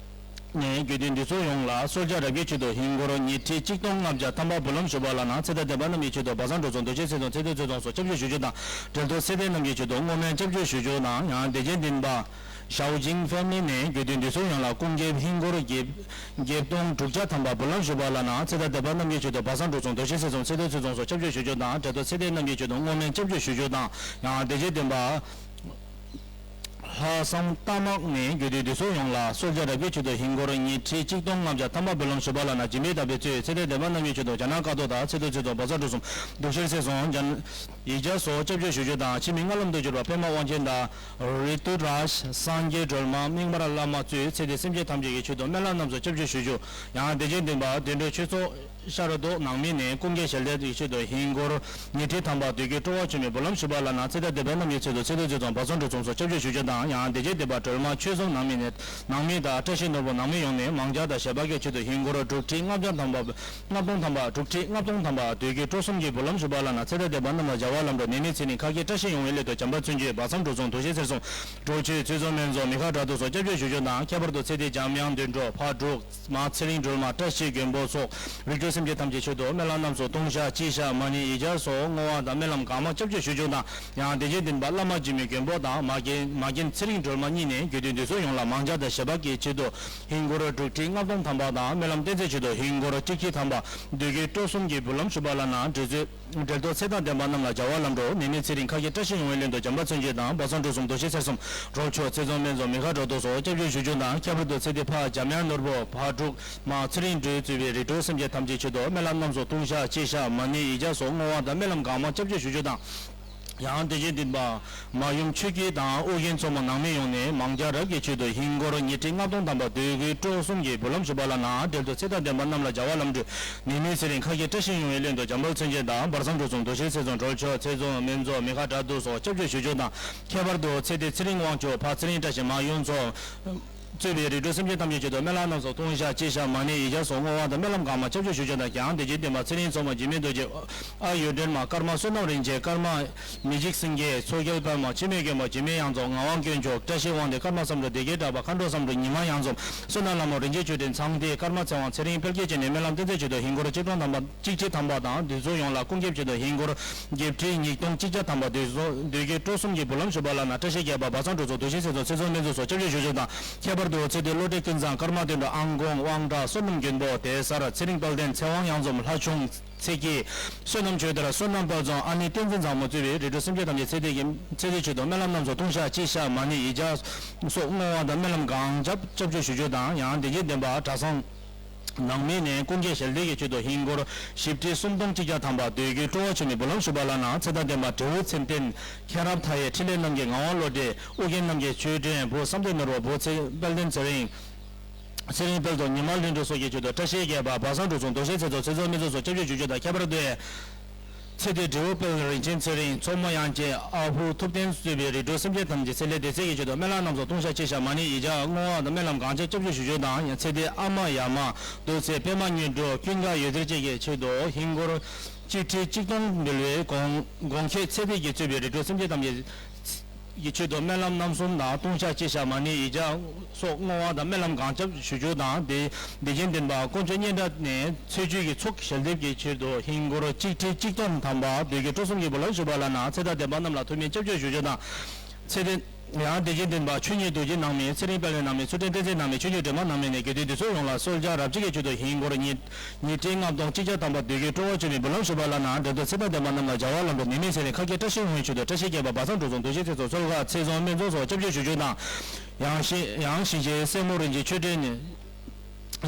ནས་དགེ་འདུན་འདུས་ཚོགས་ཡོངས་ལ་གསོལ་ཇ་རབ་དགེའི་ཆེད་དུ་ཧིན་སྒོར་ཉིས་ཁྲི་གཅིག་སྟོང་ལྔ་བརྒྱ་ཐམ་པ་འབུལ་ལམ་ཞུས་པ་ལགས་ན། ཚེ་དང་ལྡན་པ་རྣམས་ཀྱི་ཆེད་དུ་སྦ་གསང་འབྲུ་གསུམ་རྡོ་རྗེ་ཚེ་གསུམ་ཚེ་ཐོག་ཚེ་བཟང་སོགས་སྐྱབས་འཇུག་ཞུ་རྒྱུ་དང་། འབྲེལ་ཐོག་ཚེ་འདས་རྣམས་ཀྱི་ཆེད་དུ་བསྔོ་སྨོན་སྐྱབས་འཇུག་ཞུ་རྒྱུ་དང་། ཡང་བདེ་ཆེན་ལྡན་པ་Xiaojing Family ནས་དགེ་འདུན་འདུས་ཚོགས་ཡོངས་ལ་སྐུ་འགྱེད་ཧིན་སྒོར་བརྒྱད་བརྒྱད་སྟོང་དྲུག་བརྒྱ་ཐམ་པ་འབུལ་ལམ་ཞུས་པ་ལགས་ན། ཚེ་དང་ལྡན་པ་རྣམས་ཀྱི་ཆེད་དུ་སྦ་གསང་འབྲུ་གསུམ་རྡོ་རྗེ་ཚེ་གསུམ་ཚེ་ཐོག་ཚེ་བཟང་སོགས་སྐྱབས་འཇུག་ཞུ་རྒྱུ་དང་། འབྲེལ་ཐོག་ཚེ་འདས་རྣམས་ཀྱི་ཆེད་དུ་བསྔོ་སྨོན་སྐྱབས་འཇུག་ཞུ་རྒྱུ་དང་། ཡང་བདེ་ཆེན་ལྡན་པ་ལྷ་སང་རྟ་དམག་ནས་དགེ་འདུན་འདུས་ཚོགས་ཡོངས་ལ་གསོལ་ཇ་རབ་དགེའི་ཆེད་དུ་ཧིན་སྒོར་ཉིས་ཁྲི་གཅིག་སྟོང་ལྔ་བརྒྱ་ཐམ་པ་འབུལ་ལམ་ཞུས་པ་ལགས་ན། འཇིགས་མེད་དམ་པའི་གཙོས་ཚེ་འདས་ལྡན་པ་རྣམས་ཀྱི་ཆེད་དུ་རྒྱ་ནག་ཀ་ཐོག་དང་ཚེ་ཐོག་ཚེ་བཟང་སྦ་གསང་འབྲུ་གསུམ་གདུགས་ཤེར་ཚེ་གསུམ་ཡིག་བརྒྱ་སོགས་སྐྱབས་འཇུག་ཞུ་རྒྱུ་དང་། འཆི་མེད་སྔགས་ལམ་དུ་གྱུར་པ་པདྨ་དབང་ཆེན་དང་རི་ཏུ་རཱཇ་སངས་རྒྱས་སྒྲོལ་མ་མིག་དམར་བླ་མ་གཙོས་ཚེ་འདས་སེམས་ཅན་ཐམས་ཅད་ཀྱི་ཆེད་དུ་སྨོན་ལམ་རྣམས་སུ་སྐྱབས་འཇུག་ཞུ་རྒྱུ། ཡང་བདེ་ཆེན་ལྡན་པ་བདེ་འགྲོ་ཆོས་ཚོགས་ཤར་རྡོ་ནང་མི་ནས་སྐུ་འགྱེད་ཞལ་འདེབས་ཀྱི་ཆེད་དུ་ཧིན་སྒོར་ཉིས་ཁྲི་ཐམ་པ་བདུད་ཀྱི་སྤྲོ་བ་ཆེན་མོའི་འབུལ་ལམ་ཞུས་པ་ལགས་ན། ཚེ་དང་ལྡན་པ་རྣམས་ཀྱི་ཆེད་དུ་ཚེ་ཐོག་ཚེ་བཟང་སྦ་གསང་འབྲུ་གསུམ་སོགས་སྐྱབས་འཇུག་ཞུ་རྒྱུ་དང་། ཡང་བདེ་ཆེན་ལྡན་པ་སྒྲོལ་མ་ཆོས་གསུམ་ནང་མི་ནས་ནང་མི་དང་བཀྲ་ཤིས་ནོར་བུ་ནང་མི་ཡོངས་ནས་མང་ཇ་དང་ཞལ་འབག་གི་ཆེད་དུ་ཧིན་སྒོར་དྲུག་ཁྲི་ལྔ་བརྒྱ་ཐམ་པ་ལྔ་སྟོང་ཐམ་པ་དྲུག་ཁྲི་ལྔ་སྟོང་ཐམ་པ་བདུད་ཀྱི་སྤྲོ་གསུམ་གྱི་འབུལ་ལམ་ཞུས་པ་ལགས་ན། ཚེ་དང་ལྡན་པ་རྣམས་ལ་བྱ་བ་ལམ་འགྲོ་ནད་མེད་ཚེ་རིང་ཁ་སྐྱེ་བཀྲ་ཤིས་ཡོང་བའི་སླད་དུ་བྱམས་པ་མཚོན་བྱེད་སྦ་གསང་འབྲུ་གསུམ་དུ་ཤེས་ཟེར་གསུངས། འགྲོ་ཆོས་ཚུལ་གསུམ་སྨན་གསུམ་མི་ཁ་དྲག་ཏུ་སོགས་སྐྱབས་འཇུག་ཞུ་རྒྱུ་དང་། ཁྱད་པར་དུ་ཚེ་འདས་འཇམ་དབྱངས་དོན་གྲུབ་ཕ་དྲུག་མ་ཚེ་རིང་སྒྲོལ་མ་བཀྲ་ཤིས་མགོན་པོ་སོགས་རིགས་དྲུག་ སེམས་ཅན་ཐམས་ཅད་ཆེད་དུ་སྨོན་ལམ་རྣམ་གསུམ་ལྟུང་བཤགས་སྤྱི་བཤགས་མ་ཎི་ཡིག་བརྒྱ་སོགས་བསྔོ་བ་དང་སྨོན་ལམ་གང་མང་སྐྱབས་བཅོལ་ཞུ་རྒྱུ་དང་། ཡང་དེ་རྗེས་བསྟན་པ་བླ་མ་འཇིགས་མེད་མགོན་པོ་དང་མ་རྒན་མ་རྒན་ཚེ་རིང་སྒྲོལ་མ་གཉིས་ནས་དགེ་འདུན་འདུས་ཚོགས་ཡོངས་ལ་མང་ཇ་དང་ཞལ་འབག་གི་ཆེད་དུ་ཧིན་སྒོར་དྲུག་ཁྲི་ལྔ་སྟོང་ཐམ་པ་དང་སྨོན་ལམ་བསྟན་འཛིན་ཆེད་དུ་ཧིན་སྒོར་གཅིག་ཁྲི་ཐམ་པ་འདོད་དགུའི་སྤྲོ་གསུམ་གྱི་འབུལ་ལམ་ཞུ་བ་ལ་ན། འབྲེལ་ཚེ་འབྲེལ་གཏོགས་ཚེ་དང་ལྡན་པ་རྣམས་ལ་བྱ་བ་ལམ་འགྲོ། ནད་མེད་ཚེ་རིང་ཁ་སྐྱེ་བཀྲ་ཤིས་ཡོང་བའི་སླད་དུ་བྱམས་པ་མཚན་བརྗོད་དང་བ་ཚང་འབྲུ་གསུམ་རྡོ་རྗེ་ཚེ་གསུམ་རོལ་ཆོག་ཚེ་རྫོང་སྨན་རྫོང་མི་ཁ་འགྲོ་ལྡོག་སོགས་སྐྱབས་བཅོལ་ཞུ་རྒྱུ་དང་། ཁྱད་པར་དུ་ཚེ་འདི་ཕ་འཇམ་དབྱངས་ནོར་བུ་ཕ་དྲུག་མ་ཚེ་རིང་སྒྲོལ་གཙོས་པའི་རིགས་དྲུག་སེམས་ཅན་ཐམས་ཅད་ཆེད་དུ་སྨོན་ལམ་རྣམ་གསུམ་ལྟུང་བཤགས་སྤྱི་བཤགས་མ་ཎི་ཡིག་བརྒྱ་སོགས་བསྔོ་བ་དང་སྨོན་ལམ་གང་མང་སྐྱབས་བཅོལ་ཞུ་རྒྱུ་དང་། ཡང་དེ་བཞིན་བསྟན་པ་མ་ཡུམ་ཆོས་སྐྱིད་དང་ཨོ་རྒྱན་མཚོ་མོ་ནང་མི་ཡོངས་ནས་མང་ཇ་རབ་ཀྱི་ཆེད་དུ་ཧིན་སྒོར་ཉིས་ཁྲི་ལྔ་སྟོང་ཐམ་པ་འདོད་དགུའི་སྤྲོ་གསུམ་གྱི་འབུལ་ལམ་ཞུ་བ་ལ་ན། འབྲེལ་གཏོགས་ཚེ་དང་ལྡན་པ་རྣམས་ལ་བྱ་བ་ལམ་འགྲོ། ནད་མེད་ཚེ་རིང་ཁ་སྐྱེ་བཀྲ་ཤིས་ཡོང་བའི་སླད་དུ་བྱམས་པ་མཚན་བརྗོད་དང་བ་ཚང་འབྲུ་གསུམ་རྡོ་རྗེ་ཚེ་རྫོང་རོལ་ཆོག་ཚེ་རྫོང་སྨན་རྫོང་མི་ཁ་དགྲ་འདུལ་སོགས་སྐྱབས་བཅོལ་ཞུ་རྒྱུ་དང་། ཁྱད་པར་དུ་ཚེ་འདི་ཚེ་རིང་དབང་ཕྱུག་ཕ་ཚེ་རིང་བཀྲ་ཤིས་མ་ཡུམ་མཚོ་གཙོས་པའི་རིགས་དྲུག་སེམས་ཅན་ཐམས་ཅད་ཆེད་དུ་སྨོན་ལམ་རྣམ་གསུམ་ལྟུང་བཤགས་སྤྱི་བཤགས་མ་ཎི་ཡིག་བརྒྱ་སོགས་བསྔོ་བ་དང་སྨོན་ལམ་གང་མང་སྐྱབས་བཅོལ་ཞུ་རྒྱུ་དང་། ཡང་དེ་བཞིན་བསྟན་པ་ཚེ་རིང་མཚོ་མོ་འཇིགས་མེད་རྡོ་རྗེ་ཨ་ཡོན་ཏན་མ་ཀརྨ་བསོད་ནམས་རིན་ཆེན་ཀརྨ་མི་འཇིགས་སེང་གེ་མཚོ་རྒྱལ་དཔལ་མོ་འཆི་མེད་མགོན་པོ་འཇིགས་མེད་གཡང་འཛོམས་ངག་དབང་དཀོན་མཆོག་བཀྲ་ཤིས་དབང་འདུས་ཀརྨ་བསམ་འགྲུབ་སྡེ་དགེ་གྲགས་པ་མཁའ་འགྲོ་བསམ་འགྲུབ་ཉི་མ་གཡང་འཛོམས་བསོད་ནམས་ལྷ་མོ་རིན་ཆེན་ཆོས་སྒྲོན་ཚངས་ཐིག་ཀརྨ་ཚེ་དབང་ཚེ་རིང་དཔལ་སྐྱེས་བཅས་ནས་སྨོན་ལམ་བསྟན་འཛིན་ཆེད་དུ་ཧིན་སྒོར་གཅིག་སྟོང་ཐམ་པ་གཅིག་ཁྲི་ཐམ་པ་དང་འདུས་ཚོགས་ཡོངས་ལ་སྐུ་འགེབས་ཆེད་དུ་ཧིན་སྒོར་བརྒྱད་ཁྲི་ཉིས་སྟོང་གཅིག་བརྒྱ་ཐམ་པ་འདོད་གསོ་འདོད་དགུའི་སྤྲོ་གསུམ་གྱི་འབུལ་ལམ་ཞུ་བ་ལ་ན། བཀྲ་ཤིས་རྒྱལ་པོ་བ་ཚང་འབྲུ་ཚོགས་རྡོ་རྗེ་ཚེ་རྫོང་ཚེ་རྫོང་སྨན་རྫོང་སོགས་སྐྱབས་བཅོལ་ཞུ་རྒྱུ་དང་། ཁྱད་པར་དུ་ཚེ་འདིར་བློ་གྲོས་ཀུན་བཟང་ཀརྨ་དོན་གྲུབ་ཨང་དགོང་དབང་གྲགས་བསོད་ནམས་མགོན་པོ་བདེ་གསལ་ཚེ་རིང་དཔལ་ལྡན་ཚེ་དབང་གཡང་འཛོམས་ལྷ་ཆུང་ཚེ་སྐྱིད་བསོད་ནམས་ཆོས་དར་བསོད་ནམས་དཔལ་རྫོང་ཨ་ནེ་བསྟན་འཛིན་བཟང་མོ་གཙོས་པའི་རིགས་དྲུག་སེམས་ཅན་ཐམས་ཅད་ཚེ་འདི་གི་ཚེ་འདིའི་ཆེད་དུ་སྨོན་ལམ་རྣམ་གསུམ་ལྟུང་བཤགས་སྤྱི་བཤགས་མ་ཎི་ཡིག་བརྒྱ་སོགས་བསྔོ་བ་དང་སྨོན་ལམ་གང་རྒྱབ་སྐྱབས་བཅོལ་ཞུ་རྒྱུ་དང་། ཡང་དེ་བཞིན་བསྟན་པ་གྲྭ་ཚང་ནང་མི་ནས་སྐུ་འགྱེད་ཞལ་འདེབས་ཀྱི་ཆེད་དུ་ཧིན་སྒོར་བཞི་ཁྲི་སུམ་སྟོང་གཅིག་བརྒྱ་ཐམ་པ་འདོད་དགུའི་སྤྲོ་བ་ཆེན་མོའི་འབུལ་ལམ་ཞུ་བ་ལ་ན། ཚེ་དང་ལྡན་པ་དྲེའུ་ཚེ་བརྟན་མཁྱེན་རབ་མཐའ་ཡས་འཕྲིན་ལས་རྣམ་རྒྱལ་ངག་དབང་བློ་གྲོས་ཨོ་རྒྱན་རྣམ་རྒྱལ་ཆོས་སྒྲོན་བུ་བསམ་གཏན་ནོར་བུ་བུ་ཚེ་དཔལ་ལྡན་ཚེ་རིང་། ཚེ་རིང་དཔལ་རྡོ་ཉི་མ་ལྷུན་གྲུབ་སོགས་ཀྱི་ཆེད་དུ་བཀྲ་ཤིས་རྒྱལ་པོ་བ་ཚང་འབྲུ་ཚོགས་རྡོ་རྗེ་ཚེ་རྫོང་ཚེ་རྫོང་སྨན་རྫོང་སོགས་སྐྱབས་བཅོལ་ཞུ་རྒྱུ་དང་། ཁྱད་པར་དུ་ཚེ་འདིར་དྲེའུ་དཔལ་རིན་ཆེན་ཚེ་རིང་མཚོ་མོ་གཡང་སྐྱེས་ཨ་ཕོ་ཐུབ་བསྟན་གཙོས་པའི་རིགས་དྲུག་སེམས་ཅན་ཐམས་ཅད་ཚེ་ལས་འདས་ཚད་ཀྱི་ཆེད་དུ་སྨོན་ལམ་རྣམ་གསུམ་ལྟུང་བཤགས་སྤྱི་བཤགས་མ་ཎི་ཡིག་བརྒྱ་བསྔོ་བ་དང་སྨོན་ལམ་གང་རྒྱབ་སྐྱབས་བཅོལ་ཞུ་རྒྱུ་དང་། ཡང་ཚེ་འདིར་ཨ་མ་ཡ་མ་རྡོ་རྗེ་པད་མ་དངོས་གྲུབ་ཀུན་དགའ་འོད་ཟེར་བཅས་ཀྱི་ཆེད་དུ་ཧིན་སྒོར་གཅིག་ཁྲི་གཅིག་སྟོང་འབུལ་བའི་གོང་གོང་ཁེ་ཚེ་འདས་ཀྱིས་གཙོས་པའི་རིགས་དྲུག་སེམས་ཅན་ཐམས་ཅད་ཀྱི་ཆེད་དུ་སྨོན་ལམ་རྣམ་གསུམ་དང་ལྟུང་བཤགས་སྤྱི་བཤགས་མ་ཎི་ཡིག་བརྒྱ་སོགས་བསྔོ་བ་དང་སྨོན་ལམ་གང་རྒྱབ་ཞུ་རྒྱུ་དང་། དེ་དེ་བཞིན་བསྟན་པ་དཀོན་མཆོག་སྙན་གྲགས་ནས་ཚེ་བཅུད་ཀྱི་ཚོགས་ཞལ་འདེབས་ཀྱི་ཆེད་དུ་ཧིན་སྒོར་གཅིག་ཁྲི་གཅིག་སྟོང་ཐམ་པ་འདོད་དགུའི་སྤྲོ་གསུམ་གྱི་འབུལ་ལམ་ཞུ་བ་ལ་ན། ཚེ་དང་ལྡན་པ་རྣམས་ལ་ཐུགས་སྨོན་སྐྱབས་བཅོལ་ཞུ་རྒྱུ་དང་། ཚེ་འདི་ཡང་དེ་བཞིན་བསྟན་པ་ཆོས་ཉིད་རྡོ་རྗེ་ནང་མི་ཚེ་རིང་དཔལ་ལྡན་ནང་མི་ཚུལ་ཁྲིམས་བསྟན་འཛིན་ནང་མི་ཆོས་ཉིད་སྒྲོལ་མ་ནང་མི་ནས་དགེ་འདུན་འདུས་ཚོགས་ཡོངས་ལ་གསོལ་ཇ་རབ་གཅིག་གི་ཆེད་དུ་ཧིན་སྒོར་ཉིས་ཉིས་ཁྲི་ལྔ་སྟོང་གཅིག་བརྒྱ་ཐམ་པ་འདོད་དགུའི་སྤྲོ་བ་ཆེན་མོའི་འབུལ་ལམ་ཞུ་བ་ལ་ན། འབྲེལ་གཏོགས་ཚེ་དང་ལྡན་པ་རྣམས་ལ་བྱ་བ་ལམ་འགྲོ། ནད་མེད་ཚེ་རིང་ཁ་སྐྱེ་བཀྲ་ཤིས་ཡོང་བའི་ཆེད་དུ་བཀྲ་ཤིས་རྒྱལ་པོ་བ་ཚང་འབྲུ་ཚོགས་རྡོ་རྗེ་ཚེ་རྫོང་སོལ་ཁ་ཚེ་རྫོང་སྨན་རྫོང་སོགས་སྐྱབས་བཅོལ་ཞུ་རྒྱུ་དང་། ཡང་ཞིང་ཡང་ཞིང་ཆེན་སྲས་མོ་རིན་ཆེན་ཆོས་སྒྲོན་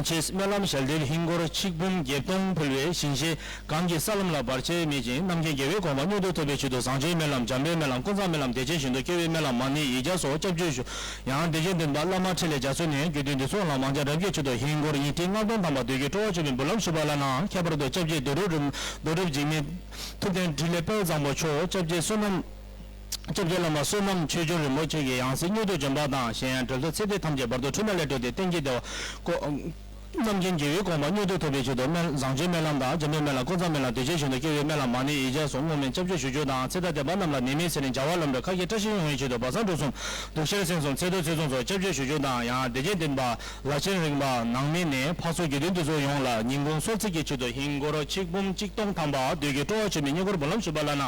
ཆེད་སྨོན་ལམ་ཞལ་འདེབས་ཧིན་སྒོར་ཆིག་འབུམ་བརྒྱད་སྟོང་ཕུལ་བས་ཞིང་གཤེགས་གང་གི་ས་ལམ་ལ་བར་ཆད་མེད་ཅིང་རྣམ་མཁྱེན་རྒྱལ་བའི་དགོངས་པ་མྱུར་དུ་ཐོབ་པའི་ཆེད་དུ་བཟང་སྤྱོད་སྨོན་ལམ་འཇམ་དཔལ་སྨོན་ལམ་ཀུན་བཟང་སྨོན་ལམ་བདེ་ཆེན་ཞིང་དུ་སྐྱེ་བའི་སྨོན་ལམ་མ་ཎི་ཡིག་བརྒྱ་སོགས་སྐྱབས་བཅོལ་ཞུ། ཡང་དེ་བཞིན་བསྟན་པ་བླ་མ་འཕྲིན་ལས་རྒྱ་མཚོ་ནས་དགེ་འདུན་འདུས་ཚོགས་ལ་མང་ཇ་རབ་རྒྱས་ཆེད་དུ་ཧིན་སྒོར་ཉིས་ཁྲི་ལྔ་སྟོང་ཐམ་པ་འདོད་དགུའི་སྤྲོ་བ་ཆེན་མོའི་འབུལ་ལམ་ཞུ་བ་ལ་ན། ཁྱད་པར་དུ་སྐྱབས་རྗེ་རྡོ་རུབ་རིན་རྡོ་རུབ་འཇིགས་མེད་ཐུབ་བསྟན་འཕྲིན་ལས་དཔལ་བཟང་པོ་མཆོག་སྐྱབས་རྗེ་བསོད་ནམས་སྐྱབས་རྗེ་བླ་མ་བསོད་ནམས་ཆོས་འབྱོར་རིན་པོ་ཆེ་གི་ཡང་སྲིད་མྱུར་དུ་འབྱོན་པ་དང་། གཞན་ཡང་འབྲེལ་གཏོགས་ཚེ་འདི་ཐམས་ཅད་བར་དོ་འཁྲུལ་སྣང་ལས་གྲོལ་ཏེ་གཏན་གྱི་བདེ་བ་ཀོ་རྣམ་མཁྱེན་རྒྱལ་བའི་དགོངས་པ་མྱུར་དུ་ཐོབ་པའི་ཆེད་དུ་སྨོན་བཟང་སྤྱོད་སྨོན་ལམ་དང་འཇམ་དཔལ་སྨོན་ལམ་ཀུན་བཟང་སྨོན་ལམ་བདེ་ཆེན་ཞིང་དུ་སྐྱེ་བའི་སྨོན་ལམ་མ་ཎི་ཡིག་བརྒྱ་སོགས་བསྔོ་སྨོན་སྐྱབས་བཅོལ་ཞུ་རྒྱུ་དང་། ཚེ་དང་ལྡན་པ་རྣམས་ལ་ནད་མེད་ཚེ་རིང་བྱ་བ་ལམ་འགྲོ་ཁ་སྐྱེ་བཀྲ་ཤིས་ཡོང་བའི་ཆེད་དུ་བ་ཚང་འབྲུ་གསུམ་གདུགས་ཤར་སེང་གསུམ་ཚེ་རྡོ་ཚེ་རྫོང་སོགས་སྐྱབས་བཅོལ་ཞུ་རྒྱུ་དང་། ཡང་དེ་རྗེས་བསྟན་པ་ལ་ཆེན་རིང་པ་ནང་མི་ནས་ཕ་སོག་དགེ་འདུན་འདུས་ཚོགས་ཡོངས་ལ་ཉིན་གུང་གསོལ་ཚིགས་ཀྱི་ཆེད་དུ་ཧིན་སྒོར་ཆིག་འབུམ་གཅིག་སྟོང་ཐམ་པ་འདོད་དགུའི་སྤྲོ་བ་ཆེན་མོའི་བསྙེན་བཀུར་འབུལ་ལམ་ཞུ་བ་ལ་ན།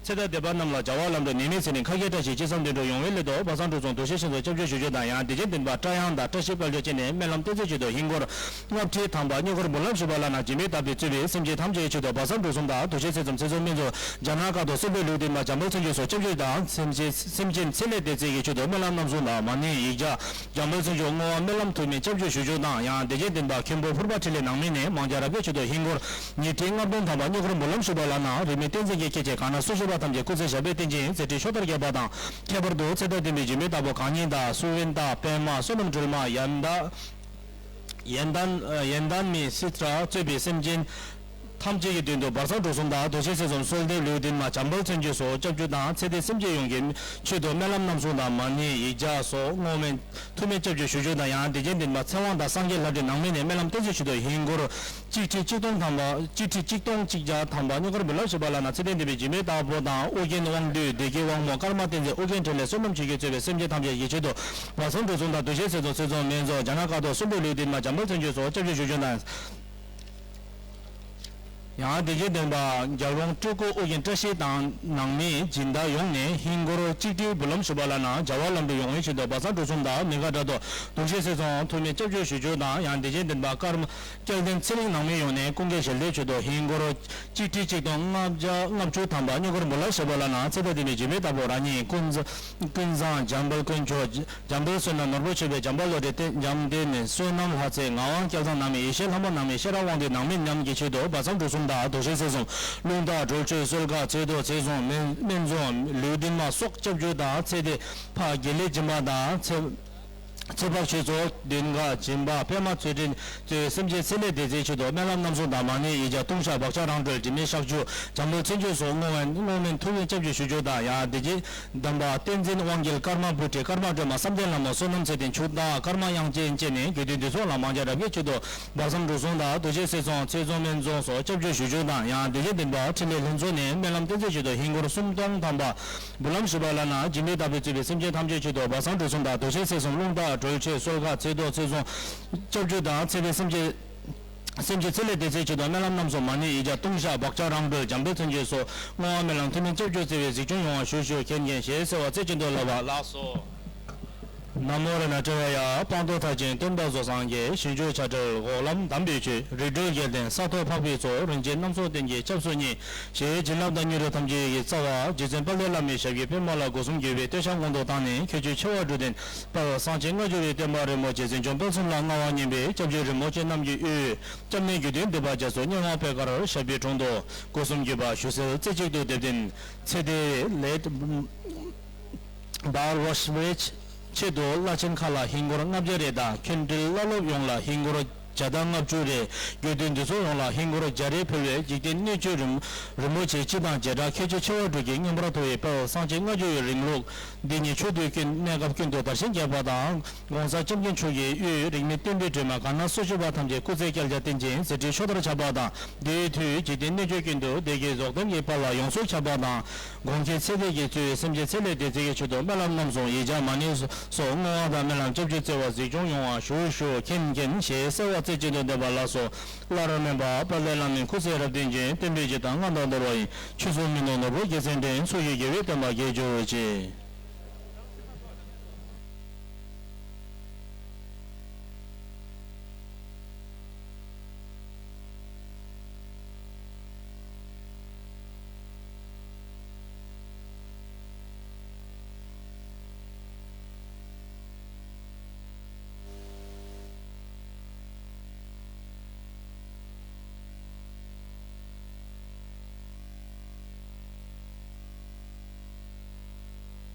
ཚེ་དང་ལྡན་པ་རྣམས་ལ་བྱ་བ་ལམ་འགྲོ་ནད་མེད་ཚེ་རིང་ཁ་སྐྱེ་བཀྲ་ཤིས་ཅི་བསམ་དོན་འགྲུབ་ཡོང་བའི་སླད་དུ་བ་ཚང་འབྲུ་ཚོགས་འདུ་ཤེས་ཤིང་སོགས་སྐྱབས་བཅོལ་ཞུ་རྒྱུ་དང་། ཡང་དེ་བཞིན་བསྟན་པ་བཀྲ་དབྱངས་དང་བཀྲ་ཤིས་དཔལ་འབྱོར་བཅས་ནས་སྨོན་ལམ་བསྟན་འཛིན་ཆེད་དུ་ཧིན་སྒོར་ལྔ་ཁྲི་ཐམ་པ་བསྙེན་བཀུར་འབུལ་ལམ་ཞུ་བ་ལ་ན། འཇིགས་མེད་དམ་པས་གཙོས་པའི་སེམས་ཅན་ཐམས་ཅད་ཆེད་དུ་བ་ཚང་འབྲུ་གསུམ་དང་འདུ་ཤེས་ཚེ་ཚོམ་ཚེ་ཚོམ་སྨན་ཚོགས་རྒྱ་ནག་ཀ་ཐོག་གསོལ་འདེབས་ལུས་ལྡན་མ་འཇམ་དཔལ་མཚན་བརྗོད་སོགས་སྐྱབས་བཅོལ་དང་། སེམས་ཅན་སེམས་ཅན་ཚེ་ལས་འདས་ཚད་ཀྱི་ཆེད་དུ་སྨོན་ལམ་རྣམ་གསུམ་དང་མ་ཎི་ཡིག་བརྒྱ། འཇམ་དཔལ་མཚན་བརྗོད་བསྔོ་བ་སྨོན་ལམ་ཐུགས་སྨོན་སྐྱབས་བཅོལ་ཞུ་རྒྱུ་དང་། ཡང་དེ་རྗེས་བསྟན་པ་མཁན་པོ་ཕུར་པ་འཕྲིན་ལས་ནང་མི་ནས་མང་ཇ་རབ་རྒྱས་ཆེད་དུ་ཧིན་སྒོར་ཉིས་ཁྲི་ལྔ་སྟོང་ཐམ་པ་བསྙེན་བཀུར་འབུལ་ལམ་ཞུ་བ་ལ་ན། རིས་མེད་བསྟན་འཛིན་གྱི་སྐྱེས་ཆེན་གང་ན་སུ་བཞུགས་པ་ཐམས་ཅད་སྐུ་ཚེ་ཞབས་པད་བརྟན་ཅིང་མཛད་འཕྲིན་ཤོག་ལྟར་རྒྱས་པ་དང་། ཁྱད་པར་དུ་ཚེ་དང་ལྡན་པའི་འཇིགས་མེད་དྭགས་པོ་གང་ཉིད་དང་སུ་བན་དང་པད་མ་བསོད་ནམས་སྒྲོལ་མ་ཡན་དང་ཡན་དང་ཡན་དང་མི་སི་ཏྲ་གཙོས་པའི་སེམས་ཅན་ཐམས་ཅད་ཀྱི་དོན་དུ་བར་གསང་འགྲོ་གསུམ་དང་འདུ་ཤེས་ཚེ་ཚོམ་གསོལ་འདེབས་ལུས་ལྡན་མ་འཇམ་དཔལ་མཚན་བརྗོད་སོགས་སྐྱབས་བཅོལ་དང་། ཚེ་འདས་སེམས་ཅན་ཡོངས་ཀྱི་ཆེད་དུ་སྨོན་ལམ་རྣམ་གསུམ་དང་མ་ཎི་ཡིག་བརྒྱ་སོགས་བསྔོ་སྨོན་ཐུགས་སྨོན་སྐྱབས་བཅོལ་ཞུ་རྒྱུ་དང་། ཡང་དེ་རྗེས་བསྟན་པ་ཚེ་དབང་དང་སངས་རྒྱས་ལྷ་འདྲེ་ནང་མི་ནས་སྨོན་ལམ་བསྟན་འཛིན་ཆེད་དུ་ཧིན་སྒོར་གཅིག་ཁྲི་གཅིག་སྟོང་ཐམ་པ་གཅིག་ཁྲི་གཅིག་སྟོང་གཅིག་བརྒྱ་ཐམ་པ་བསྙེན་བཀུར་འབུལ་ལམ་ཞུ་བ་ལ་ན། ཚེ་དང་ལྡན་པའི་འཇིགས་མེད་དྭགས་པོ་དང་ཨོ་རྒྱན་དབང་འདུས་སྡེ་དགེ་དབང་མོ་ཀརྨ་བསྟན་འཛིན་ཨོ་རྒྱན་འཕྲིན་ལས་བསོད་ནམས་ཆོས་སྐྱིད་གཙོས་པའི་སེམས་ཅན་ཐམས་ཅད་ཀྱི་ཆེད་དུ་བར་གསང་འགྲོ་གསུམ་དང་འདུ་ཤེས་ཚེ་ཚོམ་ཚེ་ཚོམ་སྨན་ཚོགས་རྒྱ་ནག་ཀ་ཐོག་གསོལ་འདེབས་ལུས་ལྡན་མ་འཇམ་དཔལ་མཚན་བརྗོད་སོགས་སྐྱབས་བཅོལ་ཞུ་རྒྱུ་དང་། ཡང་དེ་རྗེས་ལྡན་པ་རྒྱལ་དབང་སྤྲུལ་སྐུ་ཨོ་རྒྱན་བཀྲ་ཤིས་དང་ནང་མི་སྦྱིན་བདག་ཡོངས་ནས་ཧིན་སྒོར་གཅིག་ཁྲིའི་འབུལ་ལམ་ཞུ་བ་ལ་ན་བྱ་བ་ལམ་འགྲོ་ཡོང་བའི་ཆེད་དུ་སྦ་གསང་འབྲུ་གསུམ་དང་མི་དགའ་དགྲ་གཏོར་གདུང་ཤེས་སྲས་གསུམ་ཐུགས་སྨོན་སྐྱབས་བཅོལ་ཞུ་རྒྱུ་དང་ཡང་དེ་རྗེས་ལྡན་པ་ཀརྨ་སྐལ་ལྡན་ཚེ་རིང་ནང་མི་ཡོངས་ནས་སྐུ་འགན་ཞལ་འདེབས་ཆེད་དུ་ཧིན་སྒོར་གཅིག་ཁྲི་གཅིག་སྟོང་ལྔ་བརྒྱ་ལྔ་བཅུ་ཐམ་པ་བསྙེན་བཀུར་འབུལ་ལམ་ཞུ་བ་ལ་ན་ཚེ་ཐར་བསྟན་པའི་འཇིགས་མེད་དྭགས་པོ་རང་ཉིད་ཀུན་བཟང་ཀུན་བཟང་འཇམ་དཔལ་དཀོན་མཆོག་འཇམ་དཔལ་བསོད་ནམས་ནོར་བུ་ཆོས་འཕེལ་འཇམ་དཔལ་བློ་གྲོས་བསྟན་འཇམ་བསྟན་ནས་བསོད་ནམས་ལྷ་རྩེ་ངག་དབང་སྐལ་བཟང་ནང་མི་ཡེ་ཤེས་ལྷ་མོ་ནང་མི་ཤེས་རབ་དབང་འདུས་ནང་མི་རྣམས་ཀྱི་ཆེད་དུ་སྦ་གསང་འབྲུ་གསུམ་དང་གདུང་ཤེས་སྲས་གསུམ་རླུང་རྟ་སྒྲོལ་མཆོད་གསོལ་ཁ་ཚེ་ཏོག་ཚེ་བཟང་སྨན་སྨན་བཟང་ལེའུ་བདུན་མ་སོགས་སྐྱབས་བཅོལ་དང་ཚེ་འདས་ཕ་དགེ་ལེགས་སྦྱིན་པ་དང་ཚེ་ཚེ་དཔག་ཆོས་ཚོགས་མདུན་ཁ་སྦྱིན་པ་པདྨ་ཚུལ་ཁྲིམས་གཙོས་སེམས་ཅན་ཚེ་ལས་འདས་ཚེའི་ཆེད་དུ་སྨོན་ལམ་རྣམ་གསུམ་དང་མ་ཎི་ཡིག་བརྒྱ་ལྟུང་བཤགས་བག་ཆགས་རང་གྲོལ་དྲི་མེད་བཤགས་བཅོས་འཇམ་དཔལ་མཚན་བརྗོད་སོགས་བསྔོ་བ་བསྔོ་སྨོན་ཐུགས་ཡོན་སྐྱབས་ཀྱི་ཞུ་རྒྱུ་དང་ཡང་དེ་རྗེས་གདམས་པ་བསྟན་འཛིན་དབང་རྒྱལ་ཀརྨ་བུ་ཁྲིད་ཀརྨ་སྒྲོལ་མ་བསམ་གཏན་ལྷ་མོ་བསོད་ནམས་ཚེ་བརྟན་ཆུ་བདག་ཀརྨ་དབྱངས་ཅན་བཅས་ནས་དགེ་འདུན་འདུས་ཚོགས་ལ་མང་ཇ་རབ་རྒྱས་ཆེད་དུ་སྦ་གསང་འབྲུ་གསུམ་དང་གདུང་ཤེས་སྲས་གསུམ་ཚེ་བཟང་སྨན་བཟང་སོགས་སྐྱབས་བཅོལ་ཞུ་རྒྱུ་དང་ཡང་དེ་རྗེས་ལྡན་པ་འཕྲིན་ལས་ལྷན་ཚོགས་ནས་སྨོན་ལམ་བསྟན་འཛིན་ཆེད་དུ་ཧིན་སྒོར་སུམ་སྟོང་ཐམ་པ་འབུལ་ལམ་ཞུ་བ་ལ་ན་འཇིགས་མེད་དྭགས་པོས་གཙོས་པའི་སེམས་ཅན་ཐམས་ཅད་ཆེད་དུ་སྦ་གསང་འབྲུ་གསུམ་དང་གདུང་ཤེས་སྲས་གསུམ་རླུང་རྟ་སྒྲོལ་མཆོད་གསོལ་ཁ་ཚེ་ཏོག་ཚེ་བཟང་སྐྱབས་བཅོལ་དང་ཚེ་འཕེལ་སེམས་ཅན། སེམས་ཅན་ཚེ་ལས་འདས་ཚེའི་ཆེད་དུ་སྨོན་ལམ་རྣམ་གསུམ་མ་ཎི་ཡིག་བརྒྱ་ལྟུང་བཤགས་བག་ཆགས་རང་གྲོལ་འཇམ་དཔལ་མཚན་བརྗོད་སོགས་བསྔོ་བ་སྨོན་ལམ་ཐུན་མིན་སྐྱབས་བཅོལ་བརྩེ་བའི་གཟིགས་སྐྱོང་ཡོང་བ་ཞུ་ཞུ་མཁྱེན་མཁྱེན་ཞེས་གསོལ་བ་རྩེ་གཅིག་ཏུ་ལབ་པ་ལགས་སོ། ན་མོ་རཏྣ་ཏྲཱི་ཡ། སྤངས་རྟོགས་མཐར་ཕྱིན་སྟོན་པ་གཟུགས་བཟང་རྒྱལ། ཞིང་བཅུ་ཆགས་བྲལ་འོག་ལམ་དམ་པའི་ཆོས། རིགས་གྲོལ་རྒྱལ་བསྟན་ས་ཐོབ་འཕགས་པའི་ཚོགས། རིན་ཆེན་རྣམ་གསུམ་རྟེན་གྱི་སྐྱབས་སུ་མཉེས། ཞེས་བྱིན་རླབས་དང་སྙིང་རུས་ཐམས་ཅད་ཀྱི་རྩ་བ་རྗེ་བཙུན་དཔལ་ལྡན་བླ་མའི་ཞབས་ཀྱི་པད་མོ་ལ་སྒོ་གསུམ་གུས་པས་བསྟོད་ཕྱག་སྔོན་དུ་བཏང་ནས་ཁྱད་ཆོས་ཆེ་བ་དྲུག་ལྡན། དཔལ་གསང་ཆེན་སྔ་འགྱུར་བའི་བསྟན་པ་རིན་པོ་ཆེ་འཛིན་སྐྱོང་དཔལ་གསུམ་ལ་བསྔགས་པ་སྙིང་པོའི་སྐྱབས་རྗེ་རིན་པོ་ཆེ་རྣམས་ཀྱི་དབུས། སྐྱབས་གནས་རྒྱུད་སྟོད་འདུས་པ་རྒྱ་མཚོ་སྙན་ངག་པད་དཀར་ཞབས་པད་དྲུང་དུ་སྒོ་གསུམ་གུས་པ་ཞུ་སེལ་རྩེ་གཅིག་ཏུ་དེབ་བསྟན་ཚེ་འདས་ལེགས་འབར་བ་ཞི་བའི་ཆེད་དུ་བླ་ཆེན་ཁག་ལ་ཧིན་སྒོར་ལྔ་བརྒྱ་རེ་དང་མཁན་སྤྲུལ་བླ་སློབ་ཡོངས་ལ་ཧིན་སྒོར་བརྒྱ་དང་ལྔ་བཅུ་རེ། དགེ་འདུན་འདུས་ཚོགས་ཡོངས་ལ་ཧིན་སྒོར་བརྒྱ་རེ་ཕུལ་བའི་འཇིག་རྟེན་གནོད་བྱེད་རིན་རིན་པོ་ཆེ་སྤྱི་དང་བྱེ་བྲག་ཁྱད་ཆོས་ཆེ་བ་དྲུག་གི་མངོན་པར་མཐོ་བའི་དཔལ་གསང་ཆེན་སྔ་འགྱུར་བའི་རིང་ལུགས། འདི་ཉིད་ཕྱོགས་དུས་ཀུན་གནས་སྐབས་ཀུན་ཏུ་དར་ཞིང་རྒྱས་པ་དང་། ༸གོང་ས་༸སྐྱབས་མགོན་མཆོག་གིས་དབུས་རིག་གནས་བསྟན་པའི་སྒྲོན་མེ་གར་ནང་སུ་བཞུགས་པ་ཐམས་ཅད་སྐུ་ཚེ་བསྐལ་བརྒྱར་བརྟན་ཅིང་གཟི་བརྗིད་ཕྱོགས་མཐར་ཁྱབ་པ་དང་། འདིའི་མཐུས་འཇིག་རྟེན་གནོད་བྱེད་ཀུན་ཏུ་བདེ་སྐྱིད་རྫོགས་ལྡན་གྱི་དཔལ་ལ་ཡོངས་སུ་ཁྱབ་པ་དང་། གོང་ཁྱེད་ཚེ་འདས་ཀྱིས་གཙོས་སེམས་ཅན་ཚེ་ལས་འདས་ཚེ་གི་ཆེད་དུ་སྨོན་ལམ་རྣམ་གསུམ་ཡིག་བརྒྱ་མ་ཎི་སོགས་བསྔོ་བ་དང་སྨོན་ལམ་སྐྱབས་བཅོལ་བརྩེ་བ་གཟིགས་སྐྱོང་ཡོང་བ་ཞུ་ཞུ་མཁྱེན་མཁྱེན་ཞེས་གསོལ་བ་རྩེ་གཅིག་ཏུ་འདེབས་པ་ལགས་སོ། སླར་སྨན་པ་དཔལ་ལྡན་བླ་མའི་སྐུ་ཚེ་རབ་བརྟན་ཅིང་བསྟན་པའི་རྒྱུད་དང་མངའ་ཐང་འདོར་བ་ཡི། ཆོས་སྲུང་མི་ནོར་ནོར་བུ་རྒྱལ་མཚན་འདྲེན། ཚོགས་ཀྱི་དགེ་བའི་བསྟན་པ་རྒྱས་གྱུར་ཅིག།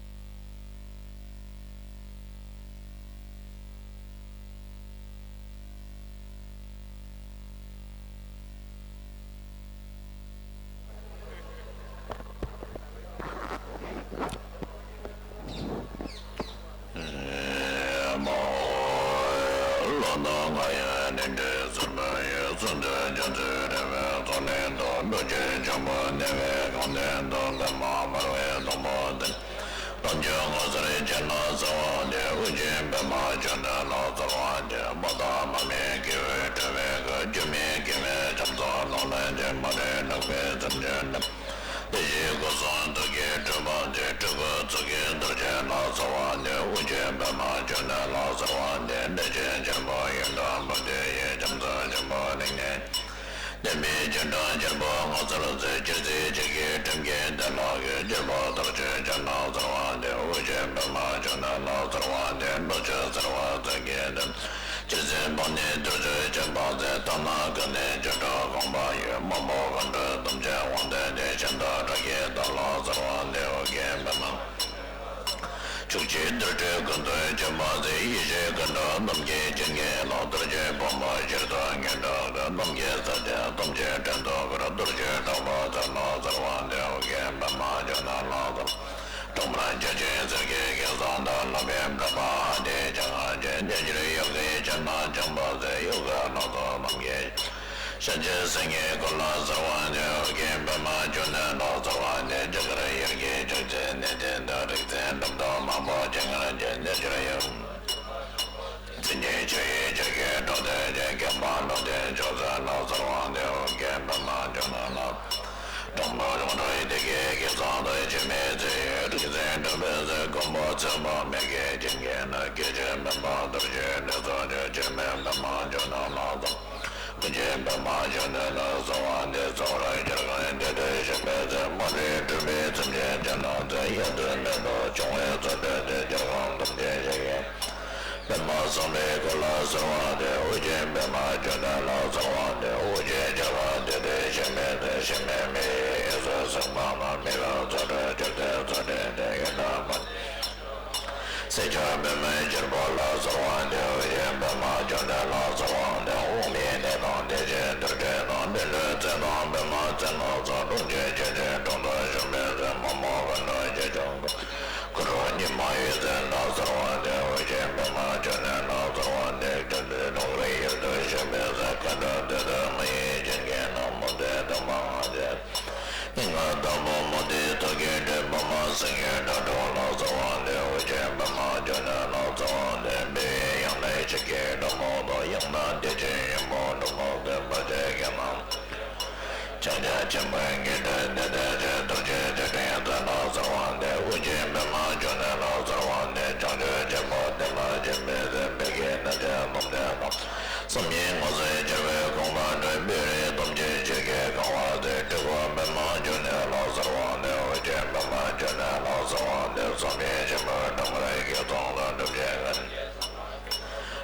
ཐམས་ཅད་ངོ་མཚར་ཅན་ལ་གསོལ་བ་འདེབས། དབུ་ཅན་པདྨ་འབྱུང་གནས་ལ་གསོལ་བ་འདེབས། མ་དག་མ་དམིགས་དགེ་བའི་སྒྲིབ་པ་ཀུན། སྒྱུ་མའི་དགེ་བའི་ཕྱག་རྫོགས་ནོར་ལྷན་ཅིག་མ་འདྲེས་ནུས་པའི་སེམས་ཅན་རྣམས། བདེ་གཤེགས་སྐུ་གསུང་ཐུགས་ཀྱི་སྤྲུལ་པ་སྟེ། སྤྲུལ་སྐུ་གཙུག་གི་རྡོ་རྗེ་ལ་གསོལ་བ་འདེབས། དབུ་ཅན་པདྨ་འབྱུང་གནས་ལ་གསོལ་བ་འདེབས། བདེ་ཆེན་ཆེན་པོ་ཡོན་ཏན་པོ་ཏི་ཡི། རྒྱ་མཚོ་ཆེན་པོ་རིགས་ལྔའི། བདེ་མེད་ཅན་དང་ཆེན་པོ་ངོ་མཚར་རྫས། སྤྱན་རས་གཟིགས་ཀྱི་ཁྲིམས་ཀྱི་གཏེར་ལག་གི། སྤྱན་པོ་རྡོ་རྗེ་འཆང་ལ་གསོལ་བ་འདེབས། དབུ་ཅན་པདྨ་འབྱུང་གནས་ལ་གསོལ་བ་འདེབས། རྡོ་རྗེ་གསལ་བ་རྩལ་གྱི་གདན། རྗེ་བཙུན་པདྨ་ནི་རྡོ་རྗེ་འཆང་དཔལ་མཛད། དྷ་ན་ཀ་ནི་ཇོ་བྲག་གོང་མ་ཡི། དམག་དཔུང་མཁའ་འགྲོ་ཐམས་ཅད་དབང་ལྡན་ཏེ། ཤཱནྟ་ཁྲ་ཁྱི་དག་ལ་གསོལ་བ་འདེབས། ཨོ་རྒྱན་པདྨ། ཕྱོགས་བཅུའི་དུར་ཁྲོད་ཀུན་ཏུ་སྤྱན་པ་མཛད། ཡེ་ཤེས་སྐུ་མདོག་གནམ་གྱི་བྱེད་མཁན་ལ། རྡོ་རྗེ་ཕག་མོ་ཞལ་དུ་མངོན་སྒྲུབ་ཀྱི། གནམ་གྱི་ས་གདན་ཐམས་ཅད་བྲན་དུ་བཀུར། རྡོ་རྗེ་གྲགས་པ་རྩལ་ལ་གསོལ་བ་འདེབས། ཨོ་རྒྱན་པདྨ་འབྱུང་གནས་ལ་གསོལ། སྲུང་མ་བརྒྱ་བྱིན་གསེར་གྱི་སྐལ་བཟང་དང་། ལྷ་པའི་བསྟོད་པ་ཨ་ཏི་ལྕམ་ལྔ་བཅས། རྣལ་འབྱོར་ཡོ་གའི་སྤྱན་སྔར་འཆང་དཔལ་མཛད། ཡུལ་དགའ་ལྷ་ཚོགས་རྣམས་ཀྱིས། ཤཱཀྱའི་སེང་གེའི་སྐུ་ལ་གསོལ་བ་འདེབས། ཨོ་རྒྱན་པདྨ་འབྱུང་གནས་ལ་གསོལ་བ་འདེབས། རྒྱ་གར་ཡུལ་གྱི་ཕྱག་རྫས་གནས་བརྟན་དང་། རིག་འཛིན་གྲུབ་ཐོབ་མང་པོ་སྤྱན་སྔར་བཅས། རྣལ་འབྱོར་ཡོ། མཚན་ཉིད་ཆོས་ཡི་ཕྱོགས་ཀྱི་གྲོགས་དེ་བཞིན། མཁྱེན་པ་བློ་ལྡན་མཆོག་སྩོལ་ལ་གསོལ་བ་འདེབས། ཨོ་རྒྱན་པདྨ་འབྱུང་གནས། སྐད་ཅིག་མེད་པ་རྡོ་རྗེའི་གནས་སུ་སྐྱེ། སྐྱེ་མེད་པདྨ་འབྱུང་གནས་ལ་གསོལ། ཀུན་མཁྱེན་པདྨ་འབྱུང་གནས་ལ་གསོལ་བ་འདེབས། གསུང་རབ་རྒྱ་གར་འདི་དེ་བཞིན་པའི་ཚེ། མ་རིག་འཁྲུལ་པའི་སེམས་ཅན་རྒྱ་ནག་ཚེ། ཡ་མཚན་མེད་པར་འབྱུང་བའི་ཚུལ་འདྲེན་ཏེ། རྒྱལ་ཁམས་ཐམས་ཅད་ཞིང་གི་པདྨ་སམ་བྷའི་བཀོད་ལ་གསོལ་བ་འདེབས། ཨོ་རྒྱན་པདྨ་འབྱུང་གནས་ལ་གསོལ་བ་འདེབས། ཨོ་རྒྱན་རྒྱ་གར་འདི་དེ་བཞིན་པའི་ཚེ། གཞི་མེད་མི་ཡི་གཡས་སུ་སེམས་དཔའ་རྣམས། མི་ལ་ཚོགས་དྲན་བཅོམ་ལྡན་ཚུལ་འདྲེན་ཏེ། ཡི་དམ་མ་སྲིད་ཆར་པདྨའི་སྦྱིན་པ་ལ་གསོལ་བ་འདེབས། ཨོ་རྒྱན་པདྨ་འབྱུང་གནས་ལ་གསོལ་བ་འདེབས། དབུགས་མི་ནད་དང་བདེ་ཆེན་དུར་ཁྲོད་དང་། བཻ་ཌཱུརྱ་ཚེ་དང་པདྨ་བཙན་ལ་སོགས། གྲོང་ཁྱེར་ཆེ་ཆུང་གྲོང་དུ་བཞུགས་པའི་ཚེ། མ་མོ་མཁའ་འགྲོ་ཆེ་ཆུང་དང་། གུ་རུ་ཉི་མ་འོད་ཟེར་ལ་གསོལ་བ་འདེབས། ཨོ་རྒྱན་པདྨ་འབྱུང་གནས་ལ་གསོལ་བ་འདེབས། ཁྱོད་ཚེ་ལུང་རིང་ཡུལ་དུ་བཞུགས་པའི་ཚེ། མཁའ་འགྲོ་དེ་ཚེ་མ་ཡེངས་བྱིན་གྱིས་རློབས། མུ་སྟེགས་གདོང་པ་ལྔ་བརྒྱ་སྙིང་ག་དང་པོ་མུ་སྟེགས་དུག་གིས་བསྒྲིབས། པདྨ་སེང་གེའི་སྒྲ་སྒྲོགས་ལ་གསོལ་བ་འདེབས། ཨོ་རྒྱན་པདྨ་འབྱུང་གནས་ལ་གསོལ་བ་འདེབས། པི་ཝའི་ཡང་ལེ་ཆུ་སྐྱེས་འབྲུག་མོ་ཐོགས། ཡང་ན་བདེ་ཆེན་ཡུམ་བུ་འབྲུག་མོ་སྟེ། བར་ཆད་བགེགས་རྣམས་ཕྱག་རྒྱ་ཆེན་པོའི་དགེ་འདུན་སྡེ་དེ་ཆེ། ཐུགས་རྗེ་ཆེ་ཕྲིན་ཡོད་ཚད་ལ་གསོལ་བ་འདེབས། ཨོ་རྒྱན་པདྨ་འབྱུང་གནས་ལ་གསོལ་བ་འདེབས། བྱང་ཆུབ་ཆེན་པོ་བདེ་བླག་སྦྱིན་པའི་ཚེ། བདེ་དགེ་རྣམ་བཞི་ལམ་བདེ་དང་། བསམ་ཡས་ངོ་མཚར་ཆེ་བའི་གོ་འཕང་འགྲུབ། པི་རི་ཐམས་ཅད་ཆུ་སྐྱེས་གང་བ་སྟེ། སྤྲུལ་སྐུ་པདྨ་འབྱུང་གནས་ལ་གསོལ་བ་འདེབས། ཨོ་རྒྱན་པདྨ་འབྱུང་གནས་ལ་གསོལ་བ་འདེབས། བསམ་ཡས་ཆེན་པོའི་འཕྲང་བར་གྱི་ཚོགས་ལ་སྒྲུབ་བྱེད་ཀུན།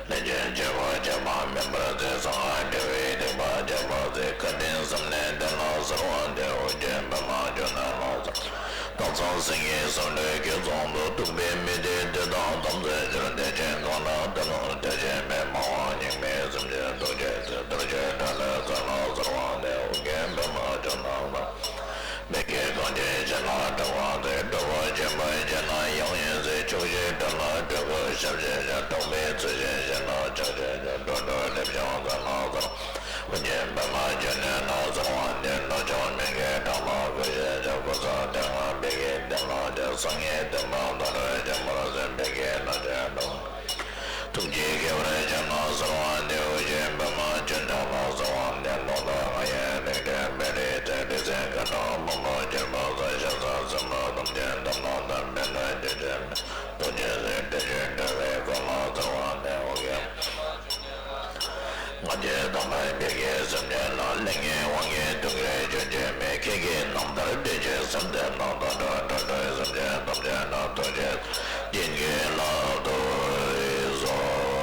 ལས་ཀྱི་རྒྱལ་པོ་བྱེད་པ་མིན་པར་མཛད། གསང་སྔགས་འབྲེལ་བའི་སྡིག་པ་བཅས་པ་སེལ། བཀའ་དྲིན་བསམ་ལས་འདས་ལ་གསོལ་བ་འདེབས། ཨོ་རྒྱན་པདྨ་འབྱུང་གནས་ལ་གསོལ། སྟག་ཚང་སེང་གེའི་སྲོག་འདོད་ཀྱི་ཚོགས་འདུ། གདུག་པའི་མི་སྡེ་འདི་དག་དམ་སྲི་ཕྱིར། བདེ་ཆེན་གང་ལ་བསྟེན་ནོ་བདེ་ཆེན་མེད། མ་འོངས་སྙིགས་མའི་སེམས་ཅན་ཐུགས་རྗེའི་ཚེ། རྡོ་རྗེ་སྒྲ་ལས་སྐད་ལ་གསོལ་བ་འདེབས། ཨོ་རྒྱན་པདྨ་འབྱུང་གནས་ལ། མི་དགེ་གང་ཆེ་བྱས་ན་སྤྲང་བར་མཛད། གྲོགས་པོ་ཆེན་པོ་བྱས་ན་ཡང་ཡིན་ཟེར། ཆོག་ཤེས་བྲལ་ལ་སྤྲུལ་སྐུ་ཞབས་ཕྱི་བྱ། གྲོགས་པོའི་ཚུལ་བཞིན་བྱས་ན་ཕྱག་ཕྱི་བྱ། འགྲོ་དྲུག་སླེབས་ཀྱང་རྩ་ལ་གསོལ། ཨོ་རྒྱན་པདྨ་འབྱུང་གནས་ལ་གསོལ་བ་འདེབས། ནོར་ཕྱུགས་མི་དགེ་དགྲ་ལ་གུས་ཤིང་བྱ། གོ་ས་སྡེ་ལྔ་བི་ཀའི་སྡེ་ལྔ་སྟེ། སངས་རྒྱས་བསྟན་པ་དར་བར་བྱ། མ་རུངས་བི་ཀའི་སྣ་ཆ་ལ། ཐུགས་རྗེས་བསྐྱེད་པར་བྱས་ན་གསོལ་བ་འདེབས། ཨོ་རྒྱན་པདྨ་འབྱུང་གནས་ལ་གསོལ་བ་འདེབས། ལོ་ཟླ་ལྔ་ཡི་རིགས་སྒྲེ་བེ་རི་ཙེ། རིགས་སྲས་མཁའ་འགྲོ་དཔོན་པོ་གྱུར་པ་སོགས། ཤ་ཟ་སྲིན་པོ་ཐམས་ཅད་དམ་ལ་བཏགས། བེམ་པོ་སྐྱེ་མཆེད་མེད་རྡོ་རྗེ་སྲས། བདེ་ཆེན་སྤྲུལ་པའི་སྐུ་ལ་གསོལ་བ་འདེབས། ཨོ་རྒྱན། ང་རྒྱལ་དང་བས་བི་ཀའི་སེམས་ཅན་ལ། ལས་ངན་དབང་གིས་སྡུག་བསྔལ་རྒྱུན་ཆད་མེད། ཁྱེད་ཀྱི་རྣམ་ཐར་བདེ་ཆེན་ཟབ་གཏེར་རྣམས་དང་འདྲ། འགྲོ་དྲུག་སེམས་ཅན་ཐམས་ཅད་ལ་ཐུགས་རྗེས་བརྩེ། བྱིན་གྱིས་བརླབ་ཏུ་གསོལ།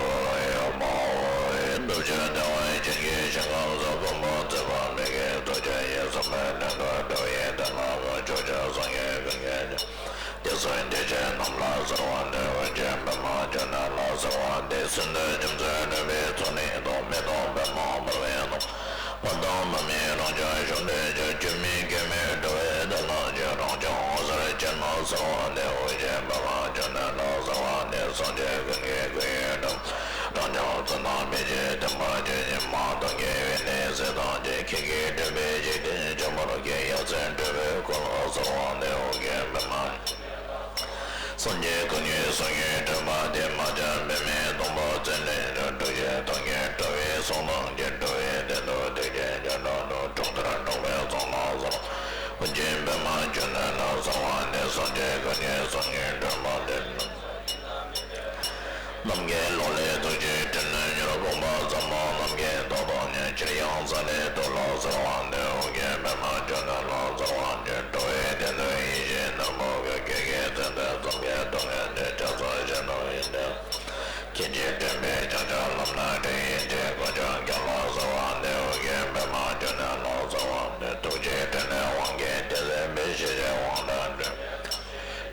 ནུབ་ཕྱོགས་བདེ་བ་ཅན་གྱི་ཞིང་ཁམས་སུ། ཕུང་པོ་མཛེས་པ་མི་དགེ་ཚོགས་ཆེན་ཡིད། སྲིད་པའི་གནས་འགག་འགྲོ་བའི་དོན་ལ་ཕན། ཕྱོགས་བཅུའི་སངས་རྒྱས་ཀུན་གྱི་རྗེ། དེ་ཚེ་བདེ་ཆེན་རྣམས་ལ་གསོལ་བ་འདེབས། ཨོ་རྒྱན་པདྨ་འབྱུང་གནས་ལ་གསོལ་བ་འདེབས། སྲིད་མཐའི་རྒྱ་མཚོའི་རོལ་པའི་ཚོགས་ནི་དང་། མེ་ཏོག་པདྨ་འབར་བའི་ནང་། བ་དང་བ་མོའི་རང་བྱུང་ཤུགས་འདྲེས་ཀྱི། སྐྱོན་མེད་སྐྱོན་མེད་འགྲོ་བའི་དོན་ལ་ཕྱག་རང་བྱུང་ངོ་མཚར་ཅན་ལ་གསོལ་བ་འདེབས། ཨོ་རྒྱན་པདྨ་འབྱུང་གནས་ལ་གསོལ་བ་འདེབས། སངས་རྒྱས་ཀུན་གྱི་སྐུ་ཡི་འགྲམ། རང་བྱུང་ཚུལ་དང་མི་འབྱེད་བརྟན་པ་ཅན། ཉི་མ་སྟོང་གི་འོད་ནི་གསལ་དང་གཅིག་ཁྱེད་ཀྱི་སྤྲུལ་པའི་འཇིག་རྟེན་ཆེན་པོར་སྐྱེས། ཡ་མཚན་སྤྲུལ་པའི་སྐུ་ལ་གསོལ་བ་འདེབས། ཨོ་རྒྱན་པདྨ། སངས་རྒྱས་ཀུན་གྱི་གསུང་གི་སྤྲུལ་པ་སྟེ། མ་ཆགས་པདྨའི་སྡོང་པོ་རྩེ་གདན་དུ། འབྲུག་ཆེན་སྟོང་གི་སྤྲུལ་པའི་གསུང་དང་གཅིག་འགྲོ་བའི་དོན་དུ་ཐུགས་རྗེ་ཆེན་པོས་གྲུབ་མཐར་གྲོལ་བའི་གསུང་ལ་གསོལ། ཨོ་རྒྱན་པདྨ་འབྱུང་གནས་ལ་གསོལ་བ་འདེབས། སངས་རྒྱས་ཀུན་གྱི་གསུང་གི་སྤྲུལ་པ་སྟེ། ནམ་མཁའི་ལོ་ལས་ཐུགས་རྗེའི་སྤྲིན་ནི་གཡོ། དགོངས་པ་ཟབ་མོ་ནམ་མཁའི་མཐའ་དང་མཉམ། ཅིར་ཡང་ས་ནི་ཐུགས་ལ་གསོལ་བ་འདེབས། ཨོ་རྒྱན་པདྨ་འབྱུང་གནས་ལ་གསོལ་བ་འདེབས། འགྲོ་བའི་དོན་དུ་ཡིད་བཞིན་ནོར་བུ་སྐུ། ཁྱེད་ཀྱི་མཚན་ལྡན་རྩོམ་གྱིས་སྟོང་གི་ནི་ཕྱག་འཚལ་ཞིང་དུ་ཡི་དེ། ཁྱེད་ཀྱི་སྤྲུལ་པའི་ཕྱག་རྒྱ་ལམ་སྣ་སྒྲོན། ཡིད་ཀྱི་མགོན་སྐྱབས་ལ་གསོལ་བ་འདེབས། ཨོ་རྒྱན་པདྨ་འབྱུང་གནས་ལ་གསོལ་བ་འདེབས། ཐུགས་རྗེའི་སྤྲིན་ནི་དབང་གིས་དེ་ཟད་པའི། ཤེས་བྱའི་དབང་ལས་གྲོལ།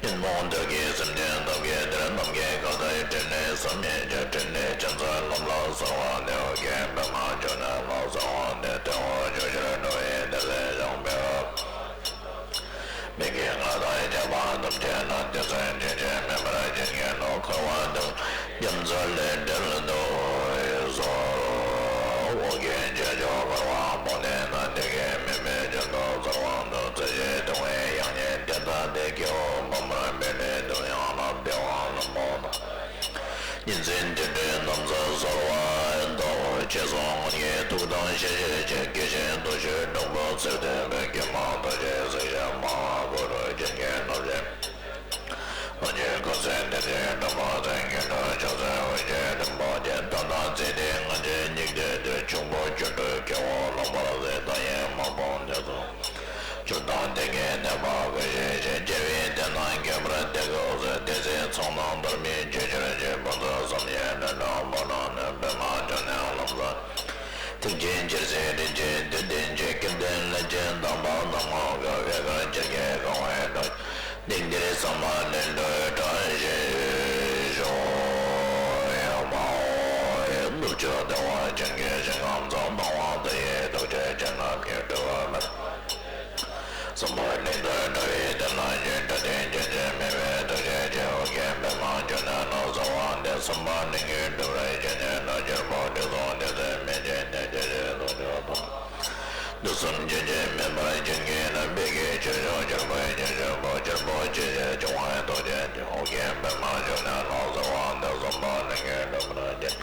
ཉོན་མོངས་གདུལ་དཀའི་སེམས་ཅན་ཐམས་ཅད་འདིར། ནམ་མཁའི་མཁའ་ལྟར་སྤྲིན་ནི་བསམ་མི་ཁྱབ། སྤྲིན་ནི་ཕྱག་འཚལ་ལམ་ལ་གསོལ་བ་འདེབས། ཨོ་རྒྱན་པདྨ་འབྱུང་གནས་ལ་གསོལ་བ་འདེབས། དོན་ཧོ་ཕྱོགས་བཅུར་འགྲོ་བའི་དེ་ཚེ་ཞིང་པའི་འོད། མི་དགེ་ལྔ་དང་བཅས་པ་ཐམས་ཅད་ལ། དེ་ཚེ་སྐྱོན་ཅན་མེད་པར་བྱིན་གྱིས་རློབས། འཁོར་བ་དུག་རྒྱ་མཚོ་ལས་བསྒྲལ་དུ་གསོལ། ཨོ་རྒྱན་ཆོས་མཆོག་འཁོར་བ་མུ་སྟེགས་ན། བདེ་དགེ་མིན་པའི་རྒྱུན་དུ་འཚོ་བར་འདོད། རྩེ་གཅིག་ཏུ་ཡང་ཉིད་བསྟེན་ད་དེ། སྐྱེ་བོ་ཕ་མར་མི་ལུས་དུ་ཡང་བླང་། བདེ་བ་ལྷུན་པོ་དང་། གཉིས་འཛིན་འདི་འདྲའི་རྣམ་གསལ་གསོལ་བ་འདེབས། ཞེས་སོགས་སྔོན་གྱི་ཐུགས་དང་ཤེས་བྱའི་ཕྱིར། དགེ་བཤེས་མདོ་ཆོས་སྒྲོན་པོ་ཚུལ་ལྡན་པས། ཀྱེ་མ་རྡོ་རྗེ་སེང་གེ་མ་ཧཱ་གུ་རུ། བྱིན་གྱིས་རློབས་ཤིག། ལྷུན་གྱིས་བཀོད་ཚེ་འདི་ནི་འགྲོ་བ་ཀུན། སྙིགས་དུས་ ཅན་ཅིར་སེ་དྲིན་ཅན་དུས་ལྡན་ཅན། སྐལ་ལྡན་ལྷན་ཅན་དམ་པ་རྣམས་ངོ་། འོད་དཀར་ཆར་གྱིས་གང་བའི་འགྲོ། དེང་འདིར་ཚང་མ་ལྷུན་གྲུབ་གྲོལ་ཞིང་ཤོག་ཨེ་མ་ཧོ། ནུབ་ཕྱོགས་བདེ་བ་ཅན་གྱི་ཞིང་ཁམས་སུ། སྣང་བ་མཐའ་ཡས་ཐུགས་རྗེ་ཅན། རྣམ་གཉིས་སྤྲུལ་པ་མེ་ཏོག་གསུམ་པ་ནི་འདིར་གྲོལ་བའི་དོན་ལ་ཡོད། འགྲོ་དོན་རྒྱུན་ཆད་མེད་པའི་ཐུགས་རྗེ་ཅན། ཨོ་རྒྱན་པདྨ་འབྱུང་གནས་ལ་གསོལ་བ་འདེབས། གསུམ་པ་ནི་ལྷུན་གྱིས་གྲུབ་པར་བྱེད་ཉིད་དུ། གྱུར་པ་དྲུག་སྟོང་དེ་ཚེ་མི་མཇེད་ནས། སྐྱེ་མཆེད་དུ་འཇུག་དང་དུས་གསུམ་རྒྱུན་ཆད་མེད་པར་བྱེད་ཉིད་དུ། ཕཊ་ཀྱི་ཆོས་སྐྱོང་གྱུར་པ་ཡི་སྐྱེད་ཤིང་པོ། གྱུར་པ་ཆོས་ཀྱི་སྐྱོང་བ་ཐུགས་རྗེ་ཅན། ཨོ་རྒྱན་པདྨ་འབྱུང་གནས་ལ་གསོལ་བ་འདེབས། གསུམ་པ་ནི་ལྷུན་གྱིས་གྲུབ་པར་བྱེད།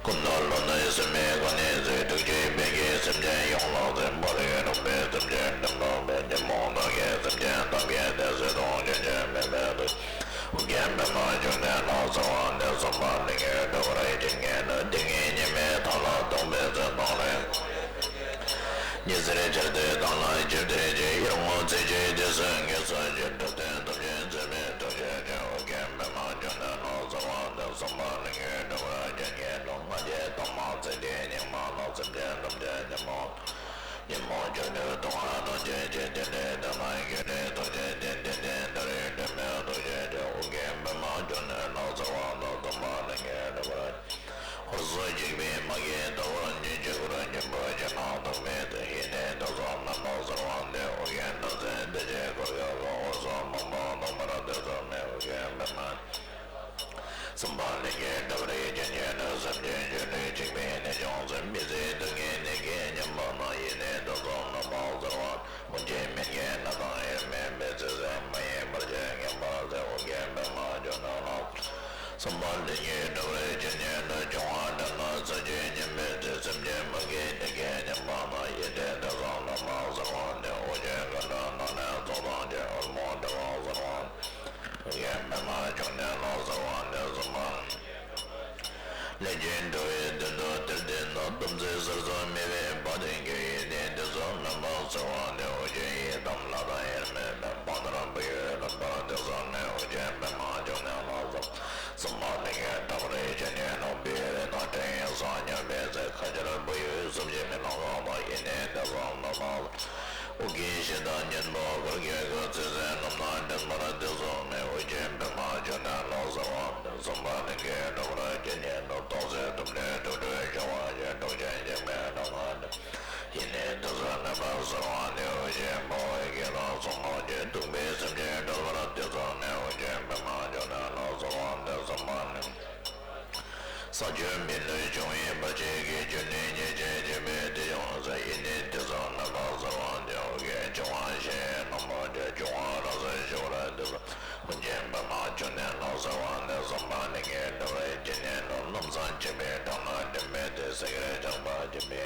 སྐུ་མདོག་ལུས་གནད་སེམས་དཔའི་སྐུ་ནི་གཟིགས། ཐུགས་རྗེས་འབད་བགྱི་སེམས་ཅན་ཡོངས་ལ་གཟིགས། མ་རིག་རུས་པའི་སེམས་ཅན་འགྲིབ་རྣམས་སེལ། ཉོན་མོངས་དག་གི་སེམས་ཅན་ཐམས་ཅད་བདེ་གསལ་སྟོང་། རྒྱུན་ཆད་མེད་པའི་ཐུགས། ཨོ་རྒྱན་པདྨ་འབྱུང་གནས་ལ་གསོལ་བ་འདེབས། གསུམ་པ་ནི་ལྷུན་གྱིས་གྲུབ་པར་བྱེད་ཉིད་དུ། ཏིང་ངེ་འཛིན་མཐའ་ལ་གཏོགས་པའི་ཚེ། སྣང་རིག་ཉི་ཟེར་འཆར་སྡུད་དག་ལ་ཅིར་སྟེར་ཅིང་། ཡར་ངོ་ཚེས་བཅུའི་དུས་སུ་ངེས་སུ་གྱུར། འགྲོ་དོན་ཐམས་ཅད་མཛད་པའི་ཐུགས་རྗེ་ཅན། ཨོ་རྒྱན་པདྨ་འབྱུང་གནས་ལ་གསོལ་བ་འདེབས། གསུམ་པ་ནི་ལྷུན་གྱིས་གྲུབ་པར་བྱེད་ཉིད་དུ། ལྔ་བརྒྱ་དང་མ་ཚེས་བདུན་ཉི་མ་ལ། སེམས་ཅན་ཐམས་ཅད་ཉོན་མོངས་ཉོན་མོངས་སྤྱོད་ལས་ལྡོག་པ་དང་བཅས་ཀྱི་དེ་འདྲའི་དོན་ལ་ཡོད་དེ། ཐུགས་རྗེ་ཅན། དེ་འདྲའི་ལྟར་ཡོད་དྲན་མེད་ཐུགས་རྗེ་ཅན། ཨོ་རྒྱན་པདྨ་འབྱུང་གནས་ལ་གསོལ་བ་འདེབས། གསུམ་པ་ནི་ལྷུན་གྱིས་གྲུབ་པར། ཧོར་སོག་འཇིགས་པའི་དམག་གིས་བཏུལ་བར་ཉིད། ཆོས་སྐུར་སྙིང་པོ་ཆེ་ལ་ཐོགས་མེད་དུ། ཡེ་ནས་དུས་གསུམ་རྣམ་པར་གསལ་བ་འདི། ཨོ་རྒྱན་རྡོ་རྗེ་གདན་གྱི་ཁོར་ཡུག་ལ། ཧོར་སོག་དམག་དཔུང་བཏང་བར་དུས་གསུམ་ནས། ཨོ་རྒྱན་པདྨ་གསུམ་པ་ལྷུན་གྱིས་གྲུབ་པར་བྱེད་ཉིད་དུ། སེམས་ཅན་སྤྱོད་ལས་འཇིགས་པའི་ནད་བྱུང་ཚེ། མི་བཟོད་སྡུག་བསྔལ་ནད་ཀྱིས་ཉེན་པ་ན། ཡེ་ནས་དུས་གསུམ་རྣམ་པར་གསལ་བ། དབུགས་འབྱིན་མི་བདེ་ན་དང་དབྱེར་མེད་པའི་ཚེ་ཟད་མ་ཡིན་པར་ཆོས་ཉན་པར་མཛད། ཨོ་རྒྱན་པདྨ་འབྱུང་གནས་ལ། གསུམ་པ་ལྷུན་གྱིས་གྲུབ་པར་བྱེད་ཉིད་དུ། འབྱུང་བ་དགྲ་ལ་ཚུར་གཅད་ཉིན་མོའི་ཚེ། སེམས་ཅན་དམག་གི་ནད་ཀྱིས་ཉེན་པ་ན། ཡེ་ནས་དུས་གསུམ་རྣམ་པར་གསལ་བ་འདི། དབུགས་འབྱིན་དགའ་ལྡན་ནགས་ལས་ཚོགས་དང་བཅས། ཧོར་དམག་བསྒྲལ་བར་གསོལ་བ། ཨོ་རྒྱན་པདྨ་འབྱུང་གནས་ལ་གསོལ་བ་འདེབས། གསུམ་པ་ལྷས་བྱིན་འགྲོ་བའི་དོན་དུ་གཏེར་སྟོན་ན། སྡོམ་བརྩོན་ཟེར་ཚོགས་མེད་པའི་བ་དན་གྱིས། ཡེ་ནས་དུས་གསུམ་རྣམ་པར་གསལ་བ་འདི། ཨོ་རྒྱན་ཡི་དམ་ལྷ་དང་དབྱེར་མེད་པའི། བང་སྟེར་བུ་ཡུག་ལྷུན་པོར་དུས་གསུམ་ནས། ཨོ་རྒྱན་པདྨ་འབྱུང་གནས་ལ་གསོལ། གསུམ་པ་ལྷུན་གྱིས་གྲུབ་པར་བྱེད་ཉིད་དུ། བུ་ཡུག་དང་སྤྲེའུ་ཡི་ས་མཉམ་པའི་ཚེ། ཁ་ཆར་བུ་ཡུག་སུམ་བརྒྱ་མི་ལང་གང་དང་། ཡེ་ནས་དུས་གསུམ་རྣམ་པར། ཨོ་རྒྱན་གཞི་བདག་གཉན་པོ་གར་གྱི་སྐུ། ཚེ་ཟད་རྣམ་སྣང་འདྲེན་པར་དུས་གསུམ་ནས། ཨོ་རྒྱན་པདྨ་འབྱུང་གནས་ལ་གསོལ་བ་འདེབས། གསུམ་པ་ལྷུན་གྱིས་གྲུབ་པར་བྱེད་ཉིད་དུ། རྟོག་བཟོད་གཏུམ་སྤྲུལ་དུག་སྦྲུལ་འཆིང་བ་ཡི། འཁྲུག་ཆེན་འཇིགས་མེད་ལྷ་ང་ནི། ཡེ་ནས་དུས་གསུམ་རྣམ་པར་གསལ་བ་འདི། ཨོ་རྒྱན་དཔའ་བོའི་སྐེ་ལ་ཚོགས་རྣམས་ཀྱིས། གདུག་པའི་སེམས་ཅན་སྒྲོལ་བར་དུས་གསུམ་ནས། ཨོ་རྒྱན་པདྨ་འབྱུང་གནས་ལ་གསོལ་བ་འདེབས། གསུམ་པ་ནི། ས་བཅུ་མི་ལུས་འབྱུང་བའི་བར་ཆད་ཀྱིས། རྒྱུ་ནི་ཉེས་བྱས་བྱིས་པའི་དུས་བྱུང་ཚེ། ཡེ་ནས་དུས་གསུམ་རྣམ་པར་གསལ་བ་འདི། ཨོ་རྒྱན་འབྱུང་བ་བཞི་ཡི་རྣམ་པར་འགྲོལ། འབྱུང་བ་རང་སར་ཞི་བར་དུས་གསུམ། ཨོ་རྒྱན་པདྨ་འབྱུང་གནས་ལ་གསོལ་བ་འདེབས། གསུམ་པ་ལྷུན་གྱིས་གྲུབ་པར་བྱེད་ཉིད་དུ། ལམ་སྲང་འཇིགས་པའི་འཕྲང་ལ་འགྲིམ་པའི་དུས། སེང་གེར་ཆགས་པ་འཇིགས་པའི།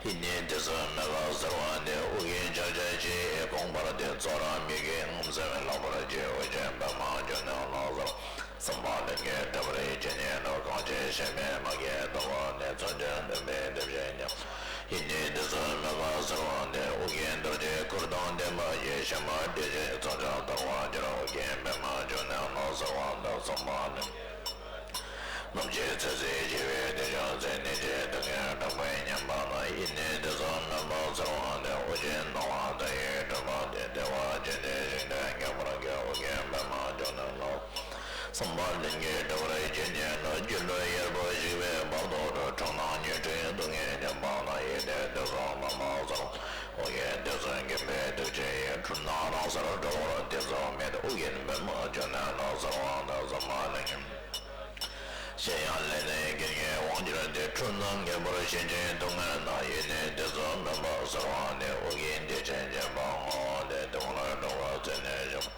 ཡེ་ནས་དུས་གསུམ་མི་ཁ་གསལ་བ་འདི། ཨོ་རྒྱན་ཕྱག་རྒྱ་བཞི་ཡི་དགོངས་པར་ལྡན། ཚོགས་རབ་མི་བསྐྱོད་རྔམ་སེལ་ལྷག་པར་བྱེད། ཨོ་རྒྱན་པདྨ་འབྱུང་གནས་ལ་གསོལ། གསུམ་པ་ལྷུན་གྱིས་གྲུབ་པར་བྱེད་ཉིད་དུ། གང་ཕྱིར་གཤེད་མའི་དམག་གིས་བཏུལ་བ་ནས། མཚོན་ཆ་འདོན་པའི་དེ་བཞིན་ཉིད། ཡེ་ནས་དུས་གསུམ་མི་ཁ་གསལ་བ་འདི། ཨོ་རྒྱན་རྡོ་རྗེའི་གུར་དང་ལྡན་པ་ཡི། གཤེད་མ་འདྲེ་ཆེན་མཚོན་ཆ་བཏུལ་བར་འགྱུར། ཨོ་རྒྱན་པདྨ་འབྱུང་གནས་ལ་གསོལ་བ་འདེབས། གསུམ་པ་ནི། ནམ་ཕྱེད་ཚེ་ཟད་ཞི་བའི་དུས་བྱུང་ཚེ། ནད་ཀྱི་སྡུག་བསྔལ་དྲག་པོས་ཉེན་པ་ན། ཡེ་ནས་དུས་གསུམ་རྣམ་པར་གསལ་བ་འདི། ཨོ་རྒྱན་སྣང་བ་མཐའ་ཡས་སྤྲུལ་པ་སྟེ། བདེ་བ་ཅན་ནི་ཞིང་དུ་འགེངས་པར་འགྱུར། ཨོ་རྒྱན་པདྨ་འབྱུང་གནས་ལ། གསུམ་པ་ལྷུན་གྱིས་གྲུབ་པར་བྱེད་ཉིད་དུ། སྒྱུ་ལུས་གཡར་པོ་ཞིག་པའི་བར་དོ་རུ། འཁྲུལ་སྣང་ཉོན་སྤྲིན་སྡུག་བསྔལ་ཉེན་པ་ན། ཡེ་ནས་དུས་གསུམ་རྣམ་པར་གསལ། ཨོ་རྒྱན་དུས་གསུམ་མགོན་པོའི་ཐུགས་རྗེ་ཡིས། འཁྲུལ་སྣང་རང་སར་གྲོལ་བར་དུས་གསུམ་མེད། ཨོ་རྒྱན་པདྨ་འབྱུང་གནས་ལ་གསོལ་བ་འདེབས། གསུམ་པ་ལྷུན་གྱིས། གཞན་ཡང་ལས་ནི་རྒྱུན་གྱི་དབང་གྱུར་ཏེ། འཁྲུལ་སྣང་ངེས་པར་ཞེན་ཅིང་སྡུག་བསྔལ་ན། ཡེ་ནས་དུས་གསུམ་རྣམ་པར་གསལ་བ་ནི། ཨོ་རྒྱན་བདེ་ཆེན་སྦྱིན་པ་བསྔོ་བ་སྟེ། དེ་དག་ལ་འགྲོ་བ་ཚེ་ནས་ཞི།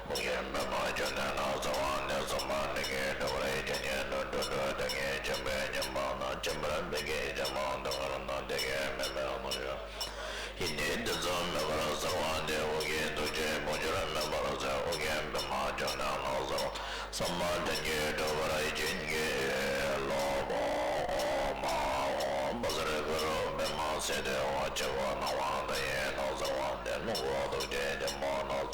ཨོ་རྒྱན་པདྨ་འབྱུང་གནས་ལ་གསོལ་བ་འདེབས། གསུམ་པ་ལྷུན་གྱིས་གྲུབ་པར་བྱེད་ཉིད་དུ། འགྲོ་དྲུག་སྡུག་བསྔལ་ཆེན་པོས་ཉེན་པ་ན། འཇིགས་པར་འབད་བགྱི་བྱམས་པ་སྡུག་བསྔལ་ན། དེ་སྐད་མེད་པའི་སྣང་ཤས། ཡེ་ནས་དུས་གསུམ་མི་ཁ་གསལ་བ་འདི། ཨོ་རྒྱན་ཐུགས་རྗེའི་དཔལ་འབྱོར་མེད་པར་ཟད། ཨོ་རྒྱན་པདྨ་འབྱུང་གནས་ལ་གསོལ། གསུམ་པ་ལྷུན་གྱིས་གྲུབ་པར་བྱེད་ཉིད་ལ། ཨོཾ་ཨཱཿཧཱུྃ་བཛྲ་གུ་རུ་པདྨ་སིདྡྷི་ཧཱུྃ། ཕྱག་འཁོར་སྣང་བ་མཐའ་ཡས་སྣང་གསལ་བ་སྟེ། སྣང་ངོ་ཐུགས་རྗེ་ཆེན་པོ་སྣང་།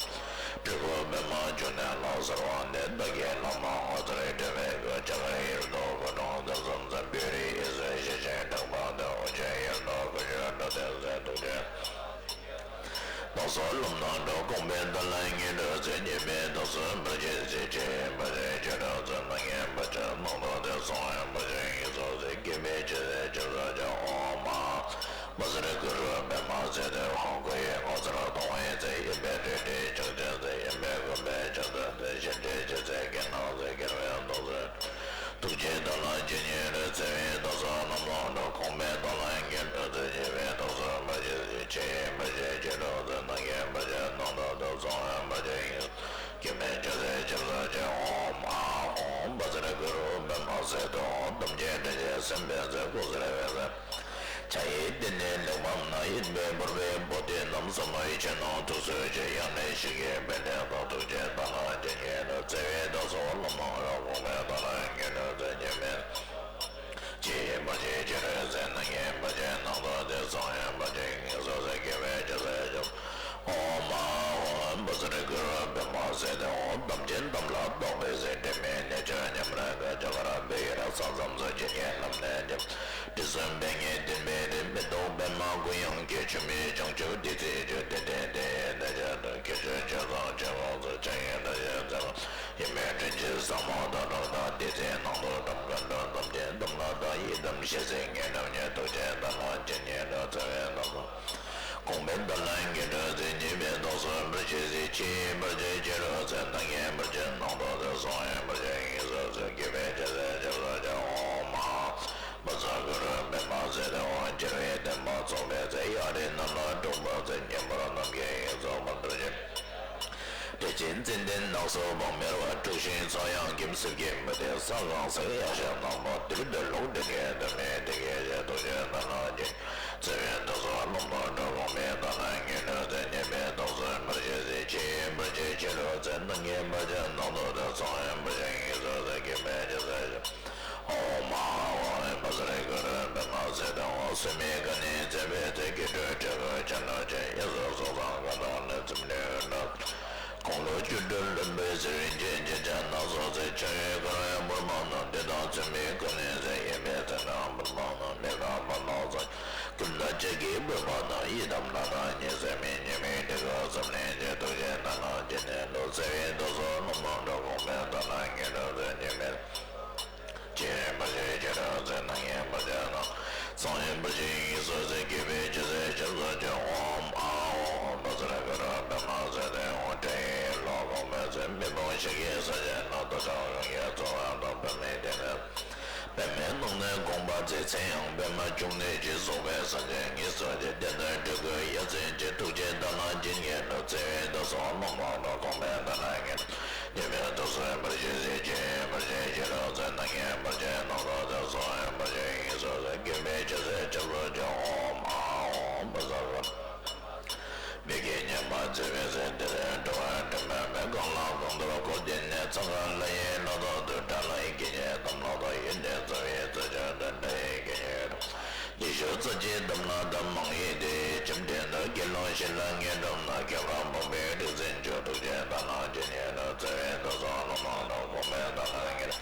སྤྲུལ་སྐུ་པདྨ་འབྱུང་གནས་ལ་གསོལ་བ་འདེབས། བདག་གི་བླ་མ་ངོ་མཚར་སྤྲུལ་པའི་སྐུ། ལྕགས་རི་གཡུ་ཐོག་སྐུ་འཁྲུངས་སྟོང་གསུམ་མཚོན། བོད་རིགས་ཡིད་སྲུང་ཞེས་བྱའི་གྲགས་པ་སྟེ། ཨོ་རྒྱན་ཡུལ་ སོགས་ལམ་སྣ་དྲུག་གོང་འཕེལ་དང་ལ་ངེས་འགྲོ་ཚེ། ཉི་མའི་རྟགས་སུ་འབར་བྱེད་ཚེ། ཆེས་འབར་བྱེད་ཆེ་འགྲོ་ཚེ། སྣང་ངེས་འབར་བྱེད་སྣང་དུ་དེ། སོང་ངེས་འབར་བྱེད་ཡིད་སོགས་ཚེ། སྐྱེ་མེད་ཆེ་ཚེ་ཆེ་ཚེ་ཆེ། ཨོཾ་ཨཱཿཧཱུྃ། བཛྲ་གུ་རུ་པདྨ་སིདྡྷི་ཧཱུྃ། སྐུ་ཡི་ངོ་མཚར་མཐོང་བའི་ཚེ། ཡིད་པའི་སྤྲོས་བྲལ་ཕྱག་འཚལ་ཚེ། ཡིད་མོས་གུས་པས་ཕྱག་འཚལ་ཚེ། ཞི་བདེ་ཆེ་ཚེ་སྐྱིད་སྣང་ཚེ། སྐྱེ་བའི་རྟགས་སུ། ཐུགས་རྗེ་དང་ལ་ཇི་སྙེད་རུང་། བརྩེ་བའི་རྟགས་སུ་རྣམ་སྣང་དྲུག་གོང་འཕེལ་དང་ལ་ངེས་འགྲོ་ཚེ། ཉི་མའི་རྟགས་སུ་འབར་བྱེད་ཚེ། ཆེས་འབར་བྱེད་ཆེ་འགྲོ་ཚེ། སྣང་ངེས་འབར་བྱེད་སྣང་དུ་དེ། སོང་ངེས་འབར་བྱེད་ཡིད་སྐྱེ་མེད་ཆེ་ཚེ་ཆེ་ཚེ་ཆེ། ཨོཾ་ཨཱཿཧཱུྃ། བཛྲ་གུ་རུ་པདྨ་སིདྡྷི་ཧཱུྃ། ཐམས་ཅད་དྲན་བྱེད་སེམས་དཔའི་ཚེ། སྐུ་གསལ་བའི་ཚེ། ཕྱག་གཡས་སྟེང་ནས་གླེགས་བམ་བསྣམས། ཡིད་བཞིན་འཕུར་བའི་པོ་ཏི་བསྣམས། ཟབ་མོའི་ཆོས་རྣམས་ཐུགས་སུ་ཆུད། དབྱངས་ནི་ཞལ་གྱི་པཎྜི་ཏ། ཐུགས་རྗེ་དང་ལ་ཇི་སྙེད་རུང་། བརྩེ་བའི་རྟགས་སུ་རྣམ་སྣང་དྲུག་གོང་འཕེལ་དང་ལ་ངེས་འགྲོ་ཚེ། ཉི་མའི་ཆེས་འབར་བྱེད་ཆེ་འགྲོ་ཚེ། སྣང་ངེས་འབར་བྱེད་སྣང་དུ་དེ། སོང་ངེས་འབར་བྱེད་ཡིད་སོགས་ཚེ། སྐྱེ་མེད་ཆེ་ཚེ་ཆེ། ཨོཾ་ཨཱཿཧཱུྃ། བཛྲ་གུ་རུ་པདྨ་སིདྡྷི་ཧཱུྃ། དམ་ཅན་དམ་ལ་བཏགས་པའི་ཚེ། དྲི་མེད་གནས་མཆོག་ཉམས་རེ་དགའ། རྒྱ་གར་བོད་ཡུལ་ས་མཚམས་སུ། ཇི་སྙེད་ལམ་སྣ་ཇི་སྙེད། དྲི་བསུང་པད་ངད་ལྡན་པའི་རི། མེ་ཏོག་པདྨ་གུ་ཡངས་སྐྱེས། ཆུ་མིག་བྱང་ཆུབ་བདེ་ཚིག་ཆུ། དེ་སྟེང་དེ་ཡི་གནས་མཆོག་ཏུ། ཁྱད་ཆོས་ཆོས་བཟང་ཆོས་སྐོང་ཚུལ། ཕྱག་གཡས་བདག་གཞན་བརྩེ་བ། ཡིད་མོས་དྲིན་ཅན་ཟབ་མོ་དང་གྲོགས་དང་། བདེ་ཚིག་སྣང་དུ་གྲངས་ཀུན་འགྲོ། དམ་ཅན་དམ་ལ་བཏགས། ཡི་དམ་ཞལ་གཟིགས་ངེས་འགྲོ་ཉིད། ཐུགས་རྗེ་དང་ལ་ཇི་སྙེད་རུང་། བརྩེ་བའི་རྟགས་སུ་གོང་འཕེལ་དང་ལ་ངེས་འགྲོ་ཚེ། ཉི་མའི་རྟགས་སུ་འབར་བྱེད་ཚེ། ཆེས་འབར་བྱེད་ཆེ་འགྲོ་ཚེ། སྣང་ངེས་འབར་བྱེད་སྣང་དུ་དེ། སོང་ངེས་འབར་བྱེད་ཡིད་སོགས་ཚེ། སྐྱེ་མེད་ཆེ་ཚེ་ཆེ་ཚེ་ཆེ། ཨོཾ་ཨཱཿཧཱུྃ། བཛྲ་གུ་རུ་པདྨ་སིདྡྷི་ཧཱུྃ། འཆར་བའི་བདེན་པ་རྫོགས་པའི་ཚེ། གཡའ་རིའི་གནམ་ལ་སྤྲུགས་པའི་ཚེ། ཉིན་མོར་ནམ་མཁའི་དབྱིངས་སུ་འབར་བར་བྱེད། དྲི་ཆེན་ཙན་དན་ནགས་སུ་བང་མེར་བ། དྲུག་ཤིང་ཚོགས་གཡང་འགེམས། སེར་སྐྱའི་མུ་ཏིག་ས་གང་ཚིག། གཡང་ཞ་ནག་པོ་ཏིལ་འདྲ་ལོག། དྲི་ངད་དུ་མེད་དེ་སྐད་ཅེས། ཐུགས་རྗེ་དང་ལ་ཇི། བརྩེ་བའི་རྟགས་སུ་རྣམ་སྣང་དྲུག་གོང་འཕེལ་དང་ལ་ངེས་འགྲོ་ཚེ། ཉི་མའི་རྟགས་སུ་འབར་བྱེད་ཚེ། ཆེས་འབར་བྱེད་ཆེ་འགྲོ་ཚེ། སྣང་ངེས་འབར་བྱེད་སྣང་དུ་དེ། སོང་ངེས་འབར་བྱེད་ཡིད་སོགས་ཚེ། སྐྱེ་མེད་ཆེ་ཚེ་ཆེ། ཨོཾ་ཨཱཿཧཱུྃ། བཛྲ་གུ་རུ་པདྨ་སིདྡྷི་ཧཱུྃ། སྲེད་མེད་ཀ་ནས་མཛད་པའི་ཚེ། སྐྱེ་དྲུག་དྲི་ཁུང་ཆ་ལུགས་ཅན། དབྱར་སོ་སོགས་དང་ཀ་དག་ནི། ཚེམས་ལས་འོད་འཕྲོ། དགུང་ལོ་བཅུ་དྲུག་ལོན་པའི་ཚེ། རིན་ཆེན་རྒྱན་ཆ་སྣ་ཚོགས་ཚེ། ཕྱག་གཡས་འཁོར་བའི་ཕུར་པ་བསྣམས། བདུད་དང་མཚུངས་མེད་ཀུན་ལེགས་ཚེ། གཡས་པས་ཚེ་འདྲ་ཕུར་པ་བསྣམས། མི་ཁ་པ་ལོག་ཚེ། ཀུན་ད་ལྕགས་ཀྱི་ཕུར་པ་བསྣམས། ཡི་དམ་ལྷ་དང་ཉི་ཟེར་མའི། ཉི་མའི་དྲི་ཁུང་ཙམ་ལས་ཆེ། ཐུགས་རྗེ་དང་ལ་ཇི་སྙེད་རུང་། བརྩེ་བའི་རྟགས་སུ་རྣམ་སྣང་དྲུག་གོང་འཕེལ་དང་ལ་ངེས་འགྲོ་ཚེ། ཉི་མའི་ཆེས་འབར་བྱེད་ཆེ་འགྲོ་ཚེ། སྣང་ངེས་འབར་བྱེད་སྣང་། སོང་ངེས་འབར་བྱེད་ཡིད་སོགས་ཚེ། སྐྱེ་མེད་ཆེ་ཚེ་ཆེ་ཚེ་ཆེ། ཨོཾ་ཨཱཿཧཱུྃ། བཛྲ་གུ་རུ་པདྨ་སིདྡྷི་ཧཱུྃ། དྲན་ཡས་གློག་གོང་འཕེལ་ཚེ། མི་ཕམ་ཞིང་གཤེགས་སངས་རྒྱས་ལ། དུས་གསུམ་རང་རྒྱལ་རྫོགས་པ་དང་། པདྨའི་གདན་ལས། པདྨའི་སྣང་མཐའ་བསྐོར་བ་ཚེ། ཚེ་ཡང་པདྨ་འབྱུང་གནས་ཀྱི། རྫོགས་པའི་སངས་རྒྱས་ཉིད་སོགས་ཀྱི། བདེན་མཐའ་སྤྲུལ་སྐུ་ཡ་མཚན་ཆེ། ཐུགས་རྗེ་དང་ལ་ཇི་སྙེད་རུང་། བརྩེ་བའི་རྟགས་སུ་རྣམ་སྣང་དྲུག་གོང་འཕེལ་དང་ལ་ངེས། ཉི་མའི་རྟགས་སུ་འབར་བྱེད་ཚེ། ཆེས་འབར་བྱེད་ཆེ་འགྲོ་ཚེ། སྣང་ངེས་འབར་བྱེད་སྣང་དུ་དེ། སོང་ངེས་འབར་བྱེད་ཡིད་སོགས་ཚེ། སྐྱེ་མེད་ཆེ་ཚེ་ཆེ་ཚེ་ཆེ། ཨོཾ་ཨཱཿཧཱུྃ། བཛྲ་གུ་རུ། བོད་ཀྱི་ཉི་མ་བརྩེ་བའི་ཚེ། དེ་ལས་འགྲོ་བའི་དྲི་མ་མེད། གང་ལ་གང་འདུལ་འཁོར་འདས་ནས། ཚང་ཁང་ལྷ་ཡི་ལྷ་ཚོགས་འདུ། དགྲ་ལྷའི་དགེ་བསྙེན་དམ་ལ་བཏགས། ཡོན་ཏན་རྩ་བའི་རྩ་བརྒྱུད་དང་། དགྲ་ཡི་དགེ་བསྙེན་ཉི་ཤུ་རྩ་གཅིག་དམ་ལ་བཏགས། མང་ཡིན་དེ་ཡི་ལྕམ་དྲལ་དུ། དགེ་སློང་བཞི་ལ་ངེས་འགྲུབ་ན། ཁྱད་པར་འཕགས་པའི་རིག་འཛིན་མཆོག་ཐུགས་རྗེ་དང་ལ་ཇི་སྙེད་རུང་། བརྩེ་བའི་རྟགས་སུ་རྣམ་སྣང་དྲུག་གོང་འཕེལ་དང་ལ་ངེས།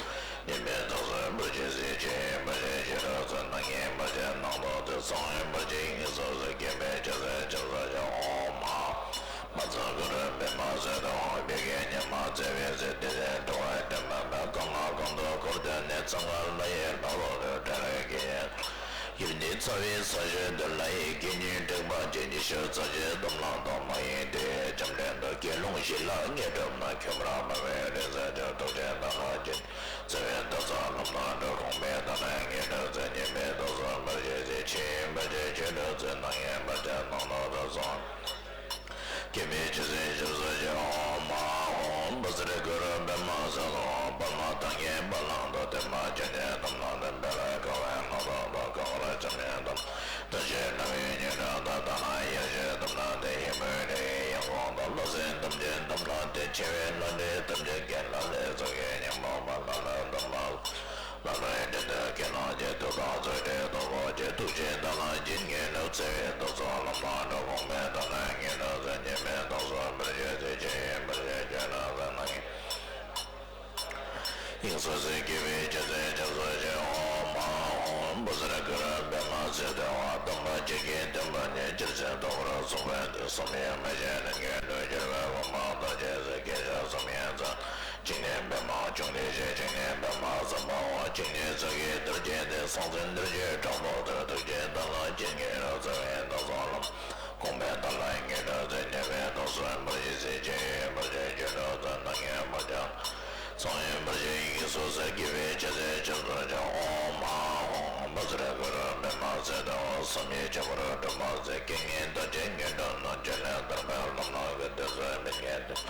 ཉི་མའི་རྟགས་སུ་འབར་བྱེད་ཚེ། ཆེས་འབར་བྱེད་ཆེ་འགྲོ་ཚེ། སྣང་ངེས་འབར་བྱེད་སྣང་དུ་དེ། སོང་ངེས་འབར་བྱེད་ཡིད་སོགས་ཚེ། སྐྱེ་མེད་ཆེ་ཚེ་ཆེ་ཚེ་ཆེ། ཨོཾ་ཨཱཿཧཱུྃ། བཛྲ་གུ་རུ་པདྨ་སིདྡྷི་ཧཱུྃ། བོད་ཀྱི་ཉི་མ་བརྩེ་བའི་ཚེ། དེ་ལས་འགྲོ་བའི་དྲི་མ་མེད། གང་ལ་གང་འདུལ་འཁོར་འདས་ནས། ཚང་ཁང་ལྷ་ཡི་ལྷ་ཚོགས་འདུ། དགྲ་ལྷའི་དགེ་བསྙེན། ཡོན་ཏན་རྩ་བའི་རྩ་བརྒྱུད་དང་། ལྷ་ཡི་དགེ་བསྙེན་དྲེགས་པ་ཅན། ཉི་ཤུ་རྩ་གཅིག་དམ་ལ་བཏགས། མང་ཡིན་དེ་ཡི་ལྕམ་དྲལ་དུ། དགེ་སློང་བཞི་ལ་ངེས་འགྲུབ་ན། ཁྱད་པར་འཕགས་པའི་རིག་འཛིན་མཆོག་ཐུགས་རྗེ་དང་ལ་ཇི། བརྩེ་བའི་རྟགས་སུ་རྣམ་སྣང་དྲུག་གོང་འཕེལ་དང་ལ་ངེས་འགྲོ་ཚེ། ཉི་མའི་རྟགས་སུ་འབར་བྱེད་ཚེ། ཆེས་འབར་བྱེད་ཆེ་འགྲོ་ཚེ། སྣང་ངེས་འབར་བྱེད་སྣང་དུ་དེ། སོང་སྐྱེ་མེད་ཆེ་ཚེ་ཆེ་ཚེ་ཆེ། ཨོཾ་ཨཱཿཧཱུྃ། བཛྲ་གུ་རུ་པདྨ་སིདྡྷི་ཧཱུྃ། པདྨ་ཐང་གི་བ་ལང་དུ། བདེ་བ་ཅན་གྱི་དམ་ལ་བཏགས། བེ་ལ་ཀ་བའི་ལྷ་ཚོགས་འདུ། ག་བུར་ལྕམ་ཡི་དམ། བདག་གཞན་འདྲ་བའི་ཉེར་སྦྱོར་དང་། དྷ་ན་ཡེ་ཤེས་དམ་ལ་བཏགས། ཧེ་མའི་ལྷ་ཡི་ཡང་ཁོངས་དང་། ལྷ་སྲིན་ཐམས་ཅད་དམ་ལ་བཏགས། ཆེ་བའི་ལྷ་འདྲེ་ཐམས་ཅད་ཀྱང་། ལྷ་ལས་ཚོགས་ཀྱི་སྙིང་པོ་མ། ལྷ་ལས་དམ་ལ། ལྷ་ལས་འདྲེ་འདོད་ཁས་བླངས་ཀྱི། ཐུགས་དམ་རྫས་འདྲེ་དོ་པོ་ཆེ། ཐུགས་རྗེ་དང་ལ་ཇི་སྙེད་རུང་། བརྩེ་བའི་རྟགས་སུ་རྣམ་སྣང་དྲུག་གོང་འཕེལ་དང་ལ་ངེས་འགྲོ་ཚེ། ཉི་མའི་རྟགས་སུ་འབར་བྱེད་ཚེ། ཆེས་འབར་བྱེད་ཆེ་འགྲོ་ཚེ། སྣང་ངེས་ཡིད་སོགས་ཚེ། སྐྱེ་མེད་ཆེ་ཚེ་ཆེ་ཚེ་ཆེ། ཨོཾ་ཨཱཿཧཱུྃ། བཛྲ་གུ་རུ་པདྨ་ ཚེ་སྟོན་པ་སྟོན་པ་ཅིག་གིས་སྟོན་པ་ནི་སྤྱིར་ཚེ་ཐོག་པར་གསུངས་པའི་མདོས། བསམ་ཡས་མ་བྱས་ན་མངོན་དུ་གྱུར་པའི་དབུ་མ་དང་རྗེས་སུ་སྐད་ཆ་བསམ་ཡས་ཚར། གཅིག་ནས་པདྨ་འབྱུང་གནས་ཆེ། གཅིག་ནས་པདྨ་སམ་བྷ་ཝ། གཅིག་ནས་ཙཱ་གི་རྡོ་རྗེ་སྟེ། གསང་འཛིན་རྡོ་རྗེའི་དྲག་པོ་དེར། ཐུགས་རྗེའི་བརྡ་ལ་ཇི་སྙེད་རབ་བརྩེ་བས། བདག་སོགས་ལམ་དགོངས་པའི་བརྡ་ལ་མངོན་སྤྲོད་མཛོད། མཉམ་པའི་རྡོ་སོལ་འབར་བཞིན་གཟི། ཆེ་ཡི་འབར་བའི་སྤྱན་རབ་མཛད། རྣམ་མཁྱེན་འབར་བ། གསང་ཡུམ་འབར་བའི་དབྱིངས་སུ་གསལ། དགྱེས་པའི་ཕྱག་འཚལ་སྐྱབས་སུ་མཆི། ཨོཾ་ཨཱཿཧཱུྃ་བཛྲ་གུ་རུ་པདྨ་སིདྡྷི་ཧཱུྃ། བསམ་ཡས་མཆིམས་ཕུར་དྲི་མ་ཟེར། རྐྱེན་ངན་འདུ་བྱེད་ངན་འགྲོ་རྣམས། བྱོན་ལས་ཐར་པའི་ལམ་སྣ་ཁ། དུས་གསུམ་མི་མཁྱེན་དུས་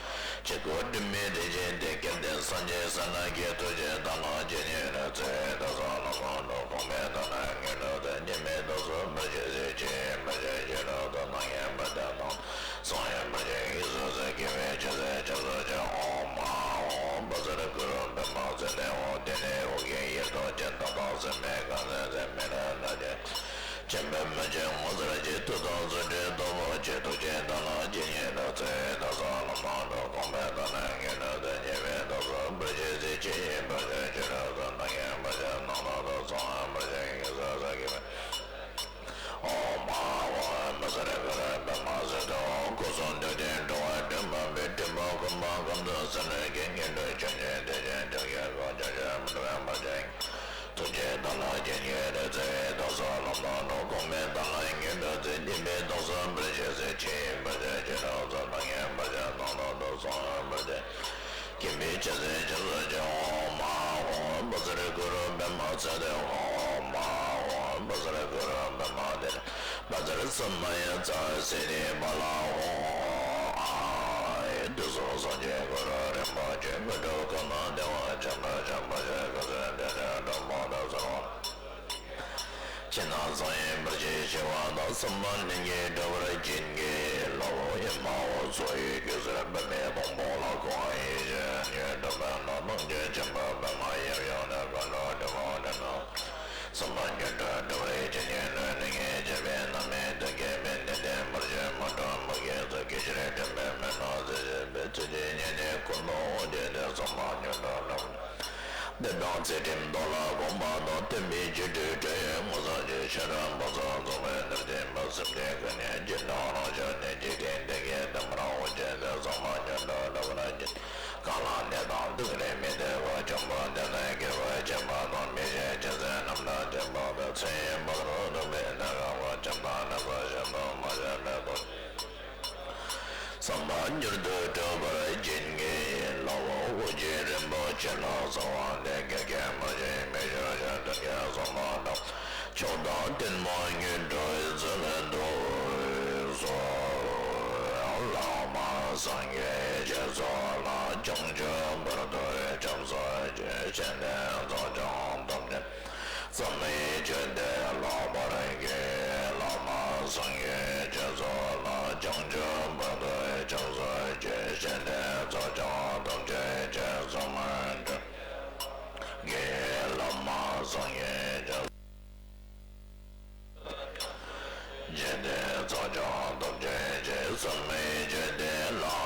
ཆོས་སྐུ་དྲི་མེད་རིན་ཆེན་གཏེར། སྐལ་ལྡན་སངས་རྒྱས་ས་ན་གི། ཐུགས་རྗེའི་བརྡ་ལ་ཇི་སྙེད་རབ་བརྩེ་བས། བདག་སོགས་ལམ་སྣ་དགོངས་པའི་བརྡ་ལ་མངོན་སྤྲོད་མཛོད། མཉམ་མེད་རྡོ་སོལ་འབར་བཞིན་གཟི། ཆེ་ཡི་འབར་བའི་སྤྱན་རབ་མཛད། རྣམ་མཁྱེན་འབར་བ་དང་། གསང་ཡུམ་འབར་བའི་དབྱིངས་སུ་གསལ། དགྱེས་པའི་ཕྱག་འཚལ་སྐྱབས་སུ་མཆི། ཨོཾ་ཨཱཿཧཱུྃ་བཛྲ་གུ་རུ་པདྨ་སིདྡྷི་ཧཱུྃ། དེ་ནས་ཨོ་རྒྱན་ཡེ་ཏོ་ཅན། ཏདྱ་ཐཱ། སྲིད་པའི་ཁམས་སེམས་ཅན། མི་ལ་ལ་ཆགས་ཆེན་པོའི་མུ་སྟེགས་ངོ་མཚར་ཆེ། མཐུ་སྟོབས་རྫུ་འཕྲུལ་སྟོབས་པོ་ཆེ། ཐུགས་རྗེའི་བརྡ་ལ་ཇི་སྙེད་རབ་བརྩེ་བས། བདག་སོགས་ལམ་སྣ་དགོངས་པའི་བརྡ་ལ་མངོན་སྤྲོད་མཛོད། མཉམ་མེད་རྡོ་སོལ་འབར་བཞིན་གཟི། ཆེ་ཡི་འབར་བའི་སྤྱན་རབ་མཛད། རྣམ་མཁྱེན་འབར་བ་དང་། གསང་ཡུམ་འབར་བའི་དབྱིངས་སུ་གསལ། དགྱེས་པའི་ཨོཾ་ཨཱཿཧཱུྃ་བཛྲ་གུ་རུ་པདྨ་སིདྡྷི་ཧཱུྃ། སྐུ་གསུང་ཐུགས་ཀྱི་སྤྲུལ་པ་སྤྲིན་དཔག་པའི། སྤྲིན་པ་ཀུན་སྤངས་ཁམས་གསུམ་སེམས་ལས་སྐྱེས། སྙིང་ཁྲག་ཆུ་སྙིང་ཐིག་ཆེན་ཐིག་གི་སྐུ། ཕྱོགས་བཅུར་མི་འབྲལ་བའི་འབར་བའི་ཐུགས་རྗེའི་བརྡ་ལ་ཇི་སྙེད་རབ་བརྩེ་བས། བདག་སོགས་ལམ་སྣ་དགོངས་པའི་བརྡ་ལ་མངོན་སྤྲོད་མཛོད། སྙིང་པོའི་རྡོ་སོལ་འབར་བཞིན་གཟི། ཆེ་ཡི་འབར་བའི་སྤྱན་རབ་མཛད། རྣམ་མཁྱེན་འབར་བ་དང་། ཏདྱ་ཐཱ། གསང་ཡུམ་འབར་བའི་དགྱེས་པའི་ཕྱག་འཚལ་སྐྱབས་སུ་མཆི། ཨོཾ་ཨཱཿཧཱུྃ་བཛྲ་གུ་རུ་པདྨ་སིདྡྷི་ཧཱུྃ། ཨོཾ་ཨཱཿཧཱུྃ་བཛྲ་གུ་རུ་པདྨ་དྷཱ་ར། བཛྲ་ས་མ་ཡ་ཙཱ་སིདྡྷི་ཕ་ལ་ཧཱུྃ། ཨཱཿཧཱུྃ། དུས་གསུམ་སངས་རྒྱས་གུ་རུ་རིན་པོ་ཆེ། དངོས་གྲུབ་ཀུན་ལ་བདེ་བ་ཆེན་པོ་ཆེན་པོ་ཆེ། བཀའ་སྩལ་དོན་ཆེན་དྲུག་པོ་དང་གསོལ་བ། ཕྱི་ནང་གསང་བའི་འབར་བའི་ཞི་བ་དང་། བསམ་པ་ནན་གྱིས་བསྒྲུབ་པར་བྱིན་གྱིས་རློབས། ཨེ་མ་ཧོ། ཚོགས་དབྱིངས་ཀྱི་ཟུར་པདྨའི་དཔང་པོ་ལ་གོང་བ་ཡེ་ཤེས་ཉིད་སྒྲོན་མའི་ལྷ། རྣམ་མཁྱེན་ཆེན་པོ་པདྨ་ཡབ་ཡུམ་ནས། མཁའ་འགྲོ་སྤྲུལ་པ་སྤྲིན་ནག་གིས། བསམ་པ་མྱུར་དུ་འགྲུབ་པར་བྱིན་གྱིས་རློབས། ལས་ངན་འཇིགས་པའི་རྣམ་སྨིན་མཐུ་བསྐྱེད་པའི། ནད་ལྡན་མ་ལུས་མ་འཁྲུགས་མུ་གེའི་ཚོགས། སྐད་ཅིག་དྲན་པས་མི་སྣང་ཟིལ་གྱིས་གནོན། ཚེ་གཅིག་ཉིད་ནས་ཀུན་སློང་འོ་བརྒྱལ་ཏེ། བསམ་པ་མྱུར་དུ་འགྲུབ། བདུད་དང་ཚུལ་ཁྲིམས་གདུལ་ལ་དགོངས་པ་དང་། བསྟན་པའི་བཅུད་དྲིལ་ཁྲོ་བོའི་ངོ་མཚར་ཆེ། ཤེས་རབ་འབུམ་ཚོགས་རྫོགས་པའི་ནོར་གྱིས་སྨིན། སེམས་ཅན་ཀུན་ནི་སྦྱིན་དང་རང་ཕྱོགས་ནས། འཇིག་རྟེན་འདི་ཀའི་བདེ་བར་འོ་བརྒྱལ་ཏེ། བསམ་པ་མྱུར་དུ་འགྲུབ་པར་བགྱི། གང་ལ་གནས་དང་དུས་ཀྱི་རིང་མི་བདེ་བ། འཇོམས་པ་དེ་ལས་སྐྱོབ་པར་བྱེད་པ་དང་། མི་ཤེས་སྤྱོད་ཚུལ་རྣམས་ལ་བརྟེན་པ་དང་། མཚན་ཡང་བར་དུ་གདུག་པའི་ནད་ཀྱིས་བསླུས། བྱམས་དང་ནན་ཏན་ཞིབ་ཏུ་མ་བྱས་པས། བསམ་པ་མྱུར་དུ་འགྲུབ་པར་བྱིན་གྱིས་རློབས། ཨོ་རྒྱན་རིན་པོ་ཆེ་ལ་གསོལ་བ་འདེབས། གེགས་གེགས་མ་བྱས་མི་བྱ་ཞིང་། དོན་གྱི་བསམ་པ་ཐམས་ཅད་མཆོག་དང་ལྡན་པ་སྔོན་དུ་འཛིན་ཏོ། བླ་མ་སངས་རྒྱས་ཀྱི་ཚོགས་ལ། བྱང་ཆུབ་བར་དུ་སྐྱབས་སུ་མཆི། ཞི་བདེ་རྩལ་སྦྱོང་ཐམས་ཅད་བསམ་ཡས་བརྗོད་དེ་བརླག་པར་བགྱི། བླ་མ་སངས་རྒྱས་ཀྱི་ཚོགས་ལ། བྱང་ཆུབ་བར་དུ་སྐྱབས་སུ་མཆི། ཞི་བདེ་རྩལ་སྦྱོང་ཐམས་ཅད་ཀྱི་ཚོགས་ལ། བགྱི། བླ་མ་སངས་རྒྱས་ཀྱི། ཞི་བདེ་རྩལ་སྦྱོང་ཐམས་ཅད་ཀྱི། བསམ་ཡས་བརྗོད་དེ་བརླག་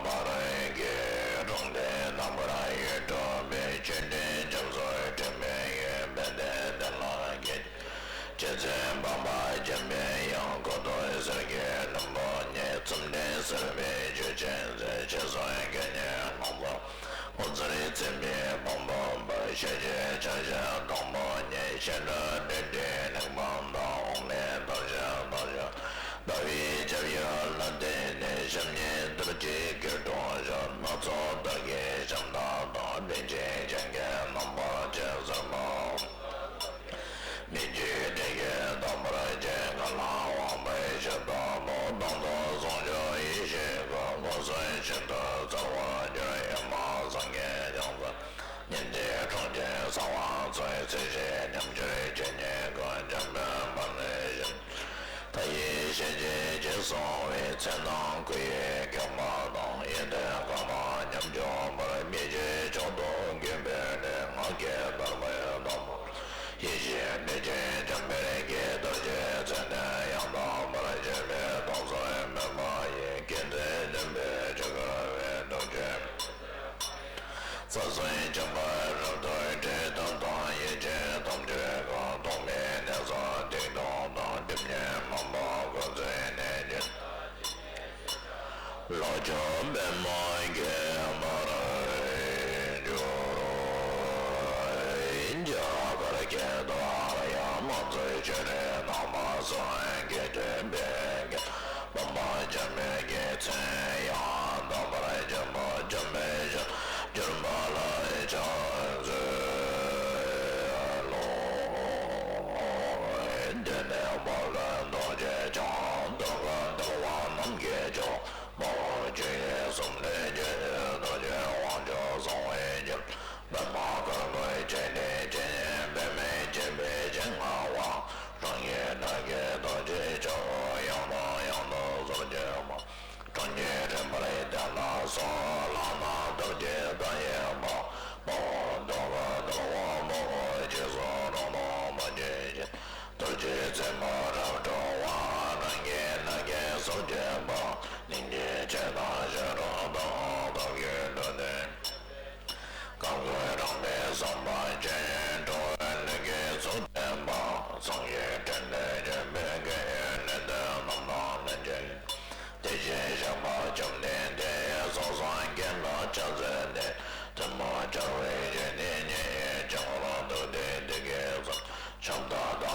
པར་བགྱི། དྲང་ངེས་རྣམ་པར་ཡིད་འཕྲོག་པའི། ཆོས་འདྲེན་རྒྱ་མཚོའི་དྲི་མེད་འོད། དཔལ་ལྡན་བདེ་ལ་སྐྱེ། རྗེ་བཙུན་འཕགས་པ་འཇམ་པའི་དབྱངས། གཽ་ཏུ་ཟེར་གྱི་རྣམ་པར་བསྙེན། བཅོམ་ལྡན་ཟེར་བའི་ཆོས་ཅན། ཞེས་སོགས་དགེ་བསྙེན་རྣམ་པ། ངོ་མཚར་ཆེན་པོའི་དཔང་པོ་འབད། ཤེས་བྱའི་ཕྱག་རྒྱ་དང་པོ་བསྙེན། བྱེ་བྲག་སྒྲིབ་སྒྲིའི་གླེགས་བམ་དང་། དབུ་མའི་ཐལ་ལྕག་དང་ཕྱག། ལྟ་བའི་སྐྱབས་ཡུལ་ལ་བརྟེན་ནས། བྱམས་སྙིང་རྡོ་རྗེའི་སྐུ་དྲངས་ཤིང་། སྣ་ཚོགས་བདག་གིས་བྱམས་བདག་དང་། རིན་ཆེན་ཅན་གྱི་རྣམ་པར་བཅས་གསོལ་བ། མི་བསྐྱོད་དྲིན་གྱིས་བདག་འབོད་ཅིང་། གང་ལ་དབང་བའི་ཞབས་ཏོག་འབུལ། གདོང་དུ་བཟུང་ཞིང་ཡེ་ཤེས་སྐུ། མངོན་སུམ་ཤིན་ཏུ་གསལ་བར་གྱུར། ཨེ་མ་སངས་རྒྱས་ཀྱང་། སྙིང་རྗེའི་ཁྲག་ཆེན་གསང་བ་མཚོན། ཚེ་ཕྱི་མཉམ་གྱུར་ཆོས་ཉིད་སྐུ། འཇམ་དཔལ་དཔལ་ལྡན་ཞིང་། མཐའ་ཡས་ཞལ་གྱིས་རྗེས་བཟུང་བའི། ཚེ་དང་སྐུ་ཡི་དགེ་བ་དང་། ཡོན་ཏན་གང་མང་ཉམས་སྐྱོང་བར། མི་ཕྱེད་མཆོག་ཏུ་གུས་པས་འདུད། ངག་གི་བདག་པོས་དང་པོར། ཡེ་ཤེས་སྒྲོན་ཆེན་འཇམ་དཔལ་གྱིས། རྡོ་རྗེའི་མཚོན་དོན་ཡང་དག་པར། བརྗོད་པའི་དོན་ཚུལ་མོས་པ་ཡིས། མཁྱེན་བརྩེ་ལྡན་པའི་ཆོས་སྐུར་འོད་དུ་བརྗོད། རྩ་གསུམ་འཇོམས་པ་རབ་ཏུ་འགྲེལ། དོན་དམ་ཡེ་ཤེས་ཐམས་ཅད་སྐུ། ཐོགས་མེད་གནས་སུ་ཐིག་ཏུ་ ཅོ་པདྨ་རྒྱས་པར་འགྱུར་རོ། ཇ་གར་གྱི་དར་ཡང་མ་ཚུགས་ཆུ་རེ་ན་མ་སངས་རྒྱས་ཀྱི་བོད་ཀྱི་པདྨ་འཇམ་དཔལ་གྱི་མཚན་ཡང་དག་པར་བརྗོད་པ་འཇམ་དཔལ་ཞལ་གྱུར་པ་ལ་ཕྱག་འཚལ་ལོ། དེ་ནས་དཔལ་ལྡན་རྡོ་རྗེ་འཆང་དུང་དཀར་དར་བ་རྣམས་ཀྱིས་ཀྱང་། དཔའ་བོ་ཆོས་དབྱིངས་སུ་འདྲེན་ཅིང་། རྡོ་རྗེ་དབང་ཕྱུག་གསང་བའི་རྒྱལ། པདྨ་དཀར་པོའི་ཆོས་སྡེ་ཆེན། པདྨས་བཅས་པའི་ཞལ་མངའ་བ། རང་གི་སྐུ་ལས་རྡོ་རྗེ་ཕྱོགས། ཡང་དང་ཡང་དུ་ཟུར་བརྗོད་པ། སངས་རྒྱས་རིག་པའི་གདན་ལ་སོགས། ལག་ན་རྡོ་རྗེ་རྟ་ཡི་བ། དཔའ་བོ་དུང་དཀར་དར་བ་པོ། རྗེས་སུ་རང་དང་ཐུགས་རྗེ་ཆེན། རྡོ་རྗེ་རྩེ་མོ་རབ་འཁྲུངས་པ། རང་གི་སྣ་ཁའི་ཟུར་བརྗོད་པ། སྙིང་རྗེ་ཆེ་དང་ཤེས་རབ་དང་། ཐབས་ཀྱི་སྒྲུབ་སྡེ། སྐབས་ཀྱི་རང་གི་བསམ་པ་ཅན། འགྲོ་བའི་ལུས་ཀྱི་གཟུགས་བསྟན་པ། སངས་རྒྱས་འཕྲིན་ལས་བྱོན་པའི་དགེ་བའི་ལས་ལྡན་རྣམས་དང་ལྷན་ཅིག་དེ་བཞིན་གཤེགས་པ་བཅོམ་ལྡན་འདས་སོ་སོའི་དགེ་ལ་ཕྱག་འཚལ་ཏེ། ཐལ་མོ་སྦྱར་བའི་རྗེས་ནས་ཉེ་བའི་བྱང་ལ་འདུག་སྟེ། དེ་སྐད་གསུངས། ཕྱག་དང་བདག་ལ་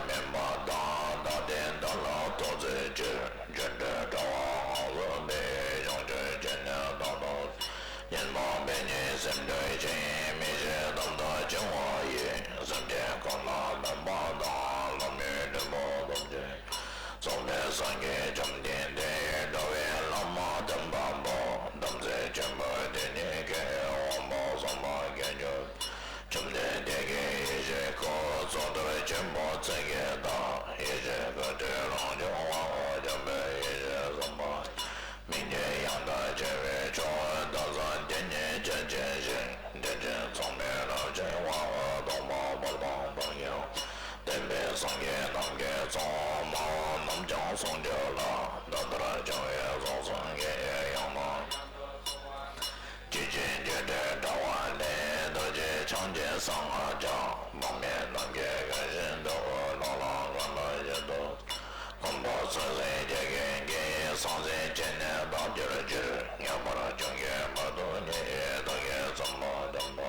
སྨན་པ་དང་། བདག་བསྟེན་བདག་ལ་ཐུགས་བརྩེ་ཕྱིར། སྒྱུ་འཕྲུལ་དྲ་བ་དབང་བསྐུར་བས། བྱང་ཆུབ་སྤྱོད་ནས་བདག་ལ། ཉོན་མོངས་པའི་ཉེས་སེལ་འདོད་ཅིང་། མི་ཤེས་ཐབས་དང་བྱ་བ་ཡི། སེམས་ཅན་ཀུན་ལ་སྨན་པ་དང་། ལམ་ཡང་དྲུག་པོ་ཐམས་ཅད། གཙུག་ཕུད་སངས་རྒྱས་བཅོམ་ལྡན་འདས། འགྲོ་བའི་བླ་མ་དམ་པ་པོ། དམ་ཚིག་ཆེན་པོ་དེ་ཉིད་ཀྱིས། དབང་པོ་གསུམ་པོ་སྐྱེ་འགྱུར། བཅོམ་ལྡན་འདས་ཀྱི་ཡེ་ཤེས་སྐུ། གཙུག་ཏོར་ཆེན་པོ་ཚིག་གི་བདག་ཡེ་ཤེས་སྐུ་སྟེ་རང་བྱུང་བའོ། འཇམ་དཔལ་ཡེ་ཤེས་གསུམ་པོ། མིག་གི་ཡང་དག་བྱ་བའི་མཆོག་དམ་རྫས་དེ་ཉིད་ཆོས་ཅན། ཞིང་དེ་ཉིད་མཚུངས་མེད་རབ་འབྱེད་པ། སྟོང་པ་བར་དང་བར་ཡང་། བསྟན་པའི་སངས་རྒྱས་རྣམས་ཀྱི་གཙོ། སྨྲ་བ་རྣམས་ཀྱང་ཟུང་འཇུག་ལ། ད་ལྟར་བྱུང་བའི་གཟུངས་སངས་རྒྱས་ཡང་དག་ཇི་བཞིན་སྒྱུ་འཕྲུལ་དྲ་བ་ལས། རྡོ་རྗེ་འཆང་གི་གསང་སྔགས་ཀྱང་། དཔག་མེད་རྣམས་ཀྱིས་མཁས་བཞིན་དུ། ལོ་ལ་གང་འདུལ་བཞིན་དུ། མགོན་པོ་ཚུལ་ཁྲིམས་རྒྱལ་མཚན་གྱིས། གསང་ཆེན་སྤྱན་ནི་དག་གྱུར་ཕྱིར། ངེས་པར་འབྱུང་གི་མ་ཐུབ་ཉིད། བདག་གིས་བསམ་པ་ཉམས་སུ།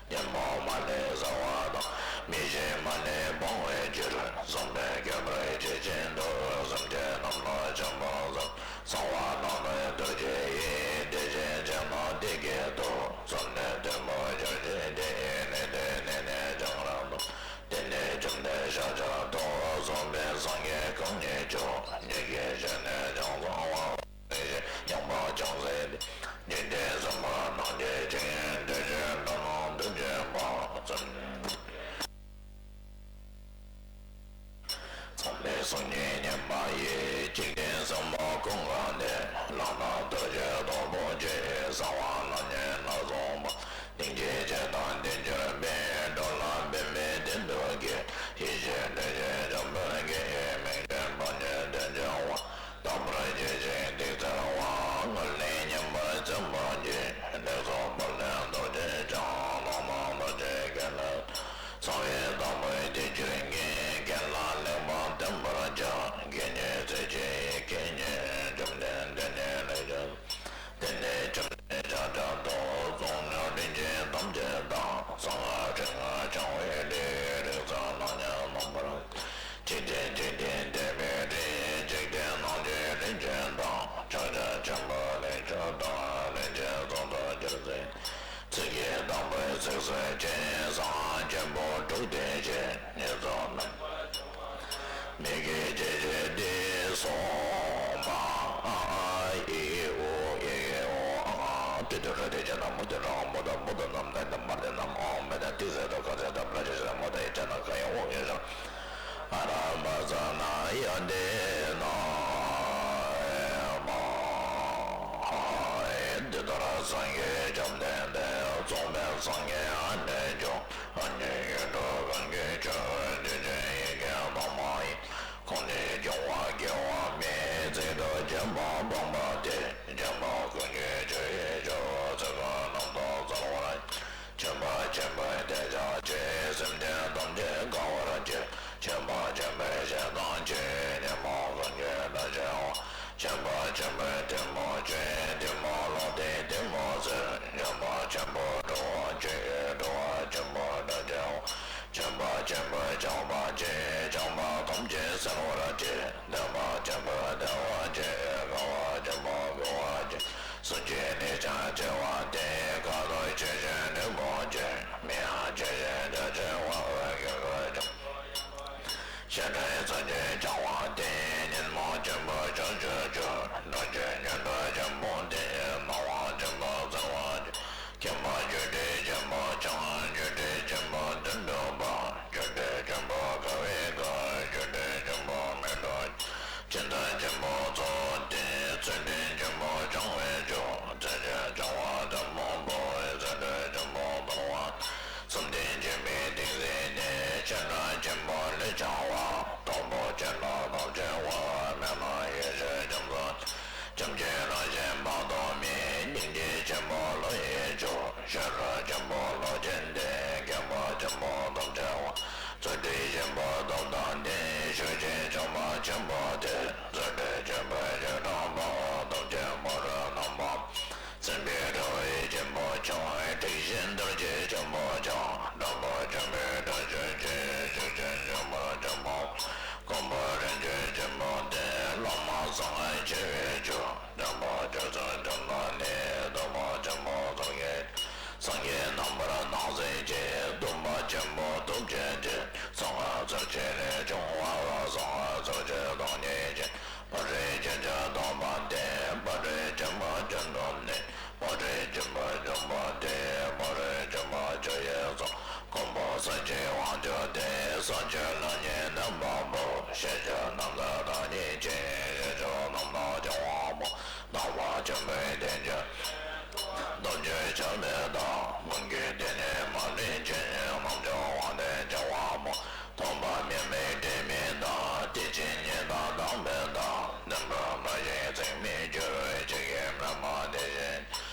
ཉོན་མོངས་མ་ལུས་བསལ་བ་དང་། མི་ཤེས་མ་ལུས་སྤོང་བའི་ཕྱིར། བསམ་པས་ཁྱབ་པར་བྱེད་བཞིན་དུ། སེམས་ཅན་རྣམས་ལ་བྱིན་པར་བྱ། གསང་བ་རྣམས་ནི་ཐུགས་རྗེ་ཡིས། དེ་བཞིན་གཤེགས་རྣམས་དེ་སྐད་དུ། བསམ་ལས་ཐུན་མོང་ཆོས་ཅན་དེ། གནས་དེར་གནས་ནས་ཀྱང་རབ་ཏུ། དེ་ནས་བཅོམ་ལྡན་ཤཱཀྱ་ཐུབ། གསུངས་པས་སངས་རྒྱས་གང་ཉིད་མཆོག་ཉིད་ཀྱི་ཞལ་ནས་ཀྱང་གསང་བ། ཡངས་པ་ལྗང་སེར་དེ། འཇིག་རྟེན་གསུམ་པ་སྣང་བྱེད་ཅིང་། དེ་བཞིན་འགྲོ་རྣམས་དོན་བྱེད་པ། ཚངས་པའི་གསུང་ཉིད་སྙན་པ་ཡིས། འཇིག་རྟེན་གསུམ་པོ་ཀུན་གང་སྟེ། ལག་ན་རྡོ་རྗེ་སྟོབས་པོ་ཆེ། གསང་བ་རྣམ་སྙན་ལ་སོགས་པ། གླིང་རྗེ་བཅས་དང་དེ་གྱུར་པའི། འགྲོ་ལ་ཕན་པའི་དོན་དུ་བསྐྱེད། ཡེ་ཤེས་དྲི་ཞིམ་ཆོམ་པོས་བསྐྱེད། མིག་ཆུས་ཕོ་ཉའི་དོན་བྱ་བ། རྟག་པར་བརྗོད་ཅིང་ཐུགས་བརྩེ་བ། སྔར་ནས་མཉམ་པར་བརྩམས་པར་བགྱི། ལེགས་སོ་དཔལ་ལྡན་རྡོ་རྗེ་འཆང་། ལོག་ལྟ་རྡོ་རྗེ་རྒྱལ་ལ། གསང་བའི་བདག་པོས་དེ་ཆོས་ཉིད། རྒྱལ་ལ་ལེགས་པར་བསྟན་པར་བྱ། དགེ་བསྙེན་ཚུལ་འཆོས་ཡི་གེ་ཉིད། བཅོམ་ལྡན་འདས་ནི་ལེགས་བྱུང་། དེ་ནས་བཅོམ་ལྡན་ཤཱཀྱ་ཐུབ། གསུང་རབ་རིན་ཆེན་ཐམས་ཅད་དང་། གསང་སྔགས་ཕྲེང་བ་འཆང་བའི་གྲས། རིགས་གསུམ་སྣང་བརྙེས་རྣམ་པར། འཇིག་རྟེན་འཇིག་རྟེན་བསྟན་པའི་རིགས། འཇིག་རྟེན་སྣང་བྱེད་རིན་ཆེན་དང་། ཕྱག་རྒྱ་ཆེན་པོ་ལས་བྱུང་དང་། རིན་ཆེན་གསུང་རབ་རྒྱལ་མཚན། ཚིག་གི་བདག་པོའི་ཚིགས་སུ་བཅད། གསང་སྔགས་ཆེན་པོ་དྲུག་སྡེ་བཞི། ཉེར་ཚོགས་རྣམ་པར་འཇོམས་པ། མི་དགེ་བྱེད་བྱེད་དེ་སོགས་པ། ཨ་ཨ་ཨི་ཨི་ཨུ་ཨི་ཨི་ཨོ་ཨ་ཨ། ཏི་ཏི་ར་ཏི་ཇ་ན་མུ་ཏི་ར་མུ་ད་བུ་ད་ནམ་ད་ད་མ་ཏི་ནམ་ཨོ་མེ་ད་ཏི་ཟེ་ད་ག་ཟེ་ད་བླ་ཇ་ཇ་ན་མུ་ད་ཡ་ཇ་ན་ག་ཡ་ཨོ་ཡ་ཇ། ཨ་ར་བ་ས་ན་ཡ་དེ་ན་མ་ཧ་ཡ། དེ་ལྟར་སངས་རྒྱས་བཅོམ་ལྡན་འདས། གཙུག་པའི་སངས་རྒྱས་ཨ་ནེ་ཆུང་། ཨ་ནེ་ཡུལ་དུ་གང་གི་ཆོས། དེ་ཆོས་ཡི་གེ་དང་མ་ཡིན། ཁོང་ནི་སྐྱོ་བ་སྐྱེ་བ་མེད། ཚིག་ཏུ་བྱམས་པ་སྤངས་པ་སྟེ། བྱམས་པ་ཀུན་གྱི་ཆོས་ཡིན་ཕྱིར། ཚིག་ཁ་རྣམས་དང་གསལ་བར། ཆོས་པ་ཆེན་པོའི་ཐལ་ཕྱག་ཕྱིར། སེམས་ཅན་ཐམས་ཅད་དགའ་བར་བྱེད། ཆོས་པ་ཆེན་པོའི་ཞལ་མཐོང་ཕྱིར། ཉོན་མོངས་ཀུན་གྱི་དགྲ་བཅོམ་པ། ཆོས་པ་ཆེན་པོའི་ཐུན་མོང་ཆོས། ཐམས་ཅད་གསལ་བར་བྱེད། བདེན་པ་ཆེན་པོའི་བདེ་བ་ཆེ། དགའ་བ་ཆེན་པོའི་དགའ་བ་ཆེ། གཟུགས་ཀྱི་གནས་ཀྱང་ཆེ་བ་སྟེ། ཁ་དོག་ཆོས་ཅན། ནུས་པ་ཆེ། མིང་ཡང་ཆོས་ཅན། ཆོས་ཆེ་བ། དགེ་བ་ཆེ། ཞེས་བྱ་ཡི་ཚོགས་ཀྱིས་བྱ་བ་སྟེ། ཉོན་མོངས་ཆེན་པོ་ཕྱོགས་བཅུར་གྱུར། འགྲོ་རྒྱུའི་ཉོན་མོངས་ཆེན་པོ་སྟེ། སྣང་བ་ཆེན་པོ་གསལ་བར་བྱེད། མཁྱེན་པ་སྤྱོད་བྲལ་ཆེན་པོ་འཆང་། སྤྱོད་བྲལ་ཆེན་པོ་དོན་གྲུབ་པ། སྤྱོད་བྲལ་ཆེན་པོ་དགའ་བའི་སྐུ། སྤྱོད་བྲལ་ཆེན་པོ་མི་འགྲོ། ཇི་ལྟར་ཆེན་པོ་གཙོ་བོ་སྟེ། ཚུལ་ཁྲིམས་ཆེན་པོ་འཆང་བའི་མཆོག། ཚུལ་ཁྲིམས་འཆང་བ་ཐུན་མོང་པོ། ཚུལ་ཁྲིམས་ཆེན་པོ་ཐུབ་པ། བསམ་གཏན་སྦྱིན་པའི་ཏིང་འཛིན་ཏེ། ཆེ་ཕྲ་ཆེན་པོ་ལས་བྱུང་བ། དང་པོ་ཆེ་ལ་ཐོབ་ཆེ་བ། མེད་ལ་ཡེ་ཤེས་རྒྱ་མཚོ། བྱམས་ཆེན་རང་བཞིན་དཔག་ཏུ་མེད། སྙིང་རྗེ་ཆེན་པོ་བློ་ཡི་མཆོག། ཤེས་རབ་ཆེན་པོ་བློ་ཆེན་ཏེ། མཁྱེན་པ་ཆེན་པོ་སྟོབས་ཆེ་བ། ཚུལ་ཁྲིམས་ཆེན་པོ་སྟོབས་དང་ལྡན། ཤུགས་ཅན་ཆགས་པ་ཆེན་པོ་སྟེ། ཚུལ་ཁྲིམས་ཆེན་པོའི་ཆོས་དྲངས་པ། སྟོབས་ཆེན་པོ་རུ་རྣམ་པ། སེམས་དཔའི་དྲ་བས་ཆེན་པོ་ཆགས། དྲེགས་ཤིང་འདར་བྱེད་ཆེན་པོ་ཆགས། དྲག་པོ་ཆེན་པོའི་དྲག་ཤུལ་ཆེ། ཤུགས་ཅན་ཆེན་པོ་ཆེན་པོ། ཀུན་པོ་རིན་ཆེན་ཆེན་པོ་སྟེ། བླ་མ་གསང་སྔགས་ཆེ་བའི་མཆོག། འདྲེན་པ་ཆོས་སྲུང་ཆེན་པོ་སྟེ། སྟོབས་པ་ཆེན་པོ་སྟོབས་ཀྱི། སངས་རྒྱས་རྣམ་པར་སྣང་མཛད་ཅིང་། སྟོན་པ་ཆེན་པོ་སྟོབས་ཆེན་ཏེ། གསང་སྔགས་ཚུལ་ཁྲིམས་ལས་བྱུང་བ། གསང་སྔགས་ཚུལ་ཁྲིམས་སྟོང་ཉིད་ཅན། ཕ་རོལ་ཕྱིན་བཅུ་སྟོན་པ་སྟེ། ཕ་རོལ་ཕྱིན་པ་བཅུ་འདོམས་ནས། ཕ་རོལ་ཕྱིན་པ་བཅུ་པ་སྟེ། ཕ་རོལ་ཕྱིན་པ་བཅུ་ཡི་གཙོ། ཀུན་པོ་ས་བཅུའི་དབང་ཕྱུག་སྟེ། ས་བཅུ་ལམ་གཉིས་བསྣན་པ་པོ། ཤེས་བྱ་རྣམ་དག་བདག་ཉིད་ཅན། ཤེས་བྱ་རྣམ་དག་སྐྱོང་བ་པོ། སྣང་བ་ཆེན་པོའི་བསྟན་བཅོས། སྟོབས་བཅུ་ཆགས་པའི་བདག། མང་པོའི་སྡེ་ནི་མ་ལུས་ཅན། རྣམ་ཅོ་དབང་ལྡན་བྱ་བ་པོ། སྟོན་པ་མིང་མེད་དྲི་མེད་བདག། བདེ་ཆེན་ཉིད་དང་དམ་པའི་བདག། བདེན་པར་སྨྲ་ཞིང་ཚིག་མི་སྒྱུར། ཆོས་ཀྱི་སྨོན་པ་དེ་བཞིན།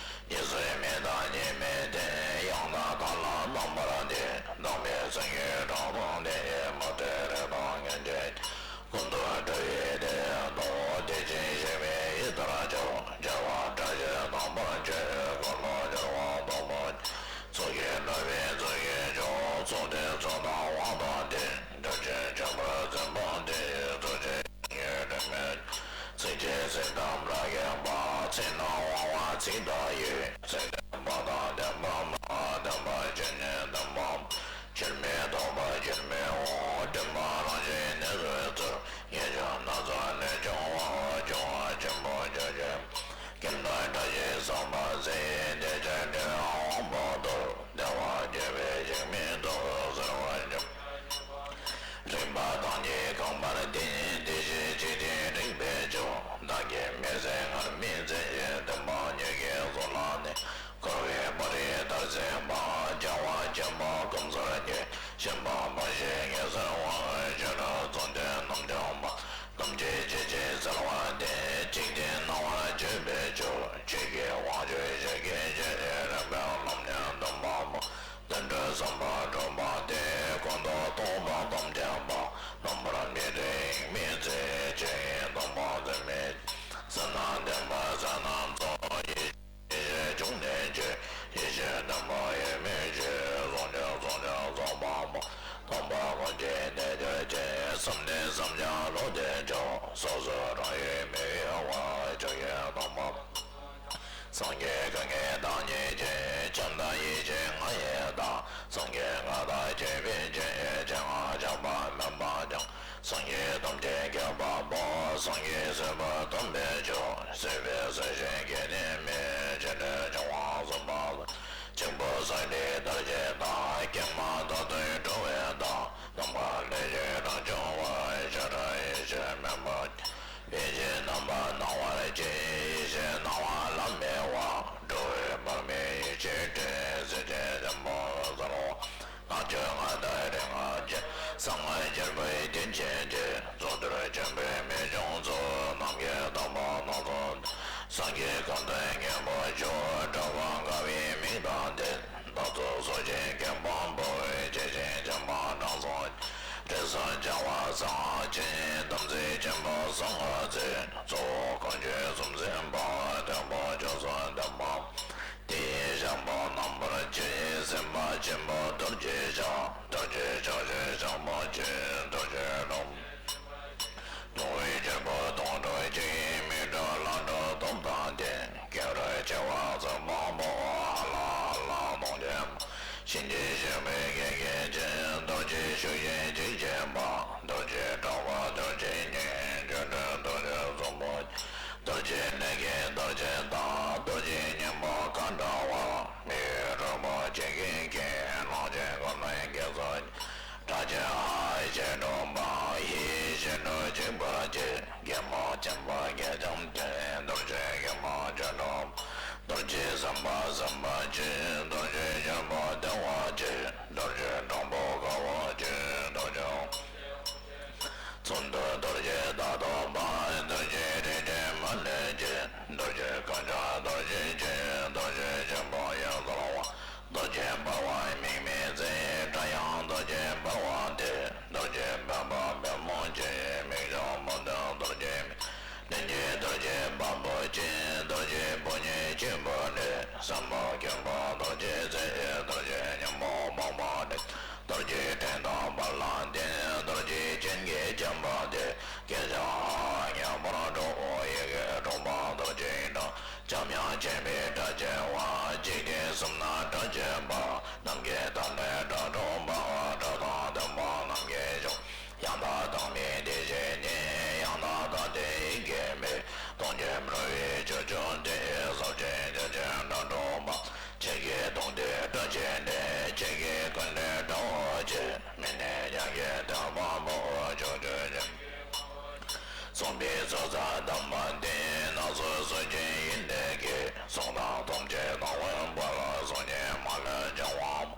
ཉེར་འཚོའི་མི་དང་ཉེར་མེད་བསྟེན། ཡང་དག་བདག་ལ་རྣམ་པར་དད། དམ་པའི་སེམས་ཀྱི་གྲངས་སུ་བསྟེན། མུ་སྟེགས་རིགས་དང་ངན་འབྱེད། ཀུན་ཏུ་སྒྲོལ་བའི་དེ་ཡང་དུ། བདེ་ཆེན་ཞི་བའི་ཡི་དྭགས་མཆོག། རྒྱལ་བ་བཀྲ་ཤིས་དམ་པ་ཆེ། འཁོར་ལོ་རྒྱལ་བ་སྟོབས་པོ་ཆེ། ཚོགས་ཀྱི་སྒྲུབ་པའི་ཚོགས་ཀྱི་མཆོག། ཚོགས་ཏེ་ཚོགས་དང་དབང་དང་ལྡན། སྒྲུབ་ཆེན་ཁྱད་པར་འཛིན་པ་སྟེ། ཚོགས་ཆེན་ཡོད་དྲི་མེད། ཚིགས་བཅད་ཚིག་དང་སྒྲ་གཅིག་པ། ཚིག་རྣམས་དབང་བ་ཚིག་དང་ཡི། ཚིག་བདེན་པ་དང་བདེན་པར་སྨྲ། བདེན་པ་ཇི་སྙེད་བདེན་པ། ཕྱིར་མི་ལྡོག་པ་ཕྱིར་མི་འོང་། དྲན་པ་རང་བཞིན་གནས་སུ་ཚུད། ངེས་འབྱུང་སྣ་ཚོགས་ལས་བྱུང་བ། བྱུང་བ་ཆེན་པོ་ཆོས་ཅན། རྒྱུན་དུ་བཀྲ་ཤིས་སངས་པ་སྲིད། བདེ་ཆེན་དྲི་བའི་དབང་པོ་ཐོབ། བདེ་བ་རྒྱས་པའི་ཞིང་མི་ཐོབ། གསལ་བ་འབྱུང་། རིག་པ་ཐམས་ཅད་གང་བར་བསྟན། བདེ་གཤེགས་འཇིག་རྟེན་རིག་པའི་མཆོག། བདག་གིས་མི་ཟིན་སྔར་མེད་མཛད། བདེན་པ་ཉིད་ཀྱི་གཟུངས་ལ་གནས། འཁོར་བའི་པར་རིས་མཐར་ཕྱིན་པ། བྱ་བ་ཆེན་པོ་སྐམ་སར་སྐྱེ། ཞེན་པ་མ་བཞེས་ངེས་གསལ་བ། བྱེ་བྲག་གཙོ་འདོད་རྣམ་འཇོམས་པ། ཐམས་ཅད་ཇི་བཞིན་གསལ་བ་སྟེ། འཇིག་རྟེན་སྣང་བར་བྱེད་པའི་མཆོག། ཆོས་ཀྱི་དབང་ཕྱུག་ཞིང་སྐྱེས་ཆེ། རིག་པའི་ལམ་ནི་སྟོན་པ་པོ། དོན་གྲུབ་བསམ་པ་གྲུབ་པ་སྟེ། ཀུན་ཏུ་རྟོག་པ་ཐམས་ཅད་སྤངས། རྣམ་པར་མི་འདྲེན་དབྱིངས་མི་ཚིག་ཆོས་ཉིད་སྟོང་པ་འཛིན་མེད། བསོད་ནམས་ལྡན་པ་བསོད་ནམས་གཙོ། ཡེ་ཤེས་འབྱུང་གནས་ཆོས། ཡེ་ཤེས་སྟོན་པ་དབྱེར་མེད་ཆོས། གཟུགས་ཅན་གཟུགས་ཅན་གཟུགས་མང་པོ། སྟོང་པ་ཀུན་གྱི་གནས་གྱུར་ཅིང་། བསམ་གཏན་བསམ་བྱ་བློ་ལྡན་མཆོག། སོ་སོ་རང་ཡུལ་མི་གཡོ་བ། ཆོས་ཀྱི་སྟོན་པ། སངས་རྒྱས་དགའ་ངེས་བདག་ཉིད་ཅན། བྱམས་དང་ཡེ་ཤེས་ང་ཡི་བདག། སངས་རྒྱས་ང་དང་ཁྱད་པར་ཅན། ཆེད་མངགས་ཆགས་པ་མེད་པ་ཀྱང་། སངས་རྒྱས་ཐམས་ཅད་མཁྱེན་པ་པོ། སངས་རྒྱས་སྲིད་པ་དམ་པའི་མཆོག། སྲིད་པའི་སྲིད་ཞིའི་སྐྱེ་གནས་མེད། ཆེ་འབྲིང་ཆུང་བ་གསུམ་པ། གཅིག་པུ་སངས་རྒྱས་ལྟར་ཞེས་དང་། ཀྱེ་མ་བདག་ཏུ་འགྲོ་བའི་བདག། ནམ་མཁའ་ལས་ཀྱང་རང་བྱུང་བ། ཤེས་རབ་ཡེ་ཤེས་མེད་པ། ཡེ་ཤེས་རྣམ་པར་སྣང་བར་བྱེད། ཡེ་ཤེས་སྣང་བ་ལམ་མེ་བ། འགྲོ་བའི་བར་མེད་ཡེ་ཤེས་སྤྲིན། སྲིད་ཞིའི་ཆེན་པོ་གསལ་བ། སྔགས་ཕྱོགས་སྔགས་བདག་རིག་སྔགས་ཀྱི། གསང་སྔགས་རྒྱལ་པོའི་མདུན་བསྐྱེད་ཅིང་། གཙུག་ཏོར་ཆེན་པོའི་མི་འབྱུང་གཙུག། ནམ་མཁའི་སྟོང་པ་སྣ་ཚོགས། སངས་རྒྱས་ཁམས་དང་མཉམ་པར་བཞུགས། གྲགས་པ་དགའ་བའི་མིང་དང་ལྡན། བདག་སོགས་ཚོགས་ཀྱི་མཁན་པོ་པོ། ཇི་བཞིན་བྱམས་པ་དྲང་སྲོང་། དྲིན་གསུམ་འཆང་བ་གསང་སྔགས་ཆེན། དམ་ཚིག་ཆེན་པོ་གསང་སྔགས་རྫས། གཙོ་བོ་ཁམས་གསུམ་གསུམ་འཛིན་པ། བརྟན་པོ་བཅུ་གསུམ་ལྡན་པ། དེ་ཡི་ཞབས་པོ་རྣམ་པར་བསྒྱུར། སེམས་དཔའ་ཆེན་པོ་རྡོ་རྗེ་ཞགས། རྡོ་རྗེ་ཞགས་ཀྱི་ཞབས་པོ་ཆེ། རྡོ་རྗེ་ལུང་། ཆུ་ཤིང་འཇིགས་བྱེད་པ། རྡོ་རྗེ་གྲགས་པ་རྡོ་རྗེ་སྙིང་། ཆོ་འཕྲུལ་རྡོ་རྗེ་གཟུགས་པོ། རྡོ་རྗེ་ནགས་ཀྱི་རྡོ་རྗེ་བདག་རྡོ་རྗེ་སྙིང་པོ་གང་འདྲ་བ། མི་ཡི་རོལ་པ་ཇི་སྐད་ཀྱི། གླང་ཆེན་ཀུན་ལས་སྐྱེས་སོ། སྒྲ་ཆེན་ཧ་ཞེས་འགྲོགས་པ། ཧི་ཞེས་འགྲོགས་འཇིགས་པར་བྱེད། གད་མོ་ཆེན་པོ་གད་རྒྱངས་དེ། རྡོ་རྗེ་གད་མོ་ཆེན་འགྲོགས། རྡོ་རྗེ་སེམས་དཔའ་སེམས་དཔའ་ཆེ། རྡོ་རྗེ་ཆེན་པོ་བདེ་བ་ཆེ། རྡོ་རྗེ་སྤྲང་པོ་དགའ་བོ་ཆེ། རྡོ་རྗེ་ཚོགས་འདུ་རྡོ་རྗེ་ལྟ་རྟོག་པ། རྡོ་རྗེ་རིགས་ཀྱི་མ་ལུས་ཆེ། རྡོ་རྗེ་མཁའ་སྤྱོད་རྡོ་རྗེ་ཆེ། རྡོ་རྗེ་ཆེན་པོ་ཡོན་ཏན་བ། རྡོ་རྗེ་འབར་བ་དམིགས་མེད་རྩལ། སྒྲ་དབྱངས་རྡོ་རྗེ་འབར་བ་སྟེ། རྡོ་རྗེ་འབར་བ་པད་མོ་ཆེ། མིག་ཆུ་མུ་ཏིག་རྡོ་རྗེ་མིག། ལྷན་སྐྱེས་རྡོ་རྗེ་དཔའ་བོ་ཆེ། རྡོ་རྗེ་བུ་ཉིད་གཅིག་པུ་ལས། སྲིན་པོ་ཁྱེར་པོ་རྡོ་རྗེ་རྩེ། རྡོ་རྗེ་སྙིང་པོ་འཕགས་པ་ལས། རྡོ་རྗེ་ཕྲེང་དང་བ་ལང་སྟེ། རྡོ་རྗེ་སྤྱན་གྱིས་བརྐྱང་བ་སྟེ། སྐད་ཅོར་ཧ་ཉམས་པར་སྒྲོགས། ཡི་གེ་དྲུག་པ་རྡོ་རྗེའི་སྒྲ། འཇམ་དབྱངས་ཆེན་པོའི་སྒྲ་ཆེ་བ། འཇིག་རྟེན་གསུམ་ན་སྒྲ་ཆེ་བ། ནམ་མཁའི་མཐའ་ཀླས་སྒྲ་སྒྲོགས་པ། སྒྲ་དང་ལྡན་པ་ནམ་མཁའི་ཕྱོགས། ཡང་དག་དག་མིན་བདེ་གཤེགས་ཉིད། ཡང་དག་དག་སྟེ་ཡི་གེ་མེད། སྟོང་ཆེན་འཕྲོ་བའི་ཁྱུ་མཆོག་སྟེ། ཟབ་ཅིང་རྒྱ་ཆེན་སྒྲ་སྒྲོགས་པ། ཆེ་གེ་སྟོང་སྟེ་སྒྲ་ཆེན་ཏེ། ཆེ་གེ་ཀུན་ལས་སྒྲ་བོ་ཆེ། མི་གནས་ཉག་གི་ཐོད་པ་པོ། ཕྱོགས་བཅུའི་སེམས་ཅན་གསུངས་པའི་ཚོགས་བསགས་དམ་པ་འདི། སྣ་ཚོགས་གསུང་ཆེན་ཡི་གེ་གསུང་དང་ཐམས་ཅད་གཏོང་བའི་དཔལ། གསུང་ཆེན་མ་ལུས་འཆང་བ།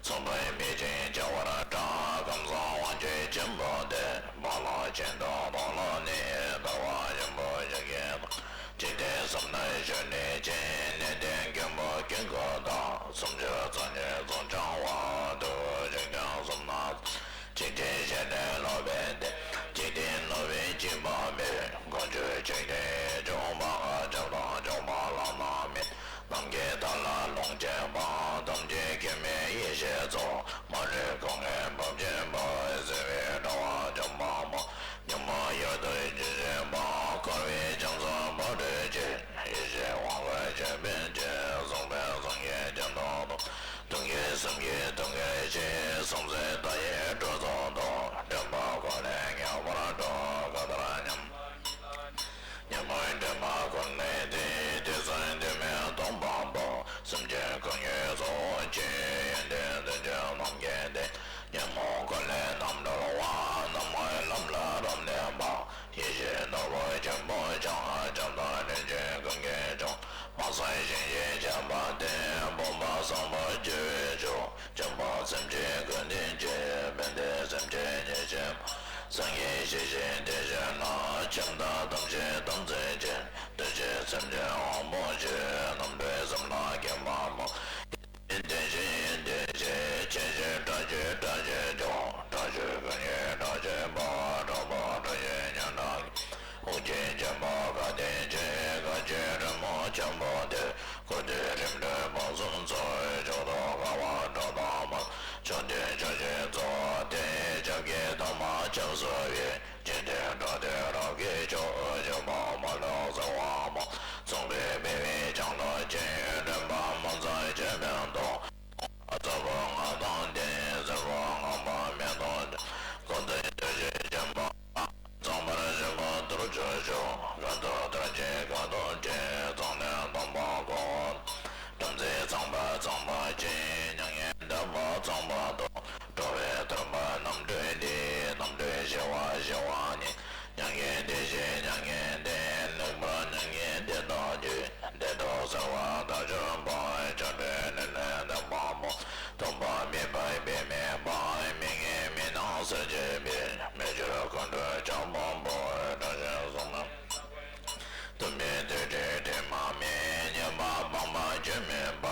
མཚུངས་པའི་མེད་ཅིང་བྱ་བར་སྐྲག། ཁམས་གསུམ་དབང་ཕྱུག་ཆེན་པོ་སྟེ། རྦ་ཀློང་ཆེན་དུ་གཏོང་ལ་ནི། ཐར་པ་ཆེན་པོ་ཞིང་གི་ཐང་། འཇིག་རྟེན་གསུམ་ན་བཞུགས་ནས་ཀྱང་། གནས་བརྟན་མགོན་པོ་ཀུན་དགའ་དང་། སུམ་ཅུ་རྩ་གཉིས་གཙུག་འཆང་བ། ཐུ་བོ་ཆེ་ཆུང་གསུམ་ན། འཇིག་རྟེན་ཞི་བདེ་སློབ་པའི་གཏེར། འཇིག་རྟེན་སློབ་པའི་སྤྱི་དཔལ་མེད། དཀོན་མཆོག་འཇིག་རྟེན་སྐྱོང་བ། ཁྱབ་དང་སྐྱོང་བ་བླ་ན་མེད། ནམ་མཁའི་མཐའ་ལ་ལྷུང་བྱེད་པ། ཐམས་ཅད་སྐྱེ་མེད་ཡེ་ཤེས་མཚོ། མ་ལུས་སྒོ་ལྔའི་འབབ་ཆེན་པ། བསིལ་བའི་དྲ་བ་འཇོམས་པ་མོ། ཉོན་མོངས་ཡུལ་དུ་འཇིགས་བྱེད་པ། འཁོར་བའི་རྒྱ་མཚོ་འབབ་འཁྲུགས་ཆེ། ཡེ་ཤེས་དབང་བསྐུར་ཆོས་འཕེལ་ཆེ། གསུངས་པས་གསུང་གི་རྒྱ་མཐོང་དུ། གདུང་བརྒྱུད་གསུམ་གྱི་གདུང་བརྒྱུད་ཆེ། སུམ་བརྩེགས་མཐའ་ཡས་གྲོལ་ཚོགས་སྟོན། འདྲེན་པ་འཁོར་ལས་ངེས་པར་སྒྲོལ། གང་ལྟར་ཉམས། ཉོན་མོངས་འདྲེན་པ་འཁོར་ལས་འདས། དུས་གསུམ་དུས་མེད་སྟོང་པ་པོ། སེམས་ཅན་ཀུན་གྱི་གཙོ་བོ་ཆེ། ཡོན་ཏན་བདུན་ཅུ་རྣམ་རྒྱལ་ཏེ། ཉོན་མོངས་འཁོར་ལོས་རྣམ་གྲོལ་བ། རྣམ་ལྔའི་ལམ་ལ་རབ་གནས་པ། ཡེ་ཤེས་ནོར་བུ་ཆེན་པོ་འཆང་། བྱམས་དང་ལྷན་ཅིག་ཀུན་གྱི་མཆོག། མ་སངས་ཞིང་གཤེགས་བྱམས་པ་སྟེ། སྤངས་པ་བཟང་པོ་སྤྱོད་པའི་མཆོག། འཇམ་དཔལ་སེམས་ཅན་ཀུན་བདེན་ཆེ། ཕན་བདེ་སེམས་ཅན་ཉེར་ཞི་མ། སངས་རྒྱས་ཞི་ཞིང་བདེ་ཞི་ལ། ཁྱབ་བདག་ཐམས་ཅད་དམ་ཚིག་ཅན། འདུ་བྱེད་སེམས་ཅན་དབང་པོ་ཆེ། རྣམ་གྲོལ་སེམས་ལ་མཁྱེན་པ་མོ། བདེན་བཞི་བདེན་བཞི་ཆེ། ཆོས་སྤྱོད་སྒྲ་སྤྱོད་སྒྲ་ཆེན་མཆོག། སྒྲ་སྤྱོད་ཀུན་གྱི་སྒྲ་ཆེན་པོ། སྒྲོགས་པ་སྒྲ་ཆེན་སྙན་གྲགས། དབུགས་འབྱིན་ཆེན་པོ་བཀའ་བདེ་ཆེ། བཀའ་བརྒྱུད་རོལ་མོ་ཆེན་པོ་སྟེ། སྐུ་མདུན་རིམ་གྲོ་སྤངས་གསུམ་མཚོན། མཆོག་ཏུ་དགའ་བ་སྒྲོགས་དང་མ། མཆོག་ཏུ་མཆོག་གི་གཙོ་བོ་སྟེ། ཆབ་ཀྱི་ཐ་མ་ཆབ་སོ་བའི། འཇིག་རྟེན་སྒྲ་དོན་རབ་ཀྱི་མཆོག། ཆོས་པ་མ་ལུས་གསལ་བ་མོ། ཚངས་པའི་བུ་བའི་ལྕང་ལོ་ཆེ། འདྲེན་པ་མ་ཚང་ཆོས་མེད་དང་། ལྟ་བུ་ལྔ་དང་ལྡན། སེར་པོ་ངང་པ་མེ་ཏོག་ལྡན། ཀུན་ཏུ་སྤྱོད་ཕྱིར་སྤྱན་པ། ཚངས་པར་བཞུགས་པ་དུར་ཁྲོད་བཞུགས། ཀ་ཏོ་དར་གྱི་ཁ་དོག་ཅན། ཚངས་ལས་སྟོན་པ་གོ་འོད། བྲམ་ཟེ་ཚངས་པ་ཚངས་པ་ཅན། མྱ་ངན་འདས་པ་ཚངས་པ་སྟོན། འགྲོ་བའི་ཐར་པ་རྣམ་གྲོལ་འདི། རྣམ་གྲོལ་ཞི་བ་ཞི་བ་ཉིད། མྱ་ངན་འདས་ཞི་མྱ་ངན་འདས། ལེགས་པར་མྱ་ངན་འདས་དང་བཅས། བདེ་སྟོབས་གསལ་བ་དལ་འབྱོར་པ། བྱང་ཆུབ་ལས་ལས་འདས་པ་པོ། ཐོབ་པ་མེད་པའི་བས་མེད་པ། མྱ་ངན་མེ་ནང་གསལ་བྱེད་པའི། མི་བསྐྱོད་ཀུན་གྲོལ་ལྕགས་ཕུར་པོ། དྲག་ཤུལ་གསུང་རྣམས། སྟོན་པའི་ཐོད་ཕྲེང་དྲི་མ་མེད། མཉེས་པ་སྤངས་པ་སྐྱོན་མེད་པ།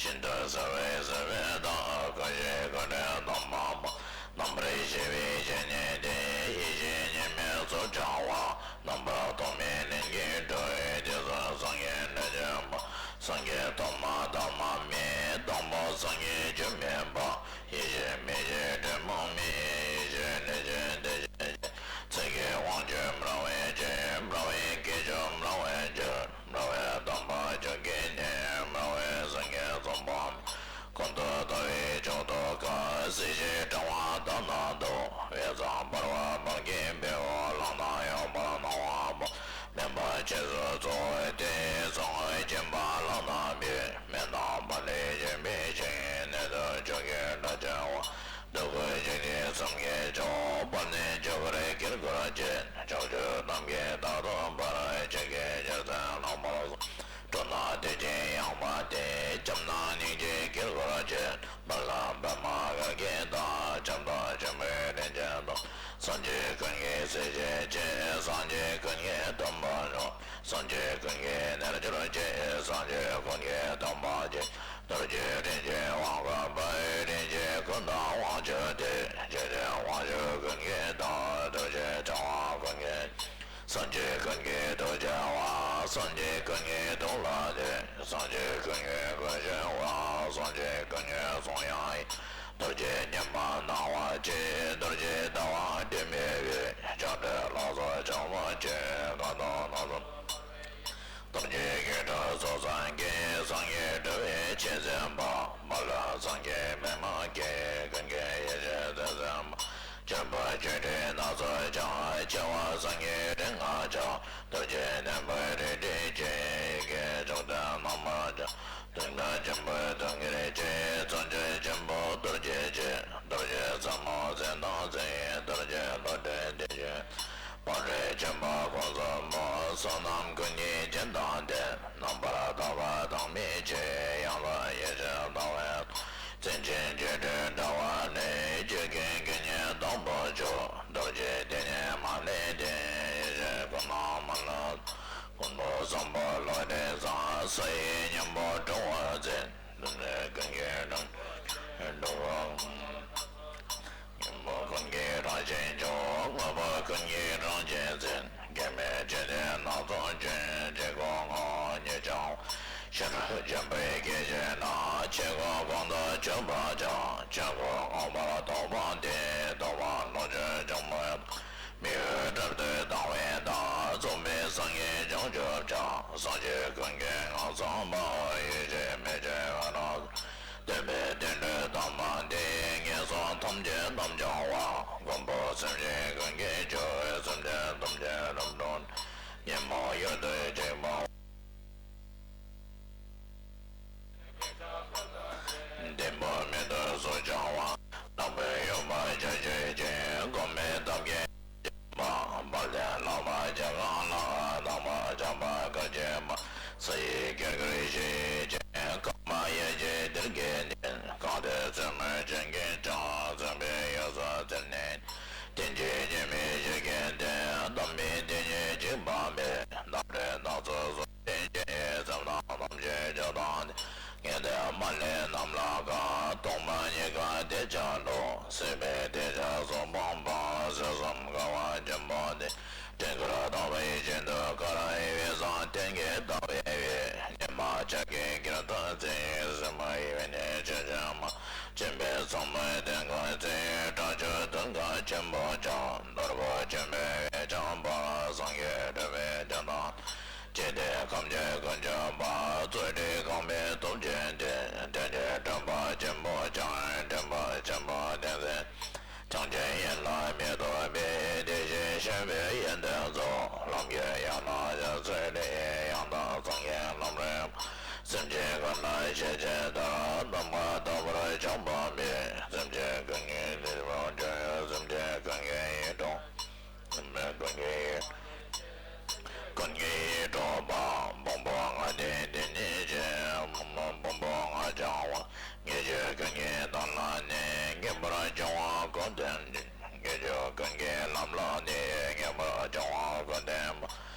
ཤིན་ཏུ་གསལ་བའི་གསལ་བའི་མདངས། ཀུན་གཞི་ཀུན་བྲལ་སྟོང་པ་པོ། རྣམ་པར་ཤེས་པའི་བཤེས་གཉེན་ཏེ། ཡེ་ཤེས་གཉིས་མེད་གཙོ་འཆང་བ། རྣམ་པར་ཐོབ་མེད་ལྷུན་གྱིས་གྲུབ། དེ་ཚུལ་སངས་རྒྱས་ལས་བྱོན་པ། སངས་རྒྱས་ཐོག་མ་ཐ་མ་མེད། དང་པོ་སངས་རྒྱས་རྒྱུ་མེད་པ། ཡེ་ཤེས་མེད་ཕྱིར་དྲི་མ་མེད། ཡེ་ཤེས་ལས་བྱོན་དེ་བཞིན་གཤེགས། ཚིག་གི་དབང་ཕྱུག་འབྲང་བའི་ཆོས། འབྲང་བའི་སྐྱེས་མཆོག་འབྲང་བའི་ ཀྱི་འབེབས་པ་ལག་ན་ཡོད་པར་སྣང་བ་པོ། མེད་པ་ཆོས་སུ་རྫོགས་པའི་དེ་གསུང་བའི་སྦྱིན་པ་ལག་ན་འབེབས། མེད་ན་པ་ལས་སྦྱིན་པའི་ཆོས་ཉིད་དུ་ཆོས་ཀྱི་སྒྲ་བྱ་བ། སྡུག་གུ་ཞིག་ནི་བསམ་གྱིས་ཆོག་པར་ནི་ཆོས་སྐུར་དཀྱིལ་འཁོར་བཅས། ཕྱོགས་བཅུ་ཐམས་ཅད་དག་ཐོབ་པར་ཆོས་ཀྱི་རྒྱལ་མཚན་ལྷག་པར་སོགས། འགྲོ་ན་བདེ་ཆེན་ཡངས་པ་སྟེ། འཁྱམས་ན་སྙིང་རྗེའི་དཀྱིལ་འཁོར་བཅས། དཔའ་ལ་པདྨ་གར་གྱི་མཐའ། ཁྱབ་བདག་ཆེན་པོའི་རིན་ཆེན་ཐོག། སངས་རྒྱས་ཀུན་གྱི་སྲས་བཅས་ཀྱི། སངས་རྒྱས་ཀུན་གྱི་དམ་པ་མཆོག། སངས་རྒྱས་ཀུན་གྱི་རྣལ་འབྱོར་ཆེ། སངས་རྒྱས་ཀུན་གྱི་དམ་པ་ཆེ། རྡོ་རྗེ་རིན་ཆེན་དབང་བསྐུར་བ། རིན་ཆེན་ཀུན་བདག་དབང་ཕྱུག་སྟེ། ཆོས་ཀྱི་དབང་ཕྱུག་ཀུན་གྱི་བདག། རྡོ་རྗེ་འཆང་དབང་ཀུན་གྱི། སངས་རྒྱས་ཀུན་གྱི་ཐུགས་རྗེ་དབང་། སངས་རྒྱས་ཀུན་གྱི་ཐུགས་ལ་གཏད། སངས་རྒྱས་ཀུན་གྱི་སྐུ་ཞབས་དབང་། སངས་རྒྱས་ཀུན་གྱི་གསུང་དབྱངས་ཡིན། རྡོ་རྗེ་སྙེམས་པ་སྣང་བ་མཆིས། རྡོ་རྗེ་ཟླ་བ་སྤྲིན་མེད་པའི། ལྕགས་སྤྲེལ་ལ་སོགས་ཕྱག་མོ་མཆོད། མཁའ་ལྟར་སྣང་གསུམ། རྡོ་རྗེ་སྐྱེ་འགྲོ་ཚོགས་བསགས་ཀྱིས། སངས་རྒྱས་གྲུབ་པའི་ཆོས་འཛིན་པ། དཔའ་ལ་སངས་རྒྱས་པདྨ་སྐྱེས། ཀུན་གྱི་ཡེ་ཤེས་སེམས་ཟིན་པ། ཆེན་པོ་ཆོས་དྲིལ་སྣ་ཚོགས་འཆང་། ཆེ་བ་སངས་རྒྱས་རིགས་ལྔ་འཆང་། རྡོ་རྗེ་རྣོན་པོ་རལ་གྲི་ཅན། ཡི་གེ་མཆོག་ཐུན་རྣམ་པར་འཆང་། དུང་དང་ཆེན་པོའི་དུང་དཀྱིལ་གྱི། བརྩོན་འགྲུས་ཆེན་པོ་རྡོ་རྗེ་ཆེ། རྡོ་རྗེ་ཟབ་མོ་ཚེ་དང་ཚེ་ཡི། རྡོ་རྗེ་བློ་གྲོས་བདེ་ཆེན། དཔའ་རིས་ཆེན་པོ་ཁོང་གསུམ་པོ། བསོད་ནམས་ཀུན་གྱི་རྒྱན་དང་ལྡན། རྣམ་པར་དག་པ་དང་མི་ཕྱེད། ཡང་དག་ཡེ་ཤེས་ལྟ་བའི། མཚན་ཅན་སྤྱོད་འབྲས་འདྲ་བ་ལས། ཆོས་ཀུན་དགེ་བསྙེན་དང་པོར་གྱུར། རྡོ་རྗེ་དེ་ཉིད་མ་ལུས་ཏེ། ཡེ་ཤེས་ཀུན་ལ་མ་ལུས། མགོན་པོ་བཟང་པོ་བློ་གྲོས་བཟང་། སོ་ཡི་གཉེན་པོ་གྲོལ་བར་མཛད། སེམས་ནི་ཀུན་གྱི་རང་བཞིན་གྲོལ་བ། གཉེན་པོ་ཀུན་གྱི་རང་བཞིན་མཆོག། དངོས་པོ་ཀུན་གྱི་རང་བཞིན་འཛིན། སྐྱེ་མེད་ཆོས་དེ་སྣ་ཚོགས་ཀྱི། དཀྱིལ་འཁོར་ལྔ་བོ་ཉིད་འཆང་བ། ཤེས་རབ་ཆེན་པོའི་སྐྱེ་མཆེད་ལ། ཆོས་སྐུ་གང་དུ་གྱུར་པར་བྱ། ཆོས་སྐུ་ལྷག་པར་རྟོགས་པ་དེས། རྟོགས་པ་ལོངས་སྤྱོད་འཇོམས་པའི། མི་འོས་རབ་ཏུ་དང་བའི་བདག། རྫོགས་པའི་སངས་རྒྱས་བྱང་ཆུབ་ཕྱོགས། སངས་རྒྱས་ཀུན་གྱི་ངང་ཚང་པ། ཡེ་ཤེས་མེ་ལྕེ་ལྔ་རབ། སྟོན་པའི་བསྟན་འགྲོའི་དམ་པ་དེས། ངན་སོང་ཐམས་ཅད་རྣམ་སྦྱོང་བ། མགོན་པོ་སེམས་ཅན་ཀུན་གྱི་སྤྱོད། སེམས་ཅན་ཐམས་ཅད་རབ་སྒྲོལ། ཉོན་མོངས་གཡུལ་དུ་འཇིགས་པ། བདེན་པ་མེད་དུ་སུ་འཆང་བ། ནག་པོའི་ཡུ་བ་ཆ་ཆོས་ཅན། གོམས་པའི་ཐབས་མཁས་པ། དཔལ་ལྡན་ལག་པ་ལྕགས་ཁང་ལ། དམ་པ་ཆགས་པ་གར་བྱེད་པ། ས་ཡི་སྐྱེ་རྒུའི་ཞི་བྱེད་ཅན། རྐང་པ་གཡས་འཁྱིལ་གཏེར་གྱི་གདན། རྐང་མཐིལ་རྩེ་མོ་ཅན་གྱི་བྱང་། བཙུན་པའི་གཡས་སུ་བཙིར་ནས། བསྟན་བཅོས་འཆད་མེད་ཞལ་གྱི་སྟེང་། དམ་པའི་དེ་ཉིད་འཇིགས་པ་མེད། རྣམ་འདྲེན་སྣ་ཚོགས་སུ་བསྟན་ཅིང་། སེམས་ནང་ཐམས་ཅད་སྐྱོབ་དང་ལྡན། ངན་འདས་མ་ལུས་རྣམས་ལ་དགའ། སྟོང་པ་ཉིད་དགའ་བདེ་ཆེན་ལུགས། སྲིད་པའི་བདེ་ཆེན་གཟུགས་ཕུང་པ། སྲིད་གསུམ་དགའ་བ་ཆེན་པོ་དེ། དཀྱིལ་འཁོར་དག་པའི་ཞིང་དུ་དཀར། དབུས་གསལ་སྟོན་ཀའི་ཟླ་བའི་དབུས། ཉི་མ་ཕྱེད་ཀྱི་དཀྱིལ་དུ་བརྩིགས། སྲིན་མོ་ཡི་ནི་ཆོས་ཅན་མ། སྦྱིན་པའི་ཚོགས་མའི་གདན་ཁང་བརྩིགས། དྲག་ཤུལ་དུང་དཀར་ཆེན་པོ་འཆང་། ནོར་བུ་ཆེན་པོས་འོད་འཆང་བ། སངས་རྒྱས་སྤྲུལ་པའི་སྤྱན་དང་། འཇིག་རྟེན་ཁམས་ཀྱི་ཀུན་ཁྱབ་པ། རྩོད་ལྡན་ཁང་པའི་སྟོབས་ཆེན་ཏེ། དེ་ཉིད་སྤྲུལ་པ་ཆེན་པོ་འཆང་། སྤྲུལ་པ་ཆེན་པོ་སྟེང་གསལ། བྱང་ཆུབ་ཡན་ལག་མེ་ཏོག་པའི། དེ་བཞིན་གཤེགས་པའི་ཡོན་ཏན་རྫོགས། ལམ་གྱི་ཡན་ལག་ཞལ་ཚོལ་ཏེ། ཡང་དག་སངས་རྒྱས་ལམ་རིམ། སེམས་ཅན་ཀུན་ལ་ཤེས་བྱའི་མཐར། ནམ་མཁའ་ལྟ་བུར་འཆང་བ་མེད། སེམས་ཅན་ཀུན་གྱི་སྡིག་པ་སྤོང་། སེམས་ཅན་ཀུན་གྱི་ཡིད་འཕྲོག་སེམས་ཅན་ཀུན་གྱི་ཡིད། ཀུན་གྱི་ཡིད་འཕྲོག་པ། ཕུང་པོ་ལྔ་སྟེང་དེ་ཉིད་ཅན། ཕུང་པོ་ལྔ་འཆང་བ། ངེས་འབྱུང་ཀུན་གྱི་དོན་ལ་གནས། ངེས་པར་འབྱུང་བ་ཀུན་བསྟན་ཅིང་། ངེས་འབྱུང་ཀུན་གྱི་ལམ་ལ་གནས། ངེས་པར་འབྱུང་བ་ཀུན་བསྟན་པ།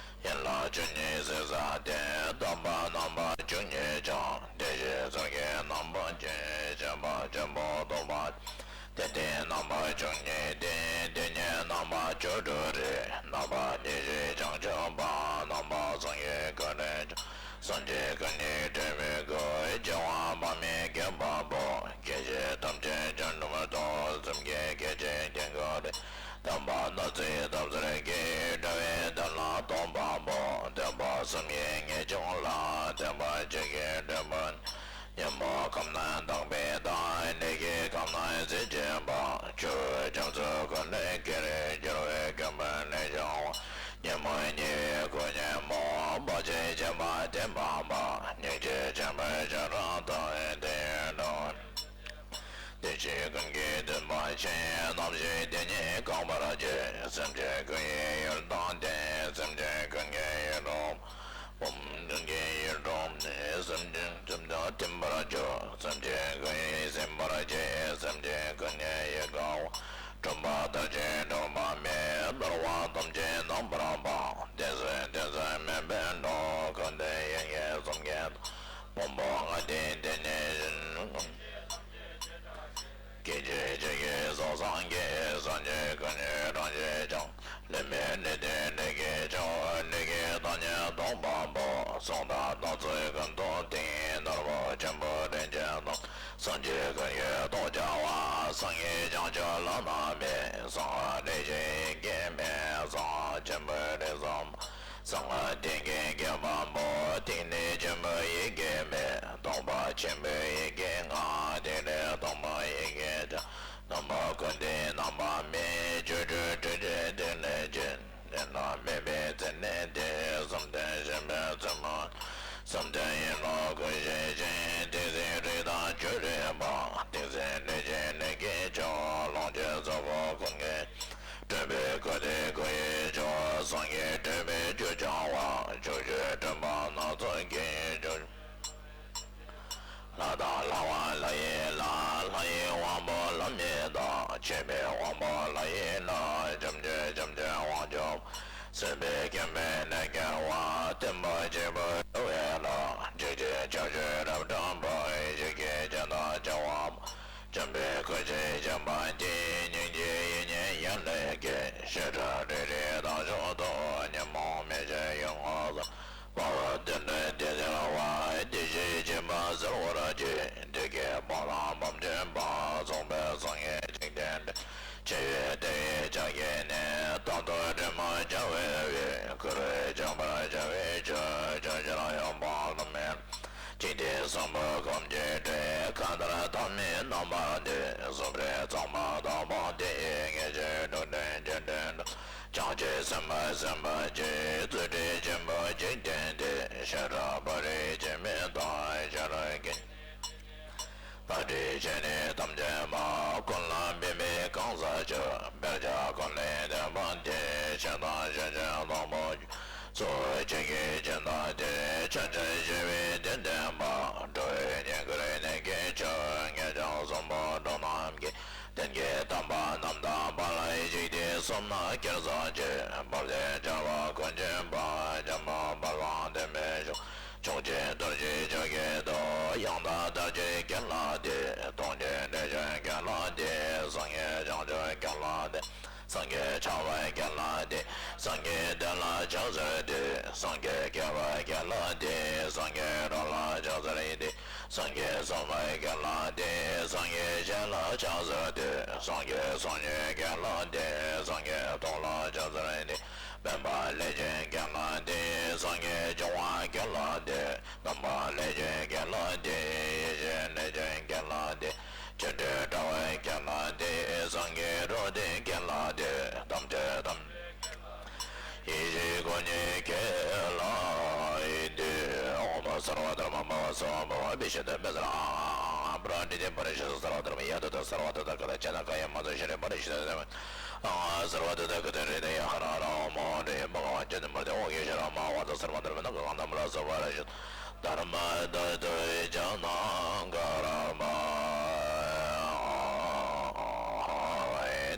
ཡན་ལག་བཅུ་གཉིས་ཟད་ས་སྟེ། དམ་པ་རྣམ་པ་བཅུ་གཉིས་འཆང་། དེ་བཞིན་ཚོགས་ཀྱི་རྣམ་པ་ཅན། བྱེད་པ་ཆེན་པོ་རྟོགས་པ། དེ་སྟེང་རྣམ་པ་བཅུ་གཉིས་ཏེ། དེ་ཉིད་རྣམ་པ་བཅུ་དྲུག་རེ། རྣམ་པ་ཉེར་བཞི་བྱང་ཆུབ་པ། རྣམ་པ་སངས་རྒྱས་ཀུན་ལས་འཆང་། སངས་རྒྱས་ཀུན་གཉིས་སྤྲུལ་པའི་སྐུ། སྐྱེ་བ་དཔག་མེད་བསྐལ་པ་པོ། སྐྱེ་མཆེད་ཐམས་ཅད་བྱང་ཆུབ་ཏུ། སེམས་བསྐྱེད་སྐད་ཅིག་དཀྱིལ་འཁོར་རེ། དམ་པ་སྣང་སྲིད་ཐབས་ཟེར་གྱིས། འགྲོ་བའི་དོན་ལ་སྟོན་པ་པོ། སྟོན་པ་གསུམ་གྱི་ངེས་འབྱུང་ལ། སྟོན་པ་ཆོས་ཀྱི་སྤྲུལ་པ། ཉོན་མོངས་ཁམས་རྣམས་དག་པའི་མཐའ། ནད་ཀྱི་ཁམས་རྣམས་ཟད་བྱེད་པ། ཆུ་བོའི་རྒྱ་མཚོ་ཀུན་ལས་སྐྱེས། སྦྱོར་བའི་དགེ་ ཉོན་མོངས་ཉེ་བའི་སྐུ་ཉོན་མོངས། འབའ་ཞིག་སྦྱིན་པ་དེ་མ་འབད། སྙིང་རྗེ་ཆེན་པོས་བྱ་རུང་དག། དེ་ཡི་འགྲོ། བདེ་གཤེགས་ཀུན་གྱི་སྟོན་པ་ཆེ། ནམ་ཞིག་དེ་ཉིད་བསྐང་བར་བགྱི། སེམས་ཅན་ཀུན་གྱི་ཡུལ་དང་ལྡན། སེམས་ཅན་ཀུན་གྱི་ཡུལ་དུ། བུམ་ཀུན་གྱི་ཡུལ་དུ་སེམས་ཅན་སེམས་ཅན་ཐིམ་པར་གྱུར། སེམས་ཅན་ཀུན་ཡིད་ཚིམ་པར་བགྱི། སེམས་ཅན་ཀུན་གྱི་ཡིད་ཀ་བ། གྲུབ་པ་མཐར་ཕྱིན་གྲུབ་པ་མེད། འདུལ་བ་ཐམས་ཅད་རྣམ་པར་སྤངས། བདེན་བཞི་བདེན་བཞི་མེད་པའི་འགྲོ། ཁམས་ལྡན་ཡིད་ཀྱི་གསུམ་གྱི་ཕུང་པོ་ལྔ་སྟེ་དེ་ཉིད་བཞིན། སྐད་ཅིག་གཅིག་གིས་སོ་སངས་རྒྱས། སངས་རྒྱས་ཀུན་གྱི་གྲངས་ཀྱིས་ཀྱང་། ལུས་མེད་ལུས་ལྡན་ལུས་ཀྱི་མཆོག་ལུས་ཀྱི་བདག་ཉིད་སྟོང་པ་པོ། གསུང་དང་བདག་ཚོད་ཀུན་ཏུ་ལྡན། ནོར་བུ་ཆེན་པོ་དྲིན་ཅན་དང་། སངས་རྒྱས་ཀུན་གྱི་ཐུགས་བཅག་པ། གསང་ཡུལ་བྱང་ཆུབ་ལམ་སྣ་མེད། གསང་བ་ལས་གཞན་ཡི་གེ་མེད། གསང་བ་ཆེན་པོའི་རིགས་སམ། གསང་བ་ཐེག་གི་རྒྱལ་པོ། ཐིག་ལེ་ཆེན་པོའི་ཡི་གེ་མེད། སྟོང་པ་ཆེན་པོའི་ཡི་གེ་ལྔ། ཐིག་ལེ་སྟོང་པའི་ཡི་གེ་བརྒྱ། རྣམ་པ་ཀུན་ལྡན་རྣམ་པ་མེད། སྤྱོད་སྤྲུལ་སྤྲོས་བྲལ་ཐིག་ལེ་ཅན། བླ་ན་མེད་པའི་ཚེ་ནས་ཏེ། བསམ་གཏན་ཞེན་པའི་རྩེ་མོ། བསམ་གཏན་ཡིད་ལ་ཀུན་ཤེས་ཤིང་། ཏིང་འཛིན་རིགས་དང་ཆོས་རིག་པ། ཏིང་འཛིན་ལུས་ཅན་ལུས་ཀྱི་མཆོག་ལོངས་སྤྱོད་རྫོགས་སྐུ་ཀུན་གྱི། སྤྲུལ་པའི་སྐུ་སྟེ་སྐུ་ཡི་མཆོག་སངས་རྒྱས་སྤྲུལ་པའི་རྒྱུ་སྦྱང་བ། ཕྱོགས་བཅུའི་སྤྲུལ་པ་སྣ་ཚོགས་ཀྱི་རྒྱུ། ལྷ་དང་ལྷ་བ་ལྷ་ཡི་ལྷ། ལྷ་ཡི་དབང་པོ་ལྷ་མིའི་བདག་ཆེས་པའི་དབང་པོ་ལྷ་ཡི་ལྷ། ལྕམ་ཆེན་ལྕམ་ཆེན་དབང་ཕྱུག་སྲིད་པའི་མཁན་པོའི་ལས་སྐལ་བ། བསྟན་པ་གཅིག་པུ་འགྲོ་བའི་ལྷ། འཇིགས་བྱེད་ཁྱབ་བྱེད་རབ་སྤྲུལ་པ། ཡེ་ཤེས་སྤྱན་དང་བྱེ་བ། འཇམ་དཔལ་སྐུ་ཆེན་འཇམ་དཔལ་དཀྱིལ། སྙིང་རྗེའི་ཡུལ་ཉིད་ཡར་ལས་སྐྱེས། བཤད་གྲྭ་རེ་རེའི་གདན་ཕྱོགས་སུ། ཉོན་མོངས་མེ་ལྕེ་ཡོད་ངོ་ཟེར། དཔའ་བོ་བདུད་འདྲེ་སྡེ་གདུལ་བ། བདེ་གཤེགས་སྦྱིན་པ་གསལ་བར་བགྱི། བདེ་དགེ་སྤང་བླང་སྨོན་ཆེན་པ། རྫོགས་པའི་སངས་རྒྱས་འཇིག་རྟེན་འདྲེན། ཆེ་བའི་དེ་ཡི་ཕྱག་གིས་ནི། རྟག་ཏུ་དྲི་མ་བྱ་བའི་དབུས། ཀུ་རེ་བྱང་བར་བྱ་བའི་ཕྱིར། ཕྱོགས་བཅུར་གཡོ་བ་ལྷ་མིའི། འཇིག་རྟེན་གསུམ་པོ་ཁམས་ཀྱི་སྤྲིན། མཁའ་ལྟར་མཐའ་མེད་རྣམ་པར་འདུས། གསུམ་རིག་གཙང་མ་དག་པོ་སྟེ། ངེས་ཤེས་དྲུག་ལྡན་རྒྱུད་འདྲེན་དྲུག་བྱང་ཆུབ་སེམས་དཔའ་སེམས་དཔའ་ཆེ། རྩོད་སྒྲུབ་ཆེན་པོ་འཇིག་རྟེན་འདས། ཤེས་རབ་པ་རིག་འཆི་མེད་དང་། ཤེས་རབ་ཀུན། ལྷ་འདྲེ་ཆོས་ཉིད་ཐམས་ཅད་མ། ཀུན་ལ་ཕན་པའི་གང་ཟག་ཆོས། དཔེར་བྱ་ཀུན་ལས་འདས་པ་སྟེ། ཆོས་དང་ཕྱིན་ཅི་ལོག་པོ། ཚུལ་འཆོས་ཀྱི་སྦྱིན་བདག་སྟེ། ཕྱིན་ཅི་ཞི་བའི་དོན་སྟོན་པ། འགྲོ་བའི་བསྙེན་བཀུར་གནས་ཀྱི་མཆོག་ངེས་བྱང་གསུམ་པོ་འགྲོ་རྣམས་ཀྱི། གཏན་གྱི་དམ་པ་རྣམ་དག་པ། འཇིག་རྟེན་གསུམ་ན་སྐྱེ་ཚར་གྱི། དཔལ་ལྡན་རྒྱལ་བ་དཀོན་མཆོག་དཔལ། འཇམ་དཔལ་དཔའ་བཟང་བསྟན་པའི་མཆོག་མཆོག་སྦྱིན་རྡོ་རྗེ་འཆང་གི་མཐུ། ཡང་དག་མཐར་ཕྱིན་རྒྱལ་ལ་འདུད། སྟོང་ཉིད་འདྲེན་བྱེད་རྒྱལ་ལ་འདུད། སངས་རྒྱས་བྱང་ཆུབ་རྒྱལ་ལ་འདུད། སངས་རྒྱས་འཆང་བའི་རྒྱལ་ལ་འདུད། སངས་རྒྱས་བསྟན་ལ་ཕྱག་འཚལ་འདུད། སངས་རྒྱས་རྒྱལ་བའི་རྒྱལ་ལ་འདུད། སངས་རྒྱས་གྲགས་ལ་ཕྱག་འཚལ་འདུད། སངས་རྒྱས་གསང་བའི་རྒྱལ་ལ་འདུད། སངས་རྒྱས་ཞལ་ལ་ཕྱག་འཚལ་འདུད། སངས་རྒྱས་གསང་ཆེན་རྒྱལ་ལ་འདུད། སངས་རྒྱས་ཐུགས་ལ་ཕྱག་འཚལ་འདུད། སྨོན་པ་ལས་ཆེན་རྒྱལ་ལ་འདུད། སངས་རྒྱས་འབྱུང་བ་རྒྱལ་ལ་འདུད། རྣམ་པ་ལས་ཆེན་རྒྱལ་ལ་འདུད། ཡེ་ཤེས་ལས་ཆེན་རྒྱལ་ལ་འདུད། ཆོ་འཕྲུལ་དྲ་བའི་རྒྱལ་ལ་འདུད། སངས་རྒྱས་རོ་ཏི་རྒྱལ་ལ་འདུད། ཐམས་ཅད་ཐམས། ཡེ་ཤེས་སྐུ་གཉིས་རྒྱལ་ལ་འདུད། ཨོཾ་སརྦ་དྷརྨ་བྷ་བ་སྭ་ཧཱ། བྷ་བ་བི་ཤུདྡྷ་བྷཱ་ས་ལ་ཨ་པྲ་ཌི་ཏ་པ་རི་ཤུདྡྷ་སརྦ་དྷརྨ་ཡ་ཏ་ཏ་སརྦ་ཏ་ཏ་ཀ་ཏ་ཅ་ན་ཀ་ཡ་མ་ཙ་ཤྲཱི་པ་རི་ཤུདྡྷ་ཨ་སརྦ་ཏ་ཏ་ཀ་ཏ་རི་ཏ་ཡ་ཧ་ར་ཧ་ར། ཨོཾ་ཨོཾ་ཨྲི་ཡེ་བྷ་ག་ཝཱན་ཅ་ཏི་མུར་ཏེ་ཨོ་ཀེ་ཤྭ་ར་མ་ཧཱ་བཛྲ་སརྦ་དྷརྨ་ན་ག་ག་ན་མ་ལ་སརྦ་རི་ཤུདྡྷ་དྷརྨ་ཏ་ཏུ་ཅ་ན་ཀ་ར་མ།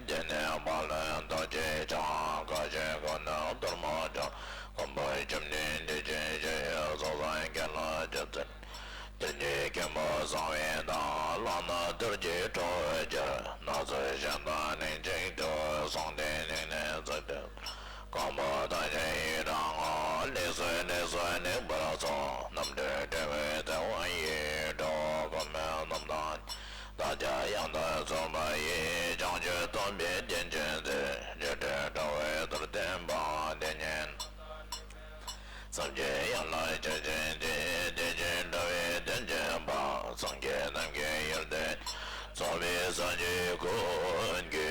དེ་ནས་དཔལ་ལྡན་རྡོ་རྗེ་འཆང་། བཀའ་ཆེན་ཀུན་ནས་གཏོར་མ་འཆང་། མགོན་པོ་བཅོམ་ལྡན་འདས་ཀྱི་ཞལ། ཕྱག་འཚལ་རྒྱལ་ལ་ཕྱག་འཚལ། དོན་གྱི་མཁན་པོ་གསང་བའི་བདག་བླ་ན་རྡོ་རྗེ་ཁྲོ་ཆུ། སྣ་ཚོགས་གཞན་དག་ནི་གཅིག་ཏུ། གསང་བདེ་ནི་ནི་ཚིག་ཏུ། གང་པོ་ཐམས་ཅད་ཡི་རང་ངོ་། ལེགས་སོ་ལེགས་སོ་ལེགས་པར་སོ། རྣམ་འདྲེན་བྲལ་བའི་ཚེ་དབང་ཡིས། འགྲོ་བ་ཀུན་ལ་རྣམ་དག་བདག་ཀྱང་ཡང་དག་རྫོགས་པ་ཡི། བྱང་ཆུབ་སྟོན་པའི་སྟན་ཅན་མཛད། སྤྱོད་འབྲས་དྲ་བའི་མཐུར་སྟོན་པ། དེ་ཉིད་ཐམས་ཅད་ཡན་ལག་ཆགས་ཅན་ཏེ། བདེ་ཆེན་དྲ་བའི་སྟན་བྱེད་པ། སངས་རྒྱས་རྣམས་ཀྱི་ཡུལ་ཏེ། རྫོགས་པའི་སངས་རྒྱས་ཀུན་གྱི་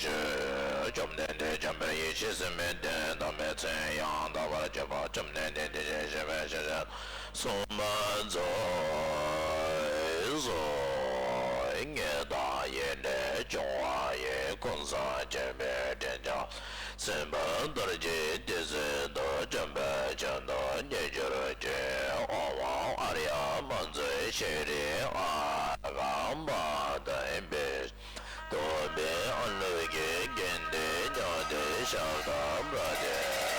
ཞབས། བཅོམ་ལྡན་འདས་ བྱམས་པའི་ཡེ་ཤེས་སེམས་དཔའི་གདན། དམ་པའི་མཚན་ཡང་དག་པར་བརྗོད་པ། བཅོམ་ལྡན་འདས་དེ་བཞིན་གཤེགས་པའི་ཞལ་བཞུགས་གསུངས་པ་རྫོགས་སོ། ངེས་དང་ཡེ་ནས་འབྱུང་བ་ཡི། ཀུན་བཟང་མཁྱེན་པའི་དྲིན་ཅན་སེམས་དཔའ་རྡོ་རྗེ་ཏི་སེ་མདོ། བྱམས་པའི་ཆོས་སྟོན་ཉེ་གྱུར་ཅིག་དབང་བོ་ཨཱརྱ་མ་ཛུ་ཤྲཱི་ཨ་ག་མ་དམ་པའི་སྟོན་པའི་ཨ་ལུ་གི་དགེ་འདུན་མྱང་འདས་ཤ་སྟག་བྲག་སྟེང་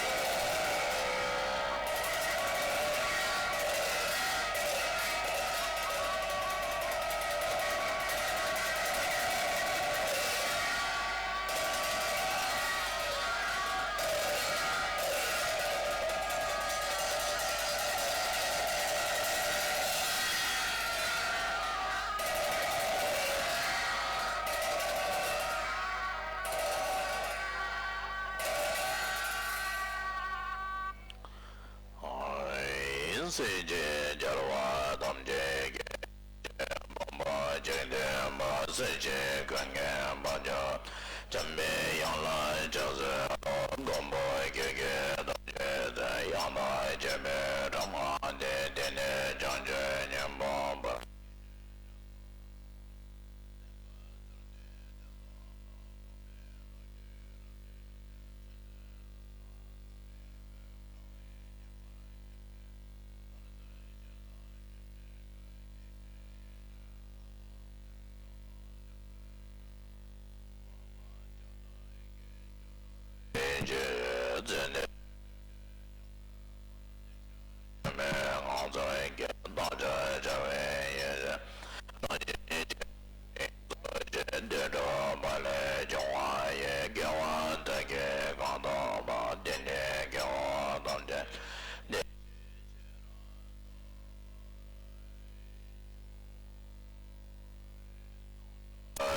སྲིད་ཞིའི་རྒྱལ་བ་ཐམས་ཅད་ཀྱི། ཕུང་པོ་འཇིག་རྟེན་པ། སྲིད་ཞིའི་ཀུན་མཁྱེན་དཔལ་འབྱོར། འཇམ་པའི་དབྱངས་ལ་ཕྱག་འཚལ་ལོ། མགོན་པོ་ཁྱེད་ཀྱི་ཐམས་ཅད་མཚན། ཡང་དག་མཁྱེན་པའི་གྲགས་སྔགས་འདི། དེ་ནས་བྱང་ཆུབ་སྙིང་པོར་བོར།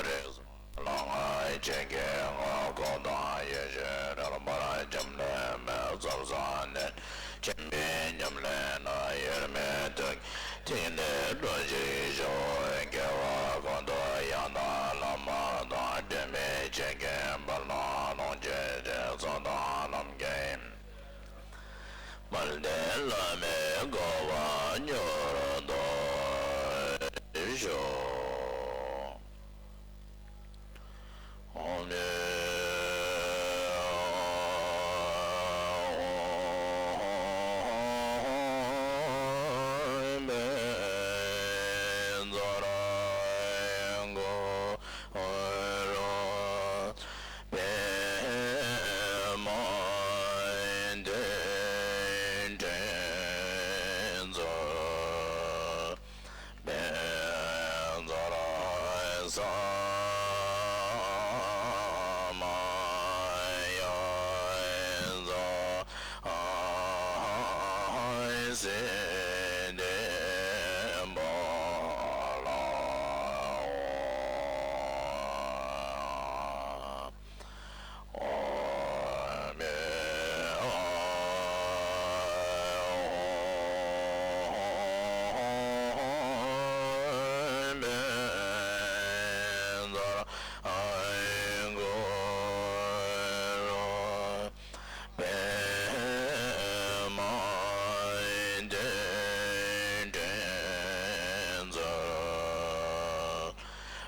ལྷ་ལྔ་ཆོས་ཀྱི་དབང་པོ་དང་ཡེ་ཤེས་རོལ་པར་འབྱམས་ཀླས་མའི་ཚབ་བསགས་ནས། མཁྱེན་པའི་ཉམས་ལེན་ལ་དབྱེར་མེད་ཐུགས་ཀྱི་ཐིག་ལེ་སྤྲོ་ཞིང་ཞུགས། དགེ་བ་ཀུན་ཏུ་ཡང་དག་བླ་མ་དང་། འབྲལ་མེད་ཆོས་ཀྱི་དཔལ་ལ་ལོངས་སྤྱོད་ཅིང་། ཚོགས་དང་ལམ་གྱི་དམར་ལྡན་བླ་མའི་གོ་འཕང་མྱུར་ཐོབ་ཤོག། པདྨ་འདི་དྲན་མཛོད། དཔལ་རྡོར་ས་མ་ཡ་ཛཿ་སིདྡྷི་ཕ་ལ།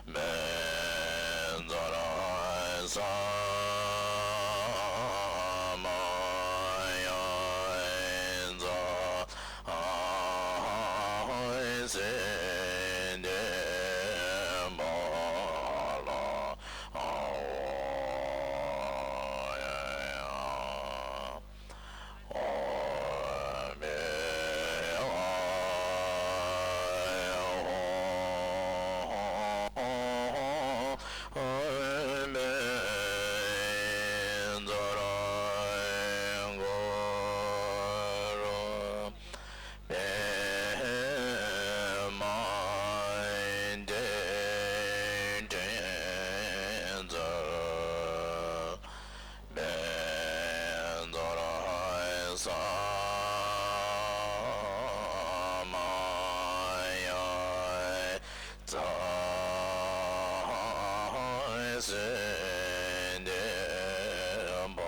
དཔལ་རྡོར་ས་མ་ཡ་ཛཿ་སིདྡྷི་ཕ་ལ། དཔལ་རྡོར་ས་མ་ཡ་ཛཿ་སིདྡྷི་ཕ་